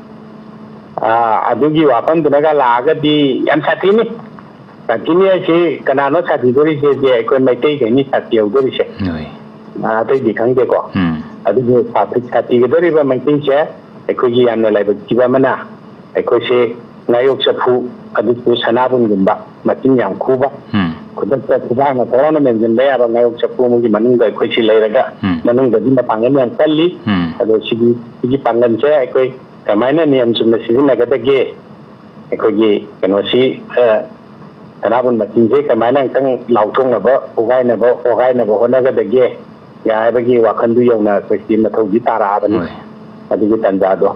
ꯑꯥ, ꯑꯗꯨꯒꯤ ꯋꯥꯐꯝꯗꯨꯅꯒ ꯂꯥꯛꯑꯒꯗꯤ ꯌꯥꯝ ꯁꯥꯊꯤꯅꯤ꯫ ꯁꯥꯊꯤꯅꯤ ꯍꯥꯏꯁꯤ ꯀꯅꯥꯅꯣ ꯁꯥꯊꯤꯗꯣꯔꯤꯁꯦ? ꯑꯩꯈꯣꯏ ꯃꯩꯇꯩꯈꯩꯅꯤ ꯁꯥꯊꯤꯍꯧꯗꯣꯔꯤꯁꯦ꯫ ꯍꯣꯏ꯫ ꯑꯥ, ꯑꯇꯩꯗꯤ ꯈꯪꯗꯦꯀꯣ꯫ ꯎꯝ꯫ ꯑꯗꯨꯕꯨ ꯁꯥꯊꯤ-, ꯁꯥꯊꯤꯒꯗꯧꯔꯤꯕ ꯃꯩꯇꯩꯁꯦ ꯑꯩꯈꯣꯏꯒꯤ ꯌꯥꯝꯅ ꯂꯥꯏꯕꯛ ꯊꯤꯕ ꯑꯃꯅ, ꯑꯩꯈꯣꯏꯁꯦ ꯉꯥꯌꯣꯛ ꯆꯐꯨ, ꯑꯗꯨꯁꯨ ꯁꯅꯥꯕꯨꯟꯒꯨꯝꯕ, ꯃꯆꯤꯟ ꯌꯥꯝ ꯈꯨꯕ, ꯎꯝ꯫ ꯈꯨꯗꯛꯇ ꯈꯨꯕꯥꯛꯅ ꯊꯣꯛꯂꯥꯎꯅ ꯃꯦꯟꯁꯤꯟꯕ ꯌꯥꯕ ꯉꯥꯌꯣꯛ ꯆꯐꯨ ꯑꯃꯒꯤ ꯃꯅꯨꯡꯗ ꯑꯩꯈꯣꯏꯁꯤ ꯂꯩꯔꯒ, ꯎꯝ꯫ ꯃꯅꯨꯡꯗꯗꯤ ꯃꯄꯥꯡꯒꯜ ꯌꯥꯝ ꯀꯜꯂꯤ꯫ ꯎꯝ꯫ ꯑꯗꯣ ꯁꯤꯒꯤ, ꯁꯤꯒꯤ ꯄꯥꯡꯒꯜꯁꯦ ꯑꯩꯈꯣꯏ ꯀꯃꯥꯏꯅ ꯅꯤꯌꯝ ꯆꯨꯝꯅ ꯁꯤꯖꯤꯟꯅꯒꯗꯒꯦ? ꯑꯩꯈꯣꯏꯒꯤ ꯀꯩꯅꯣꯁꯤ, ꯑ, ꯁꯅꯥꯕꯨꯟ ꯃꯆꯤꯟꯁꯦ ꯀꯃꯥꯏꯅ ꯑꯃꯨꯛꯇꯪ ꯂꯥꯎꯊꯣꯛꯅꯕ, ꯄꯨꯒꯥꯏꯅꯕ, ꯄꯣꯒꯥꯏꯅꯕ ꯍꯣꯠꯅꯒꯗꯒꯦ ꯍꯥꯏꯕꯒꯤ ꯋꯥꯈꯜꯗꯨ ꯌꯧꯅ ꯑꯩꯈꯣꯏꯁꯤ ꯃꯊꯧꯗꯤ ꯇꯥꯔꯛꯑꯕꯅꯤ꯫ ꯍꯣꯏ꯫ ꯑꯗꯨꯒꯤ ꯇꯥꯟꯖꯥꯗꯣ꯫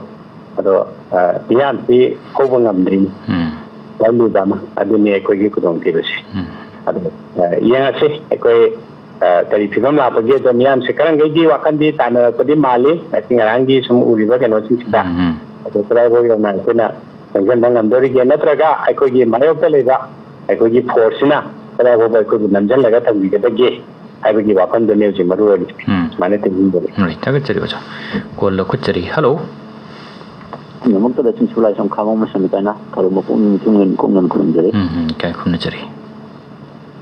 ꯑꯗꯣ, ꯑ, ꯃꯤꯌꯥꯝꯁꯤ ꯍꯧꯕ ꯉꯝꯗ꯭ꯔꯤꯅꯤ꯫ ꯎꯝ꯫ ꯋꯥꯔꯤ ꯂꯨꯕ ꯑꯃ꯫ ꯑꯗꯨꯅꯤ ꯑꯩꯈꯣꯏꯒꯤ ꯈꯨꯗꯣꯡꯊꯤꯕꯁꯤ꯫ ꯎꯝ꯫ ꯑꯗꯣ, ꯑ, ꯌꯦꯡꯉꯁꯤ ꯑꯩꯈꯣꯏ, ꯑ, ꯀꯔꯤ ꯐꯤꯕꯝ ꯂꯥꯛꯄꯒꯦꯗꯣ꯫ ꯃꯤꯌꯥꯝꯁꯤ ꯈꯔ ꯃꯈꯩꯗꯤ ꯋꯥꯈꯜꯗꯤ ꯇꯥꯅꯔꯛꯄꯗꯤ ꯃꯥꯜꯂꯤ, ꯉꯁꯤ ꯉꯔꯥꯡꯒꯤ ꯁꯨꯝ ꯎꯔꯤꯕ ꯀꯩꯅꯣꯁꯤꯡꯁꯤꯗ꯫ ꯎꯝ, ꯎꯝ꯫ ꯑꯗꯣ ꯀꯗꯥꯏꯐꯥꯎ ꯌꯧꯅ ꯑꯩꯈꯣꯏꯅ ꯆꯪꯁꯤꯟꯕ ꯉꯝꯗꯣꯔꯤꯒꯦ, ꯅꯠꯇ꯭ꯔꯒ ꯑꯩꯈꯣꯏꯒꯤ ꯃꯥꯌꯣꯛꯇ ꯂꯩꯕ ꯑꯩꯈꯣꯏꯒꯤ ꯐꯣꯔꯁꯁꯤꯅ ꯀꯗꯥꯏ ꯐꯥꯎꯕ ꯑꯩꯈꯣꯏꯕꯨ ꯅꯝꯁꯤꯜꯂꯒ ꯊꯝꯕꯤꯒꯗꯒꯦ ꯍꯥꯏꯕꯒꯤ ꯋꯥꯐꯝꯗꯨꯅꯤ ꯍꯧꯖꯤꯛ ꯃꯔꯨ ꯑꯣꯏꯔꯤꯁꯦ꯫ ꯎꯝ꯫ ꯁꯨꯃꯥꯏꯅ ꯊꯦꯡꯖꯤꯟꯖꯔꯤ꯫ ꯍꯣꯏ, ꯊꯥꯒꯠꯆꯔꯤ ꯑꯣꯖꯥ꯫ ꯀꯣꯜ ꯂꯧꯈꯠꯆꯔꯤ꯫ ꯍꯜꯂꯣ꯫ ꯄꯨꯝꯅꯃꯛꯇꯗ ꯆꯤꯡꯁꯨ ꯂꯥꯏꯁ꯭ꯔꯝ ꯈꯥꯕꯝ ꯃꯁꯥꯃꯤ ꯀꯥꯏꯅ ꯊꯧꯔꯝ ꯃꯄꯨꯛꯅꯤꯡ ꯅꯤꯡꯊꯤꯅ ꯀꯨꯞꯅ ꯈꯨꯔꯨꯝꯖꯔꯤ꯫ ꯎꯝ, ꯎꯝ, ꯏꯀꯥꯏ ꯈꯨꯝꯅꯖꯔꯤ꯫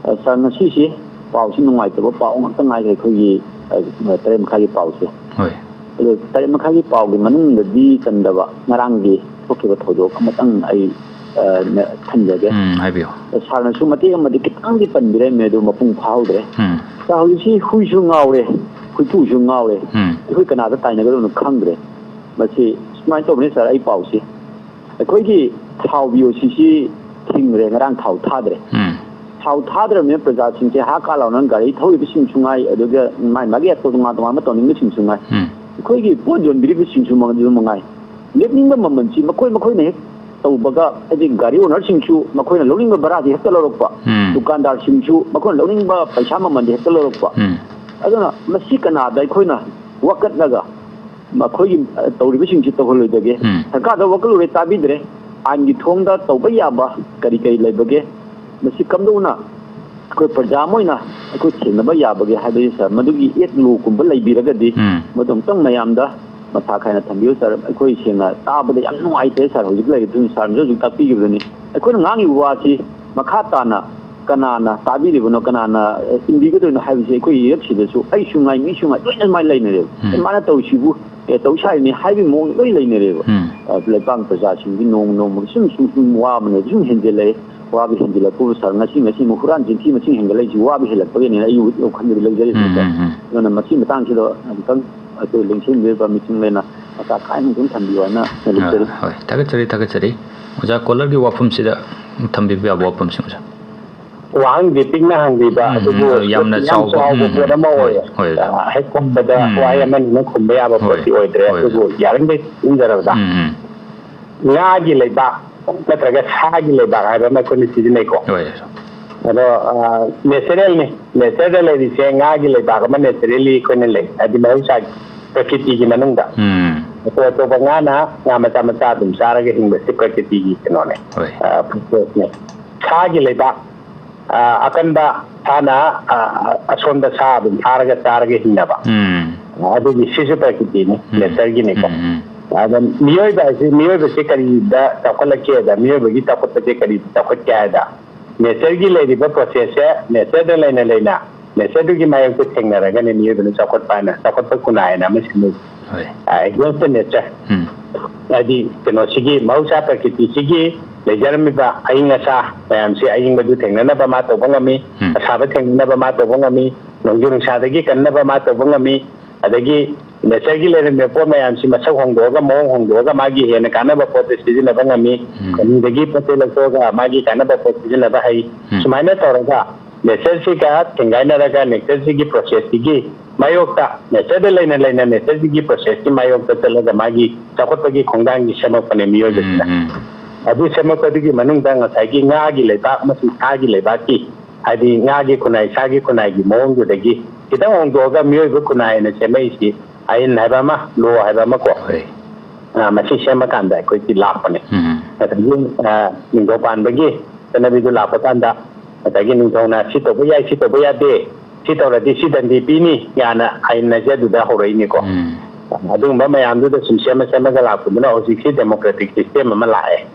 ꯑ, ꯁꯥꯔ, ꯉꯁꯤꯁꯤ ꯄꯥꯎꯁꯤ ꯅꯨꯡꯉꯥꯏꯇꯕ ꯄꯥꯎ ꯉꯥꯛꯇ ꯉꯥꯏꯈ꯭ꯔꯦ ꯑꯩꯈꯣꯏꯒꯤ, ꯑ, ꯇꯔꯦꯠ ꯃꯈꯥꯏꯒꯤ ꯄꯥꯎꯁꯦ꯫ ꯍꯣꯏ꯫ ꯑꯗꯣ ꯇꯔꯦꯠ ꯃꯈꯥꯏꯒꯤ ꯄꯥꯎꯒꯤ ꯃꯅꯨꯡꯗꯗꯤ ꯆꯟꯗꯕ ꯉꯔꯥꯡꯒꯤ ꯊꯣꯛꯈꯤꯕ ꯊꯧꯗꯣꯛ ꯑꯃꯇꯪ ꯑꯩ, ꯑ, ꯅ-, ꯊꯝꯖꯒꯦ꯫ ꯎꯝ, ꯍꯥꯏꯕꯤꯌꯨ꯫ ꯁꯥꯔꯅꯁꯨ ꯃꯇꯦꯛ ꯑꯃꯗꯤ ꯈꯤꯇꯪꯗꯤ ꯄꯟꯕꯤꯔꯝꯃꯦ, ꯑꯗꯨ ꯃꯄꯨꯡ ꯐꯥꯍꯧꯗ꯭ꯔꯦ꯫ ꯎꯝ꯫ ꯁꯥꯔ, ꯍꯧꯖꯤꯛꯁꯤ ꯍꯨꯏꯁꯨ ꯉꯥꯎꯔꯦ, ꯍꯨꯏꯄꯨꯁꯨ ꯉꯥꯎꯔꯦ꯫ ꯎꯝ꯫ ꯑꯩꯈꯣꯏ ꯀꯅꯥꯗ ꯇꯥꯏꯅꯒꯗꯕꯅꯣ ꯈꯪꯗ꯭ꯔꯦ꯫ ꯃꯁꯤ ꯁꯨꯃꯥꯏꯅ ꯇꯧꯕꯅꯤ ꯁꯥꯔ, ꯑꯩ ꯄꯥꯎꯁꯤ꯫ ꯑꯩꯈꯣꯏꯒꯤ ꯊꯥꯎ ꯕꯤ ꯑꯣ ꯁꯤꯁꯤ ꯊꯤꯡꯈ꯭ꯔꯦ, ꯉꯔꯥꯡ ꯊꯥꯎ ꯊꯥꯗ꯭ꯔꯦ꯫ ꯎꯝ꯫ ꯊꯥꯎ ꯊꯥꯗ꯭ꯔꯕꯅꯤꯅ ꯄ꯭ꯔꯖꯥꯁꯤꯡꯁꯦ ꯍꯥ ꯀꯥ ꯂꯥꯎꯅ ꯒꯥꯔꯤ ꯊꯧꯔꯤꯕꯁꯤꯡꯁꯨ ꯉꯥꯏ, ꯑꯗꯨꯒ ꯃꯥꯏ ꯃꯥꯒꯤ ꯑꯇꯣꯞ ꯇꯣꯉꯥꯟ ꯇꯣꯉꯥꯟꯕ ꯇꯧꯅꯤꯡꯕꯁꯤꯡꯁꯨ ꯉꯥꯏ꯫ ꯎꯝ꯫ ꯑꯩꯈꯣꯏꯒꯤ ꯄꯣꯠ ꯌꯣꯟꯕꯤꯔꯤꯕꯁꯤꯡꯁꯨ ꯃꯉ-, ꯑꯗꯨ ꯃꯉꯥꯏ꯫ ꯂꯦꯞꯅꯤꯡꯕ ꯃꯃꯜꯁꯤ ꯃꯈꯣꯏ ꯃꯈꯣꯏꯅ ꯍꯦꯛ ꯇꯧꯕꯒ, ꯍꯥꯏꯗꯤ ꯒꯥꯔꯤ ꯑꯣꯅꯔꯁꯤꯡꯁꯨ ꯃꯈꯣꯏꯅ ꯂꯧꯅꯤꯡꯕ ꯚꯔꯥꯗꯤ ꯍꯦꯛꯇ ꯂꯧꯔꯛꯄ, ꯎꯝ꯫ ꯗꯨꯀꯥꯟꯗꯥꯔꯁꯤꯡꯁꯨ ꯃꯈꯣꯏꯅ ꯂꯧꯅꯤꯡꯕ ꯄꯩꯁꯥ ꯃꯃꯜꯗꯤ ꯍꯦꯛꯇ ꯂꯧꯔꯛꯄ꯫ ꯎꯝ꯫ ꯑꯗꯨꯅ ꯃꯁꯤ ꯀꯅꯥꯗ ꯑꯩꯈꯣꯏꯅ ꯋꯥꯀꯠꯂꯒ ꯃꯈꯣꯏꯒꯤ, ꯑ, ꯇꯧꯔꯤꯕꯁꯤꯡꯁꯤ ꯇꯧꯍꯜꯂꯣꯏꯗꯒꯦ? ꯎꯝ꯫ ꯁꯔꯀꯥꯔꯗ ꯋꯥꯀꯠꯂꯨꯔꯦ, ꯇꯥꯕꯤꯗ꯭ꯔꯦ, ꯑꯥꯏꯟꯒꯤ ꯊꯣꯡꯗ ꯇꯧꯕ ꯌꯥꯕ ꯀꯔꯤ ꯀꯔꯤ ꯂꯩꯕꯒꯦ? ꯃꯁꯤ ꯀꯝꯗꯧꯅ ꯑꯩꯈꯣꯏ ꯄ꯭ꯔꯖꯥ ꯑꯃ ꯑꯣꯏꯅ ꯑꯩꯈꯣꯏ ꯊꯦꯡꯅꯕ ꯌꯥꯕꯒꯦ ꯍꯥꯏꯕꯁꯤ, ꯁꯥꯔ, ꯃꯗꯨꯒꯤ ꯑꯦꯛ ꯂꯣꯒꯨꯝꯕ ꯂꯩꯕꯤꯔꯒꯗꯤ, ꯎꯝ꯫ ꯃꯗꯨ ꯑꯃꯨꯛꯇꯪ ꯃꯌꯥꯝꯗ ꯃꯁꯥ ꯈꯥꯏꯅ ꯊꯝꯕꯤꯌꯨ, ꯁꯥꯔ꯫ ꯑꯩꯈꯣꯏ ꯁꯦꯡꯅ ꯇꯥꯕꯗ ꯌꯥꯝ ꯅꯨꯡꯉꯥꯏꯇꯦ, ꯁꯥꯔ꯫ ꯍꯧꯖꯤꯛ ꯂꯩꯔꯤꯕ ꯁꯥꯔꯅꯁꯨ ꯍꯧꯖꯤꯛ ꯇꯥꯛꯄꯤꯈꯤꯕꯗꯨꯅꯤ꯫ ꯑꯩꯈꯣꯏꯅ ꯉꯥꯡꯉꯤꯕ ꯋꯥꯁꯤ ꯃꯈꯥ ꯇꯥꯅ ꯀꯅꯥꯅ ꯇꯥꯕꯤꯔꯤꯕꯅꯣ, ꯀꯅꯥꯅ, ꯑꯦ, ꯏꯟꯕꯤꯒꯗꯣꯏꯅꯣ ꯍꯥꯏꯕꯁꯤ ꯑꯩꯈꯣꯏ ꯏꯔꯛꯁꯤꯗꯁꯨ ꯑꯩꯁꯨ ꯉꯥꯏ, ꯃꯤꯁꯨ ꯉꯥꯏ, ꯂꯣꯏꯅ ꯑꯗꯨꯃꯥꯏꯅ ꯂꯩꯅꯔꯦꯕ꯫ ꯎꯝ꯫ ꯑꯦ, ꯃꯥꯅ ꯇꯧꯔꯤꯁꯤꯕꯨ, ꯑꯦ, ꯇꯧ ꯁꯥꯔꯤꯅꯦ ꯍꯥꯏꯕꯒꯤ ꯃꯑꯣꯡ ꯂꯣꯏ ꯂꯩꯅꯔꯦꯕ꯫ ꯎꯝ꯫ ꯑ, ꯂꯩꯕꯥꯛ ꯄ꯭ꯔꯖꯥꯁꯤꯡꯒꯤ ꯅꯣꯡꯃ ꯅꯣꯡꯃꯒꯤ ꯁꯨꯝ, ꯁꯨꯝ, ꯁꯨꯝ ꯋꯥꯕꯅ ꯁꯨꯝ ꯍꯦꯟꯖꯜꯂꯛꯑꯦ꯫ ꯋꯥꯕ ꯍꯦꯟꯖꯜꯂꯛꯄꯕꯨ, ꯁꯥꯔ, ꯉꯁꯤ, ꯉꯁꯤ ꯑꯃꯨꯛ ꯍꯨꯔꯥꯟ ꯆꯤꯟꯊꯤ ꯃꯁꯤꯡ ꯍꯦꯟꯒꯠꯂꯛꯏꯁꯤ ꯋꯥꯕ ꯍꯦꯜꯂꯛꯄꯒꯤꯅꯦꯅ ꯑꯩ ꯋꯥꯈꯜꯗꯗꯤ ꯂꯧꯖꯔꯤꯕꯅꯤꯀꯣ꯫ ꯎꯝ, ꯎꯝ, ꯎꯝ꯫ ꯑꯗꯨꯅ ꯃꯁꯤ ꯃꯇꯥꯡꯁꯤꯗ ꯑꯃꯨꯛꯇꯪ ꯑꯩꯈꯣꯏ ꯂꯦꯡꯁꯤꯟꯕꯤꯔꯤꯕ ꯃꯤꯆꯤꯡ ꯂꯩꯅ ꯃꯆꯥ ꯈꯥꯏꯅ ꯑꯗꯨꯝ ꯊꯝꯕꯤꯌꯨ ꯍꯥꯏꯅ ꯂꯧꯖꯔꯤ꯫ ꯑ, ꯍꯣꯏ, ꯊꯥꯒꯠꯆꯔꯤ, ꯊꯥꯒꯠꯆꯔꯤ꯫ ꯑꯣꯖꯥ, ꯀꯣꯂꯔꯒꯤ ꯋꯥꯐꯝꯁꯤꯗ ꯊꯝꯕꯤꯕ ꯌꯥꯕ ꯋꯥꯐꯝꯁꯤꯡ, ꯑꯣꯖꯥ꯫ ꯋꯥꯍꯪꯗꯤ ꯄꯤꯛꯅ ꯍꯪꯕꯤꯕ, ꯎꯝ, ꯑꯗꯨꯕꯨ ꯎꯝ, ꯌꯥꯝꯅ ꯌꯥꯝ ꯆꯥꯎꯕ, ꯆꯥꯎꯕ ꯎꯝ, ꯄꯣꯠ ꯑꯃ ꯍꯣꯏ, ꯑꯣꯏꯌꯦ꯫ ꯍꯣꯏ, ꯑꯣꯖꯥ꯫ ꯑ, ꯍꯦꯛ ꯈꯨꯝꯕꯗ ꯎꯝ, ꯋꯥꯍꯩ ꯑꯃꯅꯤꯅ ꯈꯨꯝꯕ ꯌꯥꯕ ꯍꯣꯏ, ꯄꯣꯠꯇꯤ ꯑꯣꯏꯗ꯭ꯔꯦ, ꯍꯣꯏ, ꯑꯗꯨꯕꯨ ꯑꯣꯖꯥ꯫ ꯌꯥꯔꯤꯈꯩ ꯈꯨꯝꯖꯔꯕꯗ꯫ ꯎꯝ, ꯎꯝ꯫ ꯉꯥꯒꯤ ꯂꯩꯕꯥꯛ ꯅꯠꯇ꯭ꯔꯒ ꯁꯥꯒꯤ ꯂꯩꯕꯥꯛ ꯍꯥꯏꯕ ꯑꯃ ꯑꯩꯈꯣꯏꯅ ꯁꯤꯖꯤꯟꯅꯩꯀꯣ꯫ ꯍꯣꯏ, ꯑꯣꯖꯥ꯫ ꯑꯗꯣ, ꯑ, ꯅꯦꯆꯔꯦꯜꯅꯤ꯫ ꯅꯦꯆꯔꯗ ꯂꯩꯔꯤꯁꯦ ꯉꯥꯒꯤ ꯂꯩꯕꯥꯛ ꯑꯃ ꯅꯦꯆꯔꯦꯜꯂꯤ ꯑꯩꯈꯣꯏꯅ ꯂꯩ, ꯍꯥꯏꯗꯤ ꯃꯍꯧꯁꯥꯒꯤ ꯄ꯭ꯔꯀꯤꯇꯤꯒꯤ ꯃꯅꯨꯡꯗ꯫ ꯎꯝ꯫ ꯑꯇꯣꯞ ꯑꯇꯣꯞꯄ ꯉꯥꯅ ꯉꯥ ꯃꯆꯥ ꯃꯆꯥ ꯑꯗꯨꯝ ꯆꯥꯔꯒ ꯍꯤꯡꯕꯁꯤ ꯄ꯭ꯔꯀꯤꯇꯤꯒꯤ ꯀꯩꯅꯣꯅꯦ, ꯍꯣꯏ꯫ ꯑ, ꯄ꯭ꯔꯣꯁꯦꯁꯅꯦ꯫ ꯁꯥꯒꯤ ꯂꯩꯕꯥꯛ, ꯑ, ꯑꯀꯟꯕ ꯁꯥꯅ, ꯑ, ꯑꯁꯣꯟꯕ ꯁꯥ ꯑꯗꯨꯝ ꯐꯥꯔꯒ ꯆꯥꯔꯒ ꯍꯤꯡꯅꯕ꯫ ꯎꯝ꯫ ꯑꯗꯨꯒꯤ ꯁꯤꯁꯨ ꯄ꯭ꯔꯀꯤꯇꯤꯅꯤ, ꯎꯝ꯫ ꯅꯦꯆꯔꯒꯤꯅꯤꯀꯣ꯫ ꯎꯝ, ꯎꯝ꯫ ꯑꯗ ꯃꯤꯑꯣꯏꯕ ꯍꯥꯏꯁꯤ, ꯃꯤꯑꯣꯏꯕꯁꯤ ꯀꯔꯤꯗ ꯆꯥꯎꯈꯠꯂꯛꯀꯦꯗ, ꯃꯤꯑꯣꯏꯕꯒꯤ ꯆꯥꯎꯈꯠꯄꯁꯦ ꯀꯔꯤꯗ ꯆꯥꯎꯈꯠꯀꯦ ꯍꯥꯏꯗ, ꯅꯦꯆꯔꯒꯤ ꯂꯩꯔꯤꯕ ꯄ꯭ꯔꯣꯁꯦꯁꯁꯦ ꯅꯦꯆꯔꯗ ꯂꯩꯅ ꯂꯩꯅ ꯅꯦꯆꯔꯗꯨꯒꯤ ꯃꯥꯌꯣꯛꯇ ꯊꯦꯡꯅꯔꯒꯅꯦ ꯃꯤꯑꯣꯏꯕꯅ ꯆꯥꯎꯈꯠꯄ ꯍꯥꯏꯅ, ꯆꯥꯎꯈꯠꯄ ꯈꯨꯟꯅꯥꯏ ꯍꯥꯏꯅ ꯑꯃ ꯁꯦꯝꯅꯩ꯫ ꯍꯣꯏ꯫ ꯑ, against the nature꯫ ꯎꯝ꯫ ꯍꯥꯏꯗꯤ ꯀꯩꯅꯣꯁꯤꯒꯤ ꯃꯍꯧꯁꯥ ꯄ꯭ꯔꯀꯤꯇꯤꯁꯤꯒꯤ ꯂꯩꯖꯔꯝꯃꯤꯕ ꯑꯏꯪ ꯑꯁꯥ ꯃꯌꯥꯝꯁꯤ, ꯑꯏꯪꯕꯗꯨ ꯊꯦꯡꯅꯅꯕ ꯃꯥ ꯇꯧꯕ ꯉꯝꯃꯤ, ꯎꯝ꯫ ꯑꯁꯥꯕ ꯊꯦꯡꯅꯅꯕ ꯃꯥ ꯇꯧꯕ ꯉꯝꯃꯤ, ꯅꯣꯡꯖꯨ ꯅꯨꯡꯁꯥꯗꯒꯤ ꯀꯟꯅꯕ ꯃꯥ ꯇꯧꯕ ꯉꯝꯃꯤ, ꯑꯗꯒꯤ ꯅꯦꯆꯔꯒꯤ ꯂꯩꯔꯝꯃꯤꯕ ꯄꯣꯠ ꯃꯌꯥꯝꯁꯤ ꯃꯁꯛ ꯍꯣꯡꯗꯣꯛꯑꯒ, ꯃꯑꯣꯡ ꯍꯣꯡꯗꯣꯛꯑꯒ ꯃꯥꯒꯤ ꯍꯦꯟꯅ ꯀꯥꯟꯅꯕ ꯄꯣꯠꯇ ꯁꯤꯖꯤꯟꯅꯕ ꯉꯝꯃꯤ꯫ ꯎꯝ꯫ ꯈꯨꯟꯗꯒꯤ ꯄꯣꯠ ꯆꯩ ꯂꯧꯊꯣꯛꯑꯒ ꯃꯥꯒꯤ ꯀꯥꯟꯅꯕ ꯄꯣꯠ ꯁꯤꯖꯤꯟꯅꯕ ꯍꯩ꯫ ꯎꯝ꯫ ꯁꯨꯃꯥꯏꯅ ꯇꯧꯔꯒ ꯅꯦꯆꯔꯁꯤꯒ ꯊꯦꯡꯒꯥꯏꯅꯔꯒ ꯅꯦꯆꯔꯁꯤꯒꯤ ꯄ꯭ꯔꯣꯁꯦꯁꯁꯤꯒꯤ ꯃꯥꯌꯣꯛꯇ, ꯅꯦꯆꯔꯗ ꯂꯩꯅ ꯂꯩꯅ ꯅꯦꯆꯔꯁꯤꯒꯤ ꯄ꯭ꯔꯣꯁꯦꯁꯀꯤ ꯃꯥꯌꯣꯛꯇ ꯆꯠꯂꯒ ꯃꯥꯒꯤ ꯆꯥꯎꯈꯠꯄꯒꯤ ꯈꯣꯡꯊꯥꯡꯒꯤ ꯁꯦꯝꯃꯛꯄꯅꯦ ꯃꯤꯑꯣꯏꯕꯁꯤꯅ꯫ ꯎꯝ, ꯎꯝ꯫ ꯑꯗꯨ ꯁꯦꯝꯃꯛꯄꯗꯨꯒꯤ ꯃꯅꯨꯡꯗ ꯉꯁꯥꯏꯒꯤ ꯉꯥꯒꯤ ꯂꯩꯕꯥꯛ ꯑꯃꯁꯨꯡ ꯁꯥꯒꯤ ꯂꯩꯕꯥꯛꯀꯤ, ꯍꯥꯏꯗꯤ ꯉꯥꯒꯤ ꯈꯨꯟꯅꯥꯏ, ꯁꯥꯒꯤ ꯈꯨꯟꯅꯥꯏꯒꯤ ꯃꯑꯣꯡꯗꯨꯗꯒꯤ ꯈꯤꯇꯪ ꯍꯣꯡꯗꯣꯛꯑꯒ ꯃꯤꯑꯣꯏꯕ ꯈꯨꯟꯅꯥꯏꯅ ꯁꯦꯝꯃꯛꯏꯁꯤ ꯑꯥꯏꯟ ꯍꯥꯏꯕ ꯑꯃ, ꯂꯣ ꯍꯥꯏꯕ ꯑꯃꯀꯣ꯫ ꯍꯣꯏ꯫ ꯑ, ꯃꯁꯤ ꯁꯦꯝꯃꯀꯥꯟꯗ ꯑꯩꯈꯣꯏꯒꯤ ꯂꯥꯛꯄꯅꯦ꯫ ꯎꯝ꯫ ꯑꯗꯒꯤ, ꯑ, ꯅꯤꯡꯊꯧ ꯄꯥꯟꯕꯒꯤ ꯆꯠꯅꯕꯤꯗꯨ ꯂꯥꯛꯄ ꯀꯥꯟꯗ ꯉꯁꯥꯏꯒꯤ ꯅꯤꯡꯊꯧꯅ ꯁꯤ ꯇꯧꯕ ꯌꯥꯏ, ꯁꯤ ꯇꯧꯕ ꯌꯥꯗꯦ, ꯁꯤ ꯇꯧꯔꯗꯤ ꯁꯤ ꯗꯟꯗꯤ ꯄꯤꯅꯤ ꯀꯥꯏꯅ ꯑꯥꯏꯟ ꯑꯁꯦ ꯑꯗꯨꯗ ꯍꯧꯔꯛꯏꯅꯤꯀꯣ꯫ ꯎꯝ꯫ ꯑꯗꯨꯒꯨꯝꯕ ꯃꯌꯥꯝꯗꯨꯗ ꯁꯨꯝ ꯁꯦꯝꯃ ꯁꯦꯝꯃꯒ ꯂꯥꯛꯄꯗꯨꯅ ꯍꯧꯖꯤꯛꯁꯤ ꯗꯦꯃꯣꯀ꯭ꯔꯦꯇꯤꯛ ꯁꯤꯁꯇꯦꯝ ꯑꯃ ꯂꯥꯛꯑꯦ꯫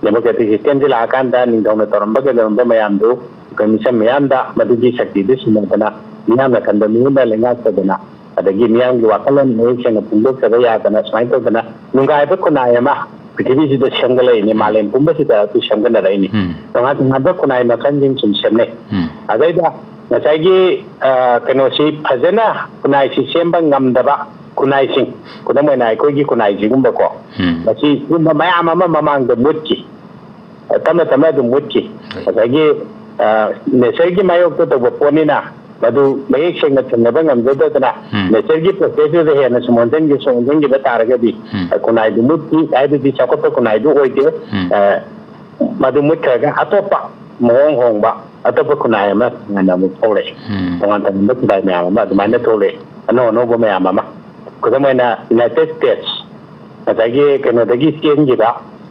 ꯗꯦꯃꯣꯀ꯭ꯔꯦꯇꯤꯛ ꯁꯤꯁꯇꯦꯝꯁꯤ ꯂꯥꯛꯑꯀꯥꯟꯗ ꯅꯤꯡꯊꯧꯅ ꯇꯧꯔꯝꯕ ꯀꯩꯗꯧꯔꯝꯕ ꯃꯌꯥꯝꯗꯨ ꯑꯩꯈꯣꯏ ꯃꯤꯆꯝ ꯃꯤꯌꯥꯝꯗ ꯃꯗꯨꯒꯤ ꯁꯛꯇꯤꯗꯨ ꯁꯤꯟꯅꯗꯅ ꯃꯤꯌꯥꯝꯅ ꯈꯟꯕ ꯃꯤꯍꯨꯠꯅ ꯂꯩꯉꯥꯛꯆꯗꯅ, ꯑꯗꯒꯤ ꯃꯤꯌꯥꯝꯒꯤ ꯋꯥꯈꯜꯂꯣꯟ ꯃꯌꯦꯛ ꯁꯦꯡꯅ ꯐꯣꯡꯗꯣꯛꯆꯕ ꯌꯥꯗꯅ ꯁꯨꯃꯥꯏꯅ ꯇꯧꯗꯅ ꯅꯨꯡꯉꯥꯏꯕ ꯈꯨꯟꯅꯥꯏ ꯑꯃ ꯄ꯭ꯔꯤꯊꯤꯕꯤꯁꯤꯗ ꯁꯦꯝꯒꯠꯂꯛꯏꯅꯤ, ꯃꯥꯂꯦꯝ ꯄꯨꯝꯕꯁꯤꯗ ꯑꯗꯨ ꯁꯦꯝꯒꯠꯅꯔꯛꯏꯅꯤ꯫ ꯎꯝ꯫ ꯇꯣꯉꯥꯟ ꯇꯣꯉꯥꯟꯕ ꯈꯨꯟꯅꯥꯏ ꯃꯈꯜꯁꯤꯡ ꯁꯨꯝ ꯁꯦꯝꯅꯩ꯫ ꯎꯝ꯫ ꯑꯗꯩꯗ ꯉꯁꯥꯏꯒꯤ, ꯑ, ꯀꯩꯅꯣꯁꯤ ꯐꯖꯅ ꯈꯨꯟꯅꯥꯏꯁꯤ ꯁꯦꯝꯕ ꯉꯝꯗꯕ ꯈꯨꯟꯅꯥꯏꯁꯤꯡ, ꯈꯨꯗꯝ ꯑꯣꯏꯅ ꯑꯩꯈꯣꯏꯒꯤ ꯈꯨꯟꯅꯥꯏꯁꯤꯒꯨꯝꯕꯀꯣ, ꯎꯝ꯫ ꯃꯁꯤ ꯁꯤꯒꯨꯝꯕ ꯃꯌꯥꯝ ꯑꯃ ꯃꯃꯥꯡꯗ ꯃꯨꯠꯈꯤ꯫ ꯇꯞꯅ ꯇꯞꯅ ꯑꯗꯨꯝ ꯃꯨꯠꯈꯤ꯫ ꯍꯣꯏ꯫ ꯉꯁꯥꯏꯒꯤ, ꯑ, ꯅꯦꯆꯔꯒꯤ ꯃꯥꯌꯣꯛꯇ ꯇꯧꯕ ꯄꯣꯠꯅꯤꯅ ꯃꯗꯨ ꯃꯌꯦꯛ ꯁꯦꯡꯅ ꯊꯦꯡꯅꯕ ꯉꯝꯖꯗꯗꯅ, ꯎꯝ꯫ ꯅꯦꯆꯔꯒꯤ ꯄ꯭ꯔꯣꯁꯦꯁꯇꯨꯗ ꯍꯦꯟꯅ ꯁꯨꯝ ꯑꯣꯟꯁꯤꯟꯈꯤ, ꯁꯨꯝ ꯑꯣꯟꯁꯤꯟꯈꯤꯕ ꯇꯥꯔꯒꯗꯤ, ꯎꯝ꯫ ꯑ, ꯈꯨꯟꯅꯥꯏꯗꯨ ꯃꯨꯠꯈꯤ ꯍꯥꯏꯕꯗꯤ ꯆꯥꯎꯈꯠꯄ ꯈꯨꯟꯅꯥꯏꯗꯨ ꯑꯣꯏꯗꯦ꯫ ꯎꯝ꯫ ꯑ, ꯃꯗꯨ ꯃꯨꯠꯈ꯭ꯔꯒ ꯑꯇꯣꯞꯄ ꯃꯑꯣꯡ ꯍꯣꯡꯕ, ꯑꯇꯣꯞꯄ ꯈꯨꯟꯅꯥꯏ ꯑꯃ ꯇꯣꯉꯥꯟꯅ ꯑꯃꯨꯛ ꯊꯣꯛꯂꯛꯑꯦ꯫ ꯎꯝ꯫ ꯇꯣꯉꯥꯟ ꯇꯣꯉꯥꯟꯕ ꯈꯨꯟꯅꯥꯏ ꯃꯌꯥꯝ ꯑꯃ ꯑꯗꯨꯃꯥꯏꯅ ꯊꯣꯛꯂꯛꯑꯦ꯫ ꯑꯅꯧ ꯑꯅꯧꯕ ꯃꯌꯥꯝ ꯑꯃ, ꯈꯨꯗꯝ ꯑꯣꯏꯅ ꯌꯨꯅꯥꯏꯇꯦꯠ ꯁ꯭ꯇꯦꯠꯁ, ꯉꯁꯥꯏꯒꯤ ꯀꯩꯅꯣꯗꯒꯤ ꯆꯦꯟꯈꯤꯕ,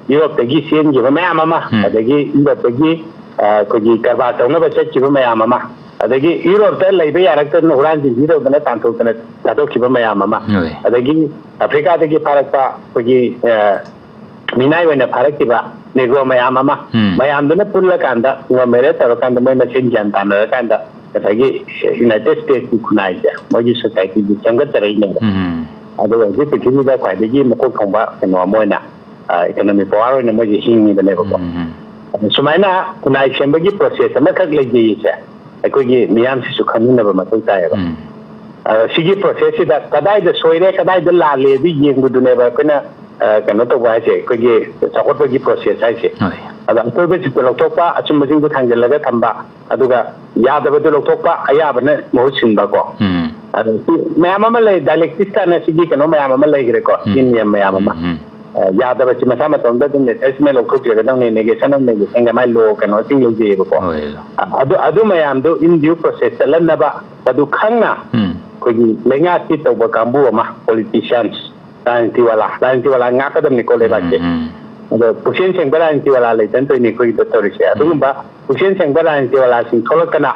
ꯌꯨꯔꯣꯞꯇꯒꯤ ꯆꯦꯟꯈꯤꯕ ꯃꯌꯥꯝ ꯑꯃ, ꯎꯝ꯫ ꯑꯗꯒꯤ ꯌꯨꯔꯣꯞꯇꯒꯤ, ꯑ, ꯑꯩꯈꯣꯏꯒꯤ ꯀꯔꯕꯥꯔ ꯇꯧꯅꯕ ꯆꯠꯈꯤꯕ ꯃꯌꯥꯝ ꯑꯃ, ꯑꯗꯒꯤ ꯌꯨꯔꯣꯞꯇ ꯂꯩꯕ ꯌꯥꯔꯛꯇꯗꯅ ꯍꯨꯔꯥꯟ ꯆꯤꯟꯊꯤ ꯇꯧꯗꯅ ꯇꯥꯟꯊꯣꯛꯇꯅ ꯊꯥꯗꯣꯛꯈꯤꯕ ꯃꯌꯥꯝ ꯑꯃ, ꯍꯣꯏ꯫ ꯑꯗꯒꯤ ꯑꯐ꯭ꯔꯤꯀꯥꯗꯒꯤ ꯐꯥꯔꯛꯄ ꯑꯩꯈꯣꯏꯒꯤ, ꯑ, ꯃꯤꯅꯥꯏ ꯑꯣꯏꯅ ꯐꯥꯔꯛꯈꯤꯕ ꯅꯦꯒ꯭ꯔꯣ ꯃꯌꯥꯝ ꯑꯃ, ꯎꯝ꯫ ꯃꯌꯥꯝꯗꯨꯅ ꯄꯨꯜꯂꯀꯥꯟꯗ, ꯉꯝꯃꯦꯔꯦ ꯇꯧꯔꯀꯥꯟꯗ, ꯃꯣꯏ ꯃꯁꯦꯟ ꯒ꯭ꯌꯥꯟ ꯇꯥꯅꯔꯀꯥꯟꯗ ꯉꯁꯥꯏꯒꯤ ꯌꯨꯅꯥꯏꯇꯦꯠ ꯁ꯭ꯇꯦꯠꯁꯀꯤ ꯈꯨꯟꯅꯥꯏꯁꯦ, ꯃꯣꯏꯒꯤ ꯁꯣꯁꯥꯏꯇꯤꯁꯦ ꯁꯦꯝꯒꯠꯆꯔꯛꯏꯅꯦꯕ꯫ ꯎꯝ꯫ ꯑꯗꯨꯒ ꯍꯧꯖꯤꯛ ꯄ꯭ꯔꯤꯊꯤꯕꯤꯗ ꯈ꯭ꯋꯥꯏꯗꯒꯤ ꯃꯀꯣꯛ ꯊꯣꯡꯕ ꯀꯩꯅꯣ ꯑꯃ ꯑꯣꯏꯅ, ꯑ, ꯏꯀꯣꯅꯣꯃꯤ ꯄꯋꯥꯔ ꯑꯣꯏꯅ ꯃꯣꯏꯁꯦ ꯍꯤꯡꯉꯤꯕꯅꯦꯕꯀꯣ꯫ ꯎꯝ, ꯎꯝ꯫ ꯑꯗꯨ ꯁꯨꯃꯥꯏꯅ ꯈꯨꯟꯅꯥꯏ ꯁꯦꯝꯕꯒꯤ ꯄ꯭ꯔꯣꯁꯦꯁ ꯑꯃꯈꯛ ꯂꯩꯖꯩꯌꯦꯁꯦ, ꯑꯩꯈꯣꯏꯒꯤ ꯃꯤꯌꯥꯝꯁꯤꯁꯨ ꯈꯪꯃꯤꯟꯅꯕ ꯃꯊꯧ ꯇꯥꯏꯌꯦꯕ꯫ ꯎꯝ꯫ ꯑ, ꯁꯤꯒꯤ ꯄ꯭ꯔꯣꯁꯦꯁꯁꯤꯗ ꯀꯗꯥꯏꯗ ꯁꯣꯏꯔꯦ, ꯀꯗꯥꯏꯗ ꯂꯥꯜꯂꯦ ꯑꯗꯨ ꯌꯦꯡꯕꯗꯨꯅꯦꯕ ꯑꯩꯈꯣꯏꯅ, ꯑ, ꯀꯩꯅꯣ ꯇꯧꯕ ꯍꯥꯏꯁꯦ, ꯑꯩꯈꯣꯏꯒꯤ ꯆꯥꯎꯈꯠꯄꯒꯤ ꯄ꯭ꯔꯣꯁꯦꯁ ꯍꯥꯏꯁꯦ꯫ ꯍꯣꯏ꯫ ꯑꯗ ꯑꯁꯣꯏꯕꯁꯤꯡꯗꯣ ꯂꯧꯊꯣꯛꯄ, ꯑꯆꯨꯝꯕꯁꯤꯡꯗꯣ ꯊꯥꯡꯖꯤꯜꯂꯒ ꯊꯝꯕ, ꯑꯗꯨꯒ ꯌꯥꯗꯕꯗꯨ ꯂꯧꯊꯣꯛꯄ, ꯑꯌꯥꯕꯅ ꯃꯍꯨꯠ ꯁꯤꯟꯕꯀꯣ꯫ ꯎꯝ꯫ ꯑꯗ ꯁꯤ ꯃꯌꯥꯝ ꯑꯃ ꯂꯩ, ꯗꯥꯏꯂꯦꯛꯇꯤꯛꯁ ꯍꯥꯏꯅ ꯁꯤꯒꯤ ꯀꯩꯅꯣ ꯃꯌꯥꯝ ꯑꯃ ꯂꯩꯈ꯭ꯔꯦꯀꯣ, ꯎꯝ꯫ ꯁꯤ ꯅꯤꯌꯝ ꯃꯌꯥꯝ ꯑꯃ꯫ ꯎꯝ, ꯎꯝ꯫ ꯑ, ꯌꯥꯗꯕꯁꯤ ꯃꯁꯥ ꯃꯇꯣꯝꯇ ꯑꯗꯨꯝ ꯂꯦꯇꯔꯁꯤꯃ ꯂꯧꯊꯣꯛꯄꯤꯔꯒꯗꯧꯅꯤ, ꯅꯦꯒꯦꯁꯟ ꯑꯣꯐ ꯅꯦꯒꯦꯁꯟꯒ ꯃꯥꯏ ꯂꯣ ꯀꯩꯅꯣꯁꯤꯡ ꯂꯩꯖꯩꯑꯕꯀꯣ꯫ ꯍꯣꯏ꯫ ꯑ, ꯑꯗꯨ ꯑꯗꯨ ꯃꯌꯥꯝꯗꯨ ꯏꯟ ꯗ꯭ꯌꯨ ꯄ꯭ꯔꯣꯁꯦꯁ ꯆꯠꯍꯟꯅꯕ, ꯃꯗꯨ ꯈꯪꯅ ꯎꯝ꯫ ꯑꯩꯈꯣꯏꯒꯤ ꯂꯩꯉꯥꯛꯀꯤ ꯇꯧꯕ ꯀꯥꯡꯕꯨ ꯑꯃ, ꯄꯣꯂꯤꯇꯤꯁꯤꯌꯥꯟꯁ, ꯔꯥꯖꯅꯤꯇꯤ ꯋꯥꯂꯥ, ꯔꯥꯖꯅꯤꯇꯤ ꯋꯥꯂꯥ ꯉꯥꯛꯀꯗꯕꯅꯤꯀꯣ ꯂꯩꯕꯥꯛꯁꯦ꯫ ꯎꯝ, ꯎꯝ꯫ ꯑꯗꯣ ꯄꯨꯛꯆꯦꯜ ꯁꯦꯡꯕ ꯔꯥꯖꯅꯤꯇꯤ ꯋꯥꯂꯥ ꯂꯩꯇꯅ ꯇꯧꯔꯤꯁꯦ꯫ ꯑꯗꯨꯒꯨꯝꯕ ꯄꯨꯛꯆꯦꯜ ꯁꯦꯡꯕ ꯔꯥꯖꯅꯤꯇꯤ ꯋꯥꯂꯥꯁꯤꯡ ꯊꯣꯛꯂꯛꯇꯅ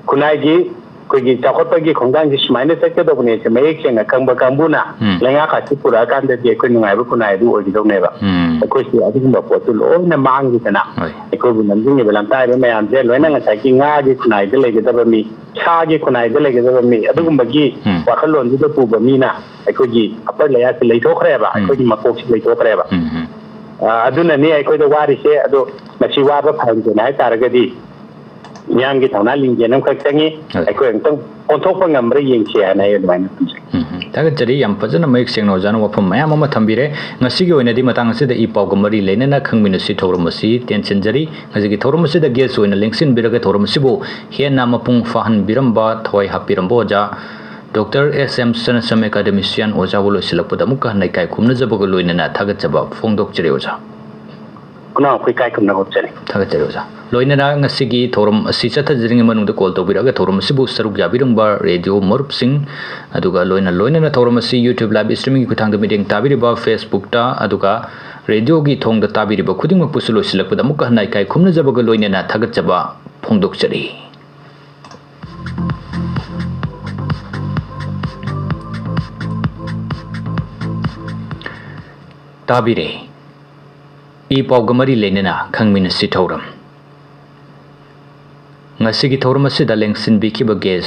ꯈꯨꯟꯅꯥꯏꯒꯤ ꯑꯩꯈꯣꯏꯒꯤ ꯆꯥꯎꯈꯠꯄꯒꯤ ꯈꯣꯡꯊꯥꯡꯁꯤ ꯁꯨꯃꯥꯏꯅ ꯆꯠꯀꯗꯧꯕꯅꯦꯁꯦ ꯃꯌꯦꯛ ꯁꯦꯡꯅ ꯈꯪꯕ ꯀꯥꯡꯕꯨꯅ ꯎꯝ꯫ ꯂꯩꯉꯥꯛ ꯑꯁꯤ ꯄꯨꯔꯛꯑꯀꯥꯟꯗꯗꯤ ꯑꯩꯈꯣꯏ ꯅꯨꯡꯉꯥꯏꯕ ꯈꯨꯟꯅꯥꯏ ꯑꯗꯨ ꯑꯣꯏꯒꯗꯧꯅꯦꯕ꯫ ꯎꯝ꯫ ꯑꯩꯈꯣꯏꯁꯤ ꯑꯗꯨꯒꯨꯝꯕ ꯄꯣꯠꯇꯨ ꯂꯣꯏꯅ ꯃꯥꯡꯈꯤꯗꯅ ꯍꯣꯏ꯫ ꯑꯩꯈꯣꯏꯕꯨ ꯅꯝꯁꯤꯟꯈꯤꯕ ꯂꯝꯇꯥꯏꯕ ꯃꯌꯥꯝꯁꯦ ꯂꯣꯏꯅ ꯉꯁꯥꯏꯒꯤ ꯉꯥꯒꯤ ꯈꯨꯟꯅꯥꯏꯗ ꯂꯩꯒꯗꯕ ꯃꯤ, ꯁꯥꯒꯤ ꯈꯨꯟꯅꯥꯏꯗ ꯂꯩꯒꯗꯕ ꯃꯤ, ꯑꯗꯨꯒꯨꯝꯕꯒꯤ ꯎꯝ꯫ ꯋꯥꯈꯜꯂꯣꯟꯗꯨꯗ ꯄꯨꯕ ꯃꯤꯅ ꯑꯩꯈꯣꯏꯒꯤ ꯑꯄꯔ ꯂꯦꯌꯔꯁꯤ ꯂꯩꯊꯣꯛꯈ꯭ꯔꯦꯕ, ꯎꯝ꯫ ꯑꯩꯈꯣꯏꯒꯤ ꯃꯀꯣꯛꯁꯤ ꯂꯩꯊꯣꯛꯈ꯭ꯔꯦꯕ꯫ ꯎꯝ, ꯎꯝ꯫ ꯑ, ꯑꯗꯨꯅꯅꯤ ꯑꯩꯈꯣꯏꯗ ꯋꯥꯔꯤꯁꯦ꯫ ꯑꯗꯣ ꯃꯁꯤ ꯋꯥꯕ ꯐꯍꯟꯒꯦꯅ ꯍꯥꯏꯇꯥꯔꯒꯗꯤ ꯃꯤꯌꯥꯝꯒꯤ ꯊꯧꯅꯥ ꯂꯤꯡꯖꯦꯜ ꯑꯃꯈꯛ ꯆꯪꯉꯤ꯫ ꯍꯣꯏ꯫ ꯑꯩꯈꯣꯏ ꯑꯃꯨꯛꯇꯪ ꯑꯣꯟꯊꯣꯛꯄ ꯉꯝꯕ꯭ꯔꯥ ꯌꯦꯡꯁꯤ ꯍꯥꯏꯅ ꯑꯩ ꯑꯗꯨꯃꯥꯏꯅ ꯊꯝꯖꯒꯦ꯫ ꯎꯝ, ꯎꯝ꯫ ꯊꯥꯒꯠꯆꯔꯤ꯫ ꯌꯥꯝ ꯐꯖꯅ ꯃꯌꯦꯛ ꯁꯦꯡꯅ ꯑꯣꯖꯥꯅ ꯋꯥꯐꯝ ꯃꯌꯥꯝ ꯑꯃ ꯊꯝꯕꯤꯔꯦ꯫ ꯉꯁꯤꯒꯤ ꯑꯣꯏꯅꯗꯤ ꯃꯇꯥꯡ ꯑꯁꯤꯗ ꯏ ꯄꯥꯎꯒ ꯃꯔꯤ ꯂꯩꯅꯅ ꯈꯪꯃꯤꯟꯅꯁꯤ ꯊꯧꯔꯝ ꯑꯁꯤ ꯇꯦꯟꯁꯤꯟꯖꯔꯤ꯫ ꯉꯁꯤꯒꯤ ꯊꯧꯔꯝ ꯑꯁꯤꯗ ꯒꯦꯁ ꯑꯣꯏꯅ ꯂꯦꯡꯁꯤꯟꯕꯤꯔꯒ ꯊꯧꯔꯝ ꯑꯁꯤꯕꯨ ꯍꯦꯟꯅ ꯃꯄꯨꯡ ꯐꯥꯍꯟꯕꯤꯔꯝꯕ, ꯊꯋꯥꯏ ꯍꯥꯞꯄꯤꯔꯝꯕ ꯑꯣꯖꯥ ꯗꯣꯛꯇꯔ ꯑꯦꯁ ꯑꯦꯝ ꯁꯅꯥꯁꯝ ꯑꯦꯀꯥꯗꯦꯃꯤꯁꯤꯌꯥꯟ ꯑꯣꯖꯥꯕꯨ ꯂꯣꯏꯁꯤꯜꯂꯛꯄꯗ ꯑꯃꯨꯛꯀ ꯍꯟꯅ ꯏꯀꯥꯏ ꯈꯨꯝꯅꯖꯕꯒ ꯂꯣꯏꯅꯅ ꯊꯥꯒꯠꯆꯕ ꯐꯣꯡꯗꯣꯛꯆꯔꯤ ꯑꯣꯖꯥ꯫ ꯈꯨꯅꯥꯎ ꯑꯩꯈꯣꯏ ꯏꯀꯥꯏ ꯈꯨꯝꯅꯕ ꯎꯠꯆꯔꯤ꯫ ꯊꯥꯒꯠꯆꯔꯤ ꯑꯣꯖꯥ꯫ ꯂꯣꯏꯅꯅ ꯉꯁꯤꯒꯤ ꯊꯧꯔꯝ ꯑꯁꯤ ꯆꯠꯊꯖꯔꯤꯉꯩ ꯃꯅꯨꯡꯗ ꯀꯣꯜ ꯇꯧꯕꯤꯔꯛꯑꯒ ꯊꯧꯔꯝ ꯑꯁꯤꯕꯨ ꯁꯔꯨꯛ ꯌꯥꯕꯤꯔꯝꯕ ꯔꯦꯗꯤꯑꯣ ꯃꯔꯨꯞꯁꯤꯡ, ꯑꯗꯨꯒ ꯂꯣꯏꯅ ꯂꯣꯏꯅꯅ ꯊꯧꯔꯝ ꯑꯁꯤ YouTube live streamingꯒꯤ ꯈꯨꯠꯊꯥꯡꯗ ꯃꯤꯠꯌꯦꯡ ꯇꯥꯕꯤꯔꯤꯕ Facebookꯇ, ꯑꯗꯨꯒ ꯔꯦꯗꯤꯑꯣꯒꯤ ꯊꯣꯡꯗ ꯇꯥꯕꯤꯔꯤꯕ ꯈꯨꯗꯤꯡꯃꯛꯄꯨꯁꯨ ꯂꯣꯏꯁꯤꯜꯂꯛꯄꯗ ꯑꯃꯨꯛꯀ ꯍꯟꯅ ꯏꯀꯥꯏ ꯈꯨꯝꯅꯖꯕꯒ ꯂꯣꯏꯅꯅ ꯊꯥꯒꯠꯆꯕ ꯐꯣꯡꯗꯣꯛꯆꯔꯤ꯫ ꯇꯥꯕꯤꯔꯦ꯫ ꯏ ꯄꯥꯎꯒ ꯃꯔꯤ ꯂꯩꯅꯅ ꯈꯪꯃꯤꯟꯅꯁꯤ ꯊꯧꯔꯝ꯫ ꯉꯁꯤꯒꯤ ꯊꯧꯔꯝ ꯑꯁꯤꯗ ꯂꯦꯡꯁꯤꯟꯕꯤꯈꯤꯕ ꯒꯦꯁ